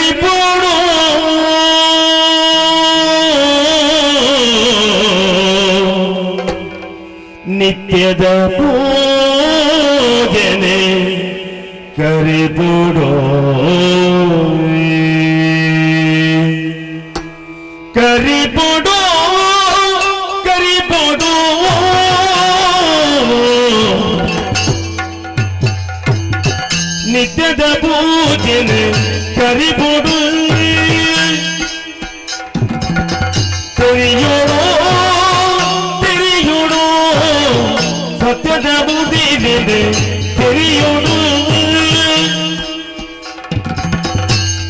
ಕರಿಪುಡು ನಿತ್ಯದ ಪೂಜನೆ ಕರಿಪುಡು ಕರಿಪುಡು ಕರಿಪುಡು ನಿತ್ಯದ ಪೂಜನೆ ಕರಿಪುಡು ತೆರಿಯೋಡು ತೆರಿಯೋಡು ಸತ್ಯದ ಬುದ್ಧಿದೆ ತೆರಿಯೋಡು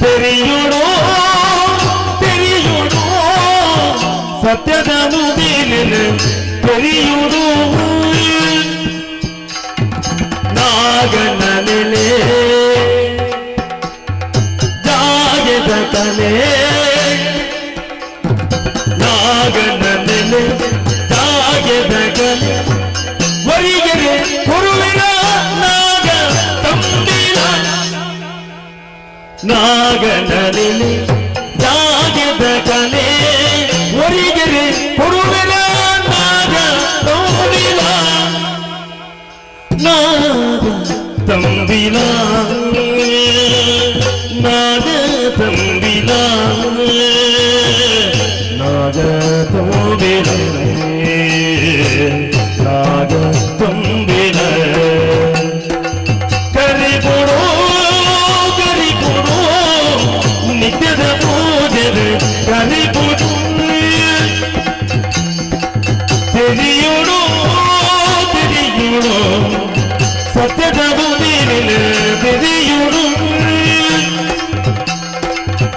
ತೆರಿಯೋಡು ತೆರಿಯೋಡು ಸತ್ಯದ ಬುದ್ಧಿದೆ ತೆರಿಯೋಡು ನಾಗನ ನೆಲೆ ಜಾಗದ ಕಲೆ ನಾಗನ ನೆಲೆ ಜಾಗದ ಕಲೆ ವರಿಗೆರೆ ಕುರುವಿನ ನಾಗ ತಂಬಿಲ ನಾಗನ ನೆಲೆ ಜಾಗದ ಕಲೆ ವರಿಗೆರೆ ಕುರುವಿನ ನಾಗ ತಂಬಿಲ ನಾಗ ತಂಬಿಲ ನಾಗ ತಂಬಿಲ ನಾಗ ತಂಬಿಲ ನಾಗ ತಂಬಿಲ ಕರಿಪುಡು ಕರಿಪುಡು ನಿತ್ಯದ ಪೂಜೆ ಕರಿಪುಡು ತೆರಿಯುಡು ತೆರಿಯುಡು ಸತ್ಯದ ಬುದಿರಿನ ತೆರಿಯುಡು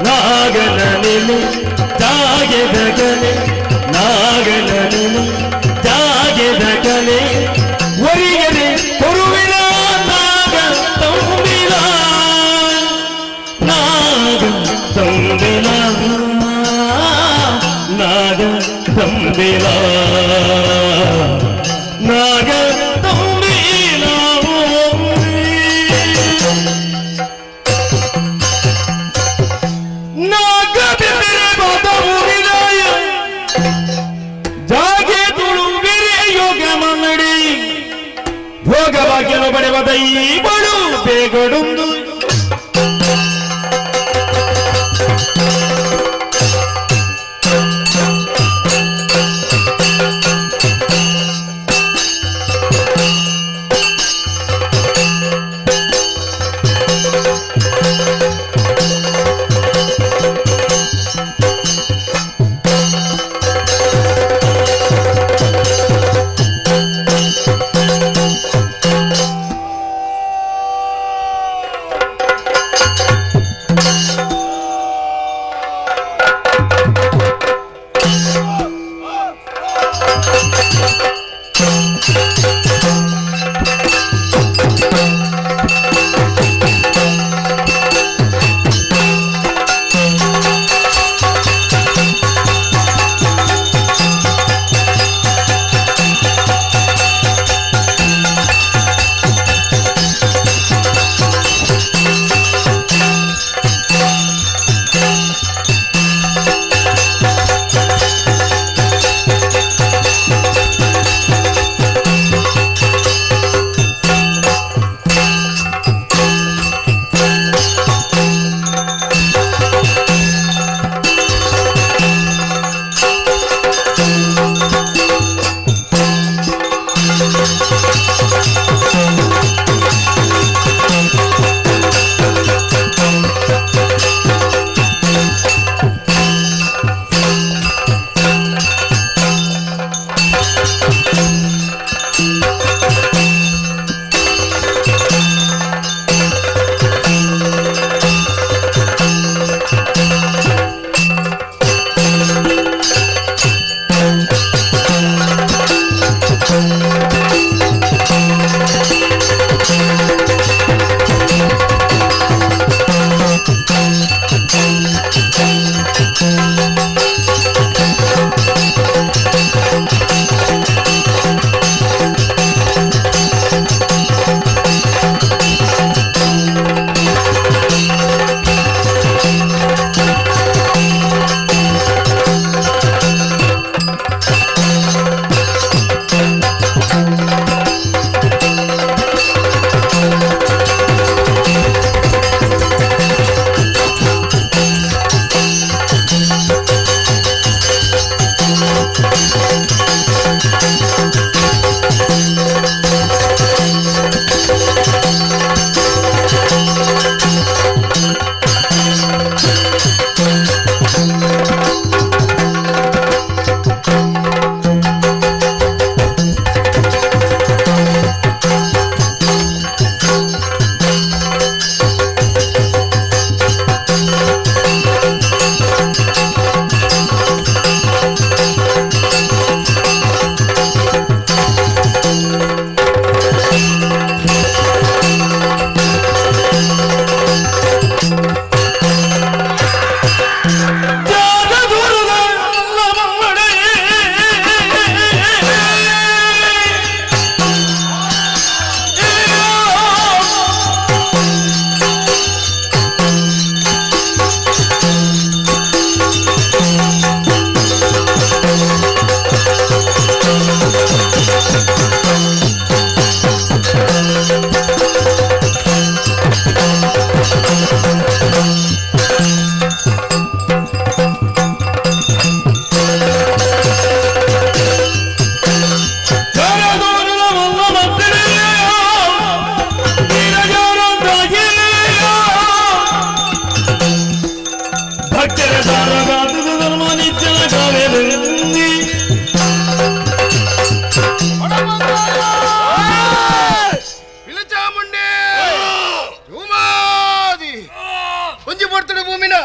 ನಾಗನ ನೆಲೆ ಜಾಗದ ಕಲೆ ನಾಗನ ನೆಲೆ ಜಾಗದ ಕಲೆ ಒರಿಗರೆ ಕೊರುವಿನ ನಾಗ ತಂಬಿಲ ನಾಗ ತಂಬಿಲ ನಾಗ ತಂಬಿಲ ನಾಗ ತಂಬಿಲ ನಾಗ ಬಿದ್ದರೆ ಬಾದ ಜಾಗೆ ತುಳುವಿರೆ ಯೋಗ ಮನ್ನಡಿ ಭೋಗ ಭಾಗ್ಯನ ಪಡೆವ ದೈವಳು ಬೇಗಡುಂದು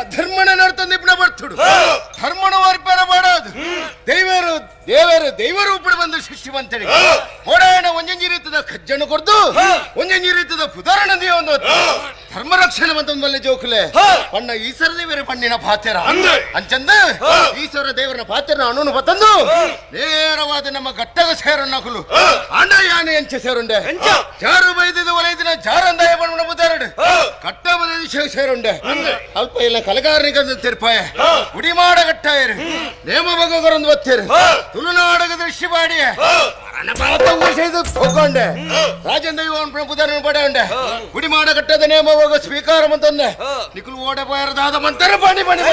ಧರ್ಮನ ನರ್ತಂದು ಇಪ್ಪಣ ಬರ್ತುಡು ಧರ್ಮನ ವರ್ಪರ ಮಾಡಾದು ದೇವರು ದೇವರು ದೇವರು ಉಪ್ಪಡು ಬಂದು ಸೃಷ್ಟಿ ಬಂತಡಿ ಓಡಾಯಣ ಒಂಜೊಂಜಿ ರೀತಿದ ಕಜ್ಜನ್ನು ಕೊಡ್ದು ಒಂಜೊಂಜಿ ರೀತಿದ ಪುದಾರಣ ಒಂದು ಧರ್ಮ ರಕ್ಷಣೆ ಬಂತ ಜೋಕುಲೆ ಪಣ್ಣ ಈಶ್ವರ ದೇವರ ಪಣ್ಣಿನ ಪಾತೆರ ಅಂಚಂದ ಈಶ್ವರ ದೇವರನ ಪಾತೆರ ಅಣುನು ಬತ್ತಂದು ನೇರವಾದ ನಮ್ಮ ಗಟ್ಟಗ ಸೇರನ್ನಕುಲು ಅಣ್ಣ ಯಾನೆ ಎಂಚ ಸೇರುಂಡೆ ಜಾರು ಬೈದಿದ್ದು ಒಲೈದಿನ ಜಾರಂದಾಯ ಬಣ್ಣ ಬುದಾರಡು ಕಟ್ಟ ಬದ ಸೇರುಂಡೆ ಅಲ್ಪ ಇಲ್ಲ ಕಲಗಾರನಿಗೆ ತಿರ್ಪಾಯ ಉಡಿಮಾಡ ಗಟ್ಟಾಯರು ನೇಮ ಬಗರೊಂದು ಬತ್ತೀರು ತುಳುನಾಡಗ ದೃಷ್ಟಿ ಬಾಡಿಯ ಹೋಗೊಂಡೆ ರಾಜೇಂದ್ರ ಇವನ್ ಪ್ರಭುದಾರನ ಪಡೆ ಉಡಿಮಾಡ ಕಟ್ಟದ ನೇಮ ಹೋಗ ಸ್ವೀಕಾರ ಅಂತಂದೆ ನಿಕುಲು ಓಡ ಪೋಯರದಾದ ಮಂತರ ಪಾಣಿ ಪಾಣಿ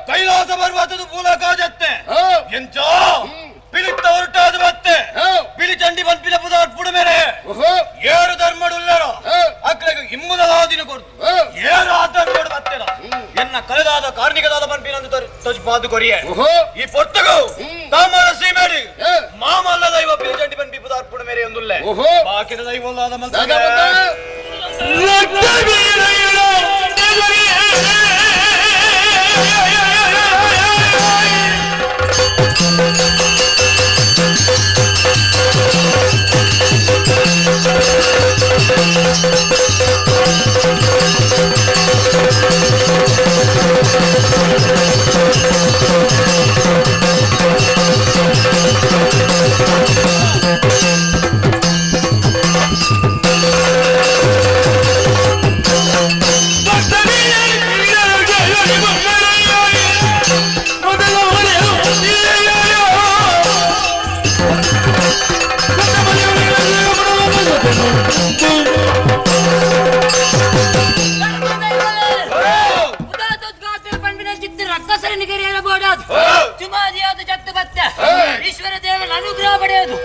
ಕೈಲಾಸ ಪರ್ವತದ ಮೂಲಕ ಜತ್ತೆ ಎಂಚೋ ಪಿಲಿತ್ತ ಹೊರಟಾದ ಬತ್ತೆ ಪಿಲಿ ಚಂಡಿ ಬಂಪಿನ ಪುದಾಟ್ ಮೇಲೆ ಏರು ಧರ್ಮಡುಲ್ಲರೋ ಅಕ್ಲೆಗೆ ಇಮ್ಮುದಲಾದಿನ ಕೊಡ್ತು ಏರು ಆ ಧರ್ಮಡು ಬತ್ತೆದ ಎನ್ನ ಕಳೆದಾದ ಕಾರ್ಣಿಕದಾದ ಬಂಪಿನಂದು ತಜ್ಪಾದು ಕೊರಿಯೆ ಈ ಪೊರ್ತಗು ತಾಮರ ಸೀಮೆಡಿ ಮಾಮಲ್ಲ ದೈವ ಪಿಲಿ ಚಂಡಿ ಬಂಪಿ ಪುದಾಟ್ ಮೇರೆ ಎಂದುಲ್ಲೆ ಬಾಕಿದ ದೈವಲ್ಲಾದ ಮಲ್ತ ಈಶ್ವರ ದೇವರ ಅನುಗ್ರಹ ಪಡೆಯೋದು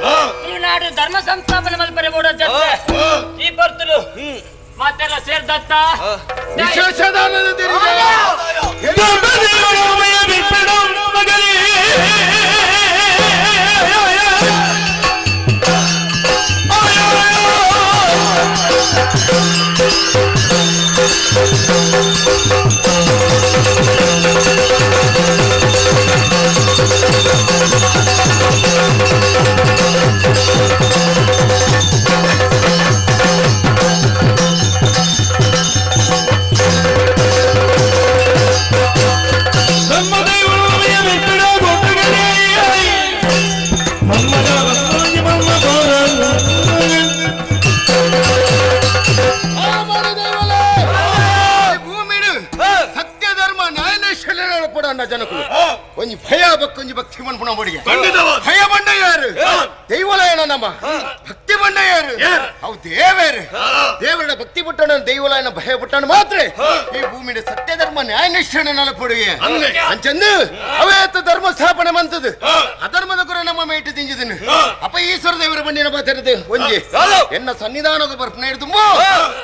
ತುಳುನಾಡು ಧರ್ಮ ಸಂಸ್ಥಾಪನೆ ಮಲ್ಪರೆ ಬೋಡ ಜೊತೆ ಈ ಬರ್ತಲು ಮಾತೆಲ್ಲ ಸೇರ್ದತ್ತ ನಡಪಡ ಜನಕುಲು ಒಂಜಿ ಭಯ ಬಕ್ಕೊಂಜಿ ಭಕ್ತಿ ಮನ್ಪುಣ ಬಡಿಗೆ ಭಯ ಬಂಡ ಯಾರು ದೈವಲಯನ ನಮ್ಮ ಭಕ್ತಿ ಬಂಡ ಯಾರು ಅವು ದೇವೇರು ದೇವರ ಭಕ್ತಿ ಬಿಟ್ಟಣ ದೈವಲಯನ ಭಯ ಬಿಟ್ಟಣ ಮಾತ್ರ ಈ ಭೂಮಿಯ ಸತ್ಯ ಧರ್ಮ ನ್ಯಾಯ ನಿಷ್ಠಣ ನಲಪೊಡುಗೆ ಅಂಚಂದು ಅವೇತ ಧರ್ಮ ಸ್ಥಾಪನೆ ಮಂತದು ಅಧರ್ಮದ ಕುರ ನಮ್ಮ ಮೇಟು ತಿಂಜಿದನು ಅಪ್ಪ ಈಶ್ವರ ದೇವರ ಬಂಡಿನ ಬಾತಿರದು ಒಂಜಿ ಎನ್ನ ಸನ್ನಿಧಾನದ ಬರ್ಪನೆ ಹಿಡಿದು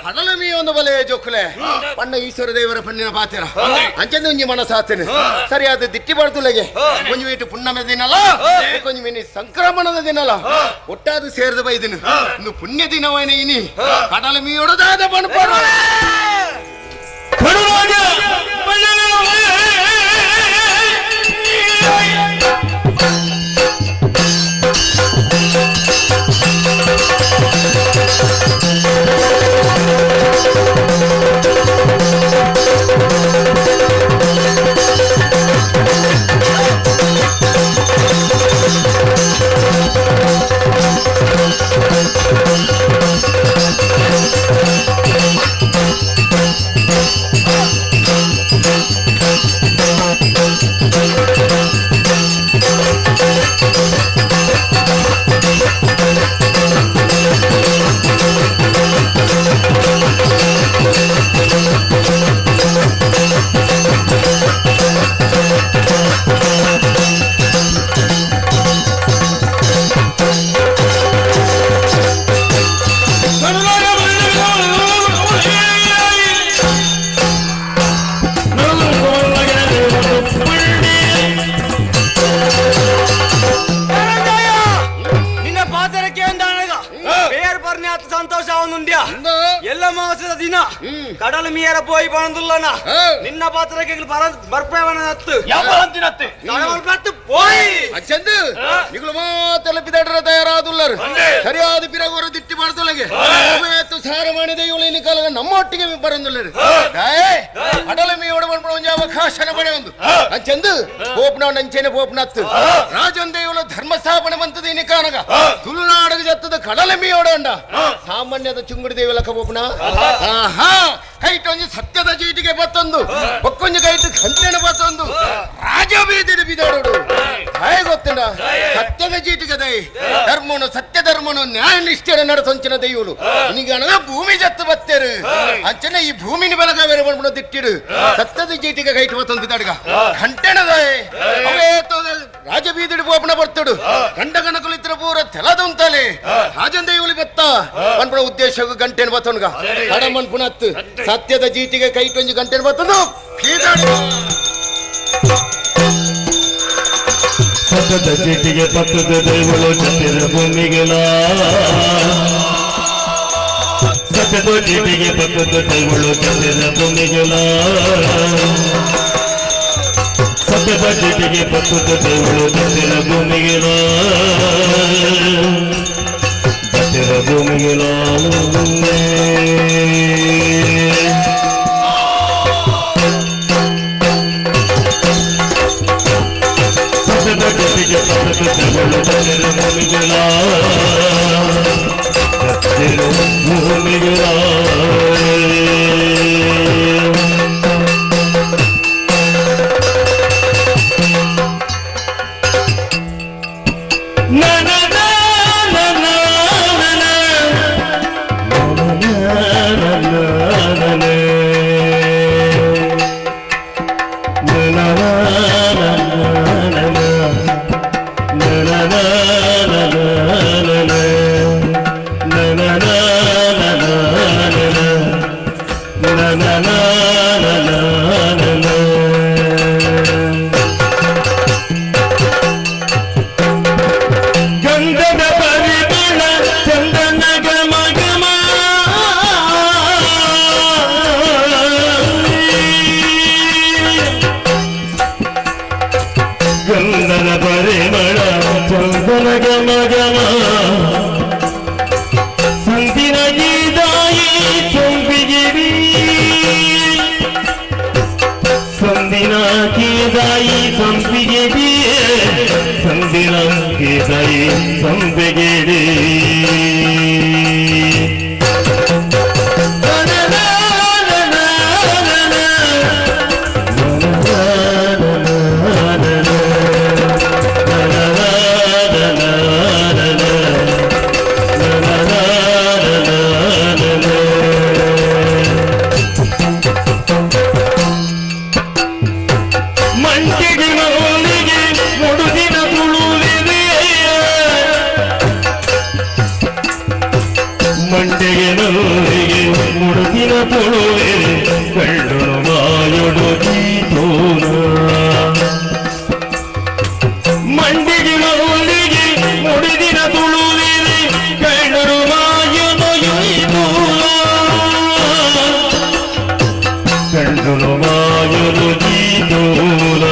ಹಡಲು ಮೀ ಒಂದು ಬಲೆ ಜೋಕುಲೆ ಪಣ್ಣ ಈಶ್ವರ ದೇವರ ಪಣ್ಣಿನ ಪಾತಿರ ಅಂಚಂದು ಒಂಜಿ ಮನಸಾತನು ಸರಿಯಾದ ದಿಟ್ಟಿ ಬರ್ತುಲೆಗೆ ಒಂಜಿ ವೀಟು ಪುಣ್ಣಮೆ ದಿನಲ ಒಂಜಿ ಮಿನಿ ಸಂಕ್ರಮಣದ ದಿನಲ ಒಟ್ಟಾದ ಸೇರಿದ ಬೈದಿನ ಇನ್ನು ಪುಣ್ಯ ದಿನವೈನ ಇನಿ ಕಡಲ ಮೀಯೊಡದಾದ ಪಣಪಡ ನಿನ್ನ ಪಾತ್ರಕ್ಕೆ ಅಂದಾನಗ ಬೇರ್ ಪರ್ನೆ ಆತ ಸಂತೋಷ ಅವನುಂಡ್ಯ ಎಲ್ಲ ಮಾಸದ ದಿನ ಕಡಲ ಮೀಯರ ಪೋಯಿ ಪಣದುಲ್ಲನ ನಿನ್ನ ಪಾತ್ರಕ್ಕೆ ಬರ್ಪೇವನ ಹತ್ತು ಪೋಯಿ ಅಚ್ಚಂದು ನಿಗುಲು ಮಾತೆಲ್ಲ ಬಿದಾಡರ ತಯಾರಾದುಲ್ಲರು ಸರಿಯಾದ ಪಿರಗೋರ ದಿಟ್ಟಿ ಮಾಡ್ದುಲಗೆ ಸಾರಮಾಣಿದ ಇವಳು ಇನಿ ಕಾಲಗ ನಮ್ಮ ಒಟ್ಟಿಗೆ ಬರಂದುಲ್ಲರು ಅಡಲ ಮೀಯೋಡ ಬಂದ್ಬಿಡ ಒಂಜಿ ಅವಕಾಶನ ಪಡೆ ಒಂದು ಅಂಚಂದು ಪೋಪ್ನ ನಂಚೇನೆ ಪೋಪ್ನತ್ತು ರಾಜನ್ ದೇವಲ ಧರ್ಮ ಸ್ಥಾಪನೆ ಬಂತದ ಇನಿ ಕಾನಗ ತುಳುನಾಡಗ ಜತ್ತದ ಕಡಲ ಮೀಯೋಡ ಅಂಡ ಸಾಮಾನ್ಯದ ಚುಂಗುಡಿ ದೇವಲಕ ಪೋಪ್ನ ಆಹಾ ಕೈಟ್ ಒಂಜಿ ಸತ್ಯದ ಚೀಟಿಗೆ ಬತ್ತೊಂದು ಒಕ್ಕೊಂಜಿ ಕೈಟ್ ಕಂತೆನ ಬತ್ತೊಂದು ರಾಜ ಬೀದಿಡು ಬಿದಾಡೋಡು ದಯ ಗೊತ್ತಿಲ್ಲ ಸತ್ಯದ ಚೀಟಿಗೆ ದಯ ಧರ್ಮನು ಸತ್ಯ ಧರ್ಮನು ನ್ಯಾಯ ನಿಷ್ಠೆಯ ನಡಸಂಚಿನ ದೈವಳು ನಿಗಣ ಭೂಮಿ ಜತ್ತು ಬತ್ತೇರು ಅಂಚನೆ ಈ ಭೂಮಿನ ಬೆಳಗ ಬೇರೆ ಬಂದ್ಬಿಡೋ ದಿಟ್ಟಿಡು ಸತ್ಯದ ಚೀಟಿಗೆ ಕೈಟ್ ಬತ್ತೊಂದು ಬಿದಾಡ್ಗ ಕಂಟೆನ ದಯ ಅವೇ ರಾಜ ಬೀದಿಡು ಪೋಪನ ಬರ್ತಡು ಗಂಡ ಗಣಕುಲಿತ್ರ ಪೂರ ತೆಲದುಂತಲೆ ರಾಜನ್ ದೈವಳಿ ಬತ್ತ ಬಂದ್ಬಿಡೋ ಉದ್ದೇಶ ಗಂಟೆನ ಬತ್ತೊನ್ಗ ಕಡಮನ್ ಪುನತ್ತು ಸತ್ಯದ ಜೀಟಿಗೆ ಕೈಟೊಂಜಿ ಗಂಟೆನ ಬತ್ತದು ಸತ್ಯದ ಚೀಟಿಗೆ ಪತ್ತದ ದೇವಳು ಚತ್ತಿರ ಭೂಮಿಗೆಲ ಸತ್ಯದ ಚೀಟಿಗೆ ಪತ್ತದ ದೇವಳು ಚತ್ತಿರ ಭೂಮಿಗೆಲ ಸತ್ಯದ ಚೀಟಿಗೆ ಪತ್ತದ ದೇವಳು ಚತ್ತಿರ ಭೂಮಿಗೆಲ ಚತ್ತಿರ ಭೂಮಿಗೆಲ ಗಂಧದ ಪರಿಮಳ ಚಂದನ ಗಮ ಗಮ ಗಂಧದ ಪರಿಮಳ ಚಂದನ ಗಮ ಗಮ ಸಂದಿನ ಗೀದಾಯಿ ಚೊಂಬಿಗಿರಿ ಸಂದಿನ ಕೀದಾಯಿ ಸಂಪಿಗೆಡಿ ಸಂದಿನ ಕೀದಾಯಿ ಸಂಪಿಗೆಡಿ ಮಂಟಿಗೆ ಮೌಲಿಗೆ ಮುಡುದಿನ ತುಳುವಿದೆ ಮಂಟಿಗೆ ಮೌಲಿಗೆ ಮುಡುದಿನ ತುಳುವೆ ಕಳ್ಳನು ಮಾಯೊಡು ಗೀತೋನ ಮಂಡಿಗೆ ಮೌಲಿಗೆ ಮುಡಿದಿನ ತುಳುವಿದೆ ಕಳ್ಳರು ಮಾಯೊಡು ಗೀತೋನ ಕಳ್ಳನು ಮಾಯೊಡು ಗೀತೋನ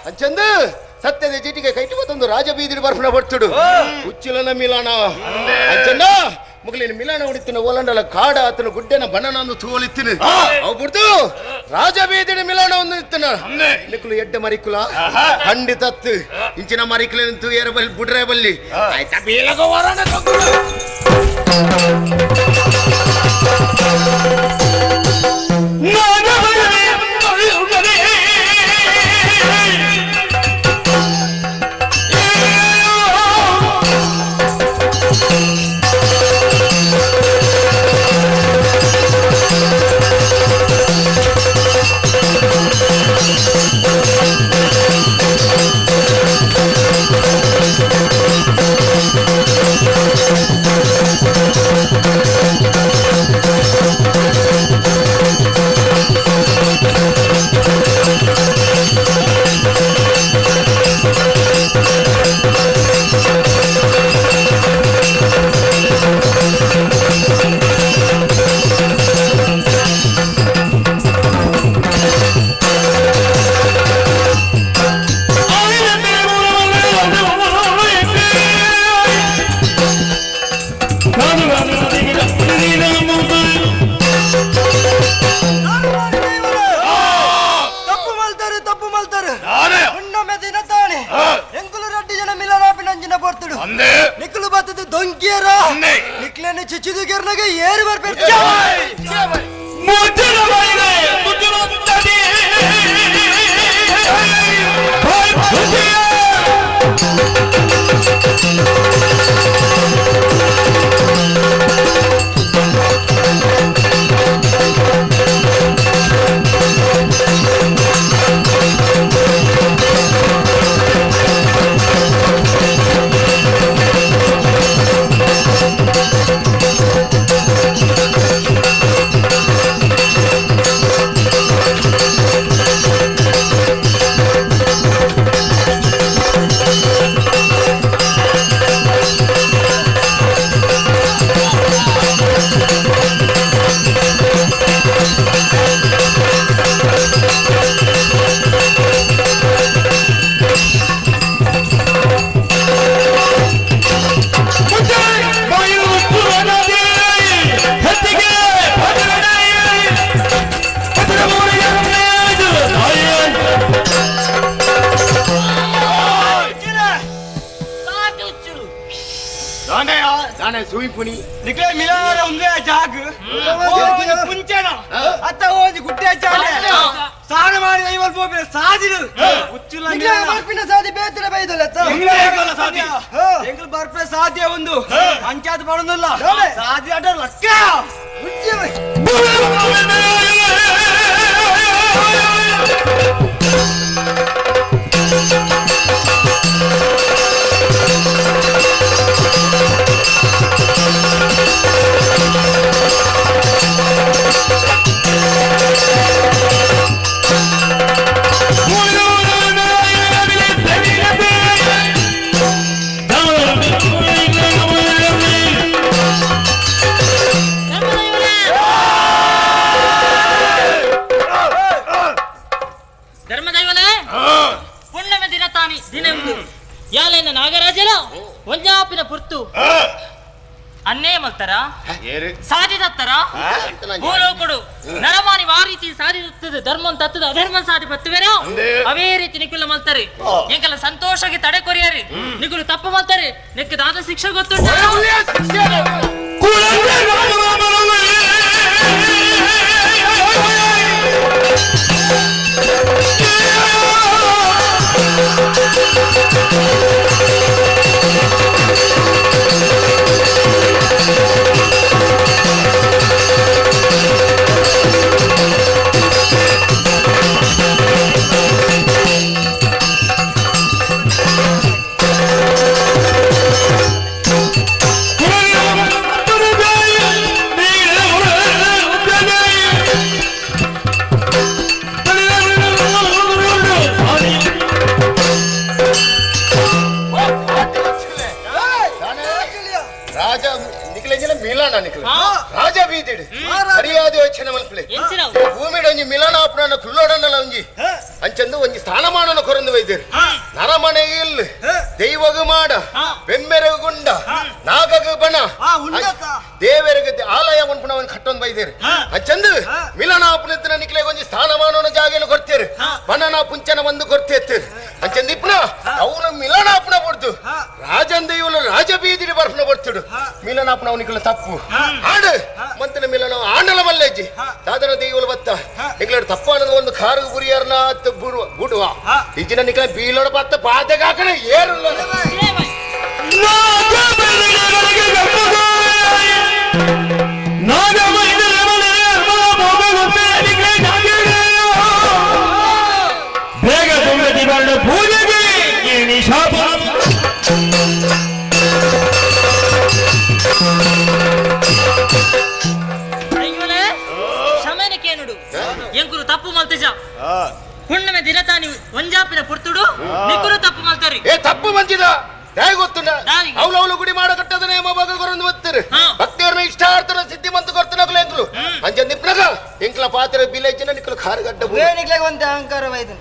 ಅಂಚಂದು ಸತ್ಯದ ಚೀಟಿಗೆ ಕೈಟಿ ಮತ್ತೊಂದು ರಾಜಬೀದಿ ಬರ್ಫನ ಬರ್ತುಡು ಉಚ್ಚಿಲನ ಮಿಲಾನ ಅಂಚಂದ ಮುಗಲಿನ ಮಿಲಾನ ಹೊಡಿತಿನ ಓಲಂಡಲ ಕಾಡ ಆತನ ಗುಡ್ಡೆನ ಬಣ್ಣನ ತೂವಲಿತ್ತಿನ ಅವು ಬಿಡ್ದು ರಾಜಬೀದಿನ ಮಿಲಾನ ಒಂದು ಇತ್ತನ ನಿಕ್ಕಲು ಎಡ್ಡೆ ಮರಿಕುಲ ಹಂಡಿ ತತ್ತು ಇಂಚಿನ ಮರಿಕುಲ ತೂಯರ ಬಲ್ಲಿ ಬುಡ್ರೆ ಬಲ್ಲಿ ಆಯ್ತಾ ಬೀಲಗ ವರಣ ತಗ್ಗುಳು. ತಪ್ಪು ಮಲ್ತಾರೆ ಉಣ್ಣೊಮ್ಮೆ ದಿನ ತಾನೆ ಎಂಕುಲು ರಡ್ಡಿ ಜನ ಮಿಲನಾಪಿನಂಜಿನ ಬರ್ತಡು ನಿಕ್ಕಲು ಬತ್ತದ ದೊಂಕಿಯರ ನಿಕ್ಲೇನೆ ಚಿಚಿದುಗೆರ್ನಗೆ ಏರು ಬರ್ಬೇಕು. ಿ. ಭೂಮಿ ಪುಣಿ ನಿಕ್ಲೆ ಮಿಲಾರ ಒಂದೇ ಜಾಗ ಪುಂಚನ ಅತ್ತ ಓದಿ ಗುಡ್ಡೆ ಚಾಲೆ ಸಾನ ಮಾಡಿ ಐವಲ್ ಪೋಪಿನ ಸಾದಿಲು ಉಚ್ಚುಲ ಬರ್ಪಿನ ಸಾದಿ ಬೇತನೆ ಬೈದಲ್ಲ ಸಾದಿ ಎಂಗ್ಲ ಬರ್ಪಿನ ಸಾಧ್ಯ ಒಂದು ಅಂಚಾದ ಮಾಡೋದಿಲ್ಲ ಸಾದಿ ಅಡ ಲಕ್ಕ ಧರ್ಮದೈವನೇ ಪುಣ್ಯಮ ದಿನ ತಾನಿ ದಿನ ಯಾಲೇನ ನಾಗರಾಜಲ ಒಂಜಾಪಿನ ಪುರ್ತು ಅನ್ನೇ ಮಲ್ತರ ಸಾಧಿದತ್ತರ ಭೂಲೋಕಡು ನರಮಾನಿ ಆ ರೀತಿ ಸಾಧಿಸುತ್ತದೆ ಧರ್ಮ ತತ್ತದ ಅಧರ್ಮ ಸಾಧಿ ಬತ್ತುವೇನೋ ಅವೇ ರೀತಿ ನಿಕುಲ ಮಲ್ತಾರೆ ಎಂಕಲ ಸಂತೋಷಕ್ಕೆ ತಡೆ ಕೊರಿಯರಿ ನಿಕುಲು ತಪ್ಪು ಮಲ್ತಾರೆ ನಿಕ್ಕ ದಾದ ಶಿಕ್ಷೆ ಗೊತ್ತುಂಟು. ರಾಜ ನಿಕ್ಲೆ ಮಿಲಾನ ನಿಕ್ಲೆ ರಾಜ ಬೀದಿಡು ಸರಿಯಾದ ಯೋಚನೆ ಮಲ್ಪಲೆ ಭೂಮಿಡ ಒಂಜಿ ಮಿಲಾನ ಆಪುನ ಕುಲ್ಲೋಡನಲ ಒಂಜಿ ಅಂಚಂದು ಒಂಜಿ ಸ್ಥಾನಮಾನನ ಕೊರಂದು ವೈದ್ಯರು ನರಮನೆ ಇಲ್ಲ ದೈವಗು ಮಾಡ ಬೆಮ್ಮೆರಗು ಗುಂಡ ನಾಗಗು ಬಣ ದೇವರಿಗೆ ಆಲಯ ಒನ್ಪುನ ಒಂದು ಕಟ್ಟೊಂದು ಬೈದೇರು ಅಂಚಂದು ಮಿಲನ ಆಪುನತ್ತಿನ ನಿಕ್ಲೆ ಒಂಜಿ ಸ್ಥಾನಮಾನನ ಜಾಗನ ಕೊಡ್ತೇರು ಬಣನ ಪುಂಚನ ಒಂದು ಕೊಡ್ತೇರು ಅಂಚಂದು ಇಪ್ಪನ ಅವನು ಮಿಲನ ಆಪುನ ಕೊಡ್ತು ರಾಜನ್ ದೈವಲು ರಾಜ ಬೀದಿಡಿ ಬರ್ಪುನ ಕೊಡ್ತಿಡು ಮಿಲನ ಆಪುನ ಅವನಿಗೆ ತಪ್ಪು ಆಡು ಮಂತನ ಮಿಲನ ಆಂಡಲ ಮಲ್ಲೇಜಿ ದಾದನ ದೈವಲು ಬತ್ತ ನಿಕ್ಲೆ ತಪ್ಪ ಅನ್ನೋದು ಒಂದು ಕಾರು ಗುರಿಯರ್ನ ಬುಡುವ ಇಜಿನ ನಿಕ್ಲೆ ಬೀಲೋಡ ಬತ್ತ ಬಾಧೆಗಾಕಣ ಏರುಲ್ಲ. ಬೇಗ ಸುಮ್ಮತಿ ಬರಣ ಪೂಜೆಗೆ ಶಾಪ. ಶಮನಕೇನುಡು ಎಂಕುರು ತಪ್ಪು ಮಲ್ತಜ ಹುಣ್ಣಿಮೆ ದಿನ ತಾನಿ ಒಂಜಾಪಿನ ಪುರ್ತುಡು ನಿಕುರು ತಪ್ಪು ಮಲ್ತರಿ. ಏ ತಪ್ಪು ಮಂಜಿದ ದಾಯಿ ಗೊತ್ತುಂಡ ಅವಳು ಗುಡಿ ಮಾಡ ಕಟ್ಟದ ನೇಮ ಬಗ ಕೊರಂದು ಒತ್ತರು ಭಕ್ತಿಯವ್ರನ್ನ ಇಷ್ಟಾರ್ಥನ ಸಿದ್ಧಿ ಮಂತು ಕೊರ್ತನಕಲು ಎಂಕಲು ಅಂಚ ನಿಪ್ನಗ ಎಂಕಲ ಪಾತ್ರ ಬಿಲೇಜಿನ ನಿಕ್ಕಲು ಕಾರುಗಡ್ಡ ಒಂತೆ ಅಹಂಕಾರ ವೈದನ್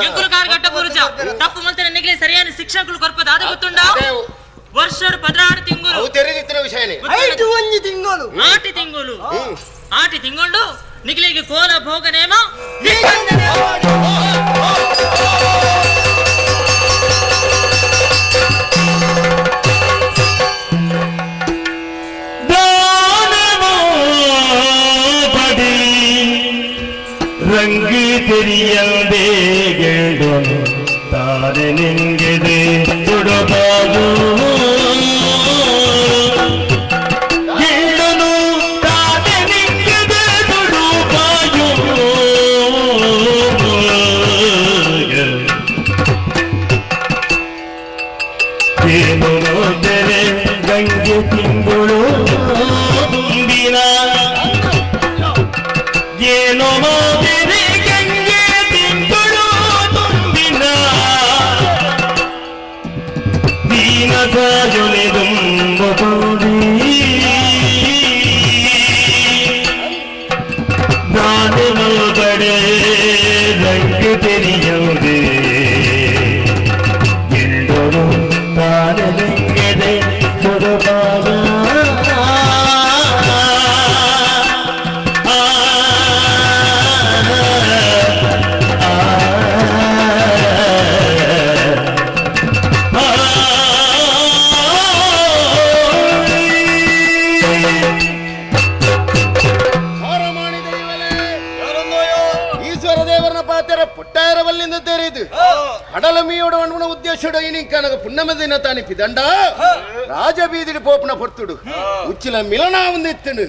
ಎಂಕುಲು ಕಾರುಗಡ್ಡ ಪುರುಷ ತಪ್ಪು ಮಲ್ತನ ನಿಗ್ಲೆ ಸರಿಯಾದ ಶಿಕ್ಷಕರು ಕೊರ್ಪದ ಅದ ಗೊತ್ತುಂಡ ವರ್ಷಡು 16 ತಿಂಗಳು ಅವು ತೆರೆದಿತ್ತಿನ ವಿಷಯನೇ ಐಟು ಒಂಜಿ ತಿಂಗಳು ಆಟಿ ತಿಂಗಳು ಆಟಿ ತಿಂಗಳು ನಿಗ್ಲಿಗೆ ಕೋಲ ಭೋಗ ನೇಮ ರಂಗಿ ತೆರಿಯಂದೇ ಗೆಡನು ತಾರೆ ನಿಂಗೆದೆ ತುಡಬಾದು ಗೆಡನು ತಾರೆ ನಿಂಗೆದೆ ತುಡುಬಾಯು ಏನು ನೋದರೆ ಗಂಗೆ ತಿಂಗಳು ತುಂಬಿನ ಏನೋ ನೋದರೆ ಗಂಗೆ ತಿಂಗಳು ತುಂಬಿನ ದೀನ ಸಾಜುನೆ ತುಂಬಿ ನಾನು ಮಲ್ಬಡೆ ರಂಗು ತೆರೆಯುವುದೇ ಎಂದರು ತಾರಲಿಂಗದೆ ಸುರಬಾಬ. ಆ ಮುಟ್ಟಾಯರವಲ್ಲಿಂದ ತೇರಿದು ಕಡಲ ಮೀಯೋಡ ಅನ್ಗುಣ ಉದ್ದೇಶಡ ಇನಿಂಕನಗ ಪುಣ್ಣಮ ದಿನ ತಾನಿ ಪಿದಂಡ ರಾಜಬೀದಿಡಿ ಪೋಪನ ಪೊರ್ತುಡು ಉಚ್ಚಿಲ ಮಿಲನ ಒಂದಿತ್ತನು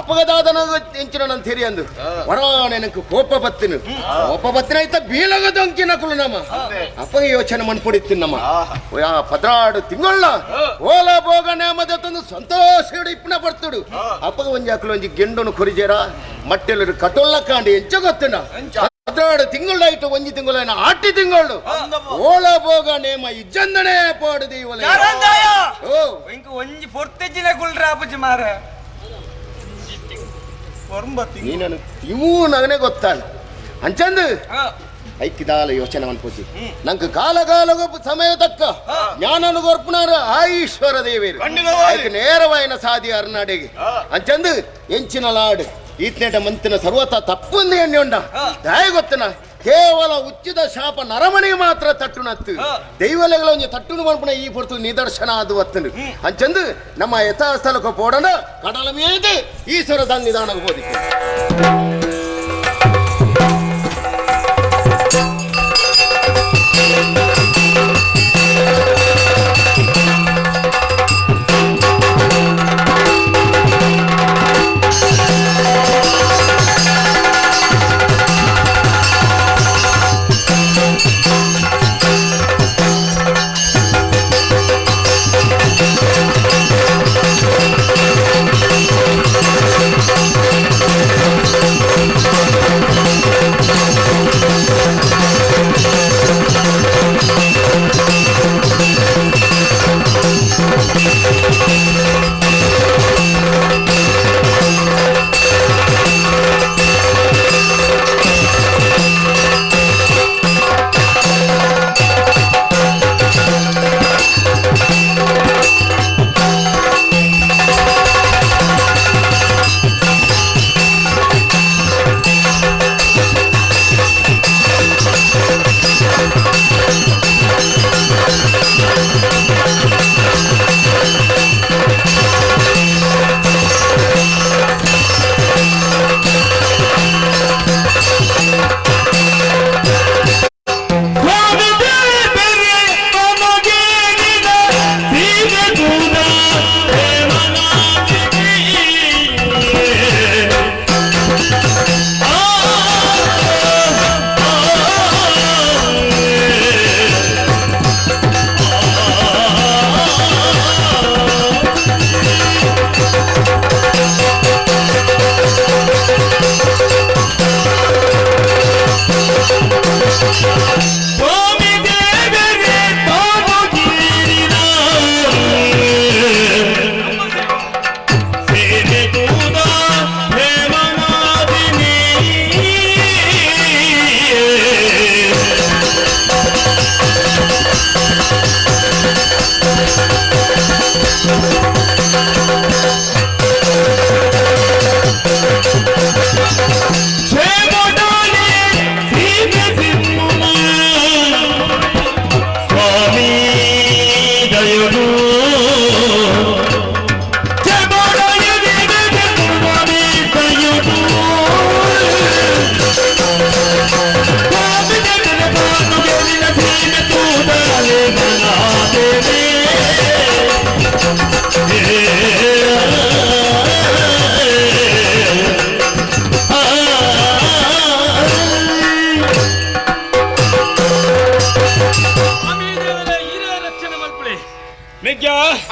ಅಪಗದಾದನ ಎಂಚಿನ ನನ್ ತೆರಿಯಂದು ವರಾಣೆನకు ಕೋಪ ಬತ್ತಿನು ಕೋಪ ಬತ್ತಿನ ಐತ ಬೀಲಗ ದೊಂಕಿನ ಕುಲು ನಮ ಅಪಗ ಯೋಚನೆ ಮನ್ಪೊಡಿತ್ತಿನಮ್ಮ ಆ ಪದ್ರಾಡು ತಿಂಗೊಳ್ಳ ಓಲ ಭೋಗ ನೇಮದ ತಂದು ಸಂತೋಷ ಇಪ್ಪನ ಪಡ್ತುಡು ಅಪ್ಪಗ ಒಂಜಿ ಅಕ್ಲು ಒಂಜಿ ಗೆಂಡನು ಕೊರಿಜೇರ ಮಟ್ಟೆಲ್ಲರು ಕಟೊಲ್ಲ ಕಾಂಡಿ ಎಂಚ ಗೊತ್ತುಂಡ ಪದ್ರಾಡು ತಿಂಗಳಾಯ್ತು ಒಂಜಿ ತಿಂಗಳ ಆಟಿ ತಿಂಗಳು ಓಲ ಭೋಗ ನೇಮ ಇಜ್ಜಂದನೆ ಪಾಡು ದೀವಲೆ ಓ ಇಂಕ ಒಂಜಿ ಪೊರ್ತೆಜ್ಜಿನ ಕುಲ್ರ ಆಪುಜಿ ಮಾರ ನೀನನು ತಿಮೂ ನಗನೆ ಗೊತ್ತಾನ ಅಂಚಂದು ಐಕ್ಕಿದಾಲ ಯೋಚನೆ ಅನ್ಪೋಚಿ ನಂಗೆ ಕಾಲ ಕಾಲ ಸಮಯ ತಕ್ಕ ಜ್ಞಾನನು ಗೊರ್ಪುನಾರ ಆಯೀಶ್ವರ ದೇವೇರು ಐಕ್ ನೇರವಾಯಿನ ಸಾದಿ ಅರ್ನಾಡಿಗೆ ಅಂಚಂದು ಎಂಚಿನ ಲಾಡು ಈತ್ನೇಟ ಮಂತಿನ ಸರ್ವತ ತಪ್ಪುಂದು ಎಣ್ಣೆ ಉಂಡ ದಾಯ ಗೊತ್ತನ ಕೇವಲ ಉಚ್ಚಿದ ಶಾಪ ನರಮಣಿಗೆ ಮಾತ್ರ ತಟ್ಟುನತ್ತು ದೈವಲೆಗಳ ಒಂಜಿ ತಟ್ಟುನು ಮನ್ಪುನ ಈ ಪೊರ್ತು ನಿದರ್ಶನ ಅದು ಒತ್ತನು ಅಂಚಂದು ನಮ್ಮ ಯಥಾಸ್ಥಲಕ್ಕೆ ಪೋಡನ ಕಡಲ ಮೇಲೆ ಈಶ್ವರ ಸನ್ನಿಧಾನಕ್ಕೆ ಹೋದಿಕ್ಕೆ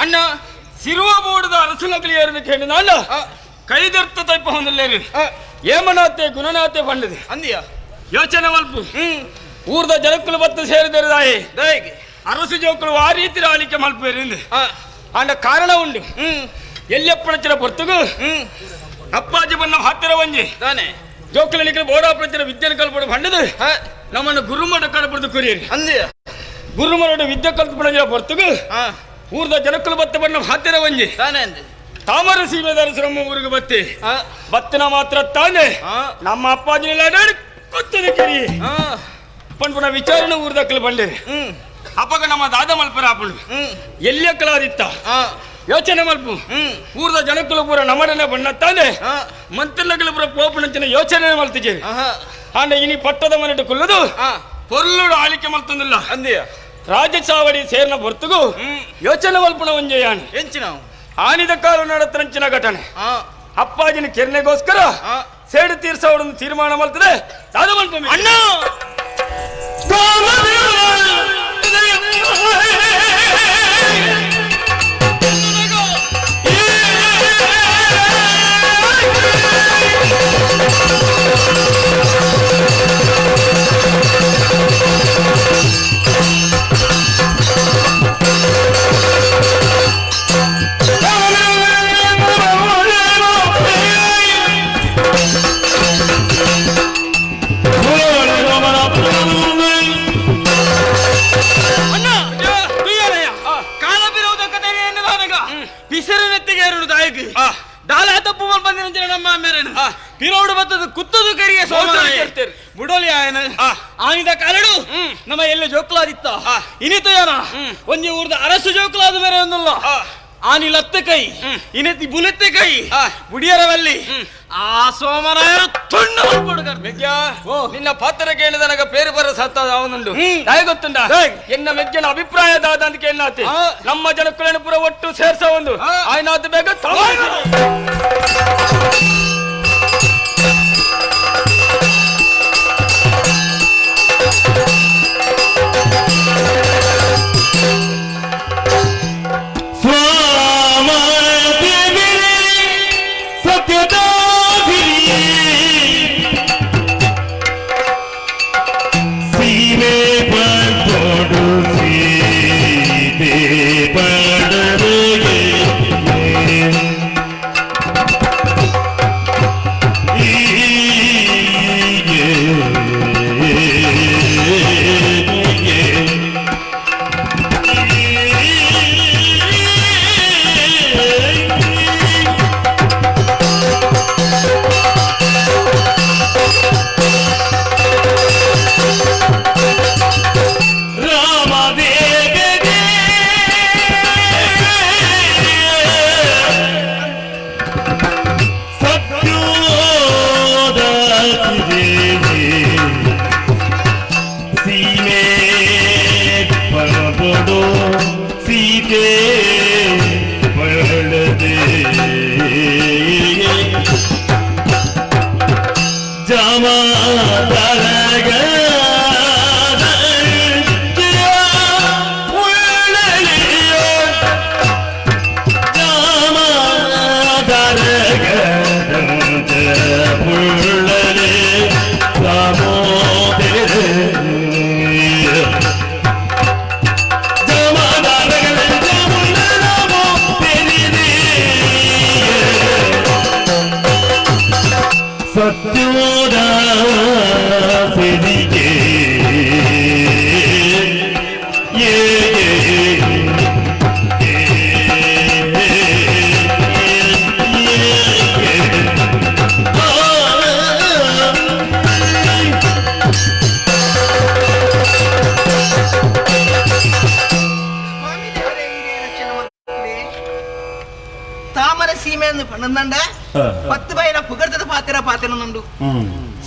ಅಣ್ಣ ಸಿರುವ ಬೋರ್ಡದ ಅರಸುನಕಲಿ ಕೇಳಿದ ಕೈದರ್ತ ತೈಪ ಹೊಂದಲೇರು ಏಮನಾತೆ ಗುಣನಾತೆ ಬಂಡದೆ ಅಂದಿಯ ಯೋಚನೆ ಮಲ್ಪು ಊರ್ದ ಜನಕ್ಕಲು ಬತ್ತ ಸೇರಿದರೆ ದಾಯಿ ಅರಸು ಜೋಕುಲು ಆ ರೀತಿ ಆಲಿಕೆ ಮಲ್ಪೇರಿಂದ ಅಂಡ ಕಾರಣ ಉಂಡು ಎಲ್ಲಿಯಪ್ಪಣಚಿನ ಪೊರ್ತುಗು ಅಪ್ಪಾಜಿ ಬಣ್ಣ ಹತ್ತಿರ ಒಂಜಿ ತಾನೆ ಜೋಕುಲನಿಕಲು ಬೋಡಾಪಣಚಿನ ವಿದ್ಯೆ ಕಲ್ಪಡು ಬಂಡದು ನಮ್ಮನ್ನು ಗುರುಮಠ ಕಡಪಡ್ದು ಕುರಿಯರಿ ಅಂದಿಯ ಗುರುಮಠ ವಿದ್ಯೆ ಕಲ್ಪಡ ಪೊರ್ತುಗು ಊರ್ದ ಜನಕ್ಕಲು ಬತ್ತ ಬಣ್ಣ ಹತ್ತಿರ ಒಂಜಿ ತಾನೆ ಅಂದೆ ತಾಮರ ಸೀಮೆದಾರ ಶ್ರಮ ಊರಿಗೆ ಬತ್ತಿ ಬತ್ತಿನ ಮಾತ್ರ ತಾನೆ ನಮ್ಮ ಅಪ್ಪಾಜಿನೆಲ್ಲ ಕೊತ್ತದ ಕಿರಿ ಪಂಡ್ಪುನ ವಿಚಾರಣೆ ಊರ್ದಕ್ಕಲು ಬಂಡೆ ಅಪ್ಪಗ ನಮ್ಮ ದಾದ ಮಲ್ಪರ ಆಪುಂಡು ಎಲ್ಲಿ ಅಕ್ಕಲಾದಿತ್ತ ಯೋಚನೆ ಮಲ್ಪು ಊರ್ದ ಜನಕ್ಕಲು ಪೂರ ನಮರನೆ ಬಣ್ಣ ತಾನೆ ಮಂತ್ರಿನಗಳು ಪೂರ ಪೋಪುಣಂಚಿನ ಯೋಚನೆ ಮಲ್ತಿಜೇರಿ ಆಂಡ ಇನಿ ಪಟ್ಟದ ಮನೆಟ್ ಕುಲ್ಲದು ಪೊರ್ಲುಡು ಆಳಿಕೆ ಮಲ್ತೊಂದುಲ್ಲ ಅಂದೆಯ ರಾಜಚಾವಡಿ ಸೇರ್ನ ಬರ್ತುಗು ಯೋಚನೆ ಮಲ್ಪುಣ ಒಂಜೆಯಾನ್ ಎಂಚಿನ ಆನಿದ ಕಾಲು ನಡತರಂಚಿನ ಘಟನೆ ಅಪ್ಪಾಜಿನ ಕೆರ್ನೆಗೋಸ್ಕರ ಸೇಡು ತೀರ್ಸವಡೊಂದು ತೀರ್ಮಾನ ಮಲ್ತದೆ ದಾದ ಮಲ್ಪೊಮ್ಮೆ ಅಣ್ಣ ಪಿರೋಡು ಬತ್ತದ ಕುತ್ತದು ಕರಿಯ ಸೋಮನಾಯ ಬುಡೋಲಿ ಆಯನ ಆನಿದ ಕಾಲಡು ನಮ್ಮ ಎಲ್ಲ ಜೋಕ್ಲಾದಿತ್ತ ಇನಿತಯನ ಒಂಜಿ ಊರ್ದ ಅರಸು ಜೋಕ್ಲಾದ ಮೇರೆ ಒಂದಲ್ಲ ಆನಿ ಲತ್ತೆ ಕೈ ಇನೆತಿ ಬುಲೆತ್ತೆ ಕೈ ಬುಡಿಯರವಲ್ಲಿ ಆ ಸೋಮರಾಯರು ತುಂಡು ಮೆಗ್ಯ ನಿನ್ನ ಪಾತ್ರ ಕೇಳಿದನಗ ಪೇರು ಬರ ಸತ್ತ ಅವನುಂಡು ತಾಯಿ ಗೊತ್ತುಂಡ ಎನ್ನ ಮೆಗ್ಗನ ಅಭಿಪ್ರಾಯ ದಾದ ಅಂತ ಕೇಳಿನಾತಿ ನಮ್ಮ ಜನಕ್ಕುలను ಪುರ ಒಟ್ಟು ಸೇರ್ಸ ಒಂದು ಆಯ್ನಾತು ಬೇಗ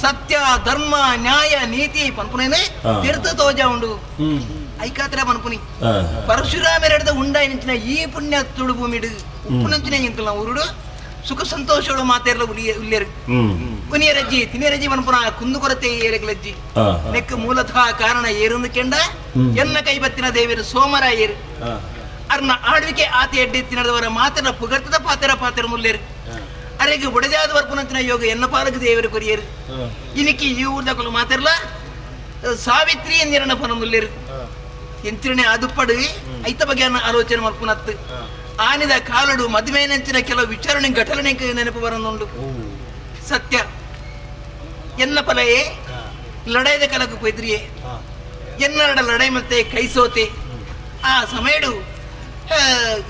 ಸತ್ಯ ಧರ್ಮ ನ್ಯಾಯ ನೀತಿ ಪನ್ಪುನೇ ತೀರ್ಥ ತೋಜ ಉಂಡು ಐಕಾತ್ರ ಪನ್ಪುನಿ ಪರಶುರಾಮರೆಡ್ದ ಉಂಡಾಯಿ ನಿಂಚಿನ ಈ ಪುಣ್ಯ ತುಳು ಭೂಮಿಡು ಉಪ್ಪುನಂಚಿನ ಇಂಕಲ್ನ ಊರುಡು ಸುಖ ಸಂತೋಷಡು ಮಾತೇರ್ಲ ಉಲ್ಲೇರು ಉನಿಯರಜ್ಜಿ ತಿನಿಯರಜ್ಜಿ ಪನ್ಪುನ ಕುಂದು ಕೊರತೆ ಏರಗ್ಲಜ್ಜಿ ನೆಕ್ ಮೂಲತಃ ಕಾರಣ ಏರುಂದು ಕೆಂಡ ಎನ್ನ ಕೈಬತ್ತಿನ ದೇವರು ಸೋಮರಾಯರು ಅರ್ನ ಆಳ್ವಿಕೆ ಆತ ಎಡ್ಡೆ ತಿನ್ನದವರ ಮಾತಿನ ಪುಗರ್ತದ ಪಾತೆರ ಪಾತೆರ ಮುಲ್ಲೇರು ಅರೆಗೆ ಒಡೆದಾದ ವರ್ಪುನಂತಿನ ಯೋಗ ಎನ್ನ ಪಾಲಕ ದೇವರು ಕೊರಿಯರು ಇನಿಕಿ ಈ ಊರ್ದಕಲು ಮಾತಿರ್ಲ ಸಾವಿತ್ರಿ ಎಂದಿರನ ಪನಂದುಲ್ಲೇರು ಎಂತಿರನೆ ಅದುಪ್ಪಡು ಐತ ಬಗ್ಗೆ ಆಲೋಚನೆ ಮಲ್ಪುನತ್ತು ಆನಿದ ಕಾಲಡು ಮದುವೆನಂಚಿನ ಕೆಲವು ವಿಚಾರಣೆ ಘಟನೆ ನೆನಪು ಬರನುಂಡು ಸತ್ಯ ಎನ್ನ ಫಲಯೇ ಲಡಾಯ್ದ ಕಲಕು ಪೊಯ್ದ್ರಿಯೇ ಎನ್ನರಡ ಲಡಾಯಿ ಮತ್ತೆ ಕೈಸೋತೆ ಆ ಸಮಯಡು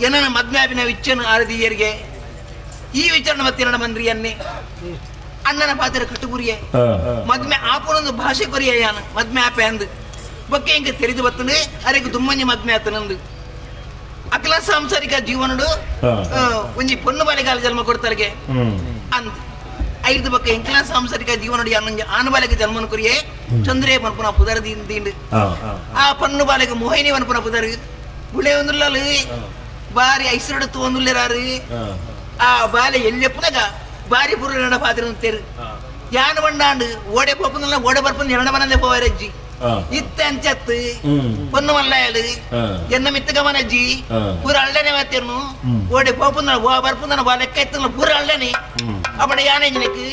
ಏನನ ಮದ್ಮ್ಯಾಪಿನ ವಿಚ್ಚನು ಆರದಿಯರಿಗೆ ಈ ವಿಚಾರಣೆ ಮತ್ತೆ ನನ್ನ ಬಂದ್ರಿ ಅನ್ನೆ ಅಣ್ಣನ ಪಾತ್ರ ಕಟ್ಟುಗುರಿಯೇ ಮದ್ಮೆ ಆಪುನೊಂದು ಭಾಷೆ ಕೊರಿಯ ಯಾನ ಮದ್ಮೆ ಆಪೆ ಅಂದು ಬೊಕ್ಕೆ ಹಿಂಗೆ ತೆರೆದು ಬತ್ತಂದು ಅರೆಗೆ ದುಮ್ಮಂಜಿ ಮದ್ಮೆ ಆತನಂದು ಅಖಿಲ ಸಾಂಸಾರಿಕ ಜೀವನಡು ಒಂಜಿ ಪೊಣ್ಣು ಬಾಲೆಗಾಲ ಜನ್ಮ ಕೊಡ್ತಾರಿಗೆ ಅಂದ್ ಐದು ಬಕ್ಕ ಎಂಕ್ಲಾ ಸಾಂಸಾರಿಕ ಜೀವನಡಿ ಆನಬಾಲೆಗೆ ಜನ್ಮನ ಕುರಿಯೇ ಚಂದ್ರೇ ಪನ್ಪುನ ಪುದರ್ ದಿಂಡು ಆ ಪಣ್ಣು ಬಾಲೆಗೆ ಮೋಹಿನಿ ಪನ್ಪುನ ಪುದರ್ ಬುಳೆ ಒಂದುಲ್ಲಾಲು ಬಾರಿ ಐಸರಡು ತೋಂದುಲ್ಲೆರಾರು ಆ ಬಾಲೆ ಎಲ್ಲೆಪ್ಪುನಗ ಬಾರಿ ಪುರ ನಡ ಪಾತ್ರ ತೇರು ಯಾನ ಬಂಡಾಂಡು ಓಡೆ ಪೋಪುನಲ್ಲ ಓಡೆ ಬರ್ಪುನ ಎರಡ ಮನಲ್ಲೇ ಪೋವರಜ್ಜಿ ಇತ್ತ ಅಂಚತ್ತು పొన్ను మల్లాయలు ఎన్న మిత్తగా మనజ్జి పూర అల్లనే మాతేను ఓడే పోపుందన ఓ బర్పుందన వా లెక్క ఎత్తున పూర అల్లనే అప్పుడు యానే నీకు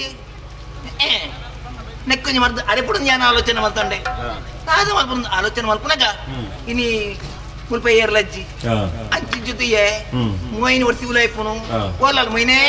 నెక్కు మర్దు అరెప్పుడు జ్ఞాన ఆలోచన మల్తండే అది మల్పు ఆలోచన మల్పునక ఇని ముల్పై ఏర్లజ్జి అంచి జుతియే మోయిని వర్తి ఉలైపును ఓలాలు మొయినే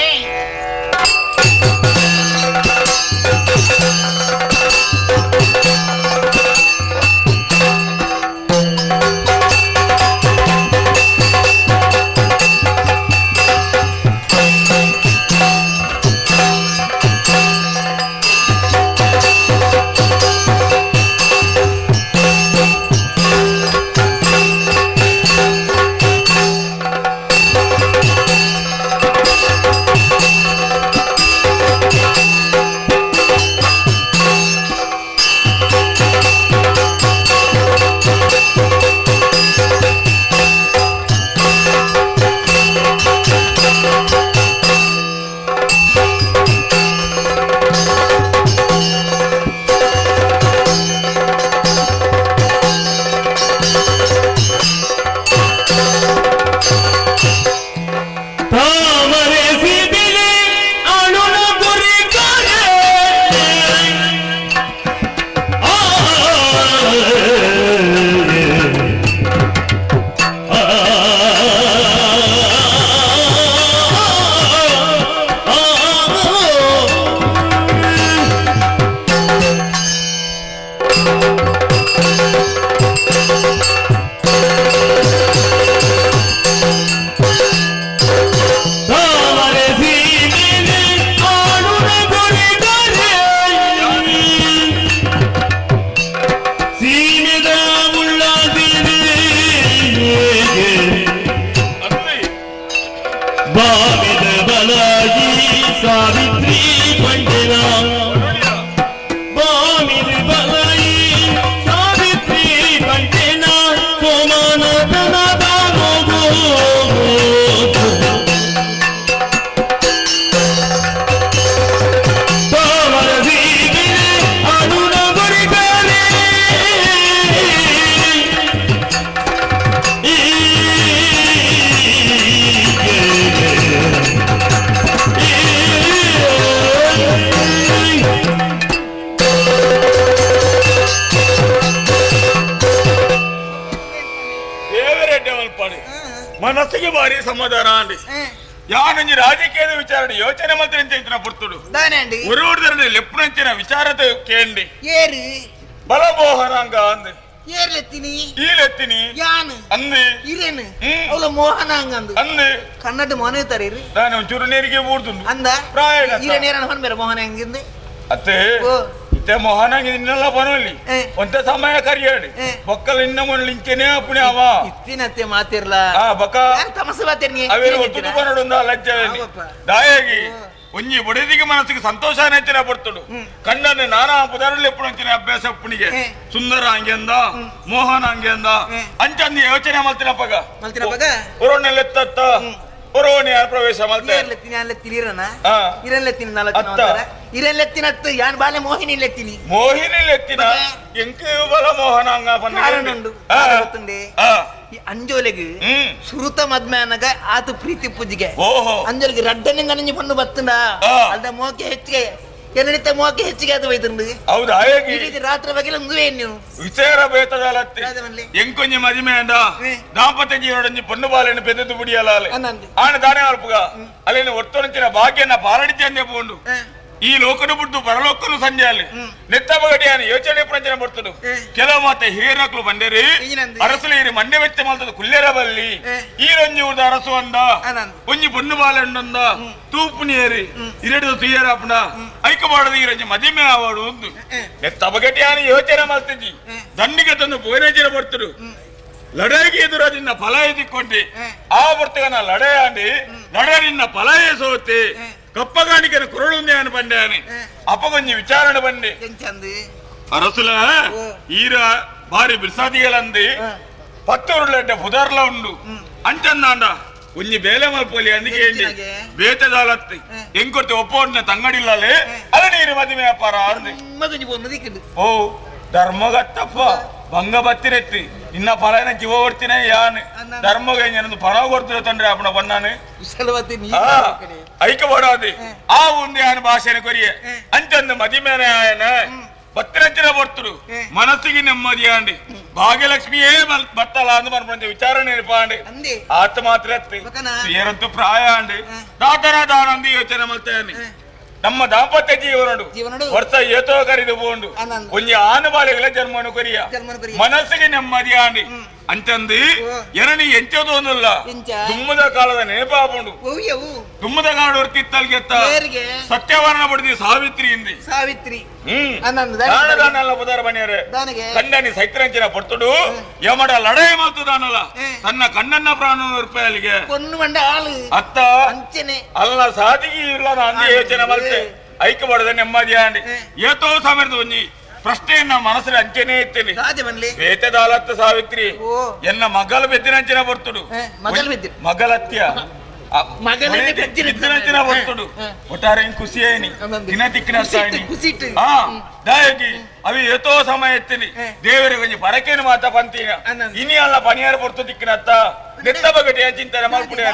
ಮನಸ್ಸಿಗೆ ಭಾರಿ ಸಮಾಧಾನ ಅಂడి ಯಾನಂಜಿ ರಾಜಕೀಯದ ವಿಚಾರಣೆ ಯೋಚನೆ ಮಾತ್ರ చేసిన పుర్తుడు ఒరువుడు లెప్పునంచిన విచారత కేండి బలమోహనంగా అంది ఈలెత్తిని అంది ಅವಳ ಮೋಹನಾಂಗ ಅಂದು ಅಂది ಕನ್ನಡ ಮೋನ ಇರ್ತಾರೆ దాని చురు నీರಿಗೆ ఊడుతుంది ಅಂದ ಈರನೇರನ ಹೊನ್ಬೇರ ಮೋಹನಾಂಗಿಂದ ಅತ್ತೆ ಇತ್ತೆ ಮೋಹನಾಂಗಿ ಇನ್ನೆಲ್ಲ ಬನೋಲಿ ಒಂತ ಸಮಯ ಕರಿಯಾಡಿ ಬೊಕ್ಕಲ್ ಇನ್ನ ಮೊನ್ನೆ ಇಂಚೆನೇ ಅಪ್ಪುಣೆ ಅವ ಇತ್ತಿನತ್ತೆ ಮಾತಿರ್ಲ ಆ ಬೊಕ್ಕ ತಮಸು ಬಾತಿರ್ನಿ ಅವೇನು ಒತ್ತುದು ಬನಡುಂದ ಲಜ್ಜೆ ದಾಯಾಗಿ ಒಂಜಿ ಒಡೆದಿಗೆ ಮನಸ್ಸಿಗೆ ಸಂತೋಷ ನೆಚ್ಚಿನ ಪಡ್ತುಡು ಕಣ್ಣನ್ನು ನಾನಾ ಪುದರಲ್ಲಿ ಎಪ್ಪುನಂಚಿನ ಅಭ್ಯಾಸ ಅಪ್ಪುಣಿಗೆ ಸುಂದರ ಅಂಗೆಂದ ಮೋಹನ ಅಂಗೆಂದ ಅಂಚಂದಿ ಯೋಚನೆ ಮಲ್ತಿನಪ್ಪಗ ಮಲ್ತಿನಪ್ಪಗ ಒರೋಣೆಲ್ಲೆತ್ತ ಒರೋಣಿ ಪ್ರವೇಶ ಮಲ್ತೆ ಯಾನ್ ಬಾಲೆ ಮೋಹಿನಿ ಲೆತ್ತಿನಿ ಮೋಹಿನಿ ಲೆತ್ತಿನ ಎಂಕು ಬಲ ಮೋಹನಾಂಗ ಕಾರಣ ಉಂಡು ಈ ಅಂಜೋಲೆಗ್ ಸುರುತ ಮದ್ಮೆ ಅನ್ನಗ ಆತು ಪ್ರೀತಿ ಪೂಜಿಗೆ ಅಂಜೋಲಿಗೆ ರಡ್ಡನೆ ನನಂಜಿ ಪಣ್ಣು ಬತ್ತುಂಡ ಅಲ್ದ ಮೋಕೆ ಹೆಚ್ಚಿಗೆ ಎನ್ನಡಿತ ಮೋಕೆ ಹೆಚ್ಚಿಗೆ ಅದು ಬೈತುಂಡು ಹೌದು ಇಡೀ ರಾತ್ರಿ ಬಗ್ಗೆ ಒಂದುವೇ ನೀವು ವಿಚಾರ ಬೇತದಲತ್ತಿ ಎಂಕೊಂಜಿ ಮದಿಮೆ ಅಂಡ ದಾಂಪತ್ಯ ಜೀವನೊಂಜಿ ಪೊಣ್ಣು ಬಾಲೆಯನ್ನು ಪೆದ್ದು ಬುಡಿಯಲಾಲೆ ಆಣ ದಾನೆ ಅಲ್ಪುಗ ಅಲ್ಲಿನ ಒತ್ತೊಂಚಿನ ಭಾಗ್ಯನ ಪಾರಡಿಚಂದೆ ಪೋಂಡು ಈ ಲೋಕನು ಬಿಟ್ಟು ಪರಲೋಕನು ಸಂಜೆ ನೆತ್ತ ಬಗಡಿಯಾನ ಯೋಚನೆ ಪ್ರಚನೆ ಬರ್ತಡು ಕೆಲವು ಮಾತೆ ಹಿರಿಯರಕ್ಲು ಬಂದೇರಿ ಅರಸುಲು ಇರಿ ಮಂಡೆ ವೆಚ್ಚ ಮಾಲ್ತದ ಕುಲ್ಲೆರ ಬಲ್ಲಿ ಈ ರೊಂಜಿ ಊರ್ದ ಅರಸು ಅಂದ ಒಂಜಿ ಪೊಣ್ಣು ಬಾಲೆಂಡಂದ ತೂಪುನಿಯರಿ ಇರಡು ತುಯ್ಯರಾಪುಣ ಐಕಬಾಡದ ಈ ರಂಜಿ ಮದಿಮೆ ಆವಾಡು ಒಂದು ನೆತ್ತ ಬಗಟಿಯಾನ ಯೋಚನೆ ಮಾಲ್ತಿದ್ದಿ ದಂಡಿಗೆ ತಂದು ಪೋನೇಜಿನ ಬರ್ತಡು ಲಡಾಯಿಗೆ ಎದುರಾದಿನ್ನ ಫಲ ಎದಿಕ್ಕೊಂಡಿ ಆ ಬರ್ತಗನ ಲಡಾಯ ಅಂಡಿ ಲಡ ನಿನ್ನ ಫಲ ಸೋತೆ ಕಪ್ಪಗಾಣಿಕೆನ ಕುರಳುಂದೆ ಪಂಡಾನೆ ಅಪ್ಪಗೊಂಜಿ ವಿಚಾರಣೆ ಬಂದೆ ಅರಸುಲ ಈರ ಬಾರಿ ಬಿರ್ಸಾದಿಗಳಂದು ಪತ್ತೂರುಲೆಡ್ಡ ಪುದರ್ಲ ಉಂಡು ಅಂಚಂದಾಂಡ ಒಂಜಿ ಬೇಲೆ ಮಲ್ಪೊಲಿ ಅಂದಿಗೆ ಬೇತೆದಾಲತ್ತಿ ಎಂಕೊರ್ತಿ ಒಪ್ಪೋಡ್ನ ತಂಗಡಿಲ್ಲಲೆ ಅಲ್ಲ ನೀರು ಮದಿಮೆ ಅಪ್ಪಾರ ಅಂದೆ ಓ ಧರ್ಮಗತ್ತಪ್ಪ ಭಂಗ ಬತ್ತಿರೆತ್ತಿ ಇನ್ನ ಫಲನ ಜೀವ ಹೊರ್ತಿನ ಯಾನ್ ಧರ್ಮಗ ಏನಂದು ಪರ ಕೊಡ್ತಿರ ತಂಡ್ರೆ ಅಪ್ಪನ ಬಣ್ಣಾನೆ ಐಕ ಬಡಾದಿ ಆ ಒಂದು ಯಾನ್ ಭಾಷೆನ ಕೊರಿಯೆ ಅಂಚಂದು ಮದಿಮೇನೆ ಆಯನ ಬತ್ತಿನಂಚಿನ ಬರ್ತರು ಮನಸ್ಸಿಗೆ ನೆಮ್ಮದಿಯಾಂಡಿ ಭಾಗ್ಯಲಕ್ಷ್ಮಿಯೇ ಬತ್ತಲ ಅಂದು ಮನ್ಪಂಚ ವಿಚಾರಣೆ ಪಾಂಡಿ ಆತ ಮಾತ್ರ ಏರಂತೂ ಪ್ರಾಯ ಅಂಡಿ ದಾತನ ದಾನಂದಿ ಯೋಚನೆ ಮಲ್ತಾನೆ ನಮ್ಮ ದಾಂಪತ್ಯ ಜೀವನಡು ವರ್ಷ ಏತೋ ಕರಿದು ಪೋಂಡು ಒಂಜಿ ಆನುಬಾಲೆಗಳ ಜನ್ಮನು ಕೊರಿಯ ಮನಸ್ಸಿಗೆ ನೆಮ್ಮದಿಯಾಂಡಿ ಅಂಚಂದು ಎರನಿ ಎಂಚದೋನುಲ್ಲ ದುಮ್ಮದ ಕಾಲದ ನೆನಪಾಪುಂಡು ದುಮ್ಮದ ಕಾಲದ ಹೊರ್ತಿತ್ತಲ್ಗೆತ್ತ ಸತ್ಯವರ್ಣ ಪಡೆದಿ ಸಾವಿತ್ರಿ ಇಂದಿ ಸಾವಿತ್ರಿ ದಾನದಾನಲ್ಲ ಪುದಾರ ಬನ್ನಿಯರೆ ಕಣ್ಣನಿ ಸೈತ್ರಂಚಿನ ಪೊರ್ತುಡು ಯಮಡ ಲಡಾಯಿ ಮಾಡ್ತದಾನಲ್ಲ ತನ್ನ ಕಣ್ಣನ್ನ ಪ್ರಾಣ ರೂಪಾಯಿಗೆ ಅತ್ತ ಅಲ್ಲ ಸಾಧಿಗೆ ಇಲ್ಲ ಅಂದಿ ಯೋಚನೆ ಮಲ್ತೆ ಐಕ್ಯ ಬಡದ ನೆಮ್ಮದಿ ಅಂಡಿ ಏತೋ ಸಮಯದ ಒಂಜಿ ಪ್ರಶ್ನೆಯನ್ನ ಮನಸ್ಸಿನ ಅಂಚೆನೇ ಇತ್ತೇನೆ ಬೇತೆದಾಲತ್ತ ಸಾವಿತ್ರಿ ಎನ್ನ ಮಗಲ ಬೆದ್ದಿನಂಚಿನ ಬರ್ತುಡು ಮಗಲತ್ಯ ಬೆದ್ದಿನಂಚಿನ ಬರ್ತುಡು ಒಟ್ಟಾರೆ ಖುಷಿ ಆಯ್ನಿ ದಿನ ತಿಕ್ಕಿನ ದಾಯಕಿ ಅವಿ ಏತೋ ಸಮಯ ಎತ್ತೀನಿ ದೇವರಿಗೆ ಒಂಜಿ ಪರಕೇನು ಮಾತ ಪಂತೀನ ಇನಿ ಅಲ್ಲ ಪನಿಯಾರ ಪೊರ್ತು ತಿಕ್ಕಿನತ್ತ ನೆತ್ತ ಬಗಟೆ ಚಿಂತನೆ ಮಲ್ಪುಡೆ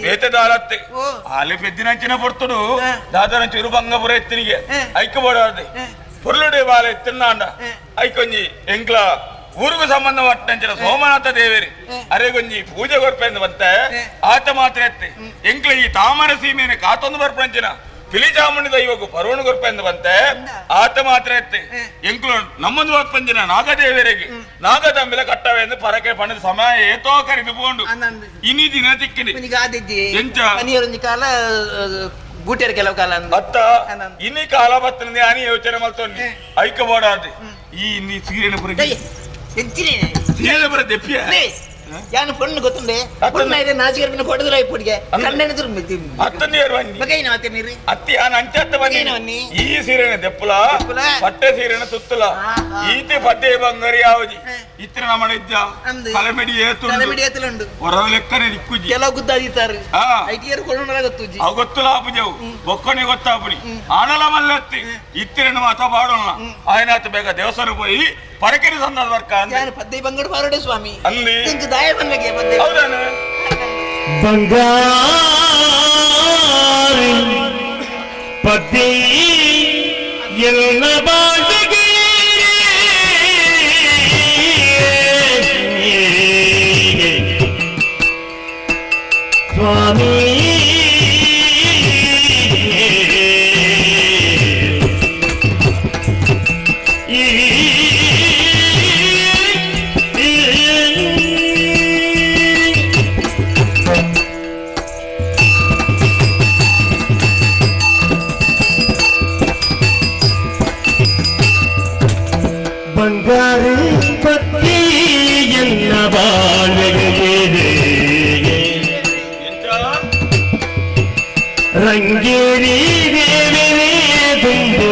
ಬೇತೆದಾಲತ್ತೆ ಆಲೆ ಬೆದ್ದಿನಂಚಿನ ಬರ್ತುಡು ದಾದನ ಚುರು ಭಂಗಪುರ ಎತ್ತಿನಿಗೆ ಐಕ್ಯ ಬೋಡಾದೆ ಪೊರ್ಲುಡೆ ಬಾಲೆ ತಿನ್ನಾಂಡ ಐಕೊಂಜಿ ಎಂಕ್ಲ ಊರಿಗೂ ಸಂಬಂಧ ಪಟ್ಟಂಚಿನ ಸೋಮನಾಥ ದೇವೇರಿ ಅರೆಗೊಂಜಿ ಪೂಜೆ ಕೊರ್ಪೆಂದು ಬಂತೆ ಆತ ಮಾತ್ರ ಎತ್ತೆ ಎಂಕ್ಲ ಈ ತಾಮರ ಸೀಮೆನ ಕಾತೊಂದು ಬರ್ಪಂಚಿನ ಪಿಲಿಚಾಮುಂಡಿ ದೈವಕ್ಕೂ ಪರ್ವಣು ಕೊರ್ಪೆಂದು ಬಂತೆ ಆತ ಮಾತ್ರ ಎತ್ತೆ ಎಂಕ್ಲು ನಮ್ಮದು ಬರ್ಪಂಚಿನ ನಾಗದೇವರಿಗೆ ನಾಗದಂಬಿಲ ಕಟ್ಟವೆಂದು ಪರಕೆ ಪಣದ ಸಮಯ ಏತೋ ಕರಿದು ಪೋಂಡು ಇನಿ ದಿನ ತಿಕ್ಕಿನಿ ಎಂಚ ಕಾಲ ಬೂಟೇರ್ ಕೆಲವು ಕಾಲ ಅತ್ತ ಇನಿ ಕಾಲ ಬತ್ತನ ಆನಿ ಯೋಚನೆ ಮಲ್ತೊನ್ನಿ ಐಕ ಬೋಡಾದೆ ಈ ಇನ್ನಿ ಸೀರೆನ ಪುರ ಸೀರೆನ ಪುರ ದೆಪ್ಪಿಯ ಯಾನು ಪೊಣ್ಣು ಗೊತ್ತುಂಡೆ ಪೊಣ್ಣು ಐರೆ ನಾಚಿಕೆ ಕೊಡದಿಲ್ಲ ಇಪ್ಪಡಿಗೆ ಕಣ್ಣೆನ ತುರುಂಬಿ ಅತ್ತನಿಯರ್ ಬನ್ನಿ ಬಗೈನ ಅತ್ತೆ ನೀರು ಅತ್ತಿ ಆನ ಅಂಚತ್ತ ಬನ್ನಿ ಈ ಸೀರೆನ ದೆಪ್ಪುಲ ಪಟ್ಟೆ ಸೀರೆನ ಸುತ್ತಲ ಈತೆ ಪದ್ದೆ ಬಂಗಾರಿ ಯಾವಜಿ ಇತ್ರ ನಮ್ಮ ಇದ್ದ ಕಲಮೆಡಿ ಏತು ಕಲಮೆಡಿ ಏತುಂಡು ಹೊರ ಲೆಕ್ಕನೆ ದಿಕ್ಕುಜಿ ಕೆಲವು ಗುದ್ದಾದಿತ್ತಾರೆ ಐಟಿಯರ್ ಕೊಡೋಣ ಗೊತ್ತುಜಿ ಅವು ಗೊತ್ತುಲ ಆಪುಜವು ಬೊಕ್ಕನೆ ಗೊತ್ತಾಪುನಿ ಆನಲ ಮಲ್ಲತ್ತಿ ಇತ್ತಿರನ ಮಾತ ಪಾಡೋಣ ಆಯನಾತ ಬೇಗ ದೇವಸ್ಥಾನ ಪೋಯಿ ಪರಕೆರೆ ಸಂದಾದ ವರ್ಕ ಯಾರು ಪದ್ದೆ ಬಂಗಡು ಪಾರೋಡೆ ಸ್ವಾಮಿ ಅಂದಿ ಇಂಕ್ ದಾಯ ಬಂದಗೆ ಪದ್ದೆ ಹೌದಾನೆ ಬಂಗಾರಿ ಪದ್ದೆ ಎಲ್ಲ ಬಾಳಿಗೆ ಸ್ವಾಮಿ ಬಂಗಾರಿ ಪತ್ನಿ ಎಲ್ಲ ಬಾಳ್ವೆಗೆ ರಂಗೇರಿ ದೇವರೇ ತುಂಬು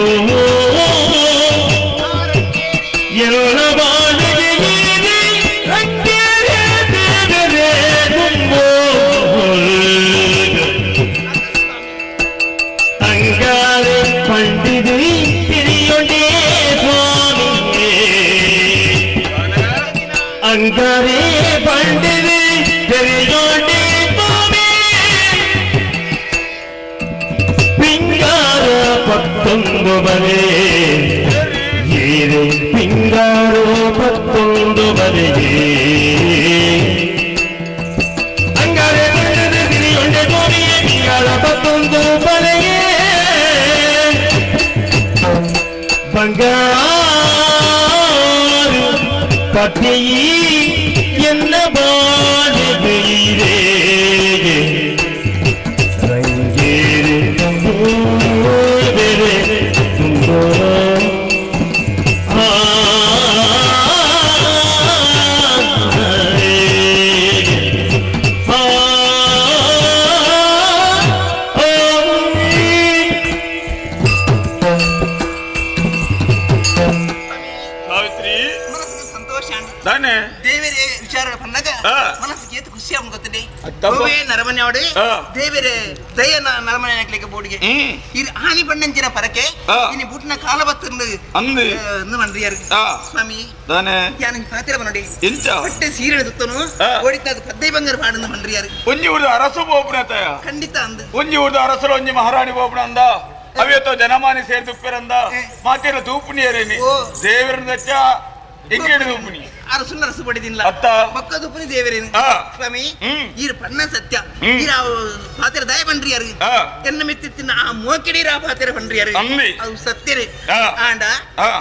ಎಲ್ಲ ಬಾಳ್ವೆಗೆ ರಂಗೇರಿ ದೇವರೇ ತುಂಬು ಅಂಗಾರೆ ಪಂಡಿದು ತಿರಿಯೊಂಡೇ ಸ್ವಾಮಿ ಅಂಗಾರೆ ಪಂಡಿದು ತಿರಿಯೊಂಡೇ ಸ್ವಾಮಿ ಪಿಂಗಾರ ಪತ್ತೊಂದು ಬರೆ ಏರೆ ಪಿಂಗಾರೋ ಪತ್ತೊಂದು ಬರೆಗೆ ಅಂಗಾರೆ ಪಂಡಿದು ತಿರಿಯೊಂಡೆ ಸ್ವಾಮಿಯೇ ಪಿಂಗಾರ ಪತ್ತೊಂದು ಬರೆಗೆ ಬಂಗಾರು ಪತ್ನಿಯೀ ಎನ್ನ ಬಾಳಿಗೆ ರಂಗೇರಿ ಬೇರೆ ತುಂಬೋ ಆ ಆ ದಾನೆ ದೇವರೇ ವಿಚಾರ ಪನ್ನಗ ಮನಸ್ಸಿಗೆ ಏತು ಖುಷಿ ಆಪುಂಡು ಗೊತ್ತುಂಡೆ ಒವ್ವೇ ನರಮನೆ ಅವಡು ದೇವರೇ ದಯ ನರಮನೆ ಹಾಕ್ಲಿಕ್ಕೆ ಬೋಡಿಗೆ ಇರ್ ಹಾನಿ ಪಣ್ಣಂಚಿನ ಪರಕೆ ಇನಿ ಬುಟ್ನ ಕಾಲ ಬತ್ತುಂಡು ಅಂದು ಅಂದು ಮಂಡ್ರಿಯಾರು ಸ್ವಾಮಿ ದಾನೆ ಯಾನ್ ಪಾತಿರ ಬನೋಡಿ ಎಂಚ ಪಟ್ಟೆ ಸೀರೆ ತುತ್ತನು ಓಡಿತಾದ ಪದ್ದೈ ಬಂಗಾರ ಪಾಡುಂದು ಮಂಡ್ರಿಯಾರು ಒಂಜಿ ಊರ್ದ ಅರಸು ಬೋಪುನ ತಯ ಖಂಡಿತ ಅಂದು ಒಂಜಿ ಊರ್ದ ಅರಸರು ಒಂಜಿ ಮಹಾರಾಣಿ ಬೋಪುನ ಅಂದ ಅವೇತೋ ಜನಮಾನಿ ಸೇರ್ದುಪ್ಪೆರಂದ ಮಾತೇರ ತೂಪುನಿಯರೇನಿ ದೇವರನ್ನ ದಚ್ಚ ಎಂಗೇಡು ತೂಪುನಿ ಅರಸುನ ಅರಸು ಪಡಿದಿಲ್ಲ ಅತ್ತ ಬೊಕ್ಕ ತೂಪುನಿ ದೇವರೇನು ಸ್ವಾಮಿ ಈರ್ ಪಣ್ಣ ಸತ್ಯ ಈರ್ ಪಾತ್ರ ದಯ ಪಂಡ್ರಿಯಾರು ಎನ್ನ ಮಿತ್ತಿತ್ತಿನ ಆ ಮೋಕಿಡೀರ ಆ ಪಾತ್ರ ಪಂಡ್ರಿಯಾರು ಅದು ಸತ್ಯರೇ ಆಂಡ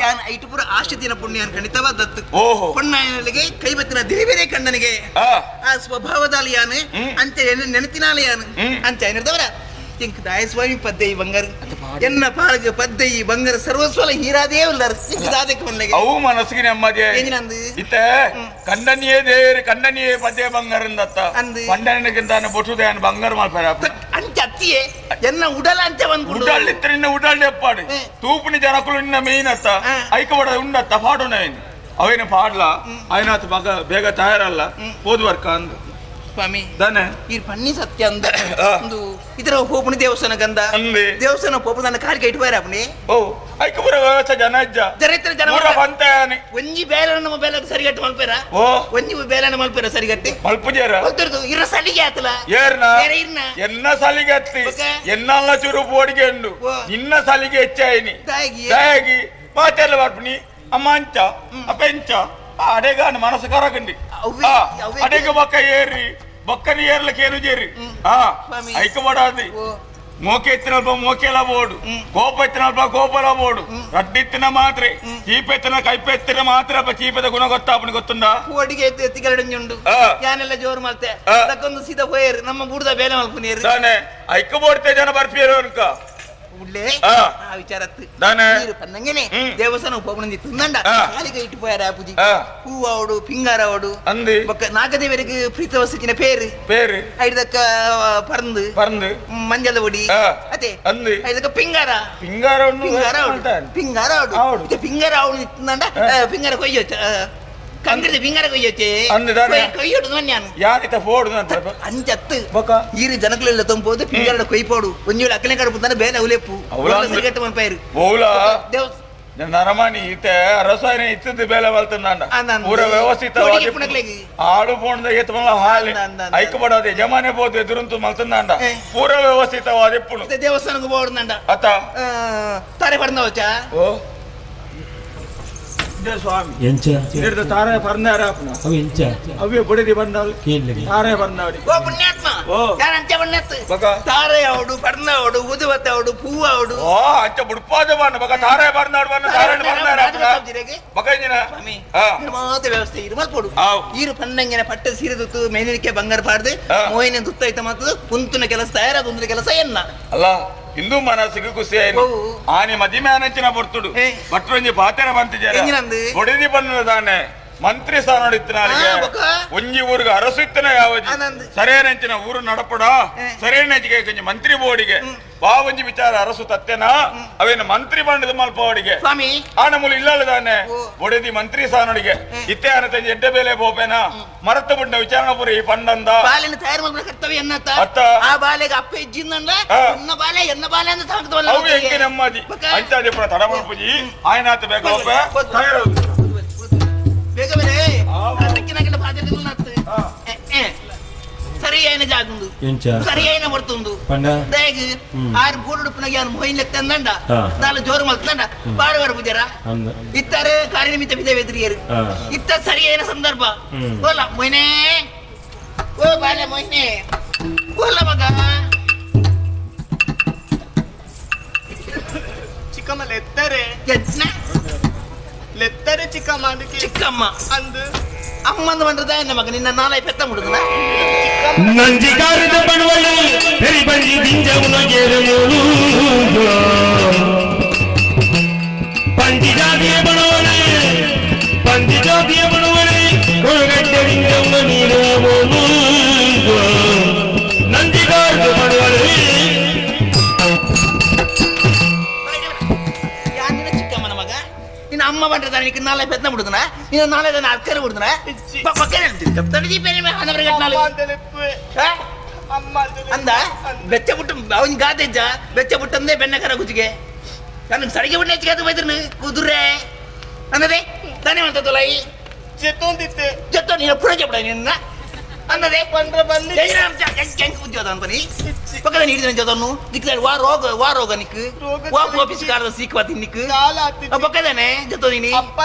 ಯಾನ್ ಐಟು ಪೂರ ಆಶೆ ದಿನ ಪುಣ್ಯ ಖಂಡಿತವಾದ ದತ್ತು ಪೊಣ್ಣನಿಗೆ ಕೈಬತ್ತಿನ ದೇವರೇ ಕಣ್ಣನಿಗೆ ಆ ಸ್ವಭಾವದಲ್ಲಿ ಯಾನು ಅಂಚೆ ನೆನತಿನಾಲೆ ಯಾನು ಅಂಚೆ ಏನಿರ್ತವರ ಇಂಕ್ ದಾಯಸ್ವಾಮಿ ಪದ್ದೈ ಬಂಗಾರ ಎನ್ನ ಪಾಲಗ ಪದ್ದೈ ಬಂಗಾರ ಸರ್ವಸ್ವಲ ಹೀರಾದೇ ಉಲ್ಲಾರು ಇಂಕ್ ದಾದಕ್ಕೆ ಮನ್ನೆಗೆ ಅವು ಮನಸ್ಸಿಗೆ ನೆಮ್ಮದಿ ಎಂಜಿನಂದು ಇತ್ತೆ ಕಂಡನಿಯೇ ದೇವರು ಕಂಡನಿಯೇ ಪದ್ದೆ ಬಂಗಾರಂದತ್ತ ಅಂದು ಕಂಡನಿಗಿಂತ ಬೊಟ್ಟುದೆ ಬಂಗಾರ ಮಾಲ್ಪರ ಅಂಚೆ ಅತ್ತಿಯೇ ಎನ್ನ ಉಡಲ ಅಂಚೆ ಬಂದು ಉಡಲ್ ಇತ್ತ ನಿನ್ನ ಉಡಲ್ ಎಪ್ಪಾಡು ತೂಪುನಿ ಜನಕುಲು ನಿನ್ನ ಮೇಯ್ನ್ ಅತ್ತ ಐಕಬಡ ಉಂಡತ್ತ ಪಾಡೋಣ ಅವೇನು ಪಾಡ್ಲ ಆಯ್ನಾತ್ ಮಗ ಬೇಗ ತಯಾರಲ್ಲ ಹೋದ್ವರ್ಕ ಅಂದು ಸ್ವಾಮಿ ದಾನೆ ಈ ಪನ್ನಿ ಸತ್ಯ ಅಂದ ಒಂದು ಇದರ ಪೋಪುನಿ ದೇವಸ್ಥಾನ ಗಂಧ ದೇವಸ್ಥಾನ ಪೋಪುನ ಕಾಲಿಗೆ ಇಟ್ಟು ಅಪ್ಪಣೆ ಓ ಐಕಪುರ ವ್ಯವಸ್ಥೆ ಜನ ಇಜ್ಜ ಜನ ಜನ ಪೂರ ಪಂತಾನೆ ಒಂಜಿ ಬೇಲನ ನಮ್ಮ ಬೇಲ ಸರಿಗಟ್ಟು ಮಲ್ಪೇರ ಓ ಒಂಜಿ ಬೇಲನ ಮಲ್ಪೇರ ಸರಿಗಟ್ಟಿ ಮಲ್ಪುಜೇರ ಗೊತ್ತಿರ್ದು ಇರ ಸಲಿಗೆ ಆತಲ ಏರ್ನ ಇರ್ನ ಎನ್ನ ಸಲಿಗೆ ಅತ್ತಿ ಎನ್ನಲ್ಲ ಚುರು ಪೋಡಿಗೆ ಉಂಡು ನಿನ್ನ ಸಲಿಗೆ ಹೆಚ್ಚಾಯಿನಿ ದಾಗಿ ಮಾತೆಲ್ಲ ಬರ್ಪುನಿ ಅಮ್ಮ ಅಂಚ ಅಪೆಂಚ ಅಡೆಗಾನ ಮನಸ್ಸು ಕರಗಂಡಿ ಅಡೆಗೆ ಬೊಕ್ಕ ಏರಿ ಬೊಕ್ಕನಿ ಏರ್ಲಕ್ಕೆ ಏನು ಜೇರಿ ಐಕಬಡಾದಿ ಮೋಕೆ ಎತ್ತಿನಲ್ಪ ಮೋಕೆಲ ಬೋಡು ಕೋಪ ಎತ್ತಿನಲ್ಪ ಕೋಪಲ ಬೋಡು ರಡ್ಡಿತ್ತಿನ ಮಾತ್ರೆ ಚೀಪೆತ್ತಿನ ಕೈಪೆತ್ತಿನ ಮಾತ್ರ ಅಲ್ಪ ಚೀಪದ ಗುಣ ಗೊತ್ತಾಪನ ಗೊತ್ತುಂಡ ಕೋಡಿಗೆ ಎತ್ತಿಗರಡಂಜುಂಡು ಯಾನೆಲ್ಲ ಜೋರು ಮಲ್ತೆ ಅದಕ್ಕೊಂದು ಸೀದಾ ಹೋಯರು ನಮ್ಮ ಬೂಡ್ದ ಬೇಲೆ ಮಲ್ಪುನೇರು ತಾನೆ ಐಕ ಬೋಡ್ತೆ ಜನ ಬರ್ಪಿಯರು ಅನ್ಕ ಉಳ್ಳೇ ಆ ವಿಚಾರತ್ತು ಪನ್ನಂಗೆನೆ ದೇವಸ್ಥಾನ ಪೋಪುನಂದಿ ತಿಂದಂಡ ಕಾಲಿಗೆ ಇಟ್ಟು ಪೋಯಾರ ಪೂಜಿ ಹೂವಾವಡು ಪಿಂಗಾರವಾಡು ಅಂದಿ ಬೊಕ್ಕ ನಾಗದೇವರಿಗೆ ಪ್ರೀತ ವಸ್ತುಕಿನ ಪೇರು ಪೇರು ಐದಕ್ಕ ಪರಂದು ಪರಂದು ಮಂಜದ ಒಡಿ ಅದೇ ಅಂದಿ ಐದಕ್ಕ ಪಿಂಗಾರ ಪಿಂಗಾರ ಪಿಂಗಾರ ಪಿಂಗಾರ ಆವಡು ಪಿಂಗಾರ ಆವಡು ತಿಂದಂಡ ಪಿಂಗಾರ ಕೊಯ್ಯೋಚ ಕಂಗ್ರದ ಪಿಂಗಾರ ಕೊಯ್ಯೋಚೆ ಕೊಯ್ಯೋಡು ನಾನು ಯಾರಿತ ಫೋಡು ಅಂಚತ್ತು ಈರು ಜನಗಳೆಲ್ಲ ತಂಬೋದು ಪಿಂಗಾರ ಕೊಯ್ಪೋಡು ಒಂಜಿ ಅಕ್ಕನೆ ಕಡಪುತ್ತಾನೆ ಬೇಲೆ ಅವಲೆಪ್ಪು ಸರಿಗಟ್ಟು ಮನ್ಪೈರು ದೇವಸ್ ನರಮಾನಿ ಈತೆ ರಸಾಯನ ಇತ್ತದ ಬೇಲೆ ಬಲ್ತಂದಾಂಡ ಪೂರ ವ್ಯವಸ್ಥಿತ ಆಡು ಪೋಣದ ಏತ್ ಹಾಲಿ ಐಕಬಡಾದ ಯಜಮಾನೆ ಬೋದು ಎದುರಂತು ಮಲ್ತಂದಾಂಡ ಪೂರ ವ್ಯವಸ್ಥಿತವಾದ ಇಪ್ಪುನು ದೇವಸ್ಥಾನಕ್ಕೆ ಬೋಡ್ದಂಡ ಅತ್ತ ತಾರೆ ಪಡ್ನವಚ ಓ ಸ್ವಾಮಿ ಎಂಚ ಇರ್ದ ತಾರೆ ಪರ್ನಾರ ಅವು ಎಂಚ ಅವೇ ಬಡಿದಿ ಬಂದವಳು ತಾರೆ ಬಂದವಳಿ ಓ ಪುಣ್ಯಾತ್ಮ ಯಾರು ಅಂಚ ಬಣ್ಣತ್ತು ತಾರೆ ಅವಡು ಪರ್ನವಡು ಉದುವತ್ತವಡು ಪೂವವಡು ಓ ಅಂಚ ಬುಡ್ಪಾದ ಬಣ್ಣ ಬಕ ತಾರೆ ಬರ್ನಾಡು ಬಣ್ಣ ತಾರೆ ಬರ್ನಾರ ಬಕ ಇಂಜಿನ ಸ್ವಾಮಿ ಮಾತ ವ್ಯವಸ್ಥೆ ಇರು ಮಲ್ಪೋಡು ಈರು ಪನ್ನಂಗೆನ ಪಟ್ಟ ಸೀರೆ ತುತ್ತು ಮೇನಿಕೆ ಬಂಗಾರ ಪಾಡ್ದು ಮೋಹಿನ ತುತ್ತೈತ ಮತ್ತು ಕುಂತುನ ಕೆಲಸ ತಯಾರಾದ ಒಂದು ಕೆಲಸ ಎನ್ನ ಅಲ್ಲ ಹಿಂದೂ ಮನಸ್ಸಿಗೆ ಖುಷಿ ಆಯ್ತು ಆನೆ ಮದಿಮೆ ಆನಂಚಿನ ಬರ್ತುಡು ಭಟ್ರೊಂಜಿ ಪಾತೆರ ಬಂತಿದ್ದಾರೆ ಬೊಡಿದಿ ಬಂದ ತಾನೆ ಮಂತ್ರಿ ಸ್ಥಾನ ಇತ್ತನಾರಿಗೆ ಒಂಜಿ ಊರಿಗೆ ಅರಸು ಇತ್ತನ ಯಾವಜಿ ಸರಿಯನಂಚಿನ ಊರು ನಡಪಡ ಸರಿಯನಂಚಿಗೆ ಕೊಂಚ ಮಂತ್ರಿ ಬೋಡಿಗೆ ಬಾವಂಜಿ ವಿಚಾರ ಅರಸು ತತ್ತೇನಾ ಅವೇನು ಮಂತ್ರಿ ಬಂಡದ ಮಲ್ಪವಡಿಗೆ ಸ್ವಾಮಿ ಆನ ಮೂಲ ಇಲ್ಲಲ್ಲ ತಾನೆ ಬೊಡೆದಿ ಮಂತ್ರಿ ಸ್ಥಾನಡಿಗೆ ಇತ್ತೆ ಆನ ತಂಜಿ ಎಡ್ಡೆ ಬೇಲೆ ಬೋಪೇನಾ ಮರತ ಬುಂಡ ವಿಚಾರಣೆ ಪುರಿ ಪಂಡಂದ ಬಾಲೆನ ತಯಾರು ಮಲ್ಪನ ಕರ್ತವ್ಯ ಎನ್ನತ್ತ ಅತ್ತ ಆ ಬಾಲೆಗೆ ಅಪ್ಪ ಇಜ್ಜಿಂದಂಡ ಎನ್ನ ಬಾಲೆ ಎನ್ನ ಬಾಲೆ ಅಂತ ಸಾಕ್ತವಲ್ಲ ಅವು ಎಂಕೆ ನೆಮ್ಮದಿ ಅಂಚಾದಿ ಪುರ ತಡ ಮಲ್ಪುಜಿ ಆಯನಾತ ಬೇಗ ಹೋಪೆ ತಯಾರು ಬೇಗ ಬೇರೆ ಸರಿ అయిన ಜಾಗುಂದು ಸರಿ అయిన ಪಡ್ತುಂದು ದಯಗ್ ಆರು ಗೂಡುಡುಪ್ಪನಾಗ ಯಾನು ಮೊಯ್ನ್ ಲೆತ್ತಂದಂಡ ನಾಲ್ ಜೋರು ಮಲ್ತಂಡ ಬಾರು ಬಾರು ಪೂಜಾರ ಇತ್ತಾರೆ ಕಾರ್ಯನಿಮಿತ್ತ ಬಿದೆ ಬೆದ್ರಿಯರು ಇತ್ತ ಸರಿ అయిన ಸಂದರ್ಭ ಓಲ ಮೊಯ್ನೆ ಓ ಬಾಲೆ ಮೊಯ್ನೆ ಓಲ ಮಗ ಚಿಕ್ಕಮ್ಮ ಲೆತ್ತಾರೆ ಲೆತ್ತಾರೆ ಚಿಕ್ಕಮ್ಮ ಚಿಕ್ಕಮ್ಮ ಅಂದು ಅಮ್ಮಂದು ಬಂದ್ರದ ಎನ್ನ ಮಗ ನಿನ್ನ ನಾಲೈ ಪೆತ್ತ ಮುಡುದನ ನಂಜಿಕಾರದ ಬಣವಳು ಪೆರಿ ಬಂಜಿ ದಿಂಜವುನ ಗೇರಮೂಲು ಪಂಜಿ ಜಾತಿಯ ಬಣವಳೆ ಪಂಜಿ ಜಾತಿಯ ಬಣವಳೆ ಕೊಳಗಡ್ಡೆ ದಿಂಜವುನ ನೀರಮೂಲು ನಂಜಿಕಾರದ ಬಣವಳೆ ಯಾನಿನ ಚಿಕ್ಕಮ್ಮನ ಮಗ ನಿನ್ನ ಅಮ್ಮ ಬಂದ್ರೆ ನನಗೆ ನಾಳೆ ಪೆತ್ನ ಬಿಡುದನ ನೀನು ನಾಳೆ ನಾನು ಅಕ್ಕರೆ ಬಿಡುದನ ಪಕ್ಕನೆ ತಡಿದಿ ಬೇರೆ ಅಂದ ಬೆಚ್ಚ ಬಿಟ್ಟು ಅವನ್ ಗಾದೆಜ್ಜ ಬೆಚ್ಚ ಬಿಟ್ಟಂದೇ ಬೆನ್ನಕರ ಗುಜ್ಜಿಗೆ ನನಗೆ ಸಡಿಗೆ ಬಿಟ್ಟು ಹೆಚ್ಚಿಗೆ ಬೈದ್ರು ಕುದುರೆ ಅನ್ನದೇ ತಾನೇ ಮಾಡ್ತದಲ್ಲ ಈ ಜೆತ್ತೊಂದಿತ್ತೆ ಜೊತೆ ನೀನು ಪುರಜ ಬಿಡ ನಿನ್ನ ಅನ್ನದೇ ಪಂದ್ರ ಬಲ್ಲಿ ಉದ್ಯೋಗ ಅನ್ಪನಿ ಪಕ್ಕದ ನೀಡಿದ ಜೊತನು ದಿಕ್ಕ ವಾ ರೋಗ ವಾ ರೋಗ ನಿಕ್ ವಾ ಆಫೀಸ್ ಕಾರದ ಸೀಕ್ವಾ ತಿನ್ನಿಕ್ ಪಕ್ಕದಾನೆ ಜೊತೆ ನೀನಿ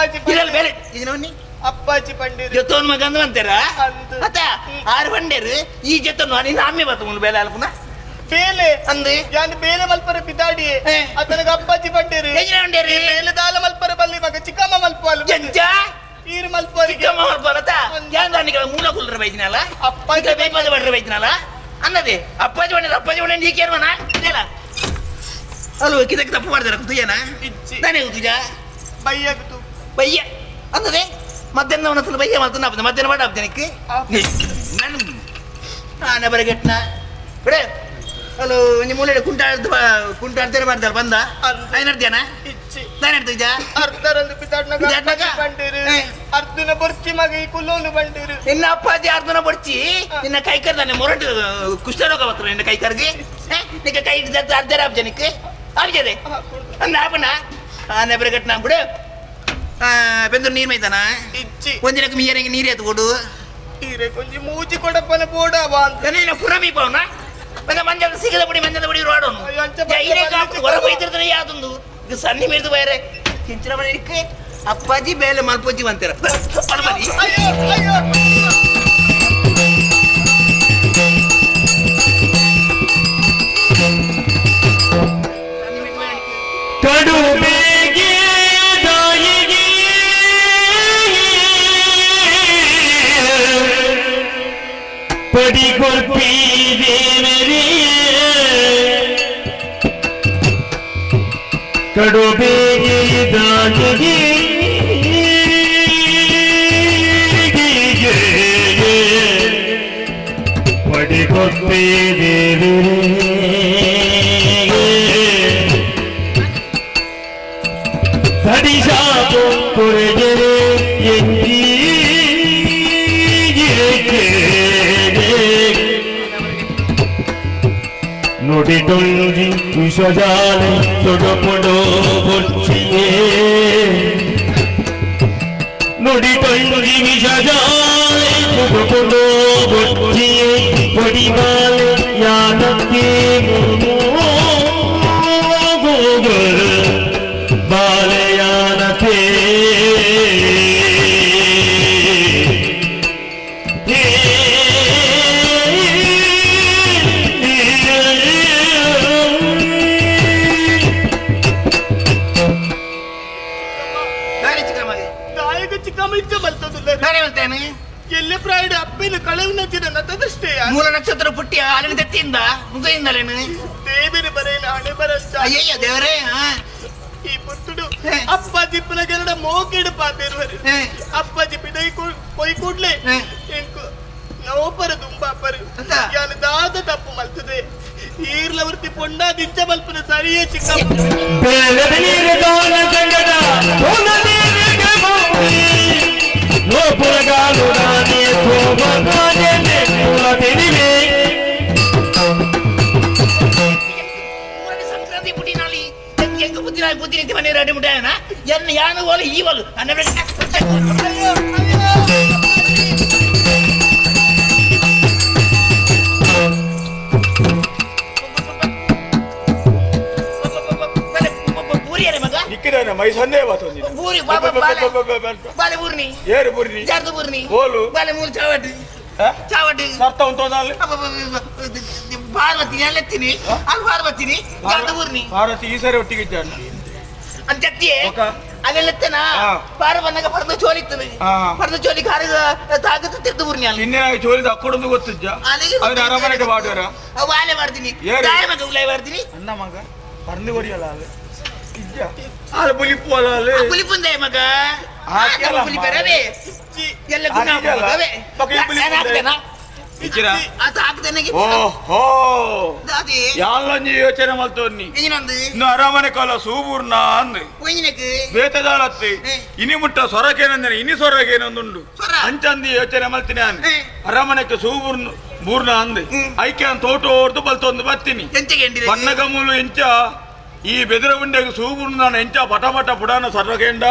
ಇರಲ್ಲ ಬೇರೆ ಇದನ್ನ ಅಪ್ಪಾಜಿ ಪಂಡೇರು ಜೊತೋನ್ ಮಗ ಅಂದ್ ಅಂತಾರ ಅತ್ತ ಆರು ಪಂಡೇರು ಈ ಜೊತನು ನಿನ್ನ ಆಮೆ ಬತ್ತ ಮುನ್ ಬೇಲೆ ಅಲ್ಪುನ ಬೇಲೆ ಅಂದೆ ಯಾನ್ ಬೇಲೆ ಮಲ್ಪರ ಪಿದಾಡಿ ಅತನಗ ಅಪ್ಪಾಜಿ ಪಂಡೇರು ಪಂಡೇರು ಬೇಲೆ ದಾಲ ಮಲ್ಪರ ಬಲ್ಲಿ ಮಗ ಚಿಕ್ಕಮ್ಮ ಮಲ್ಪು ಜಂಜ ಈರು ಮಲ್ಪು ಚಿಕ್ಕಮ್ಮ ಮಲ್ಪು ಯಾನ್ ದಾನಿಗಳ ಮೂಲ ಕುಲ್ರ ಬೈದಿನಲ್ಲ ಅಪ್ಪಾಜಿ ಬೇಪಾದ ಬಡ್ರ ಬೈದಿನಲ್ಲ ಅನ್ನದೆ ಅಪ್ಪಾಜಿ ಬಂದ್ರೆ ಅಪ್ಪಾಜಿ ಬಂದ್ರೆ ನೀಕೇರ್ವನ ಇಲ್ಲ ಅಲ್ವ ಕಿದಕ್ಕೆ ತಪ್ಪು ಮಾಡ್ದಾರ ತುಯ್ಯನ ತಾನೇ ತುಜ ಬಯ್ಯಗ್ತು ಬಯ್ಯ ಅನ್ನದೆ ಮಧ್ಯಾಹ್ನ ಒಂದೊಂದ್ಸಲ ಬಯ್ಯ ಮಾಡ್ತಾನೆ ಮಧ್ಯಾಹ್ನ ಮಾಡ ಜನಕ್ಕೆ ನಾನು ಆನೆ ಬರಗೆಟ್ನ ಬಿಡೆ ಹಲೋ ನಿಮ್ಮ ಮೂಲೆ ಕುಂಟಾಡ್ತ ಕುಂಟಾಡ್ತಾರೆ ಮಾಡ್ತಾರೆ ಬಂದ ಐನರ್ದ್ಯಾನ ತಾನೇಡ್ತಿದ್ಯಾ ಅರ್ಧರಂದು ಪಿತಾಡ್ನಾಗ ಬಂಡೇರು ಅರ್ಧನ ಬೊರ್ಚಿ ಮಗ ಈ ಕುಲ್ಲೋನು ಬಂಡೇರು ನಿನ್ನ ಅಪ್ಪಾಜಿ ಅರ್ಧನ ಬೊರ್ಚಿ ನಿನ್ನ ಕೈ ಕರ್ದಾನೆ ಮೊರಟು ಕುಷ್ಠರೋಗ ಬರ್ತಾರೆ ನಿನ್ನ ಕೈ ಕರ್ಗೆ ನಿಕ್ಕ ಕೈ ಅರ್ಧರ ಜನಕ್ಕೆ ಆಬ್ಜದೆ ಅಂದ ಆಪನ ಆನೆ ಬರಗಟ್ನ ಬಿಡು ಬೆಂದೂರು ನೀರು ಮೈತಾನ ಒಂದಿನಕ್ಕೆ ಮೀಯರಿಗೆ ನೀರು ಎತ್ತು ಕೊಡು ಕೊಂಚ ಮೂಜಿ ಕೊಡಪ್ಪನ ಬೋಡವ ಅಂತ ನೀನು ಪುರಮಿ ಪವನ ಮಂದ ಮಂಜದ ಸಿಗದ ಪುಡಿ ಮಂಜದ ಪುಡಿ ರೋಡೋನು ಹೊರ ಬೈತಿರ್ತಾರೆ ಯಾವ್ದೊಂದು ಇದು ಸನ್ನಿ ಮೇರ್ದು ಬೈರೆ ಕಿಂಚನ ಮನೆ ಅಪ್ಪಾಜಿ ಬೇಲೆ ಮಲ್ಪೋಜಿ ಅಂತಾರ ಕಡುಬೇಗೆ ದಾಯಿಗೆ ಪಡಿಕೊಲ್ಪಿ ದೇವರೇ ಕಡುಬೇಗೆ ದಾಯಿಗೆ ಪಡಿಕೊಲ್ಪಿ ದೇವರೇ ಸಡಿಶಾಪು ಕೊರೆಗೆರೆ ಎಂಜಿ ನುಡಿದೊಂಜಿ ವಿಶ್ವಜಾಲೆ ಸೊಡಪೊಡೋ ಬೊಚ್ಚಿಯೇ ನುಡಿದೊಂಜಿ ವಿಷಜಾಲೆ ಸೊಡಪೊಡೋ ಬೊಚ್ಚಿಯೇ ಪಡಿಬಾಲೆ ಯಾನಕ್ಕೆ ಬಾಲೆಯಾನತೆ ಎಲ್ಲಿ ಫ್ರೈಡೆ ಅಪ್ಪಿನ ಕಳೆವು ನಚ್ಚಿದ ನತದಷ್ಟೇ ಮೂಲ ನಕ್ಷತ್ರ ಪುಟ್ಟಿ ಹಾಲಿನ ದತ್ತಿಯಿಂದ ಮುಗಿಯಿಂದಲೇನು ದೇವಿನ ಬರೆಯಲ ಹಣೆ ಬರಷ್ಟ ಅಯ್ಯಯ್ಯ ದೇವರೇ ಈ ಪುತ್ತುಡು ಅಪ್ಪಾಜಿ ಪುನ ಕೆರಡ ಮೋಕಿಡು ಪಾತಿರುವರು ಅಪ್ಪಾಜಿ ಪಿದೈ ಕೊಯ್ ಕೂಡ್ಲೆ ಎಂಕು ನೋಪರ ದುಂಬಾಪರು ಯಾನು ದಾದ ತಪ್ಪು ಮಲ್ತದೆ ಈರ್ಲವರ್ತಿ ಪೊಂಡ ದಿಂಚ ಮಲ್ಪನ ಸರಿಯೇ ಚಿಕ್ಕ ಸಂಕ್ರಾಂತಿ ಪುಟ್ಟಿನಾಳಿ ಎಂಗ ಬುದ್ಧಿನ ಬುದ್ಧಿ ನಿಂತಿ ಮನೆ ರೆಡಿ ಮುಟ್ಟಾಯನ ಎನ್ನ ಯಾನು ಓಲು ಈ ಓಲು ನನ್ನ ಮೈ ಬಾಲೆ ಬೂರ್ನಿ ಏರು ಬೂರ್ನಿ ಜಾರ್ದು ಬೂರ್ನಿ ಓಲು ಬಾಲೆ ಮೂರು ಚಾವಟಿ ಚಾವಟಿ ಸರ್ತ ಉಂಟೋದಾಲೆ ಪಾರ್ವತಿ ಅಲ್ಲೆತ್ತೀನಿ ಅಲ್ಲಿ ಪಾರ್ವತಿನಿ ಜಾರ್ದು ಬೂರ್ನಿ ಪಾರ್ವತಿ ಈ ಸರಿ ಒಟ್ಟಿಗೆ ಇದ್ದಾನೆ ಅಂಚತ್ತಿಯೇ ಅಲ್ಲೆಲ್ಲತ್ತನ ಪಾರ ಬಂದಾಗ ಪರ್ದು ಚೋಲಿತ್ತನು ಪರ್ದು ಚೋಲಿ ಕಾರಿಗೆ ತಾಗತ್ತು ತಿರ್ದು ಬೂರ್ನಿ ಅಲ್ಲಿ ನಿನ್ನೆ ಚೋಲಿದ ಅಕ್ಕೊಡೊಂದು ಗೊತ್ತಿದ್ದ ಅವನ ಅರಮನೆಗೆ ಬಾಡುವರ ವಾಲೆ ಮಾಡ್ತೀನಿ ತಾಯ ಮಗ ಉಲಾಯ್ ಮಾಡ್ತೀನಿ ಅಣ್ಣ ಮಗ ಪರ್ದು ಕೊರಿಯಲ್ಲ ಅಲ್ಲಿ ಅಲ್ಲ ಬುಲಿಪು ಅಲ್ಲ ಅಲ್ಲಿ ಬುಲಿಪುಂದೆ ಮಗ ಬುಲಿಪರವೇ ಎಲ್ಲ ಗುಣ ಮಗವೇ ಇಚ್ಚಿರಾ ಆತ ಹಾಕ್ದೆನಗೆ ಓಹೋ ದಾದಿ ಯಾಲೊಂಜಿ ಯೋಚನೆ ಮಲ್ತೋನ್ನಿ ಎಂಜಿನಂದು ಇನ್ನು ಅರಮನೆ ಕಾಲ ಸೂಬೂರ್ನ ಅಂದ್ ಒಂಜಿನಕ್ ಬೇತದಾಳತ್ತಿ ಇನಿ ಮುಟ್ಟ ಸೊರಕೇನಂದ್ರೆ ಇನಿ ಸೊರಕೇನೊಂದುಂಡು ಸೊರ? ಅಂಚಂದಿ ಯೋಚನೆ ಮಲ್ತೀನಿ ಅನ್ ಏ. ಅರಮನೆಕ್ಕೆ ಸೂಬೂರ್ನ ಬೂರ್ನ ಅಂದ್ ಐಕೆ ತೋಟೋರ್ದು ಬಲ್ತೊಂದು ಬರ್ತೀನಿ ಎಂಚಗೆ ಎಂಡಿದೆ ಬಣ್ಣಗಮೂಲು ಎಂಚ ಈ ಬೆದರ ಉಂಡೆಗೆ ಸೂಬೂರ್ನ ಎಂಚ ಪಟ ಪಟ ಪುಡಾನ ಸೊರಗೇಂಡ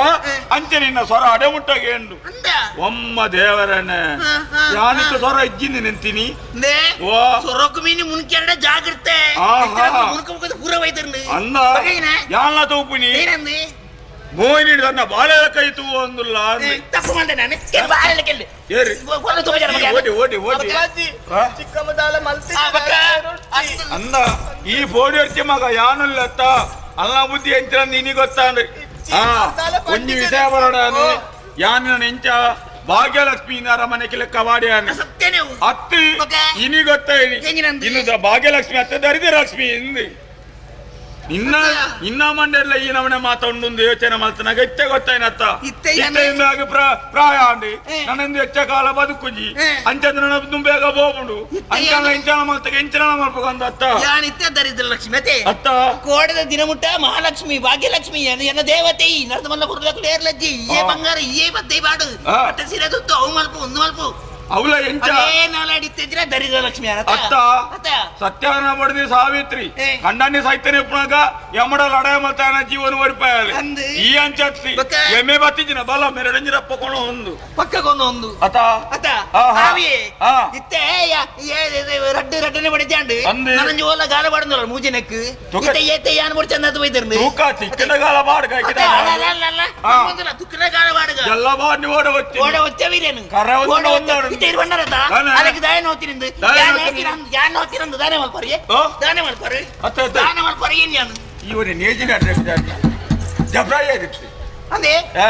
ಅಂಚೆ ನಿನ್ನ ಸೊರ ಅಡೆಮುಟ್ಟಗೇಂಡು ಅಂದ ಒಮ್ಮ ದೇವರನೆ ಹಾ, ಹಾ, ಯಾನಿಟ್ಟು ಸೊರ ಇಜ್ಜಿಂದಿ ನಿಂತೀನಿ ಅಂದೆ ಓ ಸೊರಕು ಮೀನು ಮುನ್ಕೆರಡ ಜಾಗ್ರತೆ ಆಹಾ. ಮುನ್ಕ ಮುಖದ ಪೂರ ವೈತರ್ನು ಅನ್ನ ಬಗೆಯಿನ? ಯಾನ್ಲ ತೂಪುನಿ ಏನಂದು ಮೋಹಿನಿ ತನ್ನ ಬಾಳೆಲ ಕೈ ತೂ ಅಂದುಲ್ಲ ಅಂದೆ. ತಪ್ಪು ಮಾಡ್ದೆ ನಾನು ಬಾಳೆ ಕೆಲ್ಲು ಏರಿ ಕೊಲ್ಲ ತುಂಬ ಜನ ಮಗ. ಓಡಿ ಓಡಿ ಓಡಿ ಅಪ್ಪಾಜಿ ಆ? ಚಿಕ್ಕಮ್ಮ ದಾಲ ಮಲ್ತಿ ಆ, ಬಕ್ಕ. ಅಂದ ಈ ಬೋಡಿ ಅರ್ಚಿ ಮಗ ಯಾನುಲ್ಲತ್ತ ಅಲ್ಲ ಬುದ್ಧಿ ಎಂಚಿನ ನಿನಿ ಗೊತ್ತಾಂಡ್ರಿ ಆ ಒಂಜಿ ವಿಷಯ ಬರೋಣ ಯಾನಿನ ಎಂಚ ಭಾಗ್ಯಲಕ್ಷ್ಮಿ ಅರಮನೆ ಲೆಕ್ಕ ವಾಡಿಯಾನೆ ಸತ್ಯನೇ ಅವು. ಅತ್ತಿ ಮಗ. ಇನಿ ಗೊತ್ತಾಯಿನಿ ಎಂಜಿನಂದು? ಇನ್ನು ಭಾಗ್ಯಲಕ್ಷ್ಮಿ ಅತ್ತ ದರಿದ್ರ ಲಕ್ಷ್ಮಿ ಇಂದಿ ಇನ್ನ ಇನ್ನ ಮಂಡೆಲ್ಲ ಈ ನಮನೆ ಮಾತೊಂಡು ಯೋಚನೆ ಮಲ್ತನಾಗ ಇತ್ತೆ ಗೊತ್ತಾಯ್ನತ್ತ ಇತ್ತೆ ಯಾನೆ? ಇತ್ತೆ ಪ್ರಾಯ ಅಂಡಿ ಏ. ನನ್ನಿಂದ ಹೆಚ್ಚ ಕಾಲ ಬದುಕುಜಿ ಏ. ಅಂಚಂದ್ರೆ ನನ್ನ ಬೇಗ ಬೋಪುಂಡು ಇತ್ತೆ ಅಂಚನ ಯಾನೆ? ಇಂಚನ ಮಲ್ತಗ ಇಂಚನ ಮಲ್ಪಕಂದ ಅತ್ತ ಯಾನಿತ್ತೆ ದರಿದ್ರ ಲಕ್ಷ್ಮಿ ಅತ್ತೆ ಅತ್ತ ಕೋಡದ ದಿನಮುಟ್ಟ ಮಹಾಲಕ್ಷ್ಮಿ ಭಾಗ್ಯಲಕ್ಷ್ಮಿ ಎನ್ನ ದೇವತೆ ನರ್ದ ಮಲ್ಲ ಕುರ್ಲಕ್ಳು ಏರ್ಲಜ್ಜಿ ಏ ಆ. ಬಂಗಾರ ಏ ಬತ್ತೆ ಬಾಡು ಆ. ಪಟ್ಟ ಸೀರೆ ತುತ್ತು ಅವು ಮಲ್ಪು ಒಂದು ಮಲ್ಪು ಅವಳ ಎಂಚ ಅದೇ ನಾಲಾಡಿತ್ತಿದ್ರೆ ದರಿದ್ರ ಲಕ್ಷ್ಮಿ ಅನತ ಅತ್ತ ಅತ್ತ ಸತ್ಯನ ಬಡದಿ ಸಾವಿತ್ರಿ ಏ. ಕಂಡನಿ ಸೈತನೆ ಉಪ್ಪುನಾಗ ಯಮಡ ಲಡಾಯ ಮಲ್ತಾನ ಜೀವನ ಒರಿಪಾಯಲಿ ಅಂದು. ಈ ಅಂಚತ್ತಿ ಬೊಕ್ಕ? ಎಮ್ಮೆ ಬತ್ತಿಜಿನ ಬಲ ಮೆರಡಂಜಿರಪ್ಪ ಕೊಣ ಒಂದು ಪಕ್ಕಕ್ಕೊಂದು ಒಂದು ಅತ ಅತ್ತ ಆಹಾ. ಆವಿಯೇ ಆ. ಇತ್ತೆ ರಡ್ಡು ರಡ್ಡನೆ ಬಡಿತಾಂಡು ಅಂದು. ನನಂಜಿ ಓಲ ಗಾಲ ಬಾಡುಂದಲ್ಲ ಮೂಜಿನಕ್ ತುಕ- ಇತ್ತೆ ಏತೆ ಯಾನ್ ಬಡಿಚಂದ ಹೋಯ್ತಿರ್ನು ತೂಕ ಚಿಕ್ಕನ ಗಾಲ ಬಾಡ್ಗ ಅತ್ತ ಅಲ್ಲ ಅಲ್ಲ ಅಲ್ಲ ಆ. ನಮ್ಮೊಂದಲ್ಲ ತುಕ್ಕನ ಗಾಲ ಬಾಡುಗ ಎಲ್ಲ ಬಾಡ್ನಿ ಓಡ వచ్చి ಓಡ వచ్చವಿರೇನು ಕರ ಒಂದು ಓಡ ಒಂದು వచ్చ ಇತ್ತೆ ಇರುವಣ್ಣರತ ದಾನೆ. ಅದಕ್ಕೆ ದಾಯ ನೋತಿನಿಂದು ದಾಯ ಯಾನ್ ನೋತಿನಿ. ನೋತಿರಂದು ಯಾನ್ ನೋತಿರಂದು ದಾನೆ ಮಲ್ಪರಿ ಓ? ದಾನೆ ಮಲ್ಪರಿ ಅತ್ತ ಅತ್ತ. ದಾನೆ ಮಲ್ಪರಿ ಏನ್ ಯಾನು ಇವನು ನೇಜಿನ ಜಬ್ರಾಯಿ ಆಗಿತ್ತು ಅಂದೆ ಆ,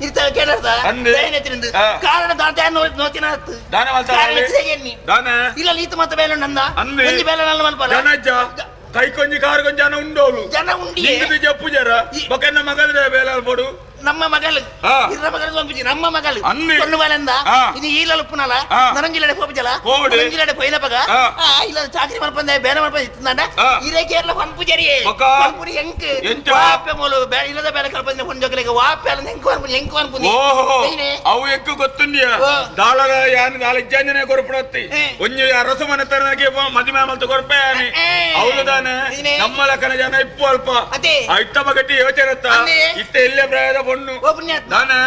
ಇರ್ತ ಕೇಳರ್ದ ಅಂದೆ. ದಾಯ ನೋತಿನಿಂದು ಆ. ಕಾರಣ ದಾನ ನೋತಿನ ಹತ್ತು ದಾನೆ ಮಲ್ತಾರ ಕಾರಣ ಹೆಚ್ಚಿಗೆ ದಾನೆ ಇಲ್ಲ ಈತ ಮತ್ತೆ ಬೇಲೆ ನಂದ ಅಂದೆ. ಒಂಜಿ ಬೇಲೆ ನಲ್ಲ ಮಲ್ಪಲ್ಲ ಜನಜ್ಜ ಕೈ ಕೊಂಜಿ ಕಾರು ಕೊಂಜಿ ಜನ ಉಂಡೋಳು ಜನ ಉಂಡಿಯೇ ನಿಂಗದು ಜಪ್ಪು ಜರ ಈ- ಬೊಕೆನ್ನ ಮಗದ್ರೆ ಬೇಲೆ ಪಡು ನಮ್ಮ ಮಗಳು ಆ. ಇರ್ರ ಮಗಳು పంపించి ನಮ್ಮ ಮಗಳು ಅಂది. కొన్ను వాళ్ళందా ఆ. ఇది ఈలలుపునాల ఆ. నరంజిల్లಡೆ పోపుజల పోవుడు. నరంజిల్లಡೆ పోయినపగ ఆ. ఇలా చాకరీ మల్పంద బేర మల్పంద ఇస్తుందంట ఆ. ఇరే కేరళ పంపు జరియే ఒక. పంపుని ఎంక్ ఎంచ? వాపె మూలు ఇల్లద బేల కల్పంది కొంజోకలేక వాపెల ఎంకు అనుకుని ఎంకు అనుకుని ಓಹೋ ಏನೇ? ಅವು ಎಕ್ಕು ಗೊತ್ತುಂಡಿಯ ಓ. ದಾಳದ ಯಾನ್ ದಾಳ ಇಜ್ಜಂಜನೆ ಕೊರಪುಡತ್ತಿ ಏ. ಒಂಜಿ ಅರಸು ಮನೆ ತರನಗೆ ಮದುವೆ ಮಲ್ತ ಕೊರಪೆ ಏ. ಹೌದು ತಾನೆ ಏನೇ? ನಮ್ಮ ಲೆಕ್ಕನ ಜನ ಇಪ್ಪು ಅಲ್ಪ ಅದೇ. ಇತ್ತ ಬಗಟ್ಟಿ ಯೋಚನೆ ಇತ್ತ ಅಂದೆ. ಇತ್ತ ಎಲ್ಲೇ ಪ್ರಾಯದ ಪೊಣ್ಣು ಓ ಪುಣ್ಯಾತ್ಮ ದಾನೆ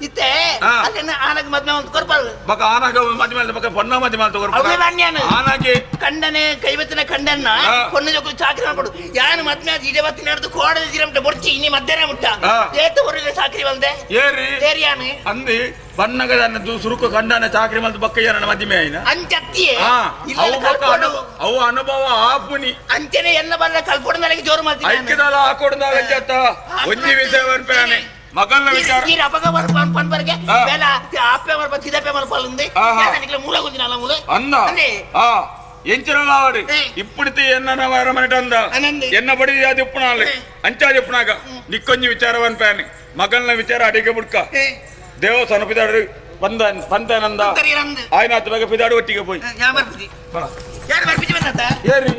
ಇತ್ತೆ ಆ. ಅಲ್ಲೇನ ಆನಗ ಮದ್ವೆ ಅಂತ ಕೊರ್ಪಾಳು ಬಕ ಆನಾಗ ಮದುವೆ ಮಲ್ತ ಬಕ ಪೊಣ್ಣ ಮದುವೆ ಮಲ್ತ ಅವೇ ಕೊರಪು ಬಾಣ್ಯಾನು ಆನಾಗೆ ಕಂಡನೆ ಕೈಬತ್ತಿನ ಕಂಡನ್ನ ಆ. ಕೊನ್ನ ಜೋಕುಲು ಚಾಕ್ರಿ ಮಾಡ್ಕೊಡು ಯಾನು ಮದ್ವೆ ಆದ್ ಇಡೆ ಬತ್ತಿ ನಡೆದು ಕೋಡದ ಜಿರಮಟ ಬೊರ್ಚಿ ಇನ್ನಿ ಮಧ್ಯಾಹ್ನ ಮುಟ್ಟ ಆ. ಏತ ಹೊರಗೆ ಚಾಕ್ರಿ ಬಂದೆ ಏರಿ ಏರಿಯಾನು ಅಂದಿ ಬಣ್ಣಗ ಸುರುಕು ಕಂಡನ ಚಾಕ್ರಿ ಮಲ್ತ ಬಕ್ಕ ಏನ ಮದುವೆ ಆಯ್ನ ಅಂಚತ್ತಿಯೇ ಆ, ಇಲ್ಲ ಅವು ಬೊಕ್ಕ ಕಲ್ಪಡು ಅವು ಅನುಭವ ಆಪುನಿ ಅಂಚನೆ ಎಲ್ಲ ಬಲ್ಲ ಕಲ್ಪಡು ನನಗೆ ಜೋರು ಮಾಡ್ತೀನಿ ಐಕ್ಯದಾಲ ಹಾಕೊಡ್ದಾಲ ಜತ್ತ ಒಂಜಿ ವಿಷಯ ಬರ್ಪೇನೆ ಮಗಲ್ನ ವಿಚಾರ ಈ ಅಪಗ ಬರ್ಪ ಪನ್ಪರ್ಗೆ ಆ. ಬೇಲ ಅಪ್ಪೆ ಮಲ್ಪ ತಿದಪ್ಪೆ ಮಲ್ಪ ఉంది ಆಹಾ. ಮೂಲ గుంజిన మూల ಅನ್ನ ಅಂದೆ. ಆ ಎಂಚಿನಲಾವಡಿ ಏ. ಇಪ್ಪುಡಿತಿ ಎನ್ನ ವಾರ ಮನೆಟ ಅಂದ ಅನಂದಿ. ಎನ್ನ ಬಡಿ ಅದು ಇಪ್ಪುನಾಳೆ ಏ. ಅಂಚಾ ಇಪ್ಪುನಾಗ ನಿಕ್ಕೊಂಜಿ ವಿಚಾರ ಪನ್ಪೇನೆ ಮಗಲ್ನ ವಿಚಾರ ಅಡಿಗೆ ಬುಡ್ಕ ಏ. ದೇವ ಸನಪಿದಾಡು ಬಂದ ಪಂತನಂದ ತರಿರಂದು ಆಯ್ನಾತ್ ಬೇಗ ಪಿದಾಡು ಒಟ್ಟಿಗೆ ಪೋಯ್ ಯಾ ಬರ್ಪುಜಿ ಯಾರು ಬರ್ಪಿಜಿ ಬಂದತ್ತ ಏರಿ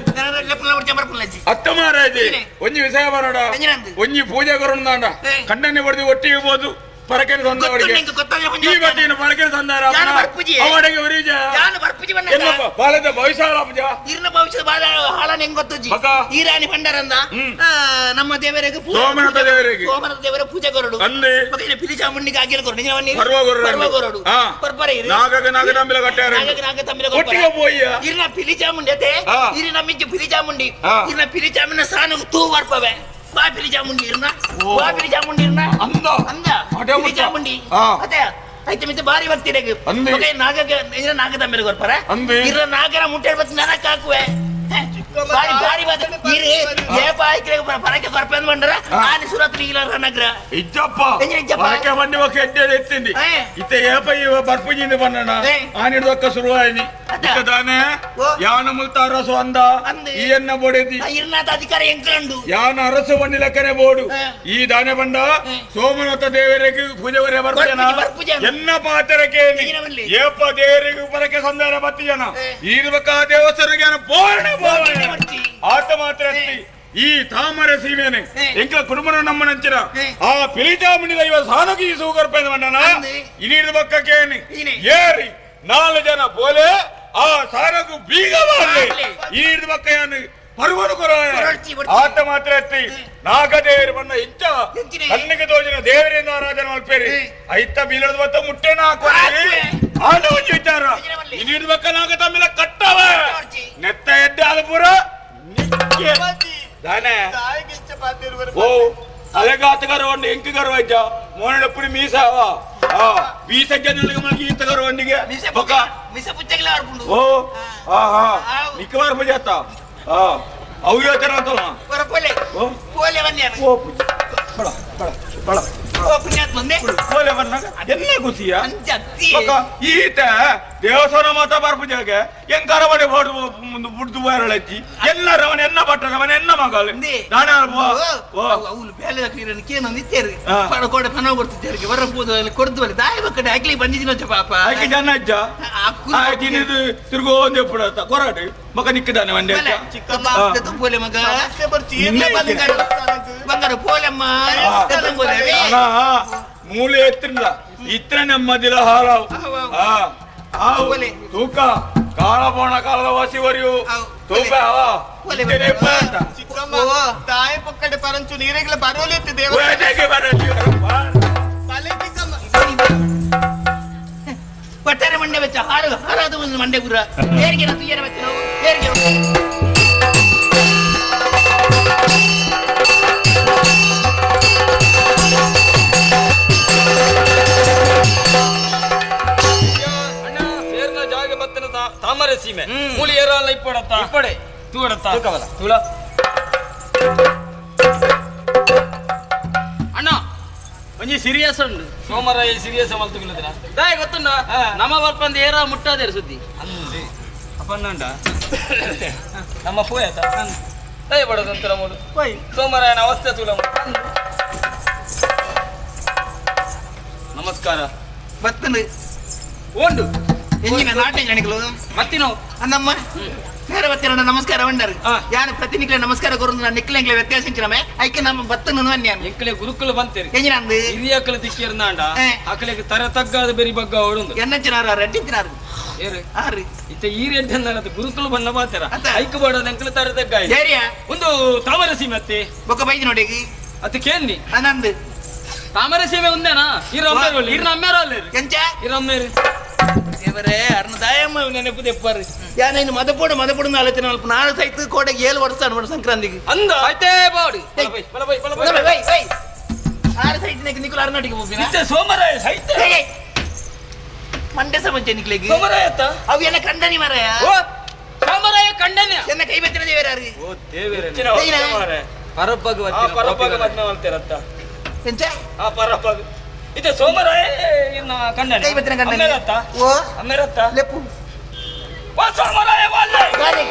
ಲೆಪ್ಪನ ಬಿಡ್ಚ ಬರ್ಪುಲ್ಲಜ್ಜಿ ಅತ್ತ ಮಾರಾಜಿ ಏನೇ? ಒಂಜಿ ವಿಷಯ ಬರೋಡ ಎಂಜಿನಂದು? ಒಂಜಿ ಪೂಜೆ ಕೊರೊಂದಾಂಡ ಏ. ಕಂಡನೆ ಬಡ್ದು ಒಟ್ಟಿಗೆ ಬೋದು ಪರಕೆನ ಸಂದವರಿಗೆ ಗೊತ್ತುಂಡು ಗೊತ್ತಾಗ ಈ ಬಟ್ಟಿನ ಪರಕೆನ ಸಂದಾರ ಯಾರು ಬರ್ಪುಜಿ? ಅವಡಿಗೆ ಉರಿಜ ಯಾನು ಬರ್ಪುಜಿ ಬಂದ ಎನ್ನಪ್ಪ ಬಾಲದ ಭವಿಷ್ಯ ಪೂಜಾ ಇರ್ನ ಭವಿಷ್ಯದ ಬಾಲ ಹಾಳಾನ ಹೆಂಗ್ ಗೊತ್ತುಜಿ ಮಗ. ಈರಾಣಿ ಭಂಡಾರಂದ ಹ್ಮ್. ನಮ್ಮ ದೇವರಿಗೆ ಸೋಮನಾಥ ದೇವರಿಗೆ. ಸೋಮನಾಥ ದೇವರ ಪೂಜೆ ಕೊರಡು ಅಂದೆ. ಮಗ ಪಿಲಿ ಚಾಮುಂಡಿಗೆ ಆಗಿಲ್ ಕೊರಡು ಪರ್ವ ಕೊರಡು. ಪರ್ವ ಕೊರಡು ಆ. ಪರ್ಪರೆ ಇರು. ನಾಗಗ ನಾಗ ತಂಬಿಲ ಕಟ್ಟಾರ ನಾಗಗ ನಾಗ ತಂಬಿಲ ಒಟ್ಟಿಗೆ ಪೋಯ್ಯ ಇರ್ನ ಪಿಲಿ ಚಾಮುಂಡಿ ಅತೆ ಆ. ಇರಿನ ಮಿಂಚು ಪಿಲಿ ಚಾಮುಂಡಿ ಆ. ಇರ್ನ ಪಿಲಿ ಚಾಮುಂಡಿನ ಸಾನು ತೂ ವರ್ಪವೆ ಬಾ ಪಿಲಿ ಚಾಮುಂಡಿ ಇರ್ನ ಓ. ಬಾ ಪಿಲಿ ಚಾಮುಂಡಿ ಇರ್ನ ಅಂದ. ಅಂದ ಅಡೆ ಪಿಲಿ ಮುಟ್ಟ. ಚಾಮುಂಡಿ ಆ. ಅತೆ ಐತೆ ಮಿತ್ತೆ ಬಾರಿ ಭಕ್ತಿ ಅಂದೆ. ನಾಗಗ ಇರ್ನ ನಾಗ ತಂಬಿಲ ಕೊರ್ಪರ ಅಂದೆ. ಇರ್ನ ನಾಗರ ಮುಟ್ಟೆ ಬತ್ತಿ ನನಕ್ ಹಾಕುವೆ ಬಾರಿ ಬಾರಿ ಬಾದ ಈರೆ ಏಪ ಆಯ್ಕೆ ಪರಕೆ ಕೊರ್ಪೆಂದು ಬಂಡರ ಆನಿ ಸುರತ್ ನೀಲ ನಗರ ಇಜ್ಜಪ್ಪ ಇಜ್ಜಪ್ಪ. ಪರಕೆ ಬಂಡಿ ఒక ಎಡ್ಡೆ ಎತ್ತಿಂది ಇತ್ತೆ ಏಪ ಇವ ಬರ್ಪುಜಿಂದ ಬಂಡಣ ಆನಿಡ್ದೊಕ್ಕ ಶುರುವಾಯಿನಿ ಇತ್ತದಾನೆ ಯಾನ ಮುಲ್ತ ಅರಸು ಅಂದ ಈ ಎನ್ನ ಬೋಡೆದಿ ಇರ್ನಾಥ ಅಧಿಕಾರ ಎಂಕಲಂಡು ಯಾನ ಅರಸು ಬಂಡಿ ಲೆಕ್ಕನೆ ಬೋಡು ಈ ದಾನೆ ಬಂಡ ಸೋಮನಾಥ ದೇವರಿಗೆ ಪೂಜೆ ವರೆ ಬರ್ಪುಜನ ಎನ್ನ ಪಾತ್ರಕ್ಕೆ ಏಪ ದೇವರಿಗೆ ಪರಕೆ ಸಂದಾರ ಬತ್ತಿ ಜನ ಈರ್ಬಕ ದೇವಸ್ಥರಿಗೆ ಬೋರ್ಣ ಬೋರ್ಣ ಆತ ಮಾತ್ರ ಈ ತಾಮರ ಸೀಮೆನೆ ಎಂಕಲ ಕುಟುಂಬನ ನಮ್ಮ ನಂಚಿನ ಆ ಪಿಲಿಚಾಮುಂಡಿ ದೈವ ಸಾನಕಿ ಸೂಗರ್ಪೆಂದ ಬಂಡನ ಇನೀರ್ದ ಬಕ್ಕಕೇನಿ ಏರಿ ನಾಲ್ಕು ಜನ ಬೋಲೆ ಆ ಸಾನಕು ಬೀಗ ಬಾರ್ಲೆ ಇನೀರ್ದ ಬಕ್ಕ ಯಾನು ಪರ್ವನು ಕೊರಾಯ ಆತ ಮಾತ್ರ ಎತ್ತಿ ನಾಗದೇವರು ಬಣ್ಣ ಇಂಚ ಕಣ್ಣಿಗೆ ತೋಜಿನ ದೇವರಿಂದ ಆರಾಧನೆ ಮಲ್ಪೇರಿ ಐತ ಬೀಳದ ಬತ್ತ ಮುಟ್ಟೆನ ಹಾಕೋರಿ ಆಂಡ ಒಂಜಿ ವಿಚಾರ ಇನೀರ್ದ ಬಕ್ಕ ನಾಗ ತಮ್ಮಿಲ ಕಟ್ಟವ ನೆತ್ತ ಎಡ್ಡೆ ಆದ ಪೂರ ದಾನೆ ಓ ಅಲೆಗಾತಗಾರ ಒಂದು ಎಂಕುಗಾರ ವೈದ್ಯ ಮೋನಡಪ್ಪುಡಿ ಮೀಸಾವ ಮೀಸ ಜನಗಳಿಗೆ ಈತಗಾರ ಒಂದಿಗೆ ಬೊಕ್ಕ ಮೀಸ ಪುಚ್ಚಗಲ ಆಡ್ಕೊಂಡು ಓ ಹಾ ಹಾ ನಿಕ್ಕವಾರ ಪೂಜೆ ಆತ ಅವು ಯೋಚನೆ ಅಂತಲ್ಲ ಬರ ಪೋಲೆ ಪೋಲೆ ಬನ್ನಿ ಓ ಪೂಜೆ ಬಡ ಬಡ ಬಡ ಓ ಪುಣ್ಯಾತ್ಮ ಬಂದೆ ಪೋಲೆ ಬಂದಾಗ ಎಲ್ಲ ಖುಷಿಯ ಬೊಕ್ಕ ಈತ ದೇವಸ್ಥಾನ ಮಾತ್ರ ಬರ್ಪುಜಾಗೆ ಎಂಕಾರ ಬಡೆ ಬೋಡು ಬುಡ್ದು ಬಾರಳಜ್ಜಿ ಎಲ್ಲ ರವನ ಎನ್ನ ಭಟ್ಟ ರವನ ಎನ್ನ ಮಗಳು ದಾನ ಅವ್ಲು ಬೇಲೆ ನೀರನ್ನು ಕೇನೊಂದು ಇತ್ತೇರು ಪಡ ಕೋಡೆ ಪನ ಕೊಡ್ತಿದ್ದೇರಿಗೆ ಹೊರ ಪೂದ ಕೊಡ್ದು ಬಲ್ಲಿ ದಾಯ ಬಕ್ಕಡೆ ಆಗ್ಲಿ ಬಂದಿದ್ದೀನ ಪಾಪ ಆಕೆ ಜನ ಅಜ್ಜ ತಿನ್ನಿದು ತಿರುಗೋ ಒಂದು ಎಪ್ಪಡ ಕೊರಾಡು ಮಗ ನಿಕ್ಕಿದಾನೆ ಒಂದೇ ಪೋಲೆ ಮಗ ಬಂಗಾರ ಪೋಲೆಮ್ಮ ಮೂಲೆ ಎತ್ತಿಲ್ಲ ಇತ್ರ ನೆಮ್ಮದಿಲ ಹಾರಾವು ತೂಕ ಕಾಳ ಬೋಣ ಕಾಲದ ವಾಸಿ ವರಿಯು ತೂಕ ತಾಯಿ ಪಕ್ಕಡೆ ಪರಂಚು ನೀರೆಗ್ಲ ಬರೋಲಿತ್ತು ದೇವ ಒಟ್ಟಾರೆ ಮಂಡೆ ಬೆಚ್ಚ ಹಾರು ಹಾರಾದ ಒಂದು ಮಂಡೆ ಗುರ ಏರಿಗೆ ತುಯ್ಯರ ಬೆಚ್ಚ ನಾವು ಏರಿಗೆ ಸೇರ್ನ ಜಾಗ ಬತ್ತನ ತಾಮರೆ ಸೀಮೆ ಮೂಲಿ ಏರಲ್ಲ ಇಪ್ಪಡತ್ತ ಇಪ್ಪಡೆ ತೂಡತ್ತ ತೂಳ ಅಣ್ಣ ಒಂಜಿ ಸೀರಿಯಸ್ ಉಂಡು ಸೋಮರಾಯ ಸೀರಿಯಸ್ ಮಲ್ತುಗುಲದಿನ ದಾಯ ಗೊತ್ತುಂಡ ನಮ್ಮ ಬರ್ಪಂದ ಏರ ಮುಟ್ಟಾದೇರು ಸುದ್ದಿ ಅಂದೆ ಅಪ್ಪನ್ನಂಡ ನಮ್ಮ ಪೋಯತ ದಯ ಬಡದಂತರ ಮೂಲು ಸೋಮರಾಯನ ಅವಸ್ಥೆ ತೂಲ ನಮಸ್ಕಾರ ಬತ್ತನು ಓಂಡು ಎಂಜಿನ ನಾಟೆ ಗಣಿಗಳು ಮತ್ತಿನೋ ಅಂದಮ್ಮ ನೇರ ಬತ್ತಿನ ನಮಸ್ಕಾರ వంಡರು ಯಾನು ಪ್ರತಿನಿಕ್ಲೆ ನಮಸ್ಕಾರ ಕೊರಂದು ನಾನು ನಿಕ್ಲೆಂಗ್ಲೆ ವ್ಯತ್ಯಾಸ ಇಂಚಿನಮೆ ಐಕೆ ನಮ್ಮ ಬತ್ತನು ಅನ್ಯಾನು ಎಂಕಲೆ ಗುರುಕುಲ ಬಂತೇರಿ ಎಂಜಿನ ಅಂದು ಹಿರಿಯಕಲ ದಿಕ್ಕಿರ್ನಾಂಡ ಅಕಲೆಗೆ ತರ ತಗ್ಗಾದ ಬೆರಿ ಬಗ್ಗ ಓಡುಂದು ಎನ್ನಂಚಿನಾರು ರೆಡ್ಡಿಂಚಿನಾರು ಏರು ಆರು ಇತ್ತ ಈ ರೆಡ್ಡಿ ಅಂದ ಗುರುಕುಲ ಬಣ್ಣ ಬಾತರ ಐಕ್ ಬಾಡೋದ ಎಂಕಲೆ ತರ ತಗ್ಗ ಏರಿಯಾ ಒಂದು ತಾಮರ ಸೀಮೆ ಅತ್ತೆ ಬೊಕ್ಕ ಬೈದಿ ನೋಡಿ ಅತ್ತೆ ಕೇಂದಿ ಅನಂದು ತಾಮರ ಸೀಮೆ ಒಂದೇನಾ ಇರ ಅಮ್ಮೇರು ಅಲ್ಲೇರು ಎಂಚ ಇರ ಅಮ್ಮೇರು ದೇವರೇ ಅರ್ನ ದಾಯಮ್ಮ ನೆನಪು ದೆಪ್ಪಾರು ಯಾನೇನು ಮದಪೋಡು ಮದಪೋಡು ಆಲೋಚನೆ ಅಲ್ಪ ನಾನು ಸಹಿತ ಕೋಟೆಗೆ ಏಳು ವರ್ಷ ಅನ್ಬೋದು ಸಂಕ್ರಾಂತಿಗೆ ಅಂದ ಆಯ್ತೇ ಬಾಡಿ ಆರು ಸಹಿತ ನಿಕ್ಕಲು ಅರ್ನಾಟಿಗೆ ಹೋಗ್ಬಿನ ಸೋಮರಾಯ ಸಹಿತ ಮಂಡೆ ಸಮಸ್ಯೆ ನಿಕ್ಲೆಗೆ ಸೋಮರಾಯ ಅವು ಏನ ಕಂಡನಿ ಮಾರಾಯ ಸೋಮರಾಯ ಕಂಡನಿ ಎನ್ನ ಕೈ ಬೆತ್ತಿನ ದೇವರಾರು ಓ ದೇವರೇ ಪರಬ್ಬಗ ಪರಬ್ಬಗ ಮದ್ನ ಮಾಡ್ತಾರತ್ತ ಎಂಚ ಆ ಪರಬ್ಬಗ ಇದು ಸೋಮರಾಯ ಇನ್ನ ಕಂಡನಿ ಕೈ ಬೆತ್ತಿನ ಕಂಡನಿ ಅಮ್ಮೇರತ್ತ ಓ ಅಮ್ಮೇರತ್ತ ಲೆಪ್ಪು ವಾ ಸೋಮರಾಯ ವಾಲ್ಲೆ ಗಾರೆ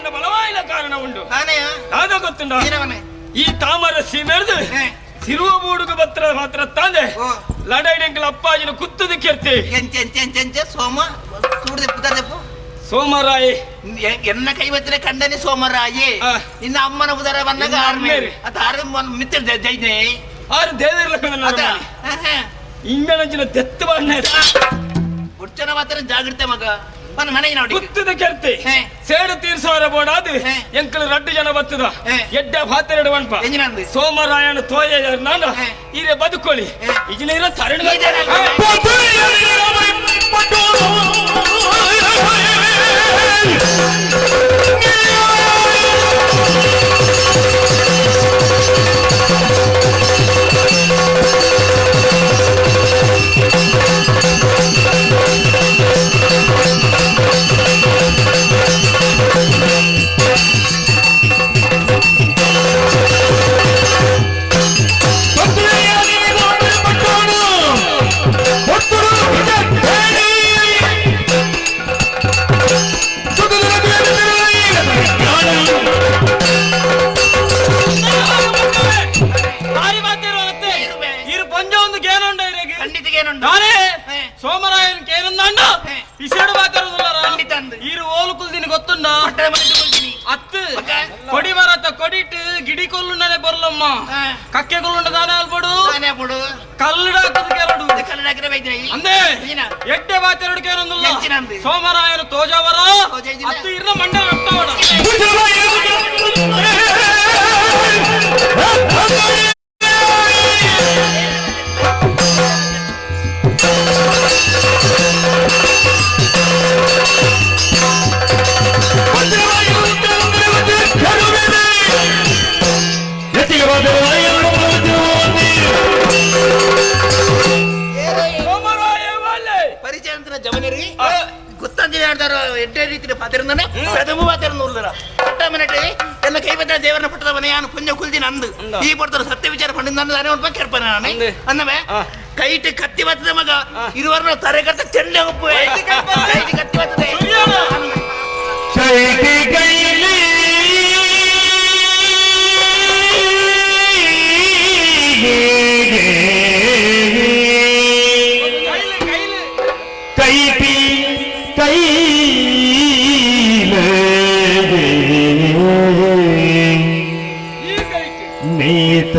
ಬಲವಾಯಿನ ಕಾರಣ ಉಂಟು ಗೊತ್ತುಂಡ ಈ ತಾಮರ ಸೀಮೆರ್ದು ಸಿರುವ ಬೂಡುಗ ಬತ್ರ ಮಾತ್ರ ತಾಂದೆ ಲಡೈಡೆಂಕಲ ಅಪ್ಪಾಜಿನ ಕುತ್ತದ ಕೆರ್ತಿ ಎಂಚ ಎಂಚ ಎಂಚ ಎಂಚ ಸೋಮ ಸೂಡ್ದೆಪ್ಪು ತರ್ದೆಪ್ಪು ಸೋಮರಾಯಿ ಎನ್ನ ಕೈವತ್ತಿನ ಕಂಡನೆ ಸೋಮರಾಯಿ ನಿನ್ನ ಅಮ್ಮನ ಉದರ ಬಂದಾಗ ಆರ್ಮೇರಿ ಅತ ಆರು ಮಿತ್ರ ಜೈನೆ ಆರು ದೇವರ ಲಕ್ಕನ ಇಂಗನಂಚಿನ ದೆತ್ತು ಬಾಣ್ಣ ಹುಚ್ಚನ ಮಾತ್ರ ಜಾಗೃತೆ ಮಗ ಮನೆ ಮನೆ ನೋಡಿ ಗುತ್ತದ ಕೆರ್ತೆ ಸೇಡು ತೀರ್ಸವರ ಬೋಡಾದು ಎಂಕಲು ರಡ್ಡು ಜನ ಬತ್ತದ ಎಡ್ಡ ಪಾತ್ರೆಡು ವನ್ಪ ಸೋಮರಾಯಣ ತೋಯ ನಾನು ಈರೆ ಬದುಕೊಳ್ಳಿ ಇಜಿನ ಇರೋ ತರಣ ಸೋಮರಾಯನ್ ಕೇನಂದಾಂಡ ಇಸೇಡು ಈರು ಓಲುಕುಲ್ ದಿನ ಗೊತ್ತುಂಡ ಅತ್ತು ಕೊಡಿ ಮರತ ಕೊಡಿಟ್ಟು ಗಿಡಿ ಕೊಲ್ಲುಂಡನೆ ಬರಲಮ್ಮ ಕಕ್ಕೆ ಕೊಲ್ಲುಂಡ ದಾನೆ ಅಲ್ಪಡು ಕಲ್ಲುಡಾಕದ ಕೆರಡು ಅಂದೇ ಎಡ್ಡೆ ಬಾತೆರಡು ಕೇನೊಂದುಲ್ಲ ಸೋಮರಾಯನ ತೋಜಾವರ ಅತ್ತು ಇರ್ನ ಮಂಡ ರಕ್ತವಡ ಎಡ್ಡೆ ರೀತಿಯ ಪಾತಿರಂದನೆ ಪ್ರಥಮ ಪಾತಿರಂದ ಉರ್ದರ ಪಟ್ಟ ಮಿನಿಟ್ ಎಲ್ಲ ಕೈಬದ್ದ ದೇವರನ್ನ ಪಟ್ಟದ ಮನೆ ಯಾನು ಪುಣ್ಯ ಕುಲ್ದಿನ ಅಂದು ಈ ಪಡ್ತಾರ ಸತ್ಯ ವಿಚಾರ ಪಂಡಿನ ನಾನೇ ಒಂದು ಪಕ್ಕ ಕೆರ್ಪನೆ ನಾನು ಅಂದಮೆ ಕೈಟ್ ಕತ್ತಿ ಬತ್ತದ ಮಗ ಇರುವರ್ನ ತರೆ ಕಟ್ಟ ಚೆಂಡೆ ಒಪ್ಪು ಕೈಟ್ ಕತ್ತಿ ಬತ್ತದೆ ಕೈಲಿ ಕೈಟಿ ನೇತ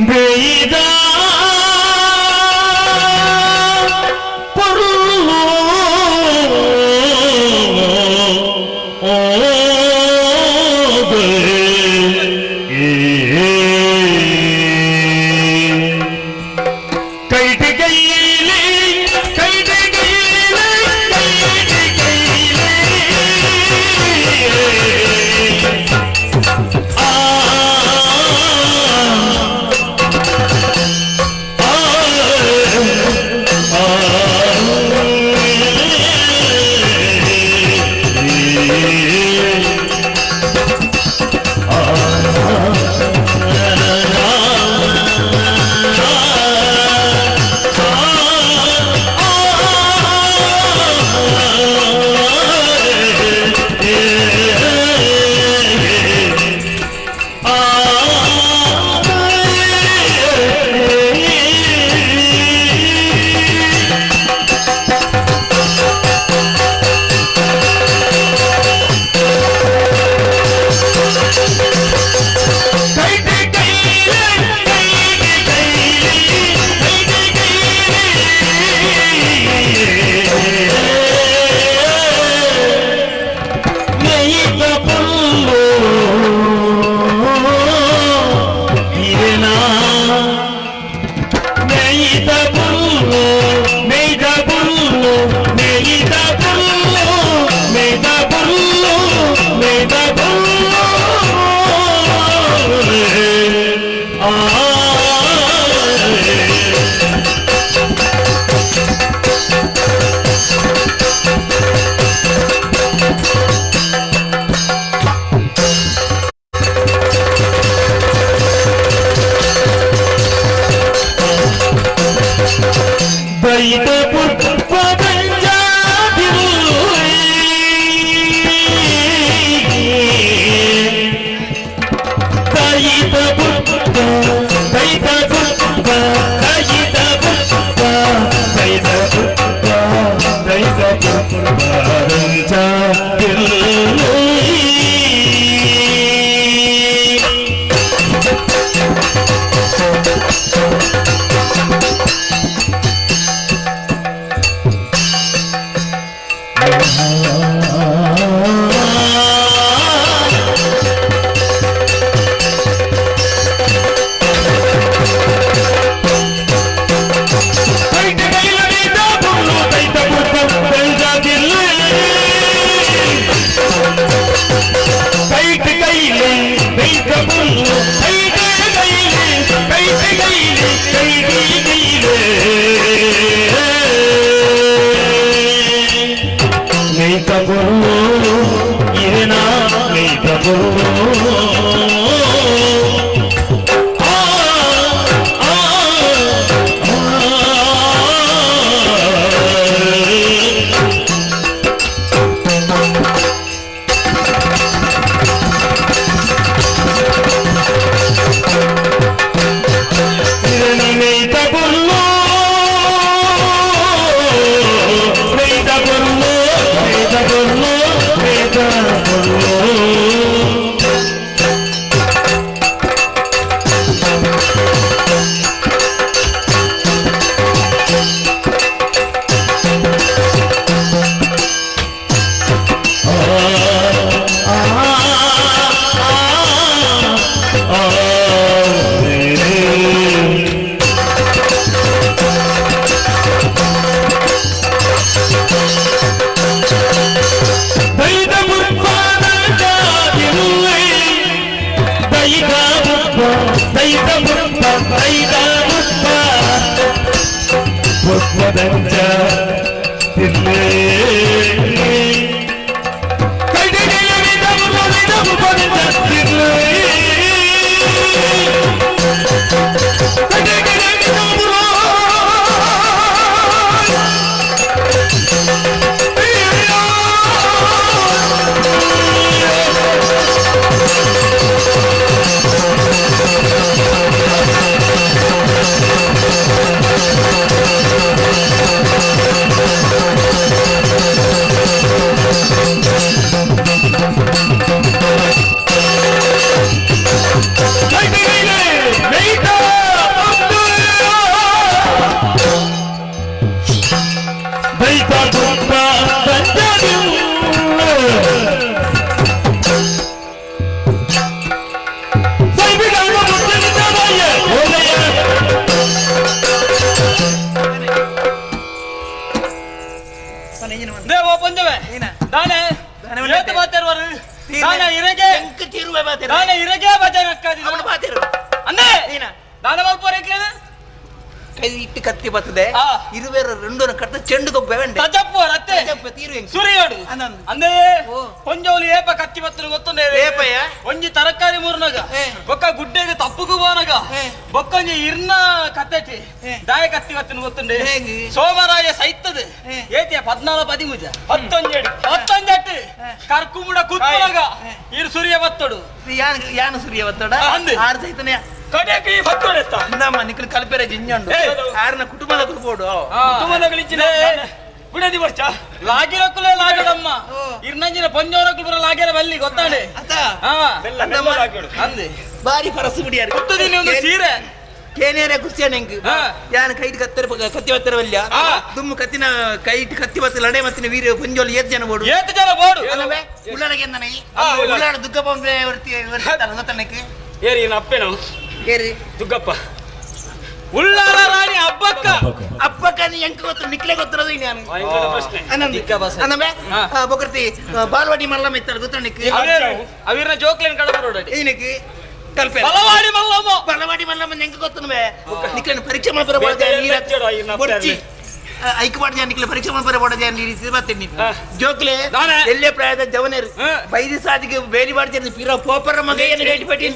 ಬೇದ ಆ ಕತ್ತಿ ಬರ್ತದೆ ಇರುವೇರ రెండు ಕಟ್ಟ ಚೆಂಡು ಗೊಬ್ಬೆ ಸುರಿಯೋಡು ಅಂದೇ ಒಂಜೋಲು ಏಪ ಕತ್ತಿ ಬತ್ತಲು ಗೊತ್ತುಂಡೆ ಒಂಜಿ ತರಕಾರಿ ಮೂರ್ನಗ ಬೊಕ್ಕ ಗುಡ್ಡೆಗೆ ತಪ್ಪುಗು ಬೋನಗ ಬೊಕ್ಕೊಂಜಿ ಇರ್ನ ಕತ್ತೆಟಿ ದಾಯ ಕತ್ತಿ ಬತ್ತನು ಗೊತ್ತುಂಡೆ ಸೋಮರಾಯ ಸೈತದೆ ಏತಿಯ 14 13 ಹತ್ತೊಂಜೆಡು ಹತ್ತೊಂಜೆಟ್ಟು ಕರ್ಕುಮುಡ ಕುತ್ತುನಗ ಇರು ಸುರಿಯ ಬತ್ತಡು ಯಾನು ಸುರಿಯ ಬತ್ತಡ ಆರು ಸೈತನೆ ನಮ್ಮ ನಿಕ್ಕಲು ಕಲ್ಪೆರೆ ಜಿಂಜಂಡು ಆರ್ನ ಕುಟುಂಬದ ಕುಲ್ಪೋಡು ಕುಟುಂಬದ ಬಿಡದಿ ವರ್ಷ ಲಾಗಿರಕ್ಕುಲೇ ಲಾಗಡಮ್ಮ ಇರ್ನಂಜಿನ ಪಂಜೋರಕ್ಕಲು ಬರ ಲಾಗಿರ ಬಲ್ಲಿ ಗೊತ್ತಾಡೆ ಅಂದೆ ಬಾರಿ ಪರಸು ಬಿಡಿಯಾರು ಗೊತ್ತದಿನಿ ಒಂದು ಸೀರೆ ಕೇನೇರೆ ಕುಸ್ತಿಯ ನೆಂಗ್ ಯಾನ ಕೈಟ್ ಕತ್ತರ ಕತ್ತಿ ಬತ್ತರ ವಲ್ಯ ದುಮ್ಮು ಕತ್ತಿನ ಕೈಟ್ ಕತ್ತಿ ಬತ್ತ ಲಡೆ ಮತ್ತಿನ ವೀರ ಪಂಜೋಲು ಏತ್ ಜನ ಬೋಡು ಏತ್ ಜನ ಬೋಡು ಉಳ್ಳಾಡಗೆ ಎಂದನೆ ಉಳ್ಳಾಡ ದುಗ್ಗಪ್ಪ ಗೊತ್ತಣ್ಣಕ್ಕೆ ಏರಿ ಅಪ್ಪೇನು ಏರಿ ದುಗ್ಗಪ್ಪ ಉಳ್ಳಾಲ ರಾಣಿ ಅಬ್ಬಕ್ಕ ಅಬ್ಬಕ್ಕ ನೀ ಎಂಕ ಗೊತ್ತು ನಿಕ್ಲೆ ಗೊತ್ತಿರೋದು ನಾನು ಅನ್ನಮೆ ಬೊಕರ್ತಿ ಬಾಲ್ವಾಡಿ ಮಲ್ಲಮ್ಮ ಇತ್ತಾಳೆ ಗೊತ್ತ ನಿಕ್ ಅವಿರ್ನ ಜೋಕ್ಲೇನ್ ಕಡಬರೋಡ ಏನಕ್ಕೆ ಕಲ್ಪೆ ಬಲವಾಡಿ ಮಲ್ಲಮ್ಮ ಬಲವಾಡಿ ಮಲ್ಲಮ್ಮ ಎಂಕ ಗೊತ್ತನಮೆ ನಿಕ್ಲೆನ ಪರೀಕ್ಷೆ ಮಾಡ್ಬರ ಬೋಡ್ಚಿ ಐಕವಾಡ ನಿಕ್ಲೆ ಪರೀಕ್ಷೆ ಮಾಡ್ಬರ ಬೋಡದೆ ನೀರು ಸಿರ್ಬತ್ತೀನಿ ಜೋಕ್ಲೆ ಎಲ್ಲೇ ಪ್ರಾಯದ ಜವನೇರು ಬೈದಿ ಸಾದಿಗೆ ಬೇಲಿ ಮಾಡ್ತೀನಿ ಪಿರ ಪೋಪರ ಮಗ ಏನು ಗೇಟ್ ಪಟ್ಟಿ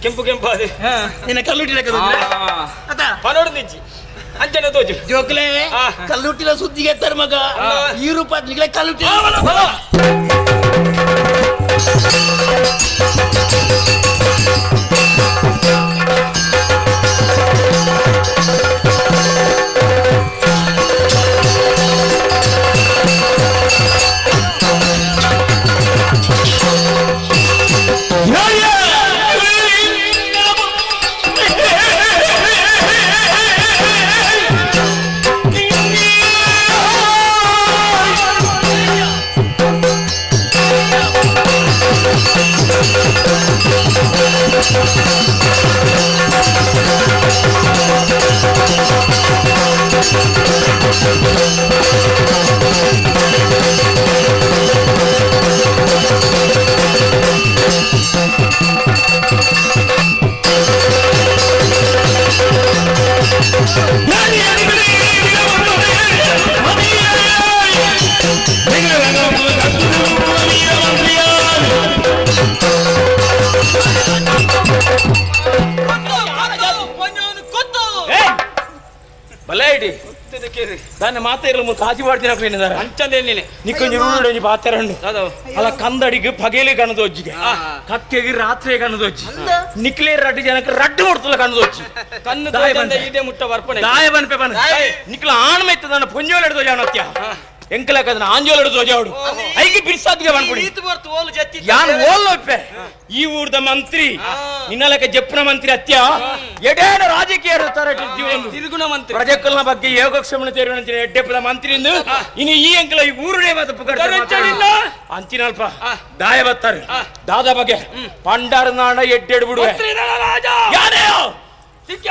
ಕೆಂಪು ಕೆಂಪು ಅದೇ ನಿನ್ನ ಕಲ್ಲುಟ್ಟಿನ ಅದ ಪನೋಡು ಅಂಚನೆ ತೋಜು ಜೋಕ್ಲೆ ಕಲ್ಲುಟ್ಟಿನ ಸುದ್ದಿಗೆ ಎತ್ತರ ಮಗ ಈ ರೂಪ ನಿಕ್ಲೆ ಕಲ್ಲುಟ್ಟಿ ಇಡಿ ದಾನೆ ಮಾತಾಯಿರಲು ಮುತ್ತು ಆಚಿ ಮಾಡ್ತೀನಿ ಹಾಕ್ಲಿದ್ದಾರೆ ಅಂಚಂದೆ ನೀನೆ ನಿಕ್ಕೊಂಜಿ ರೂಢ ಒಂಜಿ ಪಾತೆರಂಡು ಅಲ್ಲ ಕಂದಡಿಗೆ ಪಗೇಲಿ ಕಣದೊಜ್ಜಿಗೆ ಕತ್ತೆಗೆ ರಾತ್ರಿ ಕಣದೊಜ್ಜಿ ನಿಕ್ಲೆ ರಡ್ಡು ಜನಕ್ಕೆ ರಡ್ಡು ಕೊಡ್ತಲ್ಲ ಕಣದೊಜ್ಜಿ ಕಣ್ಣು ದಾಯ ತೋಜಂದೆ ಬಂತೆ. ಈಡೆ ಮುಟ್ಟ ಬರ್ಪಣೆ ದಾಯ ಬನ್ಪೆ ಬನ್ ನಿಕ್ಲ ಆಣ್ ಮೆತ್ತದನ್ನ ಪೊಂಜೋಲ್ ಹಿಡ್ದು ಜಾಣತ್ಯ ಎಂಕಲ ಕದನ ಆಂಜೋಲ್ ಹಿಡ್ದು ಜಾವಡು ಐಗೆ ಬಿರ್ಸಾದ್ಗೆ ಬಂದ್ಬಿಡಿ ಈತು ಬರ್ತು ಓಲು ಜತ್ತಿ ಯಾನ್ ಓಲ್ಲೊಪ್ಪೆ ಈ ಊರ್ದ ಮಂತ್ರಿ ನಿನ್ನಲಕ ಜಪ್ಪನ ಮಂತ್ರಿ ಅತ್ಯ ಎಡೇನ ರಾಜಕೀಯ ತಿರುಗುಣ ಮಂತ್ರಿ ಪ್ರಜೆಕ್ಕಲ್ನ ಬಗ್ಗೆ ಯೋಗಕ್ಷೇಮ ತೇರುವಂಚಿನ ಎಡ್ಡೆಪ್ಪದ ಮಂತ್ರಿ ಇನ್ನು ಈ ಅಂಕಲ ಈ ಊರುಡೇ ಮಾತು ದೊರೆಚ್ಚಡಿಲ್ಲ. ಅಂಚಿನಲ್ಪ ದಾಯ ಬತ್ತಾರೆ ದಾದ ಬಗ್ಗೆ ಪಂಡಾರ ನಾಡ ಎಡ್ಡೆಡ್ ಬಿಡುವೆ ಮಂತ್ರಿ ರಾಜ ಯಾರೇ ಸಿಕ್ಕ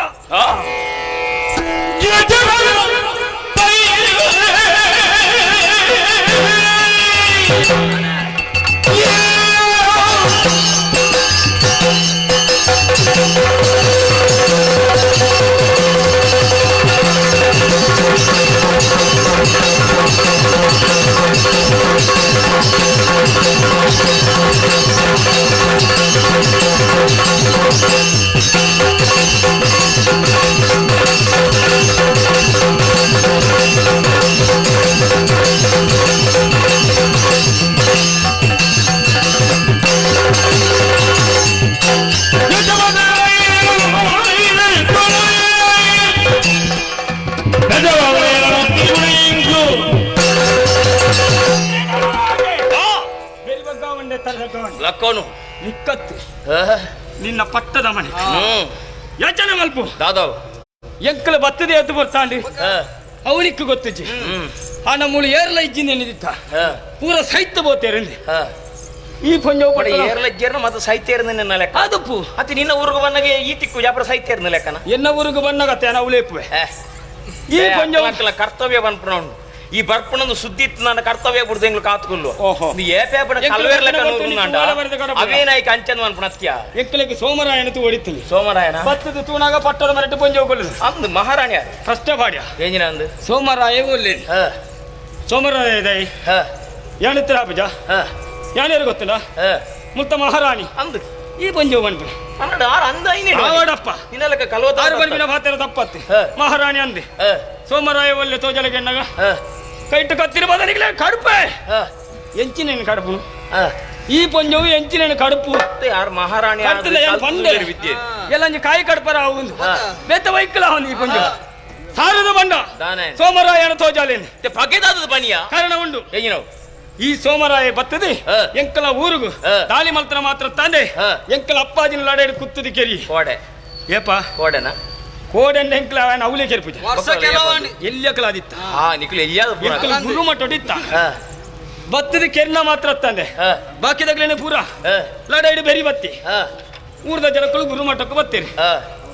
ಲಕ್ಕೋನು ನಿಕ್ಕತ್ತು ನಿನ್ನ ಪಟ್ಟದ ಮನೆ ಯೋಚನೆ ಮಲ್ಪು ದಾದಾವ್ ಎಂಕಲ ಬತ್ತದೆ ಎದ್ದು ಬರ್ತಾಂಡಿ ಅವನಿಕ್ಕು ಗೊತ್ತುಜ್ಜಿ ಆ ನಮ್ಮಳು ಏರ್ಲ ಇಜ್ಜಿಂದ ಏನಿದಿತ್ತ ಪೂರ ಸೈತ್ ಬೋತೇರಂದೆ ಈ ಪಂಜಾವ್ ಪಟ್ಟ ಏರ್ಲ ಜೇರ್ನ ಮತ್ತೆ ಸಾಹಿತ್ಯ ನಿನ್ನ ಲೆಕ್ಕ ಅದಪ್ಪು ಅತಿ ನಿನ್ನ ಊರಿಗೆ ಬಂದಾಗ ಈ ತಿಕ್ಕು ಜಾಪರ ಸಾಹಿತ್ಯ ಇರ್ನ ಲೆಕ್ಕನ ಎನ್ನ ಊರಿಗೆ ಬಂದಾಗ ನಾವು ಲೇಪುವೆ ಈ ಪಂಜಾವ್ ಕರ್ತವ್ಯ ಬನ್ಪುಣ ಈ ಬರ್ಪಣೊಂದು ಸುದ್ದಿ ಇತ್ತು ನನ್ನ ಕರ್ತವ್ಯ ಬಿಡ್ದು ಎಂಗ್ಳು ಕಾತ್ಕೊಲ್ಲು ಓಹೋ. ಏ ಪೇಪರ್ ಎಂಕ್ಲು ಕಲ್ವೇರ್ ಲೆಕ್ಕ ಬರ್ತದೆ, ನೂರುಂದಾಂಡ. ನಿಕ್ಕು ಬರ್ತದೆ ಕಡಪುಡ. ಅವೇನಾಯ್ಕ ಅಂಚನ್ ಮನ್ಪುಣ ಅತ್ಯ ಎಂಕಲೆಗೆ ಸೋಮರಾಯಣ ತೂ ಹೊಡಿತೀನಿ ಸೋಮರಾಯನ ಬತ್ತದ ತೂನಾಗ ಪಟ್ಟದ ಮರಟ್ಟು ಪಂಜಾವ್ ಕೊಲ್ಲುದು ಅಂದು ಮಹಾರಾಣಿ ಯಾರು ಫಸ್ಟ್ ಬಾಡ್ಯ ಏಂಜಿನ ಅಂದು ಸೋಮರಾಯ ಒಲ್ಲೆ ಹ ಸೋಮರಾಯ ದೈ ಹ ಏನಿತ್ತರ ಪೂಜ ಹ ಯಾನೇರು ಗೊತ್ತಿಲ್ಲ ಹ ಮುತ್ತ ಮಹಾರಾಣಿ ಅಂದು ಈ ಪಂಜಾವ್ ಬಂದ್ಬಿಡ ಕನ್ನಡ ಆರು ಅಂದ ಐನೇ ಆವಡಪ್ಪ ನಿನ್ನ ಲೆಕ್ಕ ಕಲ್ವತ್ತ ಆರು ಬಂದಿನ ಭಾತರ ತಪ್ಪತ್ತೆ ಹ. ಮಹಾರಾಣಿ ಅಂದೆ ಹ ಸೋಮರಾಯ ಒಲ್ಲೆ ತೋಜಲಗೆ ಎಣ್ಣಗ ಹ ಕೈಟು ಕತ್ತಿರ ಬದಲಿಗೆ ಕಡುಪೆ ಹ ಎಂಚಿನ ಕಡುಪು ಹ ಈ ಪಂಜವು ಎಂಚಿನ ಕಡುಪು ಮತ್ತೆ ಯಾರು ಮಹಾರಾಣಿ ಆದ್ರೆ ಕಡ್ತಲ್ಲ ಏನ್ ಪಂಡೆ ಕಲ್ತು ವಿದ್ಯೆ ಎಲ್ಲ ಅಂಜಿ ಕಾಯಿ ಕಡ್ಪರ ಒಂದು ಬೆತ್ತ ವೈಕಲ ಅವನು ಈ ಪಂಜವು ಸಾರದ ಬಂಡ ದಾನೆ. ಸೋಮರಾಯನ ತೋಜಾಲೇನು ಮತ್ತೆ ಪಗೆದಾದದ ಬನಿಯ ಕಾರಣ ಉಂಡು ಏಜಿನವು ಈ ಸೋಮರಾಯ ಬತ್ತದೆ ಹ. ಎಂಕಲ ಊರುಗು ಹ. ದಾಳಿ ಮಲ್ತನ ಮಾತ್ರ ತಂದೆ ಹ. ಎಂಕಲ ಅಪ್ಪಾಜಿನ ಲಡಾಡಿ ಕುತ್ತದಿ ಕೆರಿ ಕೋಡೆ ಏಪ ಕೋಡೆನಾ ಕೋಡೆಂಡ ಎಂಕಲ ಅವನ ಅವಲೇ ಕೆರಿ ಪೂಜೆ ವರ್ಷ ಕೆಲವಾಣಿ ಎಲ್ಲಿ ಅಕಲಾದಿತ್ತ ಹಾ ನಿಕ್ಲು ಎಲ್ಲಿಯಾದ ಎಂಕಲ ಗುರು ಮಟ್ಟೊಡಿತ್ತ ಹ ಬತ್ತದ ಕೆರ್ನ ಮಾತ್ರ ತಂದೆ ಹ ಬಾಕಿದಾಗ್ಲೇನೆ ಪೂರ ಹ ಲಡಾಡಿ ಬೆರಿ ಬತ್ತಿ ಹ ಊರ್ದ ಜನಕ್ಕಳು ಗುರು ಮಟ್ಟಕ್ಕೆ ಬತ್ತೀರಿ ಹ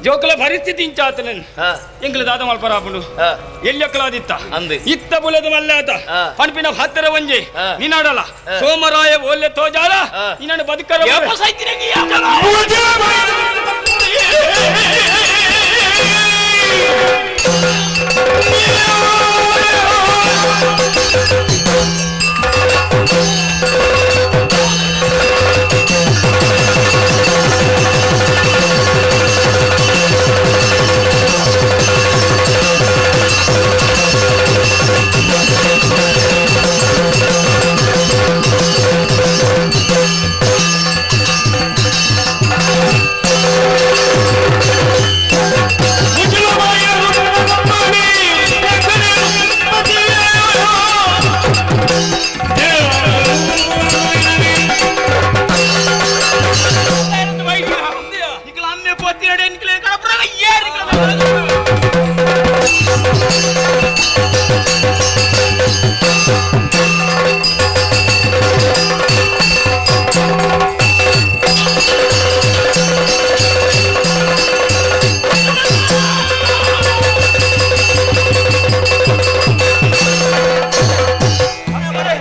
ಜೋಕುಲ ಪರಿಸ್ಥಿತಿ ಇಂಚಾತನ ಹ ಎಂಕಲ ದಾದ ಮಲ್ಪರ ಆಪುಂಡು ಹ ಎಲ್ಲಿ ಅಕಲಾದಿತ್ತ ಅಂದು. ಇತ್ತ ಬುಲದ ಮಲ್ಲಾತ ಹ. ಪಣಪಿನ ಹತ್ತಿರ ಒಂಜಿ ಹ. ನಿನ್ನಾಡಲ್ಲ ಸೋಮರಾಯ ಒಲ್ಲೆ ತೋಜಾಲ ಹ. ನಿನ್ನನ್ನು ಬದುಕರ ಏಪ ಸಾಯ್ತೀನಿ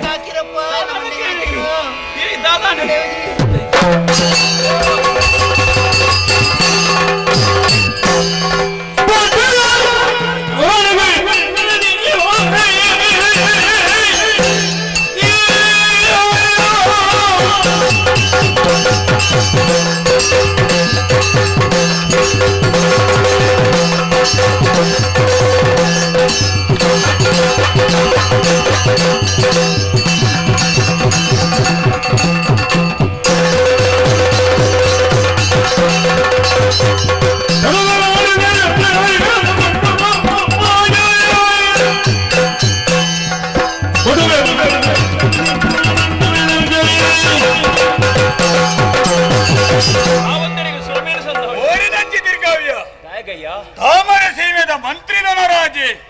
ಹಾಕಿರಪ್ಪ ನಮ್ಮನ್ನ ಹಾಕಿರು. ಿ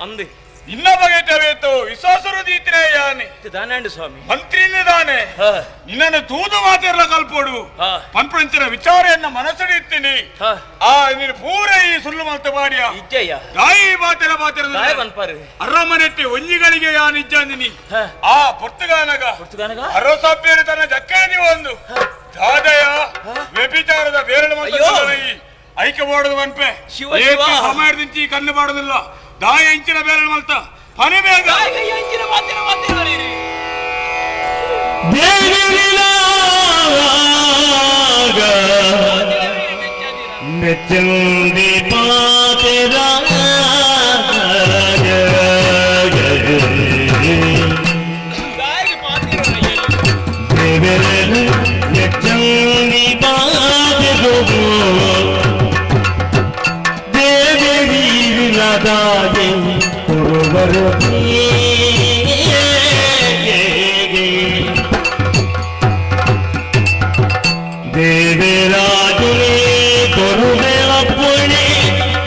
ಅಂದೆ ಇನ್ನ ಬಗೆಟವೇತು ವಿಶ್ವಾಸರು ದೀತಿನೇ ಯಾನೆ ದಾನಾಂಡು ಸ್ವಾಮಿ ಮಂತ್ರಿನೇ ದಾನೆ ನಿನ್ನನ್ನು ತೂದು ಮಾತಿರ್ಲ ಕಲ್ಪೋಡು ಪಂಪಂಚಿನ ವಿಚಾರೆಯನ್ನ ಮನಸ್ಸು ಇತ್ತೀನಿ ಆ ನೀನು ಪೂರ ಈ ಸುಳ್ಳು ಮಾತು ಮಾಡಿಯ ಇಜ್ಜಯ್ಯ ದಾಯಿ ಮಾತಿರ ಮಾತಿರ ದಾಯ ಪನ್ಪಾರು ಅರಮನೆಟ್ಟಿ ಒಂಜಿಗಳಿಗೆ ಯಾನ್ ಇಜ್ಜಂದಿನಿ ಆ ಪೊರ್ತುಗಾನಗ ಪೊರ್ತುಗಾನಗ ಅರಸಭ್ಯರು ತನ್ನ ಜಕ್ಕನಿ ಒಂದು ದಾದಯ ವ್ಯಭಿಚಾರದ ಬೇರೆ ಐಕ್ಯ ಬೋಡದು ಮನ್ಪೆ ಶಿವ ಶಿವ ಸಮಯದಿಂಚಿ ಕಣ್ಣು ಬಾಡುದಿಲ್ಲ ದಾಯ ಇಂಚಿನ ಬೇರೆ ಮಲ್ತ ಪನಿ ಬೇಗ ಇಂಚಿನ ಮಾತಿನ ಮಾತಿನ ಮೆಚ್ಚಂದಿ ಪಾತೆರ ಮೆಚ್ಚಂದಿ ಪಾತೆರು ದೇವೇರಿಲಾದಾಗೆ ಕೊಡುವರು ದೇವರಾಜುನೇ ಕೊರುವೆಲ ಪುಣೆ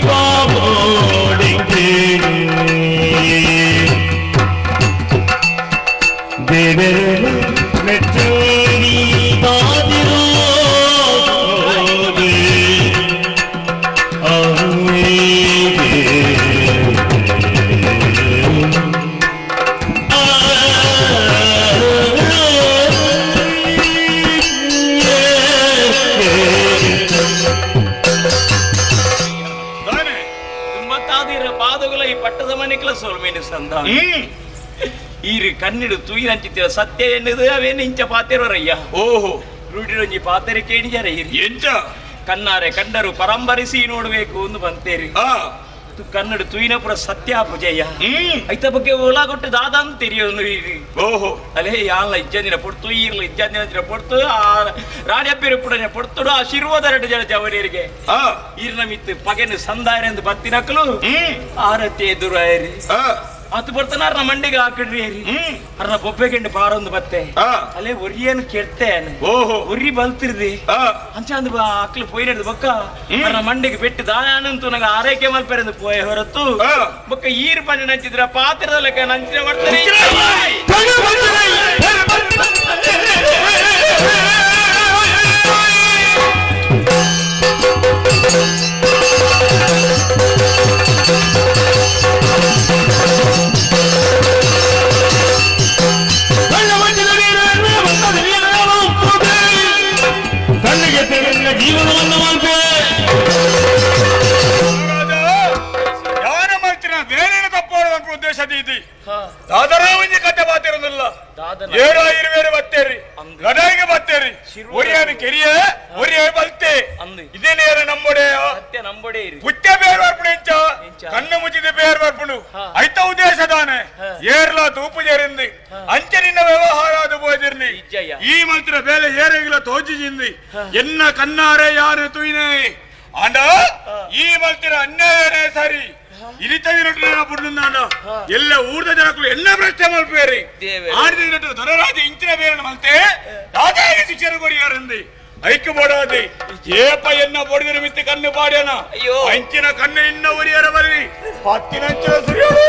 ಪಾವೋಡಿಗೆ ದೇವರ ಮೆಚ್ಚಿ ಬಾದಿರೋ ಈರು ಕಣ್ಣಿಡು ತೂಯಿನಂಚಿತ್ತಿರ ಸತ್ಯ ಎನ್ನುದು ಅವೇನು ಇಂಚ ಪಾತೆರೋರಯ್ಯ ಓಹೋ ರೂಢಿರೊಂಜಿ ಪಾತೆರೆ ಕೇಳಿಯಾರ ಎಂಚ ಕಣ್ಣಾರೆ ಕಂಡರು ಪರಂಬರಿಸಿ ನೋಡಬೇಕು ಒಂದು ಬಂತೇರಿ ಕನ್ನಡ ತೂಯಿನ ಪುರ ಸತ್ಯ ಪೂಜಯ್ಯ ಐತ ಬಗ್ಗೆ ಓಲಾ ಕೊಟ್ಟು ದಾದ ಅಂತ ತೆರಿಯೋನು ಓಹೋ ಅಲೇ ಯಾನ್ಲ ಇಜ್ಜಂದಿನ ಪೊಡ್ತು ಈರ್ಲ ಇಜ್ಜಂದಿನ ಪೊಡ್ತು ಆ ರಾಣಿಯಪ್ಪೇರು ಪುಡನೆ ಪೊಡ್ತುಡು ಆ ಶಿರ್ವದ ಎರಡು ಜನ ಜವರಿಯರಿಗೆ ಈರ್ನ ಮಿತ್ತು ಪಗೆನು ಸಂದಾಯರೆಂದು ಬತ್ತಿನಕ್ಕಲು ಆರತಿ ಎದುರಾಯರಿ ಆತು ಬರ್ತಾನ ಅರ್ನ ಮಂಡಿಗೆ ಹಾಕಿಡ್ರಿ ಅರ್ನ ಬೊಬ್ಬೆ ಗೆಂಡು ಬಾರೊಂದು ಬತ್ತೆ ಅಲ್ಲೇ ಒರಿಯನು ಕೆಡ್ತೆ ಓಹೋ ಒರಿ ಬಲ್ತಿರ್ದಿ ಅಂಚ ಅಂದ್ ಅಕ್ಲು ಪೋಯಿನದು ಬೊಕ್ಕ ಅರ್ನ ಮಂಡಿಗೆ ಪೆಟ್ಟು ದಾಯಾನಂತು ನಂಗೆ ಆರೈಕೆ ಮಲ್ಪೆರೆಂದು ಪೋಯೆ ಹೊರತು ಬೊಕ್ಕ ಈರು ಪಂಡ ನಂಚಿದ್ರ ಪಾತ್ರದ ಲೆಕ್ಕ ನಂಚಿನ ಮಾಡ್ತಾರೆ ಜೀವನವನ್ನು ಮಾಡ್ಬೇ ಯಾರ ಮಾಡ್ತೀರ ಬೇರೆ ತಪ್ಪೋಡು ಉದ್ದೇಶ ದೀದಿ ದಾದರಾವಂಜಿ ಕತೆ ಬಾತಿರೋದಿಲ್ಲ ಏಳು ಇರುವೇರು ಬತ್ತೇರಿ ಲಡಾಯಿಗೆ ಬತ್ತೇರಿ ಒರಿಯಾನ ಕೆರಿಯ ಒರಿಯ ಬಲ್ತೆ ಇದೇನೇರ ನಮ್ಮೊಡೆಯ ನಂಬೊಡೆ ಪುಟ್ಟ ಬೇರು ಬರ್ಪುಡು ಎಂಚ ಕಣ್ಣು ಮುಚ್ಚಿದ ಬೇರು ಬರ್ಪುಡು ಐತ ಉದ್ದೇಶ ದಾನೆ ಏರ್ಲ ತೂಪು ಜೇರಿಂದಿ ಅಂಚೆ ನಿನ್ನ ವ್ಯವಹಾರ ಅದು ಬೋದಿರ್ನಿ ಈ ಮಂತ್ರ ಬೇಲೆ ಏರೆಗಿಲ ತೋಜಿಜಿಂದಿ ಎನ್ನ ಕಣ್ಣಾರೆ ಯಾರು ತುಯಿನೇ ಅಂಡ ಈ ಮಲ್ತಿರ ಅನ್ಯಾಯನೇ ಸರಿ ಇಲಿತದಿನಟ್ಟು ಪುಡ್ನಾಡ ಎಲ್ಲ ಊರ್ದ ಜನಕ್ಕಳು ಎಲ್ಲ ಪ್ರಶ್ನೆ ಮಲ್ಪೇರಿ ಆಡಿದಿನಟ್ಟು ದೊರರಾಜ ಇಂಚಿನ ಬೇರೆ ಮಲ್ತೆ ದಾದಾಯ ಶಿಕ್ಷಣ ಕೊರಿಯಾರಂದಿ ಐಕ್ಯ ಬೋಡಾದಿ ಏಪ ಎನ್ನ ಬೊಡಿದಿನ ಮಿತ್ತಿ ಕಣ್ಣು ಪಾಡ್ಯನ ಅಂಚಿನ ಕಣ್ಣು ಇನ್ನ ಉರಿಯರ ಬರಿ ಪತ್ತಿನಂಚಿನ ಸುರಿಯೋಡು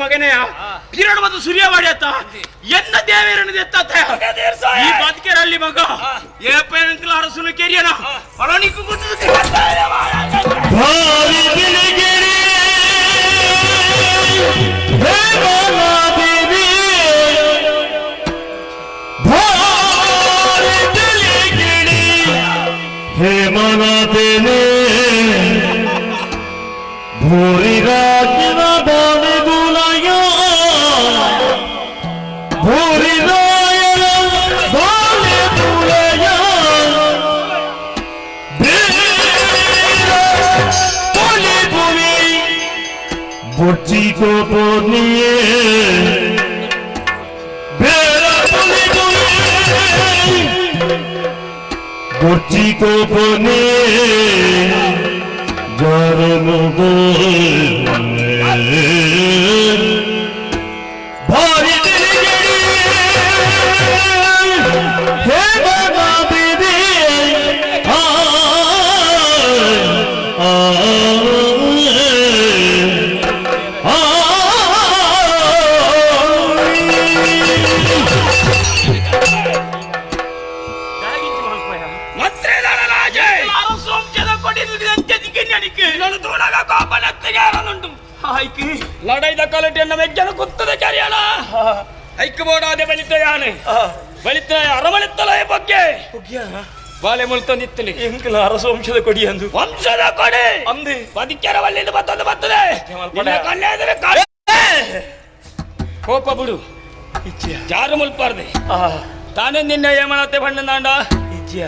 ಮಗನೆಯ ಪಿರಡು ಮತ್ತು ಸೂರ್ಯವಾಡಿ ಅತ್ತ ಎನ್ನ ದೇವೇರನ್ನು ಎತ್ತ ಈ ಬದುಕೆರಲ್ಲಿ ಮಗ ಏಪೇನಂತಲ ಅರಸುನು ಕೆರಿಯನ ಫಲನಿಕ್ಕು ದೇವಿ ಭೂರಿ ರಾಜನ ಬಾಳೆ ಬುಲಯ ಭೂರಿ ರಾಯನ ಬಾಳೆ ಬುಲಯ বলে বলে বর্জি গোপনিয়ে বেড়া বলে বলে বর্জি গোপনে জরম ভারি হে বাবা বেদে আ ಲಡೈದ ಕಲಟೆಯನ್ನು ಮೆಜ್ಜನ ಕುತ್ತದ ಕರಿಯಣ ಐಕ್ಯ ಬಲಿತ ಯಾನೆ ಬಲಿತ ಅರಮಳಿತ್ತಲ ಬಗ್ಗೆ ಬಾಲೆ ಮುಲ್ತೊಂದಿತ್ತಲಿ ಎಂಕಲ ಅರಸ ವಂಶದ ಕೊಡಿ ಅಂದು ವಂಶದ ಕೊಡಿ ಅಂದೆ ಬದುಕ್ಯರ ವಲ್ಲಿಂದ ಬತ್ತೊಂದು ಬರ್ತದೆ ನಿನ್ನ ಕಣ್ಣೆದುರು ಕೋಪ ಬಿಡು ಜಾರು ಮುಲ್ಪಾರ್ದೆ ತಾನೇ ನಿನ್ನ ಏಮಣತೆ ಬಣ್ಣದಾಂಡ ಇಜ್ಜಿಯ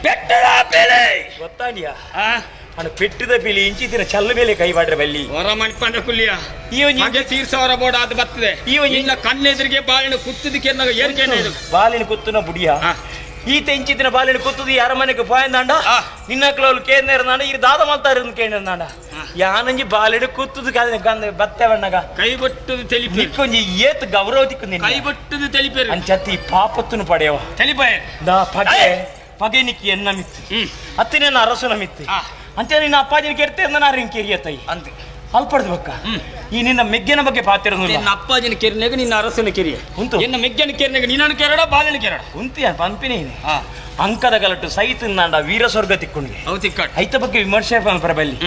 ಪೆಟ್ಟದ ಪೇಲೆ ಗೊತ್ತಾಂಡಿಯಾ ಅಣ್ಣ ಪೆಟ್ಟದ ಪಿಲಿ ಇಂಚಿತಿನ ಚಲ್ಲ ಮೇಲೆ ಕೈ ಬಾಡ್ರೆ ಬಲ್ಲಿ ಹೊರ ಮಣ್ಪಂಡ ಕುಲ್ಲಿಯ ಈ ಒಂಜಿ ಹಾಗೆ ತೀರ್ಸವರ ಬೋರ್ಡ್ ಅದು ಬರ್ತದೆ ಈ ಒಂಜಿ ನಿನ್ನ ಕಣ್ಣೆದುರಿಗೆ ಬಾಳೆಹಣ್ಣು ಕುತ್ತದಕ್ಕೆ ಏರ್ಕೇನೆ ಇದು ಬಾಲಿನ ಕುತ್ತುನ ಬುಡಿಯ ಈತ ಇಂಚಿತಿನ ಬಾಲಿನ ಕುತ್ತುದು ಯಾರ ಮನೆಗೆ ಪಾಯಂದಾಂಡ ನಿನ್ನ ಕ್ಲೋಲ್ ಕೇಂದ್ರ ಈ ದಾದ ಮಾತಾರ ಕೇಂದ್ರ ಯಾನಂಜಿ ಬಾಲಿಡು ಕುತ್ತುದು ಗಂಧ ಬತ್ತೆ ಬಣ್ಣಗ ಕೈ ಬಟ್ಟುದು ತೆಲಿಪಿ ನಿಕ್ಕೊಂಜಿ ಏತ್ ಗೌರವ ತಿಕ್ಕು ನಿನ್ನ ಕೈ ಬಟ್ಟುದು ತೆಲಿಪೇರು ಅಂಚತ್ತಿ ಪಾಪತ್ತುನು ಪಡೆಯವ ತೆಲಿಪೇ ದಾ ಪಗೆ ಪಗೆ ನಿಕ್ಕಿ ಎನ್ನ ಮಿತ್ತು ಅತ್ತಿನ ಅರಸುನ ಮಿತ್ತು ಅಂಚೆ ನಿನ್ನ ಅಪ್ಪಾಜಿನ ಕೆರ್ತೆ ನಾರು ಕೆರಿಯತ್ತೈ ಅಂತೆ ಅಲ್ಪಡ್ದು ಬಕ್ಕ ಈ ನಿನ್ನ ಮೆಗ್ಗೆನ ಬಗ್ಗೆ ಪಾತಿರೋದಿಲ್ಲ ನಿನ್ನ ಅಪ್ಪಾಜಿನ ಕೆರಿನಾಗ ನಿನ್ನ ಅರಸನ ಕೆರಿಯ ಉಂಟು. ನಿನ್ನ ಮೆಗ್ಗನ ಕೆರಿನಾಗ ನಿನ್ನನ್ನು ಕೆರಡ ಬಾಲನ ಕೆರಡ ಉಂತಿ ಪಂಪಿನೇ ಇದೆ ಅಂಕದ ಗಲಟು ಸೈತ ವೀರ ಸ್ವರ್ಗ ತಿಕ್ಕೊಂಡಿಗೆ ಅವು ತಿಕ್ಕಾಡು ಐತ ಬಗ್ಗೆ ವಿಮರ್ಶೆ ಪನ್ಪರ ಬಲ್ಲಿ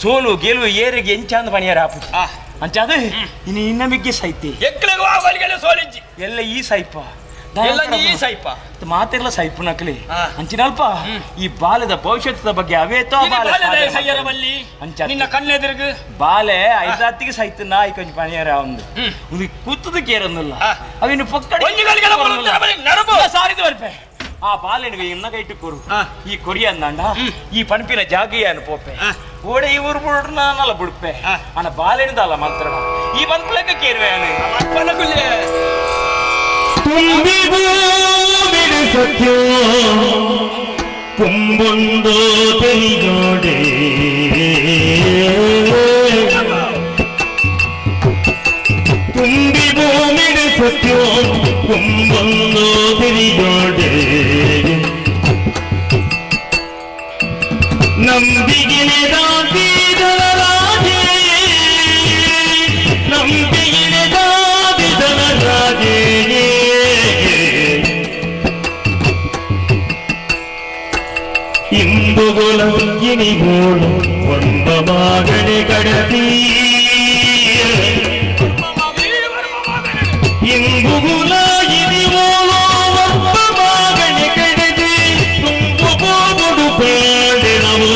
ಸೋಲು ಗೆಲುವು ಏರಿಗೆ ಎಂಚಾಂದ ಪಣಿಯಾರ ಆಪು ಅಂಚಾದ ಇನ್ನು ನಿನ್ನ ಮೆಗ್ಗೆ ಸೈತಿ ಎಕ್ಕಳಿಗೂ ಆವಲಿಗೆಲ್ಲ ಸೋಲಿಜ್ಜಿ ಎಲ್ಲ ಈ ಸೈಪ ಎಲ್ಲ ಈ ಸೈಪ ಮಾತೆಲ್ಲ ಸೈಪು ನಕಲಿ ಅಂಚಿನಲ್ಪ ಈ ಬಾಲ್ಯದ ಭವಿಷ್ಯದ ಬಗ್ಗೆ ಅವೇತೋ ಸೈಯರ ಬಲ್ಲಿ ಅಂಚ ನಿನ್ನ ಕಣ್ಣೆದುರುಗು ಬಾಲೆ ಐದಾತ್ತಿಗೆ ಸೈತ ನಾಯಿ ಕೊಂಚ ಪಣಿಯಾರ ಒಂದು ಒಂದು ಕೂತದ ಕೇರೊಂದಿಲ್ಲ ಅವಿನ್ನು ಪೊಕ್ಕಡೆ ಸಾರಿದ ಬರ್ಪೆ ಆ ಬಾಲೆನಿಗೆ ಎನ್ನ ಕೈಟು ಕೊರು ಈ ಕೊರಿಯ ಅಂದಾಂಡ ಈ ಪಣಪಿನ ಜಾಗಿಯಾನು ಪೋಪೆ ಓಡೆ ಈ ಊರು ಬುಡ್ರು ನಾನಲ್ಲ ಬುಡ್ಪೆ ಅಣ್ಣ ಬಾಲೆನಿದಲ್ಲ ಮಾತ್ರ ಈ ಪನ್ಪುಲೆಕ್ಕ ಕೇರುವೆ ತುಂಬಿ ಭೂಮಿಡು ಸತ್ಯ ಕುಂಬುಂದು ತೆರಿಗೋಡೆ ತುಂಬಿ ಭೂಮಿಡು ಸತ್ಯ ಕುಂಬುಂದು ತೆರಿಗೋಡೆ ನಂಬಿಗಿನೆ ದಾಟಿದರ ರಾಜೇ ನಂಬಿಗಿನೆ ದಾಟಿದರ ರಾಜೇ ಇಂಬುಗುಲ ಇನಿಗೋಳು ಒಂಬ ಮಗನೆ ಕಡತಿ ಇಂಬುಗುಲ ಇನಿಗೋಳು ಒಬ್ಬ ಮಗನೆ ಕಡತಿ ತುಂಬು ಪೋಬುಡು ಪಾಡೆನವು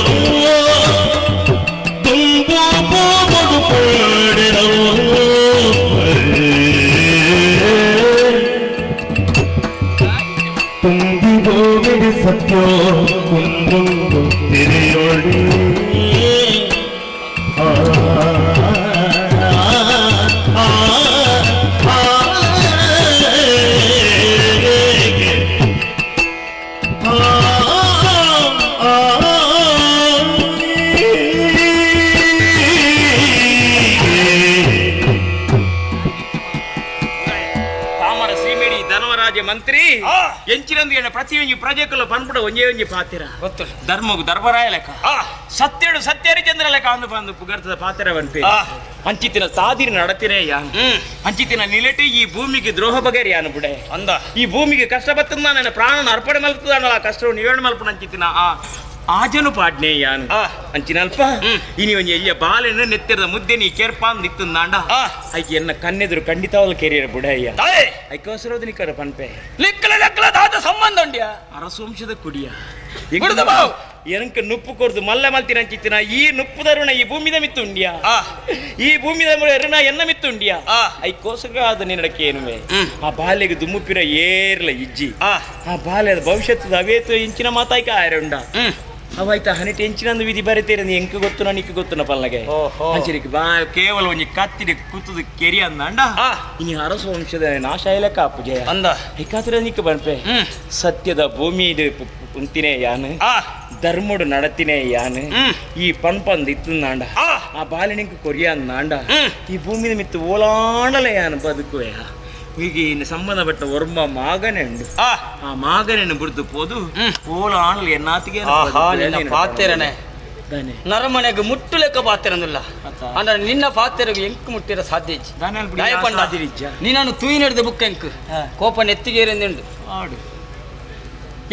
ತುಂಬು ಪೋಬುಡು ಪಾಡೆನವು ತುಂಬಿ ಹೋಗಿಡಿ ಸತ್ಯೋ ಕುಂಬುಂದು ತಿರಿಯೋಡಿ ಆ ಆ ಆ ತಾಮರ ಶ್ರೀಮೇಡಿ ಧರ್ಮರಾಜ ಮಂತ್ರಿ ಎಂಚಿನಂದು ಪ್ರತಿಯೊಂಜಿ ಪ್ರಜೆಕುಲ ಪನ್ಪುಡ ಒಂಜೇ ಒಂಜಿ ಪಾತಿರ ಧರ್ಮಗು ಧರ್ಮರಾಯ ಲೆಕ್ಕ ಸತ್ಯಡು ಸತ್ಯಹರಿಚಂದ್ರ ಲೆಕ್ಕ ಅಂದು ಬಂದು ಪುಗರ್ತದ ಪಾತಿರ ಬಂಪೆ ಅಂಚಿತಿನ ತಾದಿರಿ ನಡತಿನೇ ಯಾನು ಅಂಚಿತಿನ ನಿಲೆಟಿ ಈ ಭೂಮಿಗೆ ದ್ರೋಹ ಬಗೆರಿ ಯಾನು ಬುಡೆ ಅಂದ ಈ ಭೂಮಿಗೆ ಕಷ್ಟ ಬತ್ತದ ನನ್ನ ಪ್ರಾಣನ ಅರ್ಪಣೆ ಮಲ್ಪದ ಆ ಕಷ್ಟ ನಿವೇಣ ಮಲ್ಪಣ ಅಂಚಿತಿನ ಆ ಆಜನು ಪಾಡ್ನೆ ಯಾನು ಅಂಚಿನಲ್ಪ ಇನಿ ಒಂಜಿ ಎಲ್ಲಿಯ ಬಾಲೆನ ನೆತ್ತಿರದ ಮುದ್ದೆ ನೀ ಕೇರ್ಪಾನ್ ನಿತ್ತಂದಾಂಡ ಐಕೆ ಎನ್ನ ಕನ್ನೆದುರು ಖಂಡಿತವಾಗ್ಲು ಕೆರಿಯರ ಬುಡಯ್ಯ ತಾಯೇ ಐಕೋಸರೋದು ನಿಕ್ಕರ ಪನ್ಪೆ ಲಿಕ್ಕಲ ಲೆಕ್ಕಲ ದಾದ ಸಂಬಂಧ ಉಂಡ್ಯಾ ಅರಸವಂಶದ ಕುಡಿಯ ಬಿಡುದು ಬಾವು. ಎನಕ ನುಪ್ಪು ಕೊರ್ದು ಮಲ್ಲ ಮಲ್ತಿನ ಅಂಚಿತ್ತಿನ ಈ ನುಪ್ಪುದರುಣ ಈ ಭೂಮಿದ ಮಿತ್ತುಂಡಿಯಾ ಈ ಭೂಮಿದ ಋಣ ಎನ್ನ ಮಿತ್ತುಂಡಿಯಾ I ಕೋಸಗಾದ ನಿನ್ನಡಕ್ಕೆ ಏನುವೆ ಆ ಬಾಲೆಗೆ ದುಮ್ಮುಪಿರ ಏರ್ಲ ಇಜ್ಜಿ ಆ ಬಾಲ್ಯದ ಭವಿಷ್ಯದ ಅವೇತು ಇಂಚಿನ ಮಾತಾಯ್ಕ ಆಯರುಂಡ ಅವಾಯ್ತ ಹನಿಟ್ ಎಂಚಿನಂದು ವಿಧಿ ಬರೆತೇರೆ ಎಂಕ್ ಗೊತ್ತು ನಿಕ್ಕು ಗೊತ್ತುನ ಪಲ್ಲಗೆ ಅಂಚರಿಕ್ ಬಾ ಕೇವಲ ಒಂಜಿ ಕತ್ತಿಡಿ ಕುತ್ತದ ಕೆರಿ ಅಂದಾಂಡ ಇನಿ ಅರಸು ವಂಶದ ನಾಶ ಇಲಕ ಅಪ್ಪು ಜಯ ಅಂದ ಇಕ್ಕಾತ್ರ ನಿಕ್ಕು ಬನ್ಪೆ ಸತ್ಯದ ಭೂಮಿ ಉಂತಿನೇ ಯಾನು ಧರ್ಮಡು ನಡತಿನೇ ಯಾನು ಈ ಪನ್ಪಂದು ಇತ್ತಂದಾಂಡ ಆ ಬಾಲಿನಿಂಕ ಕೊರಿಯ ಅಂದಾಂಡ ಈ ಭೂಮಿದ ಮಿತ್ತು ಓಲಾಂಡಲೆ ಯಾನು ಬದುಕುವೆ ಈಗ ಇನ್ನು ಸಂಬಂಧಪಟ್ಟ ಒರ್ಮ ಮಾಗನೆ ಉಂಡು ಆ ಮಾಗನೆಯನ್ನು ಬುಡ್ದು ಪೋದು ಓಲ ಆಣಲು ಎನ್ನಾತಿಗೆ ಪಾತೆರನೆ ನರಮನೆಗೆ ಮುಟ್ಟು ಲೆಕ್ಕ ಪಾತೆರನುಲ್ಲ ಅಂದ್ರೆ ನಿನ್ನ ಪಾತೆರಗು ಎಂಕ್ ಮುಟ್ಟಿರ ಸಾಧ್ಯ ನೀನನ್ನು ತೂಯಿ ನಡೆದ ಬುಕ್ ಎಂಕ್ ಕೋಪ ನೆತ್ತಿಗೇರೆಂದುಂಡು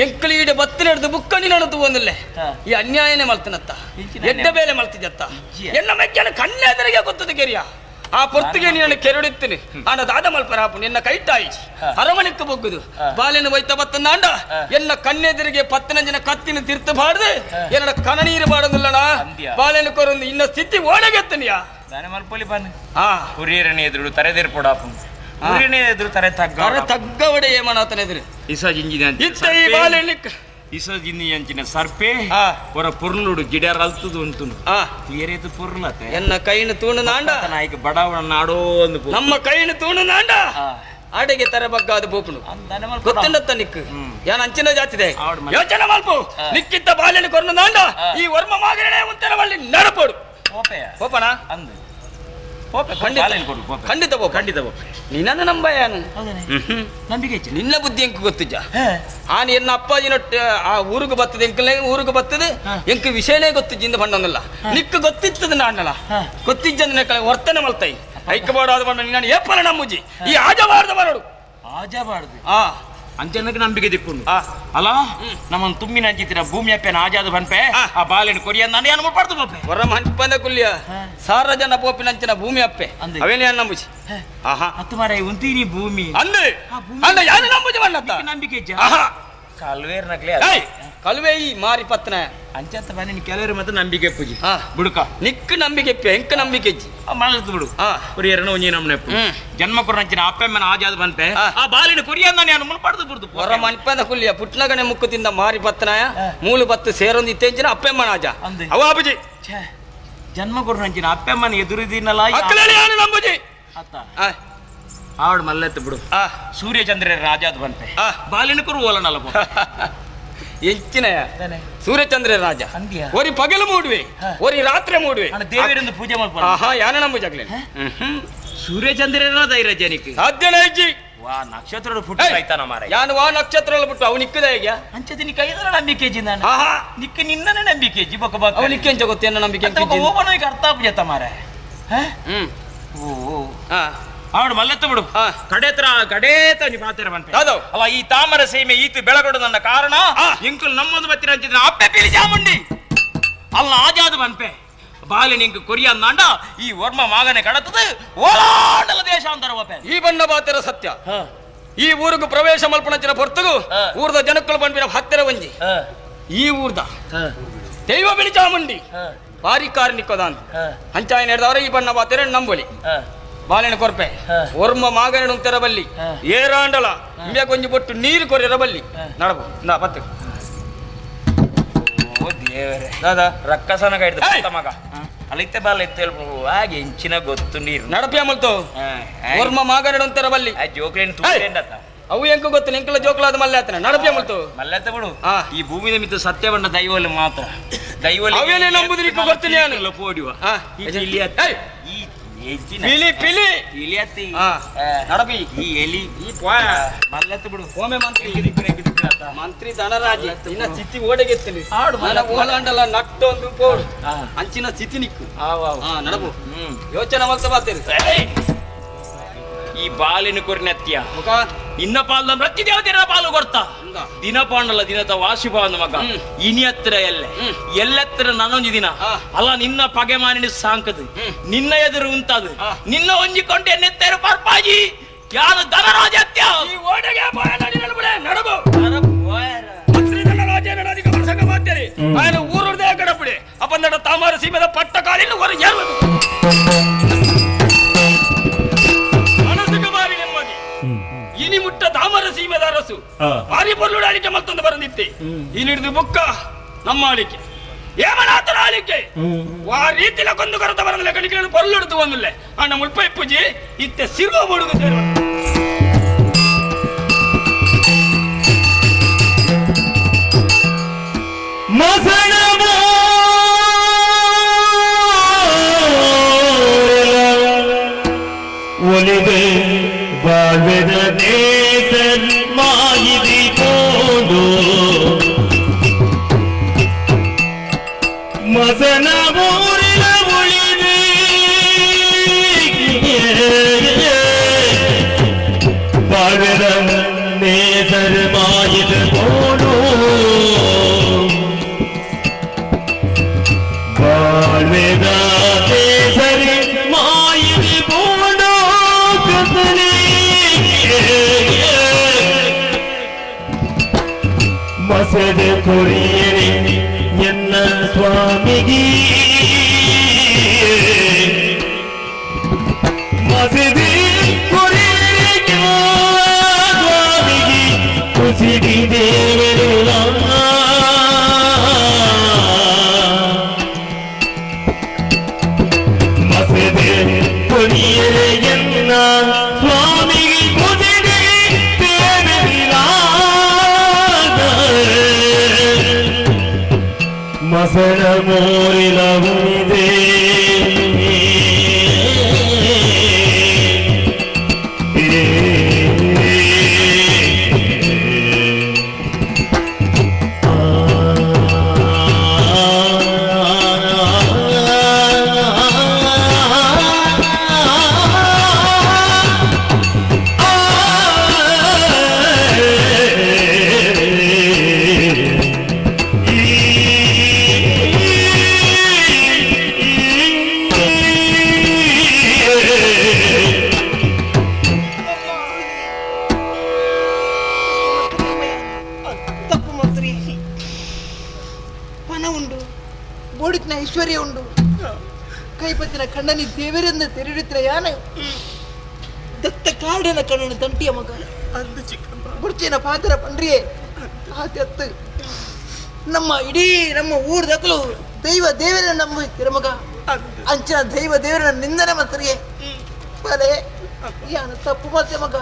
ಎಂಕಲು ಈಡೆ ಬತ್ತು ನಡೆದು ಬುಕ್ಕ ನೀನನ್ನು ತೂವೊಂದಿಲ್ಲ ಈ ಅನ್ಯಾಯನೇ ಮಲ್ತನತ್ತ ಎಡ್ಡ ಬೇಲೆ ಮಲ್ತಿದ್ದತ್ತ ಎನ್ನ ಮೆಕ್ಕನ ಕಣ್ಣೆದರಿಗೆ ಗೊತ್ತದ ಕೆರಿಯ ಆ ಪೊರ್ತಿಗೆ ನೀನು ಕೆರಡಿತ್ತೀನಿ ಆನ ದಾದ ಮಲ್ಪರ ಹಾಪು ನಿನ್ನ ಕೈಟಾಯಿಜಿ ಅರಮನೆಕ್ಕೆ ಬೊಗ್ಗುದು ಬಾಲಿನ ವೈತ ಬತ್ತನಾಂಡ ಎನ್ನ ಕಣ್ಣೆದುರಿಗೆ ಪತ್ತನಂಜಿನ ಕತ್ತಿನ ತಿರ್ತು ಬಾಡ್ದು ಎನ್ನಡ ಕಣನೀರು ಬಾಡೋದಿಲ್ಲಣ ಬಾಲಿನ ಕೊರೊಂದು ಇನ್ನ ಸ್ಥಿತಿ ಓಡಗೆತ್ತನಿಯಾ ಹುರಿಯರನೆ ಎದುರು ತರೆದಿರ್ಪೊಡಾಪು ಹುರಿಯರನೆ ಎದುರು ತರೆ ತಗ್ಗ ತರೆ ತಗ್ಗವಡೆ ಏಮನಾತನ ಎದುರು ಇಸ ಜಿಂಜಿನ ಇತ್ತ ಈ ಬಾಲೆನಿಕ್ ಇಸ ಜಿಂಜಿ ಅಂಚಿನ ಸರ್ಪೆ ಹೊರ ಪೊರ್ಲುಡು ಗಿಡರ ಅಲ್ತುದು ಉಂಟುನು ಏರೇತು ಪೊರ್ಲತೆ ಎನ್ನ ಕೈನ ತೂಣು ನಾಂಡ ನಾಯಕ ಬಡವನ ನಾಡೋ ಒಂದು ನಮ್ಮ ಕೈನ ತೂಣು ನಾಂಡ ಆಡೆಗೆ ತರ ಬಗ್ಗಾದ ಬೋಪುನು ಗೊತ್ತುಂಡತ್ತ ನಿಕ್ಕು ಯಾನ್ ಅಂಚಿನ ಜಾತಿದೆ ಯೋಚನೆ ಮಲ್ಪು ನಿಕ್ಕಿಂತ ಬಾಲ್ಯನ ಕೊರ್ನು ನಾಂಡ ಈ ವರ್ಮ ಮಾಗರಣೆ ಉತ್ತರ ಬಳ್ಳಿ ನಡಪೋಡು ಹೋಪಣ ಅಂದು ಖಂಡಿತ ಖಂಡಿತ ಖಂಡಿತ ಬೋಪೆ ನಿನ್ನನ್ನು ನಂಬ ಯಾನು ನಂಬಿಕೆ ನಿನ್ನ ಬುದ್ಧಿ ಎಂಕ್ ಗೊತ್ತಿಜ್ಜ ಆನ್ ಎನ್ನ ಅಪ್ಪಾಜಿನೊಟ್ಟು ಆ ಊರಿಗೆ ಬರ್ತದೆ ಎಂಕಲೆ ಊರಿಗೆ ಬರ್ತದೆ ಎಂಕ್ ವಿಷಯನೇ ಗೊತ್ತಿಜ್ಜಿಂದ ಬಣ್ಣನಲ್ಲ ನಿಕ್ಕು ಗೊತ್ತಿತ್ತದ ನಾಣ್ಣಲ ಗೊತ್ತಿಜ್ಜಂದ ವರ್ತನೆ ಮಲ್ತೈ ಐಕಬಾರ್ದು ಬಣ್ಣ ನಿನ್ನ ಏಪಲ ನಮ್ಮುಜಿ ಈ ಆಜಬಾರ್ದು ಬರೋಡು ಆಜಬಾರ್ದು ಅಂಚನಕ್ಕೆ ನಂಬಿಕೆ ದಿಕ್ಕೊಂಡು ಅಲ್ಲ ನಮ್ಮನ್ನು ತುಂಬಿನ ಅಂಚಿತ್ತಿನ ಭೂಮಿ ಅಪ್ಪನ ಆಜಾದ ಬನ್ಪೆ ಆ ಬಾಲೆನ ಕೊರಿಯ ನಾನು ಏನು ಮಾಡ್ಬಾರ್ದು ಬೋಪೆ ಹೊರ ಹಂಪಂದ ಕುಲ್ಯ ಸಾರ ಜನ ಪೋಪಿನಂಚಿನ ಭೂಮಿ ಅಪ್ಪೆ ಅವೇನೇ ನಂಬುಜಿ ಆಹಾ ಹತ್ತು ಮಾರ ಉಂತೀನಿ ಭೂಮಿ ಅಂದೆ ಅಂದ ಯಾರು ನಂಬುಜಿ ಬಣ್ಣತ್ತ ನಂಬಿಕೆ ಆಹಾ ಕಲ್ವೇರ್ ನಕ್ಲೆ ಕಲ್ವೇ ಈ ಮಾರಿ ಪತ್ನ ಅಂಚಂತ ಬನ್ನಿ ಕೆಲವರು ಮತ್ತೆ ನಂಬಿಕೆ ಪೂಜಿ ಬುಡುಕ ನಿಕ್ಕು ನಂಬಿಕೆ ಎಂಕ ನಂಬಿಕೆ ಮಲತು ಬಿಡು ಕೊರಿಯರನ ಒಂಜಿ ನಮ್ಮನೆ ಜನ್ಮ ಕೊರನಂಚಿನ ಅಪ್ಪಮ್ಮನ ಆಜಾದ ಬನ್ಪೆ ಆ ಬಾಲಿನ ಕೊರಿಯ ನಾನು ಮುನ್ಪಡ್ದು ಬಿಡ್ದು ಹೊರ ಮನ್ಪಂದ ಕುಲ್ಲಿಯ ಪುಟ್ನಗಣೆ ಮುಕ್ಕುತಿಂದ ಮಾರಿ ಪತ್ನಾಯ ಮೂಲು ಬತ್ತು ಸೇರೊಂದು ಇತ್ತೆಂಚಿನ ಅಪ್ಪಮ್ಮನ ಆಜ ಅವ ಅಬುಜಿ ಜನ್ಮ ಕೊರನಂಚಿನ ಅಪ್ಪಮ್ಮನ ಎದುರುದಿನಲ್ಲ ನಂಬುಜಿ ಅತ್ತ ಆವಡ್ ಮಲ್ಲೆತ್ತು ಬಿಡು ಸೂರ್ಯಚಂದ್ರ ರಾಜಾದ ಬನ್ಪೆ ಬಾಲಿನ ಕೊರು ಓಲನಲ್ಲ ಎಂಚಿನ ಸೂರ್ಯಚಂದ್ರ ರಾಜ ಒರಿ ಪಗಲು ಮೂಡುವೆ ಒರಿ ರಾತ್ರಿ ಮೂಡುವೆ ದೇವರಿಂದ ಪೂಜೆ ಮಾಡ್ಬೋದು ಆಹಾ ಯಾನ ನಂಬು ಜಗ್ಲೆ ಸೂರ್ಯಚಂದ್ರನ ಧೈರ್ಯ ಜನಕ್ಕೆ ಸಾಧ್ಯನೇ ಇಜ್ಜಿ ವಾ ನಕ್ಷತ್ರ ಪುಟ್ಟ ಆಯ್ತಾನ ಮಾರ ಯಾನು ವಾ ನಕ್ಷತ್ರ ಬಿಟ್ಟು ಅವು ನಿಕ್ಕದ ಹೇಗೆ ಅಂಚದ ನಿಕ್ಕ ಐದರ ನಂಬಿಕೆ ಜಿ ನಾನು ಆಹಾ ನಿಕ್ಕ ನಿನ್ನನೆ ನಂಬಿಕೆ ಜಿ ಬೊಕ್ಕ ಬೊಕ್ಕ ಅವು ನಿಕ್ಕೆ ಎಂಚ ಗೊತ್ತೇನ ನಂಬಿಕೆ ಓಪನ ಈಗ ಅರ್ಥ ಆಪುಜತ್ತ ಮಾರ ಓ ಅವಳು ಮಲ್ಲತ್ತ ಬಿಡು ಕಡೆತ್ರ ಕಡೇತ ಪಾತ್ರ ಬಂತ ಅಲ್ಲ ಈ ತಾಮರ ಸೀಮೆ ಈತು ಬೆಳಗೊಡು ನನ್ನ ಕಾರಣ ಇಂಕುಲ್ ನಮ್ಮೊಂದು ಬತ್ತಿನ ಅಂಚಿದ ಅಪ್ಪೆ ಪಿಲಿ ಚಾಮುಂಡಿ ಅಲ್ಲ ಆಜಾದು ಬನ್ಪೆ ಬಾಲಿ ನಿಂಕು ಕೊರಿಯ ಅಂದಾಂಡ ಈ ವರ್ಮ ಮಾಗನೆ ಕಡತದ ಓಲಾಂಡಲ ದೇಶಾಂತರ ಒಪ್ಪೆ ಈ ಬಣ್ಣ ಬಾತರ ಸತ್ಯ ಈ ಊರಿಗೆ ಪ್ರವೇಶ ಮಲ್ಪಣಂಚಿನ ಹೊರತುಗು ಊರ್ದ ಜನಕ್ಕಳು ಬಂದ್ಬಿನ ಹತ್ತಿರ ಒಂಜಿ ಈ ಊರ್ದ ದೈವ ಬಿಳಿ ಚಾಮುಂಡಿ ಬಾರಿ ಕಾರ್ ನಿಕ್ಕೋದ ಅಂತ ಅಂಚಾಯ ನಡೆದವರ ಈ ಬಣ್ಣ ಬಾತರ ನಂಬೊಲಿ ಬಾಲೆನ ಕೊರ್ಪೆ ಒರ್ಮ ಮಾಗನ ಉಂತರ ಬಲ್ಲಿ ಏರಾಂಡಲ ಇಂಬೆ ಕೊಂಜಿ ಬೊಟ್ಟು ನೀರು ಕೊರಿಯರ ಬಲ್ಲಿ ನಡಬು ನಾ ಪತ್ತು ಓ ದೇವರೇ ದಾದಾ ರಕ್ಕಸನ ಕೈಡ್ದು ಮಗ ಅಲ್ಲಿತ್ತೆ ಬಾಲ ಎತ್ತು ಹಾಗೆ ಎಂಚಿನ ಗೊತ್ತು ನೀರು ನಡಪಿ ಅಮಲ್ತು ಒರ್ಮ ಮಾಗನ ಉಂತರ ಬಲ್ಲಿ ಆ ಜೋಕ್ಲೇನು ತೂಕೇಂಡತ್ತ ಅವು ಎಂಕು ಗೊತ್ತು ಎಂಕಲ ಜೋಕ್ಲಾದ ಮಲ್ಲೆ ಆತನ ನಡಪಿ ಅಮಲ್ತು ಮಲ್ಲೆತ್ತ ಬಿಡು ಈ ಭೂಮಿದ ಮಿತ್ತು ಸತ್ಯವನ್ನ ದೈವಲ್ಲಿ ಮಾತ್ರ ದೈವಲ್ಲಿ ಅವೇನೇ ನಂಬುದು ನಿಕ್ಕು ಗೊತ್ತಿಲ್ಲ ನಾನು ಪೋಡಿವ ಈ ಪಿಲಿ ಪಿಲಿ ಇಲಿಯತ್ತಿ ನಡಪಿ ಈ ಎಲಿ ಈ ಪೋಯ ಮಲ್ಲೆತ್ತ ಬಿಡು ಓಮೆ ಮಂತ್ರಿ ಮಂತ್ರಿ ಧನರಾಜಿ ಇನ್ನ ಸ್ಥಿತಿ ಓಡಗೆತ್ತಲಿ ನನ್ನ ಓಲಾಂಡಲ ನಟ್ಟೊಂದು ಪೋಡು ಅಂಚಿನ ಸ್ಥಿತಿ ನಿಕ್ಕು ನಡಬು ಯೋಚನೆ ಮಲ್ತ ಬಾತೇರಿ ಈ ಬಾಲಿನ ಕೊರಿನತ್ಯ ಮುಖ ಇನ್ನ ಪಾಲ್ ಪ್ರತಿ ದೇವತೆರ ಪಾಲು ಕೊಡ್ತ ದಿನ ಪಾಂಡಲ್ಲ ದಿನದ ವಾಶಿಬ ಅಂದ ಮಗ ಇನಿ ಹತ್ರ ಎಲ್ಲೆ ಎಲ್ಲೆತ್ರ ನಾನೊಂದು ದಿನ ಅಲ್ಲ ನಿನ್ನ ಪಗೆ ಮಾನಿನ ಸಾಂಕದು ನಿನ್ನ ಎದುರು ಉಂಟದು ನಿನ್ನ ಹೊಂಜಿಕೊಂಡು ಎನ್ನೆತ್ತೇರು ಪರ್ಪಾಜಿ ಯಾರು ಧನರಾಜತ್ಯ ಈ ಓಡೆಗೆ ನಡಬು ನಡಬು ಮಂತ್ರಿ ಧನರಾಜ ನಡದಿಗೆ ಸಂಘ ಮಾಡ್ತಾರೆ ఆయన ಊರುದೇ ಕಡಪಡಿ ಅಪ್ಪಂದಡ ತಾಮಾರ ಸೀಮೆದ ಪಟ್ಟ ಕಾಲಿನ ಹೊರ ಏರ್ಬೇಕು ಮನಸ್ಸಿಗೆ ಬಾರಿ ನೆಮ್ಮದಿ ಇನಿ ಮುಟ್ಟ ತಾಮರ ಸೀಮೆದ ಅರಸು ಬಾರಿ ಪೊರ್ಲುಡು ಆಳಿಕೆ ಮತ್ತೊಂದು ಬರಂದಿತ್ತೆ ಇನಿಡಿದು ಬುಕ್ಕ ನಮ್ಮ ಆಳಿಕೆ ಏಮನಾಥನ ಆಳಿಕೆ ವಾ ರೀತಿಲ ಕೊಂದು ಕೊರತ ಬರಂದಿಲ್ಲ ಕಣಿಕೆ ಪೊರ್ಲುಡುದು ಒಂದಿಲ್ಲ ಅಣ್ಣ ಮುಲ್ಪ ಇಪ್ಪುಜಿ ಇತ್ತೆ ಸಿರುವ ಬುಡುಗು ಸೇರುವ ಒಲಿದೆ ಬಾಳ್ವೆದ ನೇಸರ್ ಮಾಯಿದಿ ಕೋಡು ಮಸನ ಊರಿನ ಉಳಿದೆ ಬಾಳ್ವೆದ ನೇಸರ್ ಮಾಯಿದ ಕೋಡು ಬಾಳ್ವೆದ ನೇಸರ್ ಮಾಯಿದಿ ಕೋಡು ಕಸನೆ ಮಸದ ಕೊರಿಯರೆ ಎನ್ನ ಸ್ವಾಮಿಗೆ ಮಸದಿ ಕೊರಿಯರೆ ಸ್ವಾಮಿಗೆ ಕುಸಿಡಿ ದೇವರುಲ ಮಸದೆ ಕೊರಿಯರೆ ಎನ್ನ ಸ್ವಾಮಿಗೆ ಕುಸಿಡಿ ದೇವರಿಲ ಮಸಣ ಮೋರಿಲ ಉಳಿದೆ ತಪ್ಪು ಮಂತ್ರಿ ಪಣ ಉಂಡು ಬೋಡಿತ್ನ ಐಶ್ವರ್ಯ ಉಂಡು ಕೈಪತ್ತಿನ ಕಣ್ಣನಿ ದೇವರಿಂದ ತೆರಳಿತ್ರ ಯಾನ ದತ್ತ ಕಾಡಿನ ಕಣ್ಣನ ತಂಟಿಯ ಮಗ ಬುಡ್ಚಿನ ಪಾತ್ರ ಪಂಡ್ರಿಯೇ ಆತತ್ತು ನಮ್ಮ ಇಡೀ ನಮ್ಮ ಊರ ದಕ್ಕಲು ದೈವ ದೇವರ ನಮ್ಮ ತಿರುಮಗ ಅಂಚಿನ ದೈವ ದೇವರ ನಿಂದನೆ ಮಂತ್ರಿಗೆ ಬಲೆ ಯಾನು ತಪ್ಪು ಮಲ್ತೆ ಮಗ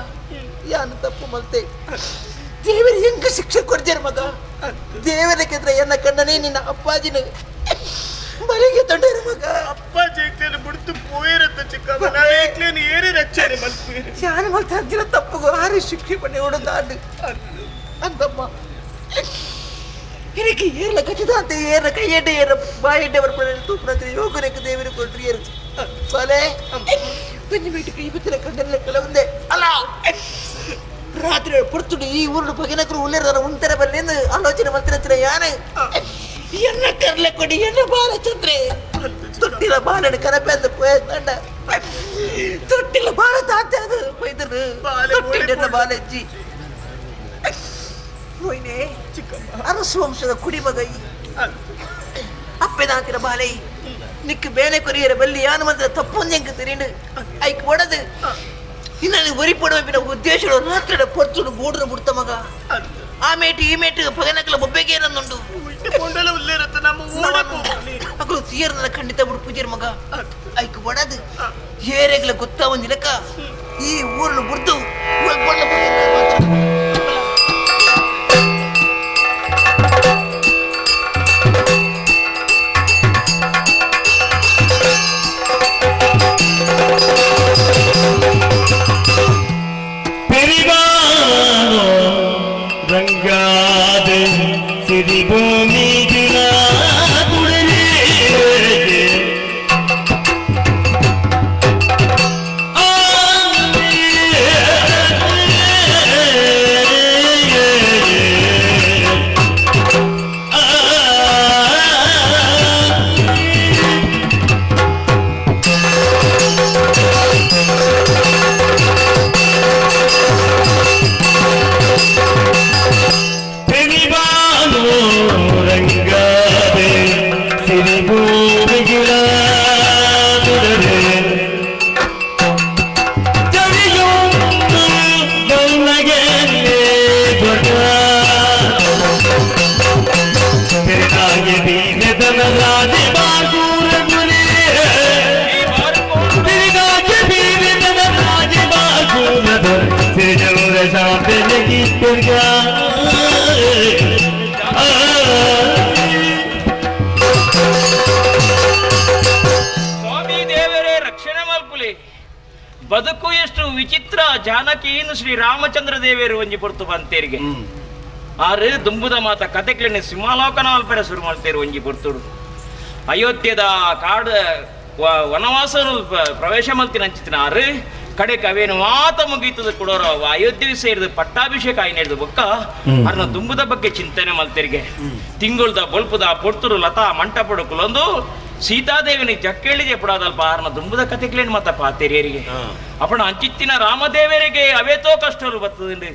ಯಾನು ತಪ್ಪು ಮಲ್ತೆ ದೇವರು ಹೆಂಗ ಶಿಕ್ಷೆ ಕೊಡ್ತೀರ ಮಗ ದೇವರ ಕೆದ್ರೆ ಎನ್ನ ಕಣ್ಣನೇ ನಿನ್ನ ಅಪ್ಪಾಜಿನ ಮನೆಗೆ ತೊಂದರೆ ಮಗ ಅಪ್ಪಾಜಿ ಏಕ್ಲೇನು ಬಿಡ್ತು ಪೋಯಿರತ್ತ ಚಿಕ್ಕಮ್ಮ ನಾವು ಏಕ್ಲೇನು ಏರಿ ರಕ್ಷಣೆ ಮಲ್ಪುಯಿರು ಯಾನು ಮಲ್ತ ಅಂಚಿನ ತಪ್ಪುಗು ಆರು ಶಿಕ್ಷೆ ಪಡೆ ಹೊಡೆದಾಡು ಅಂತಮ್ಮ എനിക്ക് ಏರ್ಲ ಖಚಿತ ಏರ್ಲ ಕೈ ಎಡ್ಡೆ ಏರ ಬಾಯಿ ಎಡ್ಡೆ ಬರ್ಪಡೆ ತೂಪನ ಯೋಗನಕ್ಕೆ ದೇವರು ಕೊಟ್ರಿ ಏರು ಬಲೆ కొంచెం ఇటు ఇబితిన కండల ಕೆಲವೊಂದೇ ಅಲ್ಲ ರಾತ್ರಿ ಪುರ್ತುಡು ಈ ಊರು ಬಗೆನಕರು ಉಳ್ಳೇರ ಉಂತರ ಬಲ್ಲೇನು ಆಲೋಚನೆ ಮಂತ್ರ ಯಾನೆ ಎನ್ನ ಕರ್ಲೆ ಕೊಡಿ ಎನ್ನ ಬಾಲಚಂದ್ರೆ ತೊಟ್ಟಿಲ ಬಾಲನ ಕನಪೆ ಅಂತ ಪೋಯಂಡ ತೊಟ್ಟಿಲ ಬಾಲ ತಾತ ಅದು ಪೊಯ್ದರು ತೊಟ್ಟಿನ ಬಾಲಜ್ಜಿ ಹೋಯ್ನೆ ಅರಸು ವಂಶದ ಕುಡಿಮಗೈ ಅಪ್ಪೆದಾಕಿನ ಬಾಲೈ ನಿಕ್ಕು ಬೇನೆ ಕೊರಿಯರ ಬಲ್ಲಿ ಯಾನು ಮಾತ್ರ ತಪ್ಪು ಎಂಕ್ ತಿರಿಂಡು ಐಕ್ ಒಡದು ಇನ್ನೂ ಒರಿಪಡುವ ಬಿನ ಉದ್ದೇಶ ರಾತ್ರಿ ಪೊರ್ತುಡು ಬೋಡ್ರ ಬಿಡ್ತ ಮಗ ಆ ಮೇಟು ಈ ಮೇಟು ಪಗನಕಲ ಬೊಬ್ಬೆಗೆ ಏನನ್ನುಂಡು ಕೊಂಡಲ ಉಳ್ಳೇರತ್ತ ನಮ್ಮ ಊರ ಅಕಲು ತೀರ್ನ ಖಂಡಿತ ಬಿಡು ಪೂಜೆರ್ ಮಗ ಐಕ್ ಒಡದು ಏರೆಗ್ಲ ಗೊತ್ತಾ ಒಂದಿಲಕ ಈ ಊರನ್ನು ಬಿಡ್ದು பெரிவானோ ரங்காது சிறிபூமி ಬದುಕು ಎಷ್ಟು ವಿಚಿತ್ರ ಜಾನಕಿ ಶ್ರೀ ರಾಮಚಂದ್ರ ದೇವೇರು ಒಂಜಿ ಪೊರ್ತು ಬಂತೇರಿಗೆ ಆರು ದುಂಬುದ ಮಾತ ಕತೆಕ್ಲೆನ್ ಸಿಂಹಾಲೋಕನ ಅಲ್ಪರೆ ಶುರು ಮಾಡ್ತೇರು ಒಂಜಿ ಪೊರ್ತುಡು ಅಯೋಧ್ಯದ ಕಾಡು ವನವಾಸ ಪ್ರವೇಶ ಮಲ್ತಿನ ಅಂಚಿತ್ತಿನ ಆರು ಕಡೆಗೆ ಅವೇನು ಮಾತ ಮುಗೀತದ ಕೊಡೋರ ಅಯೋಧ್ಯೆ ಸೇರಿದ ಪಟ್ಟಾಭಿಷೇಕ ಆಯ್ನ ಹಿಡಿದು ಬೊಕ್ಕ ಅರ್ನ ದುಂಬುದ ಬಗ್ಗೆ ಚಿಂತನೆ ಮಲ್ತೆರಿಗೆ ತಿಂಗುಳ್ದ ಬೊಲ್ಪುದ ಪೊರ್ತುರು ಲತಾ ಮಂಟಪಡು ಕುಲೊಂದು ಸೀತಾದೇವಿನ ಜಕ್ಕೇಳಿದೆ ಪಡಾದಲ್ಪ ಆರ್ನ ದುಂಬುದ ಕತೆಕ್ಲೇನು ಮತ್ತ ಪಾತೇರಿಯರಿಗೆ ಅಪಣ ಅಂಚಿತ್ತಿನ ರಾಮದೇವರಿಗೆ ಅವೇತೋ ಕಷ್ಟರು ಬರ್ತದೆ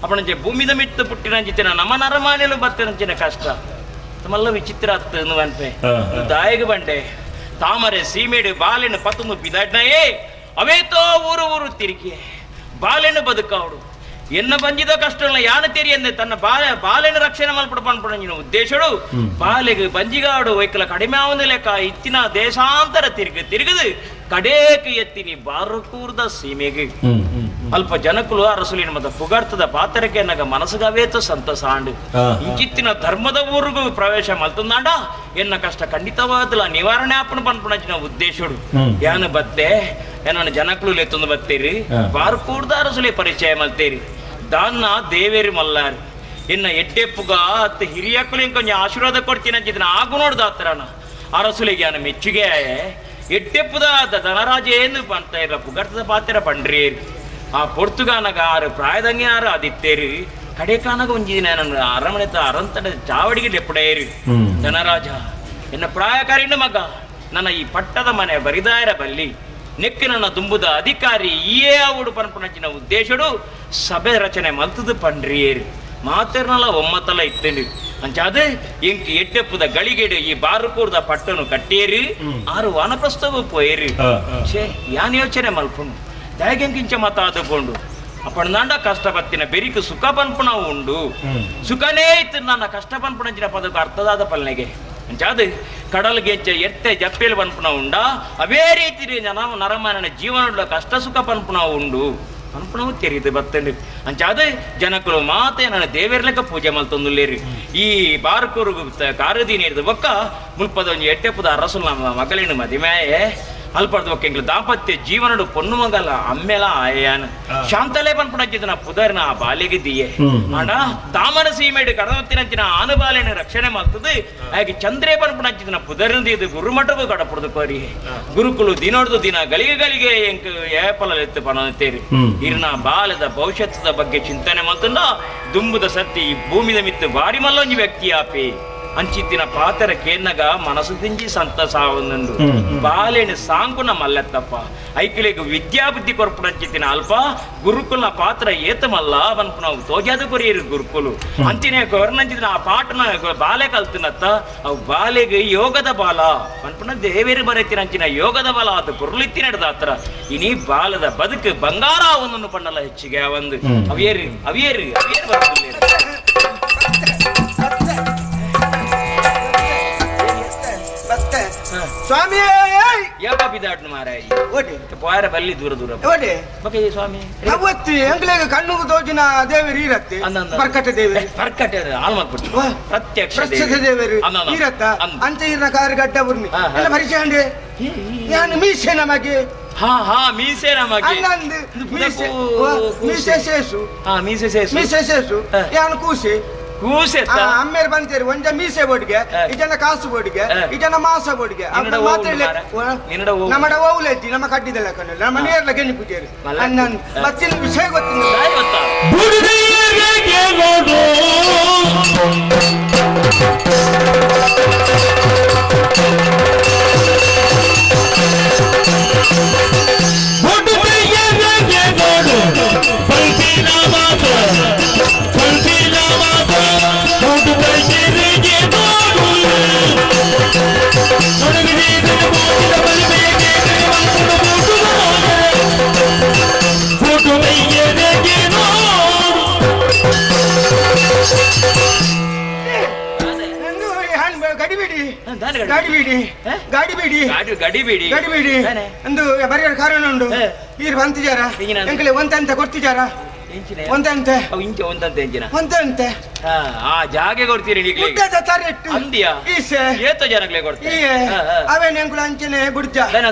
ಅಪಣಂಚೆ ಭೂಮಿದ ಮಿತ್ತು ಪುಟ್ಟಿನ ಅಂಚಿತ್ತಿನ ನಮ್ಮ ನರಮಾನೆಲು ಬರ್ತದಂಚಿನ ಕಷ್ಟ ತಮಲ್ಲ ವಿಚಿತ್ರ ಆಗ್ತದೆ ಅನ್ಪೆ ದಾಯಗ ಬಂಡೆ ತಾಮರೆ ಸೀಮೆಡು ಬಾಲೆನು ಪತ್ತೊಂದು ಬಿದಾಡ್ನಯೇ ಅವೇತೋ ಊರು ಊರು ತಿರುಗಿ ಬಾಲೆನು ಬದುಕವಡು ಎನ್ನ ಬಂದಿದ ಕಷ್ಟ ಯಾನ ತೆರಿಯಂದೆ ತನ್ನ ಬಾಲೆನ ರಕ್ಷಣೆ ಮಲ್ಪಡ ಪನ್ಪಡ ಉದ್ದೇಶಡು ಬಾಲೆಗೆ ಬಂಜಿಗಾಡು ವೈಕಲ ಕಡಿಮೆ ಆವಂದ ಲೆಕ್ಕ ಇತ್ತಿನ ದೇಶಾಂತರ ತಿರುಗಿ ತಿರುಗದು ಕಡೇಕ ಎತ್ತಿನಿ ಬಾರಕೂರ್ದ ಸೀಮೆಗೆ ಅಲ್ಪ ಜನಕುಲು ಅರಸುಲಿನ ಮತ್ತ ಪುಗಾರ್ತದ ಪಾತ್ರಕ್ಕೆ ನಗ ಮನಸ್ಸುಗವೇತು ಸಂತಸ ಆಂಡು ಇಂಚಿತ್ತಿನ ಧರ್ಮದ ಊರಿಗೂ ಪ್ರವೇಶ ಮಲ್ತಂದಾಂಡ ಎನ್ನ ಕಷ್ಟ ಖಂಡಿತವಾದಲ ನಿವಾರಣೆ ಆಪಣ ಪನ್ಪುಣಂಚಿನ ಉದ್ದೇಶಡು ಯಾನು ಬತ್ತೆ ಏನನ್ನ ಜನಕುಲು ಲೆತ್ತೊಂದು ಬತ್ತೀರಿ ಬಾರ್ಕೂರ್ದ ಅರಸುಲೆ ಪರಿಚಯ ಮಲ್ತೇರಿ ದಾನ್ನ ದೇವೇರಿ ಮಲ್ಲಾರಿ ಇನ್ನ ಎಡ್ಡೆಪ್ಪುಗ ಅತ್ತ ಹಿರಿಯಕ್ಕಲು ಇಂಕೊಂಚ ಆಶೀರ್ವಾದ ಕೊಡ್ತೀನಿ ಅಂಚಿದ್ನ ಆಗು ನೋಡ್ದ ಆತ್ರನ ಅರಸುಲಿಗೆ ಯಾನ ಮೆಚ್ಚುಗೆ ಎಡ್ಡೆಪ್ಪುದ ಧನರಾಜ ಏನು ಅಂತ ಇಲ್ಲ ಪುಗರ್ತದ ಪಾತ್ರ ಪಂಡ್ರಿ ಆ ಪೊರ್ತುಗಾನಗ ಆರು ಪ್ರಾಯದಂಗೆ ಆರು ಅದಿತ್ತೇರಿ ಕಡೆಕಾನಗ ಒಂಜಿ ನನ್ನ ಅರಮನೆತ ಅರಂತಡ ಚಾವಡಿಗೆ ಲೆಪ್ಪಡೇರಿ ಧನರಾಜ ಎನ್ನ ಪ್ರಾಯಕಾರಿನ ಮಗ ನನ್ನ ಈ ಪಟ್ಟದ ಮನೆ ಬರಿದಾಯರ ಬಲ್ಲಿ ನೆಕ್ಕು ನನ್ನ ದುಂಬುದ ಅಧಿಕಾರಿ ಈಯೇ ಆವುಡು ಪನ್ಪುನಂಚಿನ ಉದ್ದೇಶಡು ಸಭೆ ರಚನೆ ಮಲ್ತದು ಪಂಡ್ರಿಯೇರಿ ಮಾತೆರ್ನಲ ಒಮ್ಮತಲ ಇತ್ತೇಳಿ ಅಂಚಾದ ಎಂಕ್ ಎಡ್ಡೆಪ್ಪುದ ಗಳಿಗೆಡು ಈ ಬಾರುಕೂರ್ದ ಪಟ್ಟನು ಕಟ್ಟೇರಿ ಆರು ವಾನಪ್ರಸ್ಥವು ಪೋಯೇರಿ ಛೇ ಯಾನ್ ಯೋಚನೆ ಮಲ್ಪುಂಡು ದಾಯಗೆಂಕಿಂಚ ಮತ ಆದುಕೊಂಡು ಅಪ್ಪಣದಾಂಡ ಕಷ್ಟ ಬತ್ತಿನ ಬೆರಿಕು ಸುಖ ಪನ್ಪುಣ ಉಂಡು ಸುಖನೇ ಇತ್ತು ನನ್ನ ಕಷ್ಟ ಪನ್ಪುಣಂಚಿನ ಪದಕ್ಕೆ ಅರ್ಥದಾದ ಪಲ್ನೆಗೆ ಅಂಚಾದ ಕಡಲ್ಗೆ ಎತ್ತೆ ಜಪ್ಪೇಲು ಪನ್ಪುಣ ಉಂಡ ಅವೇ ರೀತಿ ಜನ ನರಮಾನನ ಜೀವನದ ಕಷ್ಟ ಸುಖ ಪನ್ಪುಣ ಉಂಡು ಪನ್ಪುಣವು ತೆರೀದು ಬತ್ತಂಡು ಅಂಚಾದ ಜನಕುಲು ಮಾತೆ ನನ್ನ ದೇವೇರ್ಲೆಕ್ಕ ಪೂಜೆ ಮಲ್ತೊಂದುಲ್ಲೇರಿ ಈ ಬಾರ್ಕೂರು ಕಾರದಿ ನೀಡಿದ ಬೊಕ್ಕ ಮುಲ್ಪದ ಒಂಜಿ ಎಟ್ಟೆಪ್ಪದ ಅರಸುಲ ನಮ್ಮ ಮಗಲಿನ ಮದಿಮಾಯೆ ಅಲ್ಪರ್ದ ಬೊಕ್ಕ ಎಂಗ್ಲು ದಾಂಪತ್ಯ ಜೀವನಡು ಪೊಣ್ಣು ಮಗಲ ಅಮ್ಮೆಲ ಆಯಾನ ಶಾಂತಲೇ ಪನ್ಪುಣಂಚಿನ ಪುದರ್ನ ಆ ಬಾಲೆಗೆ ದಿಯೆ ಆಂಡ ತಾಮರ ಸೀಮೆಡು ಕಡಮತ್ತಿನಂಚಿನ ಆನು ಬಾಲೆನ ರಕ್ಷಣೆ ಮಾಡ್ತದೆ ಹಾಗೆ ಚಂದ್ರೇ ಪನ್ಪುಣಂಚಿನ ಪುದರ್ನ ಇದು ಗುರುಮಠಗೂ ಕಡಪುಡ್ದು ಕೋರಿ ಗುರುಕುಲು ದಿನೋಡ್ದು ದಿನ ಗಳಿಗೆ ಗಳಿಗೆ ಎಂಕ್ ಏಪಲ ಎತ್ತು ಪಣತೇರಿ ಇರ್ನ ಬಾಲದ ಭವಿಷ್ಯದ ಬಗ್ಗೆ ಚಿಂತನೆ ಮಾಡ್ತಂದ ದುಂಬುದ ಸತ್ತಿ ಈ ಭೂಮಿದ ಮಿತ್ತು ಬಾರಿ ಮಲ್ಲೊಂಜಿ ವ್ಯಕ್ತಿ ಆಪಿ ಅಂಚಿತ್ತಿನ ಪಾತರ ಕೇನ್ನಗ ಮನಸ್ಸು ತಿಂಜಿ ಸಂತಸ ಒಂದುಂಡು ಬಾಲೇನು ಸಾಂಕುನ ಮಲ್ಲೆತ್ತಪ್ಪ ಐಕಿಲೆಗ್ ವಿದ್ಯಾಬುದ್ಧಿ ಕೊರ್ಪುಡಂಚಿತ್ತಿನ ಅಲ್ಪ ಗುರುಕುಲ್ನ ಪಾತ್ರ ಏತಮಲ್ಲ ಪನ್ಪುನ ತೋಜಾದ ಕೊರಿಯರು ಗುರುಕುಲು ಅಂಚಿನ ಕೊರ್ನಂಚಿತ್ತಿನ ಆ ಪಾಠನ ಬಾಲೆ ಕಲ್ತಿನತ್ತ ಅವು ಬಾಲೆಗೆ ಯೋಗದ ಬಾಲ ಪನ್ಪುನ ದೇವೇರು ಬರೆತಿನ ಅಂಚಿನ ಯೋಗದ ಬಾಲ ಅದು ಪೊರ್ಲಿತ್ತಿ ನಡೆದ ಆತರ ಇನಿ ಬಾಲದ ಬದುಕು ಬಂಗಾರ ಒಂದನ್ನು ಪಣ್ಣಲ್ಲ ಹೆಚ್ಚಿಗೆ ಒಂದು ಅವಿಯೇರು ಅವಿಯೇರು ಅವಿಯೇರು ಬರ್ತದೆ. ಸ್ವಾಮಿ ಮಾರಾಯ ಪೋಯರ ಬಲ್ಲಿ ದೂರ ದೂರ ಬಕೆ ಸ್ವಾಮಿ ಅವತ್ತಿ ಎಂಗ್ಲೇಗ ಕಣ್ಣುಗು ತೋಜಿನ ದೇವರು ಇರತ್ತೆ ಪರ್ಕಟೆ ದೇವರು ಪರ್ಕಟೆ ಹಾಲ್ ಮಾಡ್ಬಿಟ್ಟು ಪ್ರತ್ಯಕ್ಷ ದೇವರು ಇರತ್ತ ಅಂಚೆ ಇರ್ನ ಕಾರು ಗಡ್ಡ ಬುರ್ಮಿ ಎಲ್ಲ ಪರಿಚಯ ಅಂಡೆ ಯಾನು ಮೀಸೆ ನಮಗೆ ಹಾ ಹಾ ಮೀಸೆ ನಮಗೆ ಅನ್ನಂದು ಮೀಸೆ ಮೀಸೆ ಶೇಷು ಹಾ ಮೀಸೆ ಶೇಷು ಮೀಸೆ ಶೇಷು ಯಾನು ಕೂಸೆ ಕೂಸೆ ಅಮ್ಮೇರು ಬಂತೇರಿ ಒಂಜ ಮೀಸೆ ಬೋಡಿಗೆ ಇಜನ ಕಾಸು ಬೋಡಿಗೆ ಇಜನ ಮಾಸ ಬೋಡಿಗೆ ನಮ್ಮಡ ಓವುಲೆಜ್ಜಿ ನಮ್ಮ ಕಡ್ಡಿದಲ್ಲ ಕಣ್ಣು ನಮ್ಮ ನೇರ್ಲ ಗೆಣ್ಣಿ ಪೂಜೆರು ನನ್ನ ಬತ್ತಿನ ವಿಷಯ ಗೊತ್ತಿಲ್ಲ. ಗಡಿಬಿಡಿ ಗಡಿಬಿಡಿ ಗಡಿಬಿಡಿ ಗಡಿಬಿಡಿ ಅಂದು ಬರಿಯ ಕಾರಣ ಉಂಡು ಈರ್ ಬಂತಿಜಾರ ಎಂಕಲೆ ಒಂದಂತೆ ಕೊಡ್ತಿಜಾರ ಒಂದಂತೆ ಇಂಚೆ ಒಂದಂತೆ ಇಂಚಿನ ಒಂದಂತೆ ಆ ಜಾಗೆ ಕೊಡ್ತೀರಿ ಗುಡ್ಡದ ತರೆಟ್ಟು ಅಂದಿಯಾ ಈಸೆ ಏತ ಜನಗಳೇ ಕೊಡ್ತೀರಿ ಅವೇನು ಎಂಕುಲು ಅಂಚನೆ ಬುಡ್ಜ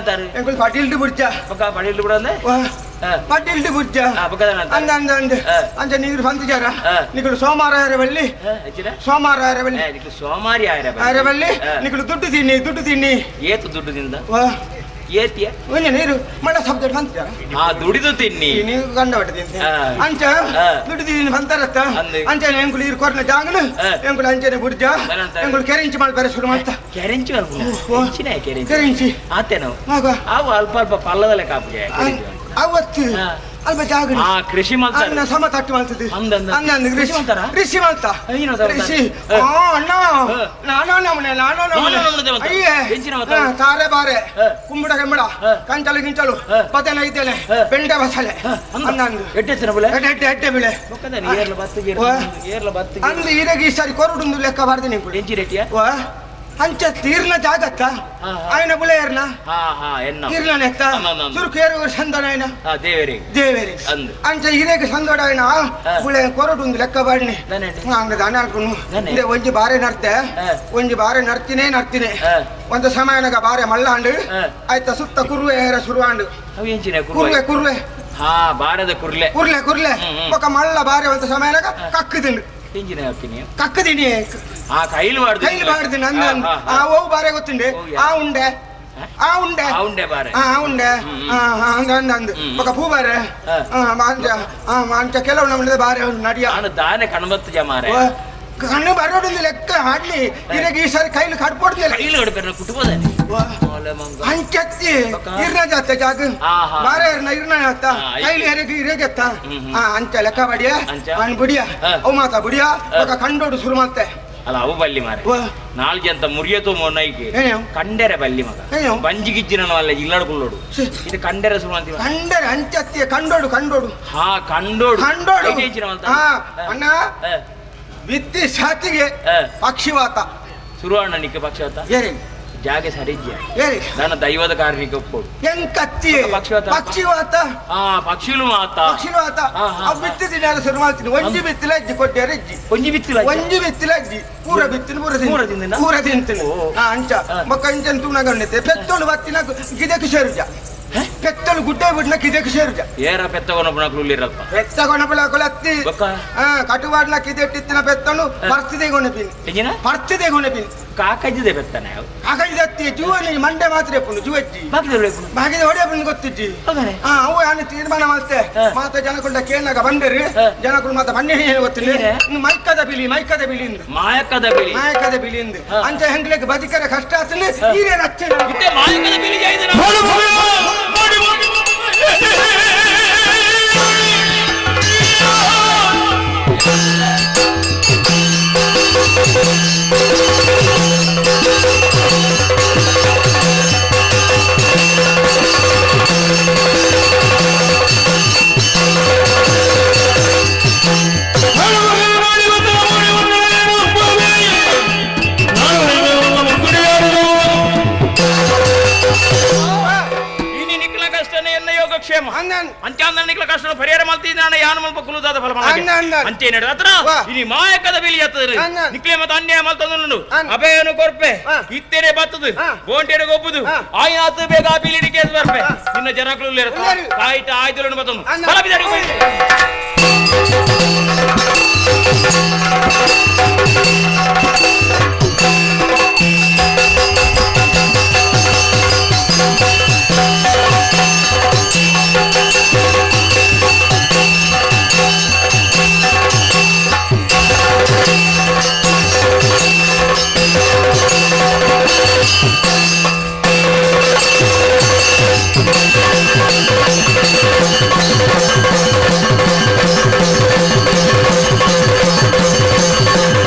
ಎಂಕುಲು ಪಟೀಲ್ಡು ಬುಡ್ಜ ಪಕ್ಕ ಪಟೀಲ್ಡು ಬಿಡ ಅಂದ್ರೆ ಪಡ್ಡಿಲ್ಡು ಬುಜ್ಜ ಅಂದ ಅಂದ ಅಂದ ಅಂಚ ನೀರು ಬಂದಿಜಾರ ನಿಕಲು ಸೋಮವಾರ ಆರವಲ್ಲಿ ಸೋಮವಾರ ಆರವಲ್ಲಿ ನಿಕಲು ಸೋಮಾರಿ ಆರವಲ್ಲಿ ನಿಕಲು ದುಡ್ಡು ತಿನ್ನಿ ದುಡ್ಡು ತಿನ್ನಿ ಏತು ದುಡ್ಡು ತಿಂದ ಏತಿಯ ಒಂಜಿ ನೀರು ಮಳ್ಳ ಸಬ್ಜೆಕ್ಟ್ ಬಂತಿಜಾರ ಆ ದುಡಿದು ತಿನ್ನಿ ನೀವು ಗಂಡ ಬಟ್ಟೆ ತಿಂತೆ ಅಂಚ ದುಡ್ಡು ತಿನ್ನಿ ಬಂತಾರತ್ತ ಅಂಚೆ ಎಂಕುಲು ನೀರು ಕೊರ್ನ ಜಾಗಲು ಎಂಕುಲು ಅಂಚೆನೆ ಬುಡ್ಜ ಎಂಕುಲು ಕೆರಿಂಚಿ ಮಾಡ್ತಾರೆ ಶುರು ಮಾಡ್ತಾ ಕೆರೆಂಚಿ ಕೆರಿಂಚಿ ಆತೇನೋ ಅವು ಅಲ್ಪ ಅಲ್ಪ ಪಲ್ಲದಲ್ಲೇ ಕಾಪುಗೆ ಅವತ್ತು ಅಲ್ಪ ಜಾಗ ಕೃಷಿ ಮಾಡ್ತಾರೆ ಸಮ ತಟ್ಟು ಮಾಡ್ತದೆ ಅಂದ ಕೃಷಿ ಮಾಡ್ತಾರ ಕೃಷಿ ಮಾಡ್ತಾ ಕೃಷಿ ಅಣ್ಣ ನಾನೋ ನಮ್ಮನೆ ನಾನೋ ನಮ್ಮನೆ ಅಯ್ಯೇ ತಾರೆ ಬಾರೆ ಕುಂಬುಡ ಕೆಂಬಡ ಕಂಚಲು ಗಿಂಚಲು ಬದನೆ ಇದ್ದೇನೆ ಬೆಂಡೆ ಬಸಳೆ ಅಂದಂದು ಎಡ್ಡೆ ಎಡ್ಡೆ ಬಿಳೆ ಅಂದು ಈರೆಗೆ ಈ ಸಾರಿ ಕೊರಡುಂದು ಲೆಕ್ಕ ಬಾರ್ದಿನಿ ಅಂಚ ತೀರ್ನ ಜಾಗತ್ತ ಆಯ್ನ ಬುಳೆಯರ್ನ ಇರ್ನ ನೆತ್ತ ಸುರುಕು ಏರು ಸಂದೋಡ ಆಯ್ನ ದೇವರಿಗೆ ದೇವರಿಗೆ ಅಂಚ ಇರೇಗೆ ಸಂದೋಡ ಆಯ್ನ ಬುಳೆ ಕೊರಡುಂದು ಲೆಕ್ಕ ಬಾಡ್ನಿ ಹಂಗ ದಾನ ಹಾಕೊಂಡು ಒಂಜಿ ಬಾರೆ ನಡ್ತೆ ಒಂಜಿ ಬಾರೆ ನಡ್ತಿನೇ ನಡ್ತಿನೇ ಒಂದು ಸಮಯನಾಗ ಬಾರೆ ಮಲ್ಲಾಂಡು ಆಯ್ತ ಸುತ್ತ ಕುರುವೆ ಏರ ಶುರುವಾಂಡು ಕುರುವೆ ಕುರುವೆ ಹಾ ಬಾರದ ಕುರ್ಲೆ ಕುರ್ಲೆ ಕುರ್ಲೆ ಒಕ್ಕ ಮಲ್ಲ ಬಾರೆ ಒಂದು ಸಮಯನಾಗ ಕಕ್ಕದಿಂಡು ಕಕ್ಕದಿನಿ ಆ ಕೈಲು ಬಾರ್ದು ಕೈಲು ಬಾರ್ದು ನನ್ನ ಆ ಓವು ಬಾರೆ ಗೊತ್ತುಂಡೆ ಆ ಉಂಡೆ ಆ ಉಂಡೆ ಆ ಉಂಡೆ ಬಾರೆ ಆ ಉಂಡೆ ಅಂದ ಅಂದ ಒಕ್ಕ ಪೂ ಬಾರೆ ಅಂಚ ಕೆಲವು ನಮ್ಮದು ಬಾರೆ ನಡಿಯ ದಾನೆ ಕಣ್ಬತ್ತು ಜಮಾರೆ ಕಣ್ಣು ಬರೋಡಿಂದ ಲೆಕ್ಕ ಹಾಡ್ಲಿ ಇರಗ ಈ ಸಾರಿ ಕೈಲು ಕಡ್ಪೊಡ್ದಿಲ್ಲ ಕೈಲು ಕಡ್ಪೆರ ಕುಟುಂಬದ ಅಂಚತ್ತಿ ಇರ್ನ ಜಾತ ಜಾಗ ಬಾರೆ ಇರ್ನ ಇರ್ನ ಜಾತ ಕೈಲು ಎರೆಗೆ ಇರೆಗೆತ್ತ ಅಂಚ ಲೆಕ್ಕ ಬಡಿಯ ಅನ್ ಬುಡಿಯ ಅವು ಮಾತಾ ಬುಡಿಯ ಒಕ್ಕ ಕಂಡೋಡು ಶುರು ಮಾಡ್ತೆ ಅಲ್ಲ ಅವು ಬಲ್ಲಿ ಮಾರೆ ನಾಲ್ಗೆ ಅಂತ ಮುರಿಯತು ಮೊನ್ನೈಗೆ ಕಂಡೆರೆ ಬಲ್ಲಿ ಮಗ ಬಂಜಿ ಗಿಜ್ಜಿನ ಅಲ್ಲ ಇಲ್ಲಡ್ಕೊಳ್ಳೋಡು ಇದು ಕಂಡೆರೆ ಶುರು ಅಂತೀವಿ ಕಂಡೆರೆ ಅಂಚತ್ತಿ ಕಂಡೋಡು ಕಂಡೋಡು ಹಾ ಕಂಡೋಡು ಕಂಡೋಡು ಅಣ್ಣ ವಿದ್ಯೆ ಸಾತಿಗೆ ಪಕ್ಷಿವಾತ ಸುರುವಣ್ಣ ನಿಕ್ಕ ಪಕ್ಷಿವಾತ ಜಾಗ ಸರಿಜ್ಯ ನನ್ನ ದೈವದ ಕಾರಣಕ್ಕೆ ಒಪ್ಪೋಡು ಹೆಂಗ್ ಪಕ್ಷಿವಾತ ಪಕ್ಷಿವಾತ ಹಾ ಪಕ್ಷಿಲು ಮಾತ ಪಕ್ಷಿವಾತ ಅವು ಬಿತ್ತು ದಿನ ಶುರು ಮಾಡ್ತೀನಿ ಒಂಜಿ ಬಿತ್ತಿಲ ಅಜ್ಜಿ ಕೊಟ್ಟಾರ ಅಜ್ಜಿ ಒಂಜಿ ಬಿತ್ತಿಲ ಒಂಜಿ ಬಿತ್ತಿಲ ಅಜ್ಜಿ ಪೂರ ಬಿತ್ತಿನ ಪೂರ ಪೂರ ತಿಂದಿನ ಪೂರ ತಿಂತೀನಿ ಅಂಚ ಮಕ್ಕ ಅಂಚನ್ ತೂನಗಣ್ಣೈತೆ ಪೆತ್ತೋಳು ಬತ್ತಿನ ಗಿದಕ್ಕೆ ಸೇರುಜ ಪೆತ್ತಲು ಗುಡ್ಡೆ ಬಿಡ್ನ ಕಿದಕ್ಕೆ ಸೇರುಜ ಏರ ಪೆತ್ತಗೊನಪುನ ಕುಲ್ಲಿರಲ್ಪ ಪೆತ್ತಗೊನಪುನ ಕುಲತ್ತಿ ಕಟುವಾಡ್ನ ಕಿದೆಟ್ಟಿತ್ತಿನ ಪೆತ್ತನು ಪರ್ತಿದೆ ಗೊಣಪಿನಿ ಪರ್ತಿದೆ ಗೊಣಪಿನಿ ಕಾಕಜಿದೆ ಪೆತ್ತನೆ ಕಾಕಜಿದತ್ತಿ ಜೂವನಿ ಮಂಡೆ ಮಾತ್ರ ಎಪ್ಪುನು ಜೂವಜ್ಜಿ ಬಾಗಿದ ಹೊಡೆಯಪ್ಪನ ಗೊತ್ತಿಜ್ಜಿ ಅವು ಯಾನು ತೀರ್ಮಾನ ಮಾಡ್ತೆ ಮಾತ ಜನಕುಂಡ ಕೇಳಾಗ ಬಂದಿರಿ ಜನಕುಂಡ ಮಾತ ಬನ್ನಿ ಗೊತ್ತಿಲ್ಲ ಮೈಕದ ಬಿಲಿ ಮೈಕದ ಬಿಲಿ ಮಾಯಕದ ಬಿಲಿ ಮಾಯಕದ ಬಿಲಿ ಅಂಚ ಹೆಂಗ್ಲಿಕ್ಕೆ ಬದುಕರೆ ಕಷ್ಟ ಆತಲ್ಲಿ ಹೀರೇ ರಕ್ಷಣೆ ಮಾಯಕದ ಬಿಲಿ ಅಂಚಾಂದನಿಗಳ ಕಷ್ಟ ಪರಿಹಾರ ಮಾಡ್ತಿದ್ದಾನೆ ಯಾನು ಮಲ್ಪ ಕುಲುದಾದ ಫಲ ಅಂಚೆ ನಡು ಹತ್ರ ಇನಿ ಮಾಯಕದ ಬಿಲಿ ಹತ್ತದ ನಿಕ್ಲೆ ಮತ್ತೆ ಅನ್ಯಾಯ ಮಲ್ತಂದು ಅಭಯನು ಕೊರ್ಪೆ ಇತ್ತೇನೆ ಬತ್ತದು ಬೋಂಟೇನೆ ಗೊಬ್ಬುದು ಆಯ್ತು ಬೇಗ ಆ ಬಿಲಿ ಕೇಸ್ ಬರ್ಪೆ ನಿನ್ನ ಜನಗಳು ಆಯ್ತು ಆಯ್ತು ಬತ್ತನು Thank you.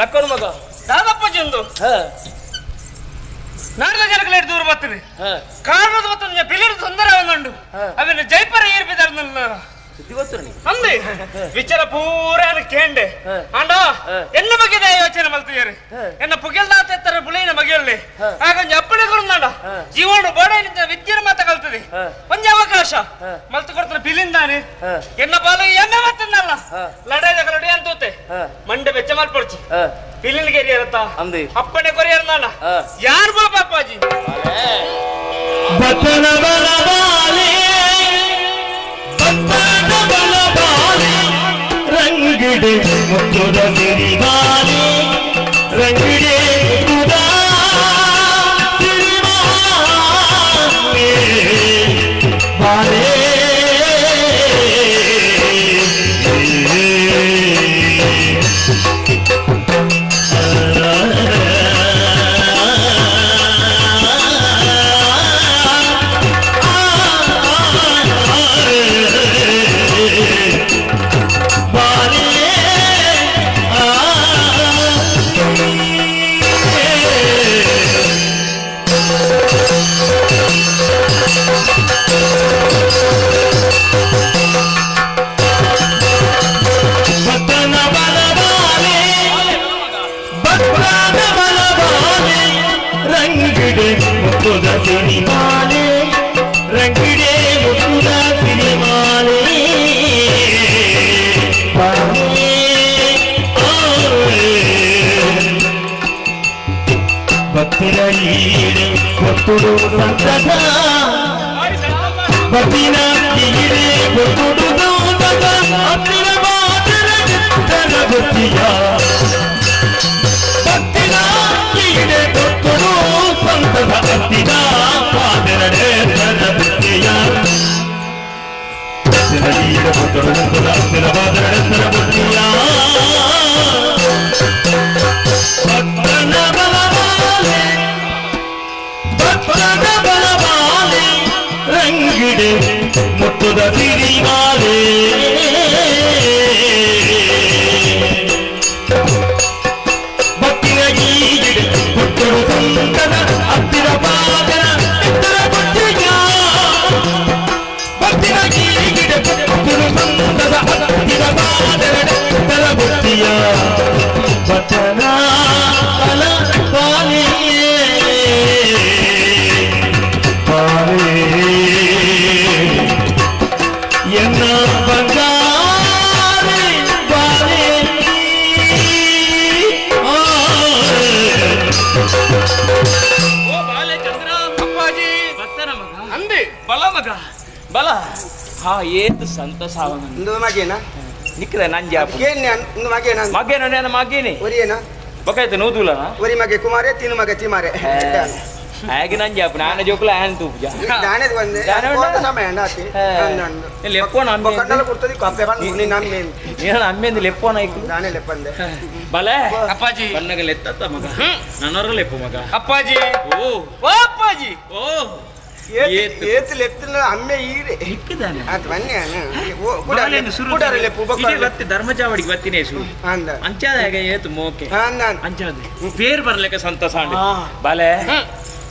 ಲಕ್ಕನ ಮಗ ದಾದಪ್ಪ ಚಂದು ನಾರದ ಜನಗಳ ದೂರ ಬರ್ತೀರಿ ಕಾರಣದ ಮತ್ತು ಬಿಲಿರು ತೊಂದರೆ ಒಂದುಂಡು ಅವನ ಜೈಪುರ ಏರ್ಬಿದಾರ ಅಂದೆ ವಿಚಾರ ಪೂರ ಕೇಂಡೆ ಅಂಡ ಎನ್ನ ಬಗ್ಗೆ ಯೋಚನೆ ಮಲ್ತಿದ್ದಾರೆ ಎನ್ನ ಪುಗೆಲ್ದಾತ ಎತ್ತರ ಬುಳಿನ ಬಗೆಯಲ್ಲಿ ಹಾಗೊಂಜಿ ಅಪ್ಪಣೆ ಕೊಡುಂದಾಂಡ ಜೀವನ ಬೋಡ ವಿದ್ಯೆ ಮಾತ ಕಲ್ತದೆ ಒಂಜಿ ಅವಕಾಶ ಮಲ್ತು ಕೊಡ್ತಾನೆ ಬಿಲಿಂದಾನೆ ಎನ್ನ ಬಾಲ ಎನ್ನ ಮತ್ತನ್ನಲ್ಲ ಲಡಾಯಿ ಲಡಿ ಅಂತೂತೆ ಮಂಡೆ ಬೆಚ್ಚ ಮಲ್ಪೊಡ್ಚಿ ಬಿಲಿನ ಕೆರಿಯರತ್ತ ಅಪ್ಪಣೆ ಕೊರಿಯರ್ನಾಣ ಯಾರು ಬಾಪ ಅಪ್ಪಾಜಿ ಬತನ ಬಲಬಾಲೆ ಬತನ ಬಲಬಾಲೆ ರಂಗಿಡೆ ಮುತ್ತುದ ಸಿರಿಬಾಲೆ ರಂಗಿಡೆ ಮುತ್ತುದ ಸಿರಿಬಾಲೆ ಬಾಲೆ ಸಿರಿಮಾಲೆ ರಂಗಿಡೆ ಮುತ್ತುದ ಸಿರಿಮಾಲೆ ಭಕ್ತರ ಈಡೆ ಕೊತ್ತುಡು ಸಂತಸ ಭಕ್ತಿನ ಈಡೆ ಕೊತ್ತುಡು ಸಂತಸ ಅತ್ತಿನ ಮಾತರ ಚಿತ್ತನ ಬುದ್ಧಿಯ ಭಕ್ತಿನ ಈಡೆ ಕೊತ್ತುಡು ಸಂತಸ ಅತ್ತಿನ ಪಾದರಡೆ ತನ ಬುದ್ಧಿಯ ಭಕ್ತಿನ ಈಡೆ ಕೊತ್ತುಡು ಸಂತಸ ಅತ್ತಿನ ಪಾದರಡೆ ತನ ಬುದ್ಧಿಯ ಭಕ್ತನ ಬಲವಾಲೆ ಭಕ್ತನ ಬಲವಾಲೆ ರಂಗಿಡೆ ಮುತ್ತುದ ಸಿರಿಮಾಲೆ ಭಕ್ತಿನ ಗೀಗಿಡೆ ಪುಟ್ಟರು ಸಂತನ ಅತ್ತಿರ ಪಾದನ ಎತ್ತರ ಬುದ್ಧಿಯ ಭಕ್ತಿನ ಗೀಗಿಡೆ ಪುಟ್ಟರು ಸಂತದ ಅತ್ತಿರ ಪಾದನ ಎತ್ತರ ಬುದ್ಧಿಯ ಬಚನ ಬಲ ಬಾಲೆ ಬಾಲೆ ಎನ್ನ ಬಂಗಾರೆ ಬಾಲೆ ಓ ಬಾಲೆ ಚಂದ್ರ ಅಪ್ಪಾಜಿ ಬತ್ತನ ಮಗ ಅಂದೆ ಬಲ ಮಗ ಬಲ ಹಾ ಏತು ಸಂತಸ ಇಂದು ಮಗೇನಾ ನಿಕ್ಕದ ನಂಜಾಪು ಇಂದು ಮಗೇನಾ ಮಗೇನ ನೇನ ಮಗೇನೆ ಒರಿಯೇನಾ ಬಕಾಯ್ತು ನೂದುಲನಾ ಒರಿ ಮಗೆ ಕುಮಾರೆ ತಿನ್ನು ಮಗ ತಿಮಾರೆ ಹಾಗೆ ನಂಜಾಪು ನಾನ ಜೋಕುಲ ಆನ್ ತೂಪುಜ ದಾನೆ ಬಂದೆ ಸಮಯ ಅಂಡಾತಿ ಲೆಪ್ಪೋನ ಕಣ್ಣಲ್ಲ ಕೊಡ್ತದಿ ಕಾಪೆ ಬಂದು ನೀನು ನಮ್ಮೇನ್ ನೀನು ಅಮ್ಮೇಂದು ಲೆಪ್ಪೋನ ಐಕು ದಾನೆ ಲೆಪ್ಪಂದೆ ಬಲೆ ಅಪ್ಪಾಜಿ ಬನ್ನಗ ಲೆತ್ತ ಮಗ ನನ್ನೊರ ಲೆಪ್ಪು ಮಗ ಅಪ್ಪಾಜಿ ಓ ಓ ಅಪ್ಪಾಜಿ ಓ ಏತು ಲೆತ್ತಿನ ಅಮ್ಮೆ ಈರೆ ನಿಕ್ಕಿದಾನೆ ಆತ ಬನ್ನಿ ಕೂಡಾರೆ ಲೆಪ್ಪು ಇಡೀ ಬತ್ತಿ ಧರ್ಮಚಾವಡಿಗೆ ಬತ್ತಿನೇ ಸು ಅಂದ ಅಂಚಾದಾಗ ಏತು ಮೋಕೆ ಅಂದ ಅಂಚಾದ ಪೇರ್ ಬರ್ಲಿಕ್ಕೆ ಸಂತಸ ಬಾಲೆ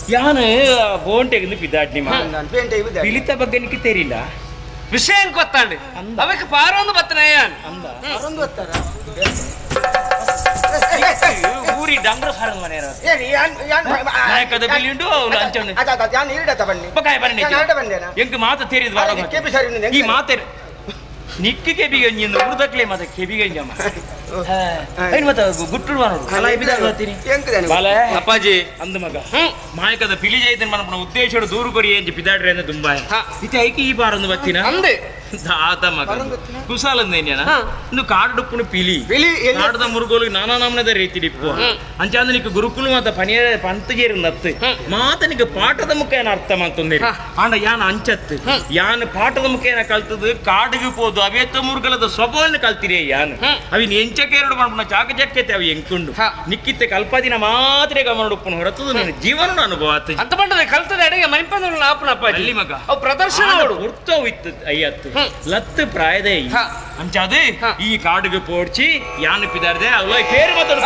ಯಾನು ಬೋಂಟೆಗೆ ಬಿದ್ದಾಡ್ನಿ ಪಿಲಿತ ಬಗ್ಗೆ ನಿಕ್ಕೆ ತೆರಿಲ್ಲ ವಿಷಯ ಗೊತ್ತಾಂಡಿ ಅವಕ್ಕೆ ಪಾರೊಂದು ಬತ್ತನ ಪಾರೊಂದು ಬತ್ತಾರ ಊರಿ ಡಂಗ್ರ ಸಾರಂಗ್ ಮನೆ ನಾಯಕದ ಬಿಲ್ಲಿಂಡು ಅವನು ಅಂಚವನು ಯಾನ್ ಈಡತ ಬನ್ನಿ ಬಕಾಯ ಬನ್ನಿ ಯಾನ್ ಆಡ ಬಂದೇನಾ ಎಂಕ್ ಮಾತ ತೇರಿದ ಕೆಪಿ ಸರಿ ಈ ಮಾತೆ ನಿಕ್ಕು ಕೆಬಿಗಂಜಿ ಊರ್ದಕ್ಲೆ ಮಾತ ಕೆಬಿಗಂಜಮ್ಮ ಐನ್ ಮತ್ತ ಗುಟ್ಟುಡು ಬಾನೋಡು ಬಾಲೆ ಅಪ್ಪಾಜಿ ಅಂದ ಮಗ ಮಾಯಕದ ಪಿಲಿ ಜೈತನ್ ಮನಪುನ ಉದ್ದೇಶಡು ದೂರು ಕೊರಿ ಎಂಜಿ ಪಿದಾಡ್ರೆ ಅಂದ ತುಂಬಾ ಇತ್ತೆ ಐಕಿ ಈ ಬಾರೊಂದು ಬತ್ತಿನ ಅಂದೆ ಆತ ಮಗ ಕುಸಾಲಂದೇನ್ಯಾನ ಇಂದು ಕಾಡುಡುಪ್ಪುನು ಪಿಲಿ ಪಿಲಿ ಕಾಡದ ಮುರುಗೋಲು ನಾನಾ ನಮನದ ರೀತಿ ಇಪ್ಪು ಅಂಚಾಂದ ನಿಕ್ ಗುರುಕುಲು ಮಾತ ಪನಿಯ ಪಂತಗೇರು ನತ್ತು ಮಾತ ನಿಕ್ ಪಾಠದ ಮುಖೇನ ಅರ್ಥ ಮಂತೊಂದಿರಿ ಆಂಡ ಯಾನ್ ಅಂಚತ್ತು ಯಾನ್ ಪಾಠದ ಮುಖೇನ ಕಲ್ತದು ಕಾಡಿಗೆ ಪೋದು ಅವೇತ ಮುರುಗಲದ ಸ್ವಭಾವನ ಕಲ್ತಿರೇ ಯಾನ್ ಅವಿನ ಎಂಚಕೇರಡು ಮನ್ಪುನ ಚಾಕಚಕ್ಯತೆ ಅವಿ ಎಂಕುಂಡು ನಿಕ್ಕಿತ್ತೆ ಕಲ್ಪದಿನ ಮಾತ್ರ ಗಮನ ಉಪ್ಪುನ ಹೊರತದು ನಿನ್ನ ಜೀವನ ಅನುಭವ ಆತು ಅಂತ ಪಂಡದೆ ಕಲ್ತದ ಅಡಿಗೆ ಮನಿಪಂದ ಆಪುನ ಅಪ್ಪಾಜಿ ಅಲ್ಲಿ ಮಗ ಅವು ಪ್ರದರ್ಶನ ಅವಡು ಉರ್ತವು ಇತ್ತು ಅಯ್ಯತ್ತು ಲತ್ತು ಪ್ರಾಯದೇ ಅಂಚಾದು ಈ ಕಾಡುಗೆ ಪೋಡ್ಚಿ ಯಾನು ಪಿದಾರ್ದೆ ಅಲ್ಲ ಪೇರು ಮಾತಾಡು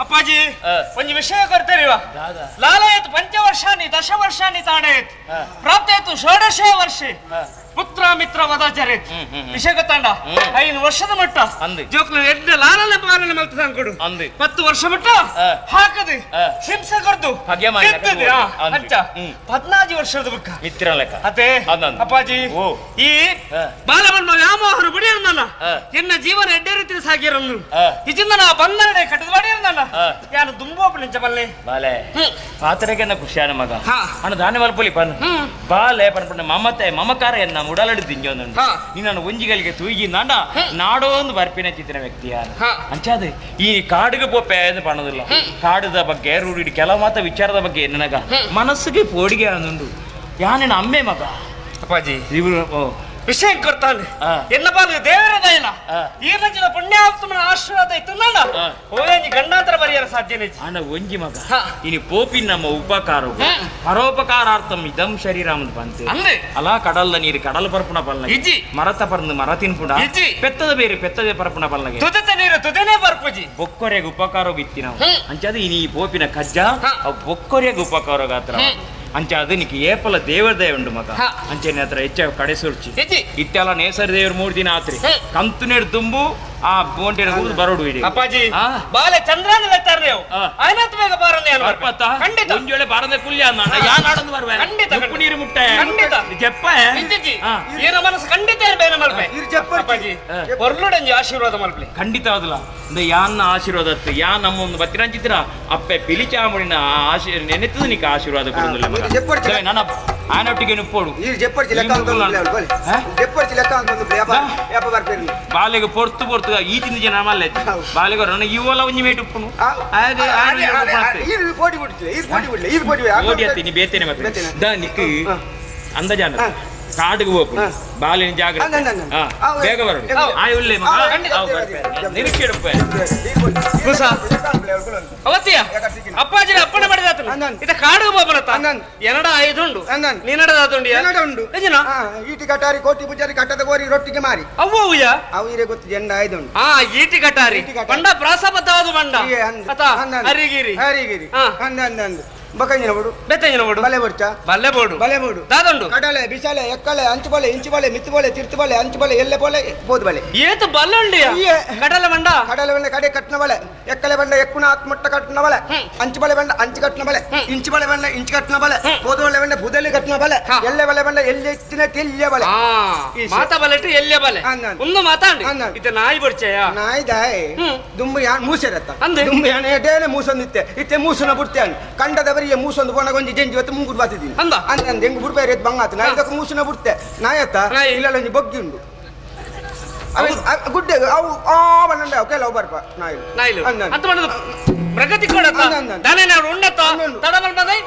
ಅಪ್ಪಾಜಿ ಒಂಜಿ ವಿಷಯ ಕೊಡ್ತೇರಿವ ಲಾಲಾಯತ್ ಪಂಚವರ್ಷಾಣಿ ದಶವರ್ಷಾಣಿ ತಾಡಯತ್ ಪ್ರಾಪ್ತಾಯ್ತು ಷೋಡಶ ವರ್ಷೆ ಪುತ್ರ ಮಿತ್ರ ವದಾಚಾರ್ಯ ವಿಷಯ ಗೊತ್ತಾಂಡ 5 ವರ್ಷದ ಮಟ್ಟ ಜೋಕ್ಲು ಎಡ್ಡೆ ಲಾಲನೆ ಪಾಲನೆ ಮಲ್ತ ಸಂಕೊಡು 10 ವರ್ಷ ಮಟ್ಟ ಹಾಕದೆ ಹಿಂಸೆ ಕೊರ್ದು ಅಂಚ 14 ವರ್ಷದ ಬುಕ್ಕ ಮಿತ್ರ ಲೆಕ್ಕ ಅದೇ ಅಪ್ಪಾಜಿ ಈ ಬಾಲವನ್ನ ವ್ಯಾಮೋಹನ ಬಿಡಿಯನ್ನಲ್ಲ ಎನ್ನ ಜೀವನ ಎಡ್ಡೆ ರೀತಿ ಸಾಗಿರನ್ನು ಇಜಿಂದ ನಾ ಬಂಧನಡೆ ಕಟ್ಟದ ಬಾಡಿಯನ್ನಲ್ಲ ಯಾನು ದುಂಬೋಪು ನಿಂಚ ಬಲ್ಲೆ ಬಾಲೆ ಪಾತ್ರೆಗೆನ್ನ ಖುಷಿಯಾನ ಮಗ ಅಣ್ಣ ದಾನೆ ಮಲ್ಪೊಲಿ ಪನ್ ಬಾಲೆ ಪನ್ಪುಂಡ ಮಮತೆ ಮಮಕಾರ ಎನ್ನ ಉಡಲಡು ತಿಂಜೊಂದುಂಡು ನೀನು ಒಂಜಿಗಳಿಗೆ ತೂಗಿ ನಾಡ ನಾಡೋಂದು ಬರ್ಪಿನ ಚಿತ್ತಿನ ವ್ಯಕ್ತಿ ಯಾರು ಅಂಚಾದ ಈ ಕಾಡಿಗೆ ಪೋಪೆ ಎಂದು ಪಣದಿಲ್ಲ ಕಾಡದ ಬಗ್ಗೆ ರೂಢಿ ಕೆಲವು ಮಾತ ವಿಚಾರದ ಬಗ್ಗೆ ನನಗ ಮನಸ್ಸಿಗೆ ಪೋಡಿಗೆ ಅಂದುಂಡು ಯಾನಿನ ಅಮ್ಮೆ ಮಗ ಅಪ್ಪಾಜಿ ಇವರು ವಿಷಯ ಕೊಡ್ತಾನೆ ಎನ್ನ ಪಾಲು ದೇವರ ದಯನ ಈ ರಂಜಿನ ಪುಣ್ಯಾತ್ಮನ ಆಶೀರ್ವಾದ ಇತ್ತು ನಾಡ ಓಯಂಜಿ ಗಂಡಾಂತರ ಬರೆಯಲು ಸಾಧ್ಯನೇ ಅಣ್ಣ ಒಂಜಿ ಮಗ ಇನಿ ಪೋಪಿನ ನಮ್ಮ ಉಪಕಾರ ಪರೋಪಕಾರಾರ್ಥಂ ಇದಂ ಶರೀರ ಅಂತ ಬಂತೆ ಅಂದೆ ಅಲಾ ಕಡಲ್ದ ನೀರು ಕಡಲ ಪರ್ಪುಣ ಪಲ್ಲ ಇಜ್ಜಿ ಮರತ ಪರ್ದು ಮರ ತಿನ್ಪುಣ ಇಜ್ಜಿ ಪೆತ್ತದ ಬೇರೆ ಪೆತ್ತದೆ ಪರ್ಪುಣ ಪಲ್ಲಗೆ ತುದೆತ ನೀರು ತುದೆನೇ ಬರ್ಪುಜಿ ಬೊಕ್ಕೊರೆಗೆ ಉಪಕಾರ ಇತ್ತಿ ನಾವು ಅಂಚಾದ ಇನಿ ಈ ಪೋಪಿನ ಕಜ್ಜ ಅವು ಬೊಕ್ಕೊರೆಗೆ ಉಪಕಾರ ಗಾತ್ರ ಅಂಚ ಅದು ನಿಕ್ ಏಪಲ ದೇವರ ದಯ ಉಂಡು ಮಗ ಅಂಚೆನೆ ಹತ್ರ ಹೆಚ್ಚ ಕಡೆ ಸುರ್ಚಿ ಇತ್ತೆಲ್ಲ ನೇಸರ ದೇವರು 3 ದಿನ ಆತ್ರಿ ಕಂತು ನೀರು ತುಂಬು ಆ ಬೋಂಟೆನ ಊರು ಬರೋಡು ಇಡಿ ಅಪ್ಪಾಜಿ ಬಾಲೆ ಚಂದ್ರನ ಲೆತ್ತಾರೆ ನೀವು ಆಯ್ನಾತ್ ಬೇಗ ಬಾರಂದೆ ಖಂಡಿತ ಒಂಜೊಳೆ ಬಾರಂದೆ ಕುಲ್ಯ ಅಂದ ಯಾ ನಾಡಂದು ಬರ್ವೆ ಖಂಡಿತ ಉಪ್ಪು ನೀರು ಮುಟ್ಟ ಖಂಡಿತ ಜಪ್ಪ ಇಜ್ಜಿ ಏನ ಮನಸ್ಸು ಖಂಡಿತ ಬೇನ ಮಲ್ಪೆ ಅಪ್ಪಾಜಿ ಹೊರ್ಲುಡಂಜಿ ಆಶೀರ್ವಾದ ಮಲ್ಪೆ ಖಂಡಿತ ಅದಲ್ಲ ಅಂದ್ರೆ ಯಾನ್ನ ಆಶೀರ್ವಾದ ಅತ್ತು ಯಾ ನಮ್ಮ ಒಂದು ಬತ್ತಿರಂಚಿತ್ರ ಅಪ್ಪೆ ಪಿಲಿ ಚಾಮುಡಿನ ಆಶೀರ್ ನೆನೆತದ ನಿಕ್ಕ ಆಶೀರ್ವಾದ ಕೊಡೋದಿಲ್ಲ ಮಗ ನನ್ನ ಆನೊಟ್ಟಿಗೆ ನುಪ್ಪೋಡು ಬಾಲೆಗೆ ಪೊರ್ತು ಪೊರ್ತು ಈ ತಿಂದು ಜನ ಮಲ್ಲೆ ಬಾಲೆಗೆ ರಣ ಇವೆಲ್ಲ ಒಂಜಿ ಮೇಟ್ ಉಪ್ಪುನು ಓಡಿ ಅತ್ತಿ ಬೇತೇನೆ ಮತ್ತೆ the Nick ಅಂದಾಜಾನ ಕಾಡಿಗೆ ಹೋಗು ಬಾಲಿನ ಜಾಗ್ರತೆ ಬೇಗ ಬರೋಡು ಆಯ್ ಉಲ್ಲೆ ಮಗ ನಿರೀಕ್ಷೆ ಅವತ್ತಿಯ ಅಪ್ಪಾಜಿ ಅಪ್ಪಣೆ ಮಾಡಿದಾತನು ಇದ ಕಾಡು ಬಾಬನತ್ತ ಎನಡ ಐದುಂಡು ನೀನಡದಾತುಂಡು ಎನಡ ಉಂಡು ಈಟಿ ಕಟಾರಿ ಕೋಟಿ ಪೂಜಾರಿ ಕಟ್ಟದ ಕೋರಿ ರೊಟ್ಟಿಗೆ ಮಾರಿ ಅವ್ವ ಉಯ್ಯ ಅವು ಇರೆ ಗೊತ್ತು ಜೆಂಡ ಐದುಂಡು ಆ ಈಟಿ ಕಟಾರಿ ಬಂಡ ಪ್ರಾಸಬದ್ಧವಾದ ಬಂಡ ಅತ ಹರಿಗಿರಿ ಹರಿಗಿರಿ ಅಂದ ಅಂದ ಅಂದ ಬಕಂಜಿನ ಬೋಡು ಬೆತ್ತಂಜಿನ ಬೋಡು ಬಲೆ ಬೋಡ್ಚ ಬಲ್ಲೆ ಬೋಡು ಬಲೆ ಬೋಡು ದಾದಂಡು ಕಡಲೆ ಬಿಸಾಲೆ ಎಕ್ಕಲೆ ಅಂಚು ಬಲೆ ಇಂಚು ಬಲೆ ಮಿತ್ತು ಬಲೆ ತಿರ್ತು ಬಲೆ ಅಂಚು ಬಲೆ ಎಲ್ಲೆ ಬಲೆ ಬೋದು ಬಲೆ ಏತು ಬಲ್ಲೆ ಉಂಡಿಯ ಕಡಲೆ ಬಂಡ ಕಡಲೆ ಬಂಡ ಕಡೆ ಕಟ್ನ ಬಲೆ ಎಕ್ಕಲೆ ಬಂಡ ಎಕ್ಕುಣ ಆತ್ಮಟ್ಟ ಕಟ್ನ ಬಲೆ ಅಂಚು ಬಲೆ ಬಂಡ ಅಂಚು ಕಟ್ನ ಬಲೆ ಇಂಚು ಬಲೆ ಬಂಡ ಇಂಚು ಕಟ್ನ ಬಲೆ ಬೋದು ಬಲೆ ಬಂಡ ಬುದಲಿ ಕಟ್ನ ಬಲೆ ಎಲ್ಲೆ ಬಲೆ ಬಂಡ ಎಲ್ಲಿ ಎತ್ತಿನ ತೆಲ್ಲೆ ಬಲೆ ಮಾತಾ ಬಲೆಟ್ಟು ಎಲ್ಲೆ ಬಲೆ ಒಂದು ಮಾತಾಂಡಿ ಇದು ನಾಯಿ ಬರ್ಚೆಯ ನಾಯಿ ದಾಯ್ ದುಂಬು ಯಾನ್ ಮೂಸೆರತ್ತ ದುಂಬು ಯಾನ್ ಎಟೇನೆ ಮೂಸೊಂದಿತ್ತೆ ಇತ್ತೆ ಮೂಸುನ ಬುಡ್ತೆ ಕಂಡದವರಿಗೆ ಮೂಸೊಂದು ಪೋಣ ಗೊಂಜಿ ಜಂಜಿ ಹೊತ್ತು ಮುಂಗುಡ್ ಬಾತಿದ್ದೀನಿ ಅಂದ ಅಂದ ಹೆಂಗ್ ಬುಡ್ಬೇರೆ ಬಂಗಾತು ನಾ ಇದಕ್ಕೆ ಮೂಸುನ ಬುಡ್ತೆ ನಾಯತ್ತ ಇಲ್ಲ ಒಂಜಿ ಬೊಗ್ಗಿ ಉಂಡು ಗುಡ್ಡೆ ಅವು ಆ ಬಂಡ ಕೆಲವು ಬರ್ಪ ನಾಯಿಲು ನಾಯಿಲು ಅಂತ ಮಾಡೋದು ಪ್ರಗತಿ ಕೊಡತ್ತ ದಾನೆ ನಾವು ಉಂಡತ್ತ ತಡಬಲ್ ಬದೈ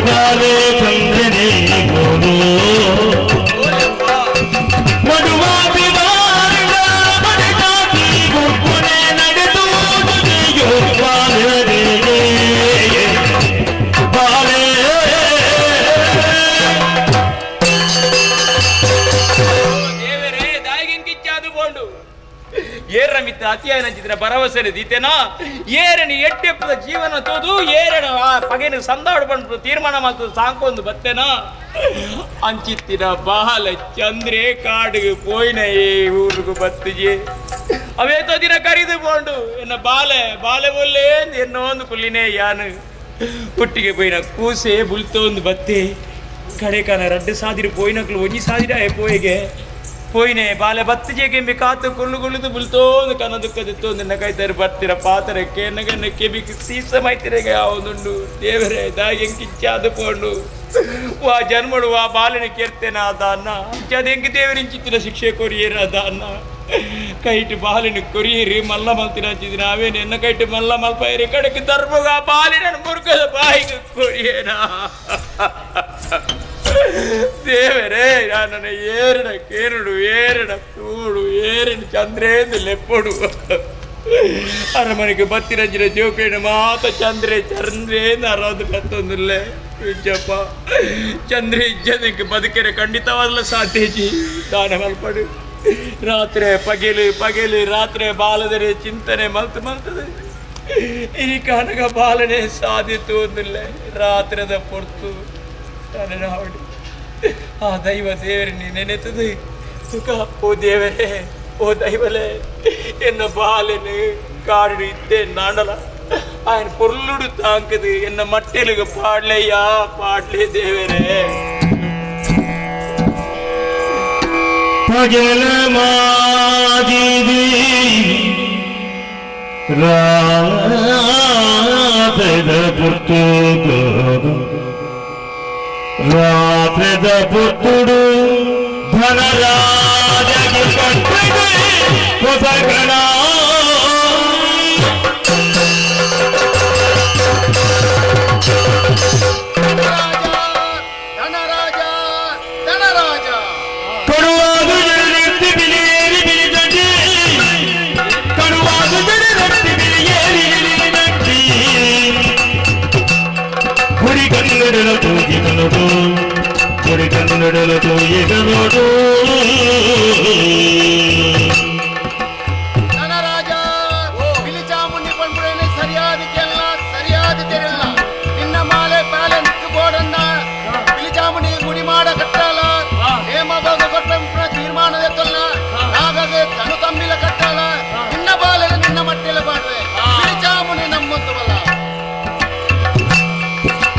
ಬಾಲೆ ಚಂದ್ರನೇ ಗೋಡು ಅತಿಯಾಯನಂಚಿದ್ರ ಭರವಸೆ ದೀತೇನಾ ಏರನಿ ಎಟ್ಟೆಪ್ಪದ ಜೀವನ ತೋದು ಏರಣ ಆ ಪಗೆನ ಸಂದಾಡು ಬಂದು ತೀರ್ಮಾನ ಮಾಡ್ತದೆ ಸಾಂಕೊಂದು ಬತ್ತೇನಾ ಅಂಚಿತ್ತಿನ ಬಾಲ ಚಂದ್ರೆ ಕಾಡಿಗೆ ಪೋಯಿನ ಏ ಊರಿಗೆ ಬತ್ತಿಜೆ ಅವೇತೋ ದಿನ ಕರಿದು ಪೋಂಡು ಎನ್ನ ಬಾಲೆ ಬಾಲೆ ಬೊಲ್ಲೆ ಎನ್ನೋ ಒಂದು ಕುಲ್ಲಿನೇ ಯಾನು ಹುಟ್ಟಿಗೆ ಪೋಯಿನ ಕೂಸೆ ಬುಲ್ತೋಂದು ಬತ್ತೆ ಕಡೆ ಕಾನ ರಡ್ಡು ಸಾದಿರು ಪೋಯಿನಕ್ಲು ಒಂಜಿ ಸಾದಿರ ಪೋಯಿಗೆ ಪೋಯಿನೆ ಬಾಲೆ ಬತ್ತಿಜೆ ಕೆಂಬಿ ಕಾತು ಕುಳ್ಳು ಕುಳ್ಳುದು ಬುಲ್ತೋಂದು ಕನ ದುಃಖದಿತ್ತೋಂದು ಎನ್ನ ಕೈತಾರೆ ಬರ್ತಿರ ಪಾತರ ಕೇನಗನ್ನ ಕೆಬಿಗೆ ಸೀಸ ಮೈತಿರೆಗೆ ಯಾವೊಂದುಂಡು ದೇವರೇ ದಾಗಿ ಕಿಚ್ಚಾದು ಪೋಂಡು ವಾ ಜನ್ಮಡು ವಾ ಬಾಲನೆ ಕೇರ್ತೇನ ಅದ ಅನ್ನ ಅಂಚಾದ ದೇವರಿಂಚಿತ್ತಿನ ಶಿಕ್ಷೆ ಕೊರಿಯೇರ ಅದ ಅನ್ನ ಕೈಟು ಬಾಲಿನ ಕೊರಿಯೇರಿ ಮಲ್ಲ ಮಲ್ತಿನ ಹಚ್ಚಿದಿನ ಅವೇನು ಎನ್ನ ಕೈಟು ಮಲ್ಲ ಮಲ್ಪಾಯಿರಿ ಕಡೆಗೆ ಧರ್ಮಗ ಬಾಲಿನ ಮುರುಕದ ಬಾಯಿಗೆ ಕೊರಿಯೇನಾ ದೇವರೇ ನನ್ನ ಏರಡ ಕೇರುಡು ಏರಡ ತೂಡು ಏರಣ ಚಂದ್ರೇಂದು ಲೆಪ್ಪಡು ಅರಮನೆಗೆ ಬತ್ತಿರಂಜಿನ ಜೋಕೇಣ ಮಾತ ಚಂದ್ರೆ ಚಂದ್ರೇಂದು ಅರವತ್ತು ಬತ್ತೊಂದಿಲ್ಲ ಇಜ್ಜಪ್ಪ ಚಂದ್ರೆ ಇಜ್ಜದಕ್ಕೆ ಬದುಕೆರೆ ಖಂಡಿತವಾದಲ ಸಾಧ್ಯಜಿ ದಾನ ಮಲ್ಪಡು ರಾತ್ರಿ ಪಗೆಲು ಪಗೆಲು ರಾತ್ರಿ ಬಾಲದರೆ ಚಿಂತನೆ ಮಲ್ತು ಮಲ್ತದೆ ಈ ಕನಕ ಬಾಲನೆ ಸಾಧಿತು ಒಂದಿಲ್ಲ ರಾತ್ರದ ಪೊರ್ತು ತಲೆನಾವಡಿ ಆ ದೈವ ದೇವರೇ ನೆನೆತದೆ ಸುಖ ಓ ದೇವರೇ ಓ ದೈವಲೇ ಎನ್ನ ಬಾಲನು ಕಾಡು ಇದ್ದೆ ನಾಡಲ ఆయన పొర్లుడు తాంకదు ఎన్న మట్టెలుగు పాడలేయ్యా పాడలే దేవరే పగల మాదిది రాత్రిద పుట్టుడు రాత్రిద పుట్టుడు ధనరాజకి పట్టుడు పొసగనా ಧನರಾಜ ಧನರಾಜ ಕಡುವಾದು ಜಡರೆತ್ತಿ ಬಿಳಿಯೇರಿ ಬಿಳಿದಡಿ ಕಡುವಾದು ಜಡರೆತ್ತಿ ಬಿಳಿಯೇರಿ ಬಿಳಿದಡಿ ಗುಡಿ ಕನ್ನಡಲ ತೂಗಿದನೋಡು ಗುಡಿ ಕನ್ನಡಲ ತೂಗಿದನೋಡು ಧನರಾಜ ಬಿಳಿಚಾಮುಂಡಿ ಪಂಪುಡನೆ ಸರಿಯಾದ ಕೇಳಲ್ಲ ಸರಿಯಾದ ತೆರಲ್ಲ ನಿನ್ನ ಮಾಲೆ ಪಾಲೆ ನಿಕ್ಕು ಬೋಡನ್ನ ಬಿಳಿಚಾಮುಂಡಿ ಗುಡಿ ಮಾಡ ಕಟ್ಟಲ್ಲ ನೇಮ ಭೋಗ ಕೊಟ್ಟ ತೀರ್ಮಾನದ ತೊಲ್ಲ ಹಾಗಾಗಿ ತನು ತಮ್ಮಿಲ ಕಟ್ಟಲ್ಲ ನಿನ್ನ ಬಾಲೆ ನಿನ್ನ ಮಟ್ಟೆಲ್ಲ ಬಾಡುವೆ ಬಿಳಿಚಾಮುಂಡಿ ನಮ್ಮೊತ್ತವಲ್ಲ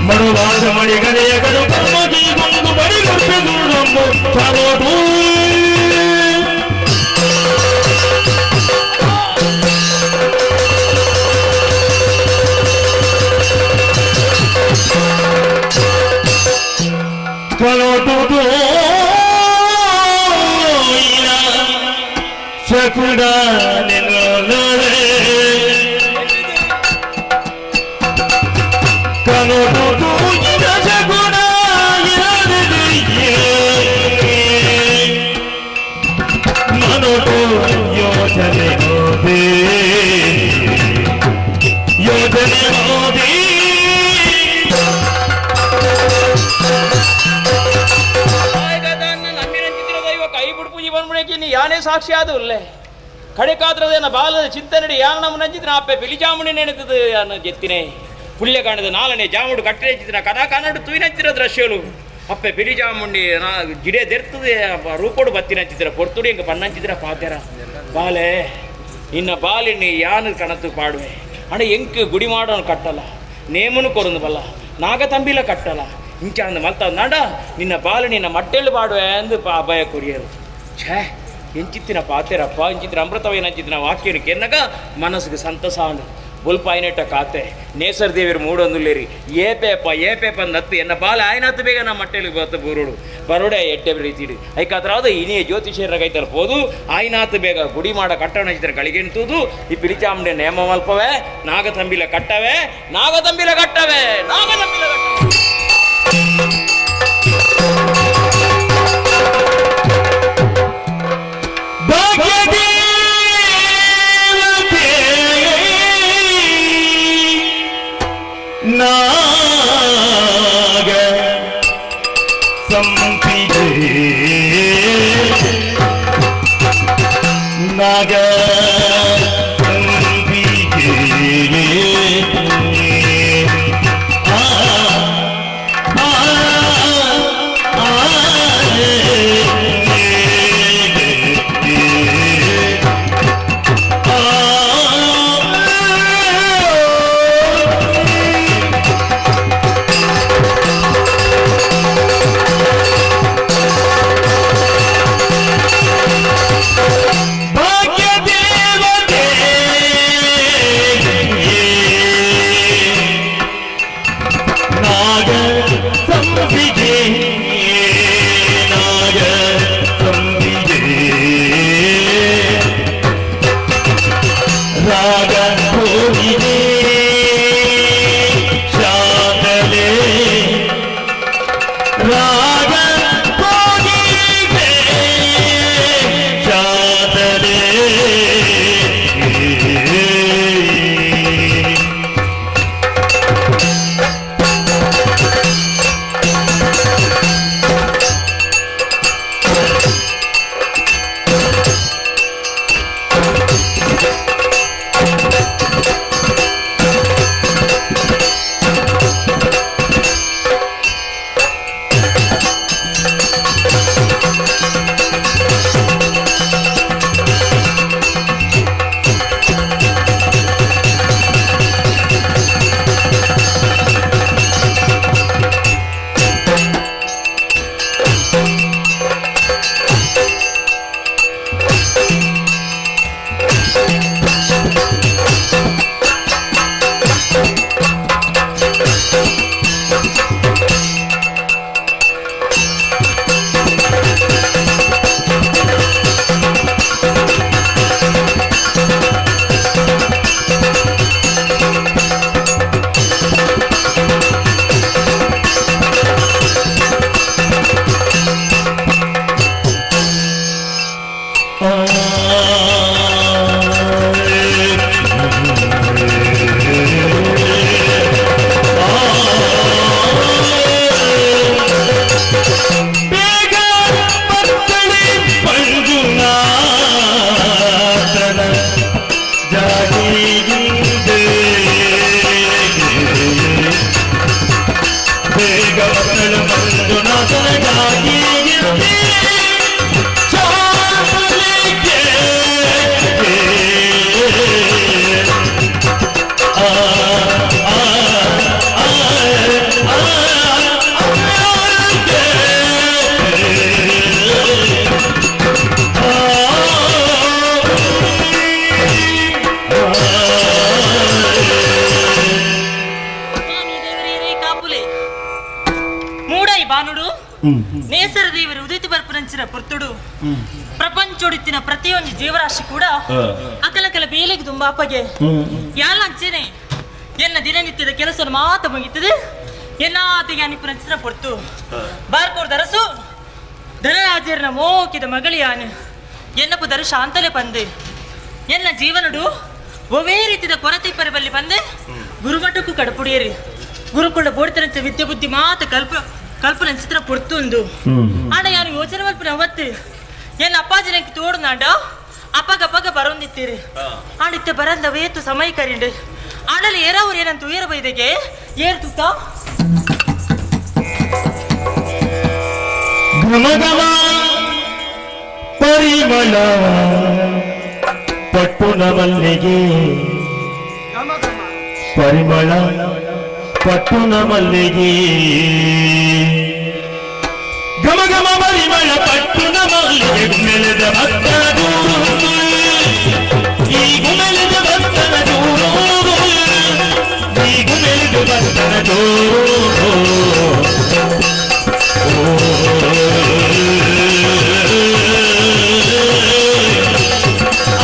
ಮಡುವಾದ ಮಡಿಗನೆಯ ಕಡು ಕಮ್ಮಗಿ ಗುಂಗು ಬಡಿ ಗುರ್ಪೆ ಗುರುಡೊಂಬು ತರೋಡು ಕಲೋಟು ಶಕುಡ ನಿನ್ನೊಲರೆ ಕಲೋಟು ಶಕುಡ ಮನೋಟು ಯೋಜನೆ ಮೋದಿ ಯೋಜನೆ ಮೋದಿ ಕೈ ಬುಡ್ಪುಜಿ ಬಂದ್ಬಿಡಕ್ಕೆ ನೀ ಯಾನೇ ಸಾಕ್ಷಿ ಅದು ಉಲ್ಲೆ ಕಡೆಕಾದ್ರದೇನ ಬಾಲದ ಚಿಂತನೆಡಿ ಯಾನ ನಮ್ಮ ನಂಜಿದ್ರೆ ಅಪ್ಪೆ ಬಿಳಿ ಜಾಮುನಿ ನೆನೆತದ ಯಾನ ಜೆತ್ತಿನೇ ಪುಳ್ಯ ಕಾಣದ ನಾಲನೆ ಜಾಮುಡು ಕಟ್ಟೆ ಹಚ್ಚಿದ್ರ ಕದಾ ಕನ್ನಡ ತುಯಿನಚ್ಚಿರ ದೃಶ್ಯಗಳು ಅಪ್ಪೆ ಬಿಳಿ ಜಾಮುಂಡಿ ನಾ ಗಿಡೆ ದೆರ್ತದೆ ರೂಪೋಡು ಬತ್ತಿನ ಹಚ್ಚಿದ್ರ ಪೊರ್ತುಡಿ ಹಿಂಗೆ ಬಣ್ಣಂಚಿದ್ರ ಪಾತೆರ ಬಾಲೆ ನಿನ್ನ ಬಾಲಿನಿ ಯಾನು ಕಣತು ಪಾಡುವೆ ಅಣ್ಣ ಎಂಕ್ ಗುಡಿ ಮಾಡೋನು ಕಟ್ಟಲ್ಲ ನೇಮನು ಕೊರೊಂದು ಬಲ್ಲ ನಾಗ ತಂಬಿಲ ಕಟ್ಟಲ್ಲ ಇಂಚ ಅಂದ ಮಲ್ತ ನಾಡ ನಿನ್ನ ಬಾಲು ನಿನ್ನ ಮಟ್ಟೆಳ್ಳು ಪಾಡುವೆ ಅಂದು ಅಭಯ ಕೊರಿಯರು ಛೇ ಎಂಚಿತ್ತಿನ ಪಾತೆರಪ್ಪ ಇಂಚಿತ್ತಿನ ಅಮೃತವೇನ ಅಂಚಿತ್ತಿನ ವಾಕ್ಯನು ಕೆನ್ನಗ ಮನಸ್ಸಿಗೆ ಸಂತಸ ಅಂಡು ಬುಲ್ಪಾಯಿನೆಟ್ಟ ಕಾತೆ ನೇಸರ್ ದೇವಿರು ಮೂಡೊಂದುಲ್ಲೇರಿ ಏಪೇಪ ಏಪೇಪ ನತ್ತು ಎನ್ನ ಬಾಲ ಆಯ್ನತ್ತು ಬೇಗ ನಮ್ಮ ಮಟ್ಟೆಲಿಗೆ ಬತ್ತ ಬರುಡು ಬರುಡೆ ಎಟ್ಟೆ ರೀತಿಡು ಐಕಾದ್ರಾவது ಇನಿಯ ಜ್ಯೋತಿಷ್ಯರ ಕೈತಲ್ ಪೋದು ಆಯ್ನಾತು ಬೇಗ ಗುಡಿ ಮಾಡ ಕಟ್ಟಣ ಇದ್ರೆ ಗಳಿಗೆಂತೂದು ಈ ಪಿರಿಚಾಮುಂಡೆ ನೇಮ ಮಲ್ಪವೆ ನಾಗತಂಬಿಲ ಕಟ್ಟವೆ ನಾಗತಂಬಿಲ ಕಟ್ಟವೆ ನಾಗತಂಬಿಲ ಕಟ್ಟವೆ. ನಾಗ ಸಂಪಿಗೆ ನಾಗ ಸಂಪಿಗೆ ಆ ಆ ಆ ಭಾಗ್ಯದೇವತೆ ನಾಗ ಸಂಪಿಗೆ ನಾಗ ಸಂಪಿಗೆ ರಾಗ ಹೋಗಿದೆ ಶಾಂತಲೆ ರಾಗ ಹೋಗಿದೆ ಶಾಂತಲೆ ಬೇಗ ಬರ್ತಳೆ ಮಂಜುನಾಥನ ಜಾಗಿಯಿಂದ ಬೇಗ ಬರ್ತಳೆ ಮಂಜುನಾಥನ ಜಾಗಿಯಿಂದ ಚಾಪಲಿಗೆ ಆ ಆ ಆ ಸ್ವಾಮಿ ದೇವರೇ ಕಾಪುಲೆ ಮೂಡೈ ಬಾನುಡು ನೇಸರ ದೇವರು ಉದಿತು ಬರ್ಪುನಂಚಿನ ಪುರ್ತುಡು ಪ್ರಪಂಚೊಡಿತ್ತಿನ ಪ್ರತಿಯೊಂದು ಜೀವರಾಶಿ ಕೂಡ ಅಕಲಕಲ ಬೇಲೆಗೆ ತುಂಬಾಪಗೆ ಯಾಲಂಚೇನೆ ಎನ್ನ ದಿನನಿತ್ಯದ ಕೆಲಸ ಮಾತ ಮುಗಿತದೆ ಎನ್ನಾತಿಗೆ ಅನಿಪುನಂಚಿನ ಪೊರ್ತು ಬಾರ್ಕೋರ್ ದರಸು ಧನರಾಜರನ ಮೋಕಿದ ಮಗಳಿಯಾನು ಎನ್ನ ಪುದರು ಶಾಂತಲೆ ಪಂದು ಎನ್ನ ಜೀವನಡು ಒವೇ ರೀತಿದ ಕೊರತೆ ಪರಬಲ್ಲಿ ಬಂದು ಗುರುಮಠಕ್ಕೂ ಕಡಪುಡಿಯರಿ ಗುರುಕುಲ ಬೋಡ್ತರಂಚ ವಿದ್ಯೆ ಬುದ್ಧಿ ಮಾತ ಕಲ್ಪ ಕಲ್ಪನೆ ಚಿತ್ರ ಪೊರ್ತುಂದು ಆಂಡ ಯಾರು ಯೋಚನೆ ಮಲ್ಪನ ಅವತ್ತು ಎನ್ನ ಅಪ್ಪಾಜಿ ನಂಗೆ ತೋಡುನಾಂಡ ಅಪ್ಪಗ ಅಪ್ಪಗ ಬರೋಂದಿತ್ತೀರಿ ಆಂಡ ಇತ್ತೆ ಬರಂದ ವೇತು ಸಮಯ ಕರಿಂಡು ಆಂಡಲ್ಲಿ ಏರಾವ್ರು ಏನಂತ ಉಯರ ಬೈದೆಗೆ ಏರ್ ತುತ್ತ ಘಮ ಘಮ ಪರಿಮಳ ಪಟ್ಟುನ ಮಲ್ಲಿಗೆ ಪರಿಮಳ ಪಟ್ಟುನ ಮಲ್ಲಿಗೆ ಘಮ ಘಮ ಪರಿಮಳ ಪಟ್ಟುನ ಮಲ್ಲಿಗೆ ಗುಮೆಲದ ಭಕ್ತನ ದೂರು ಈ ಗುಮೆಲದ ಭಕ್ತನ ದೂರು ಈ ಗುಮೆಲದ ಭಕ್ತನ ದೂರು. ಆ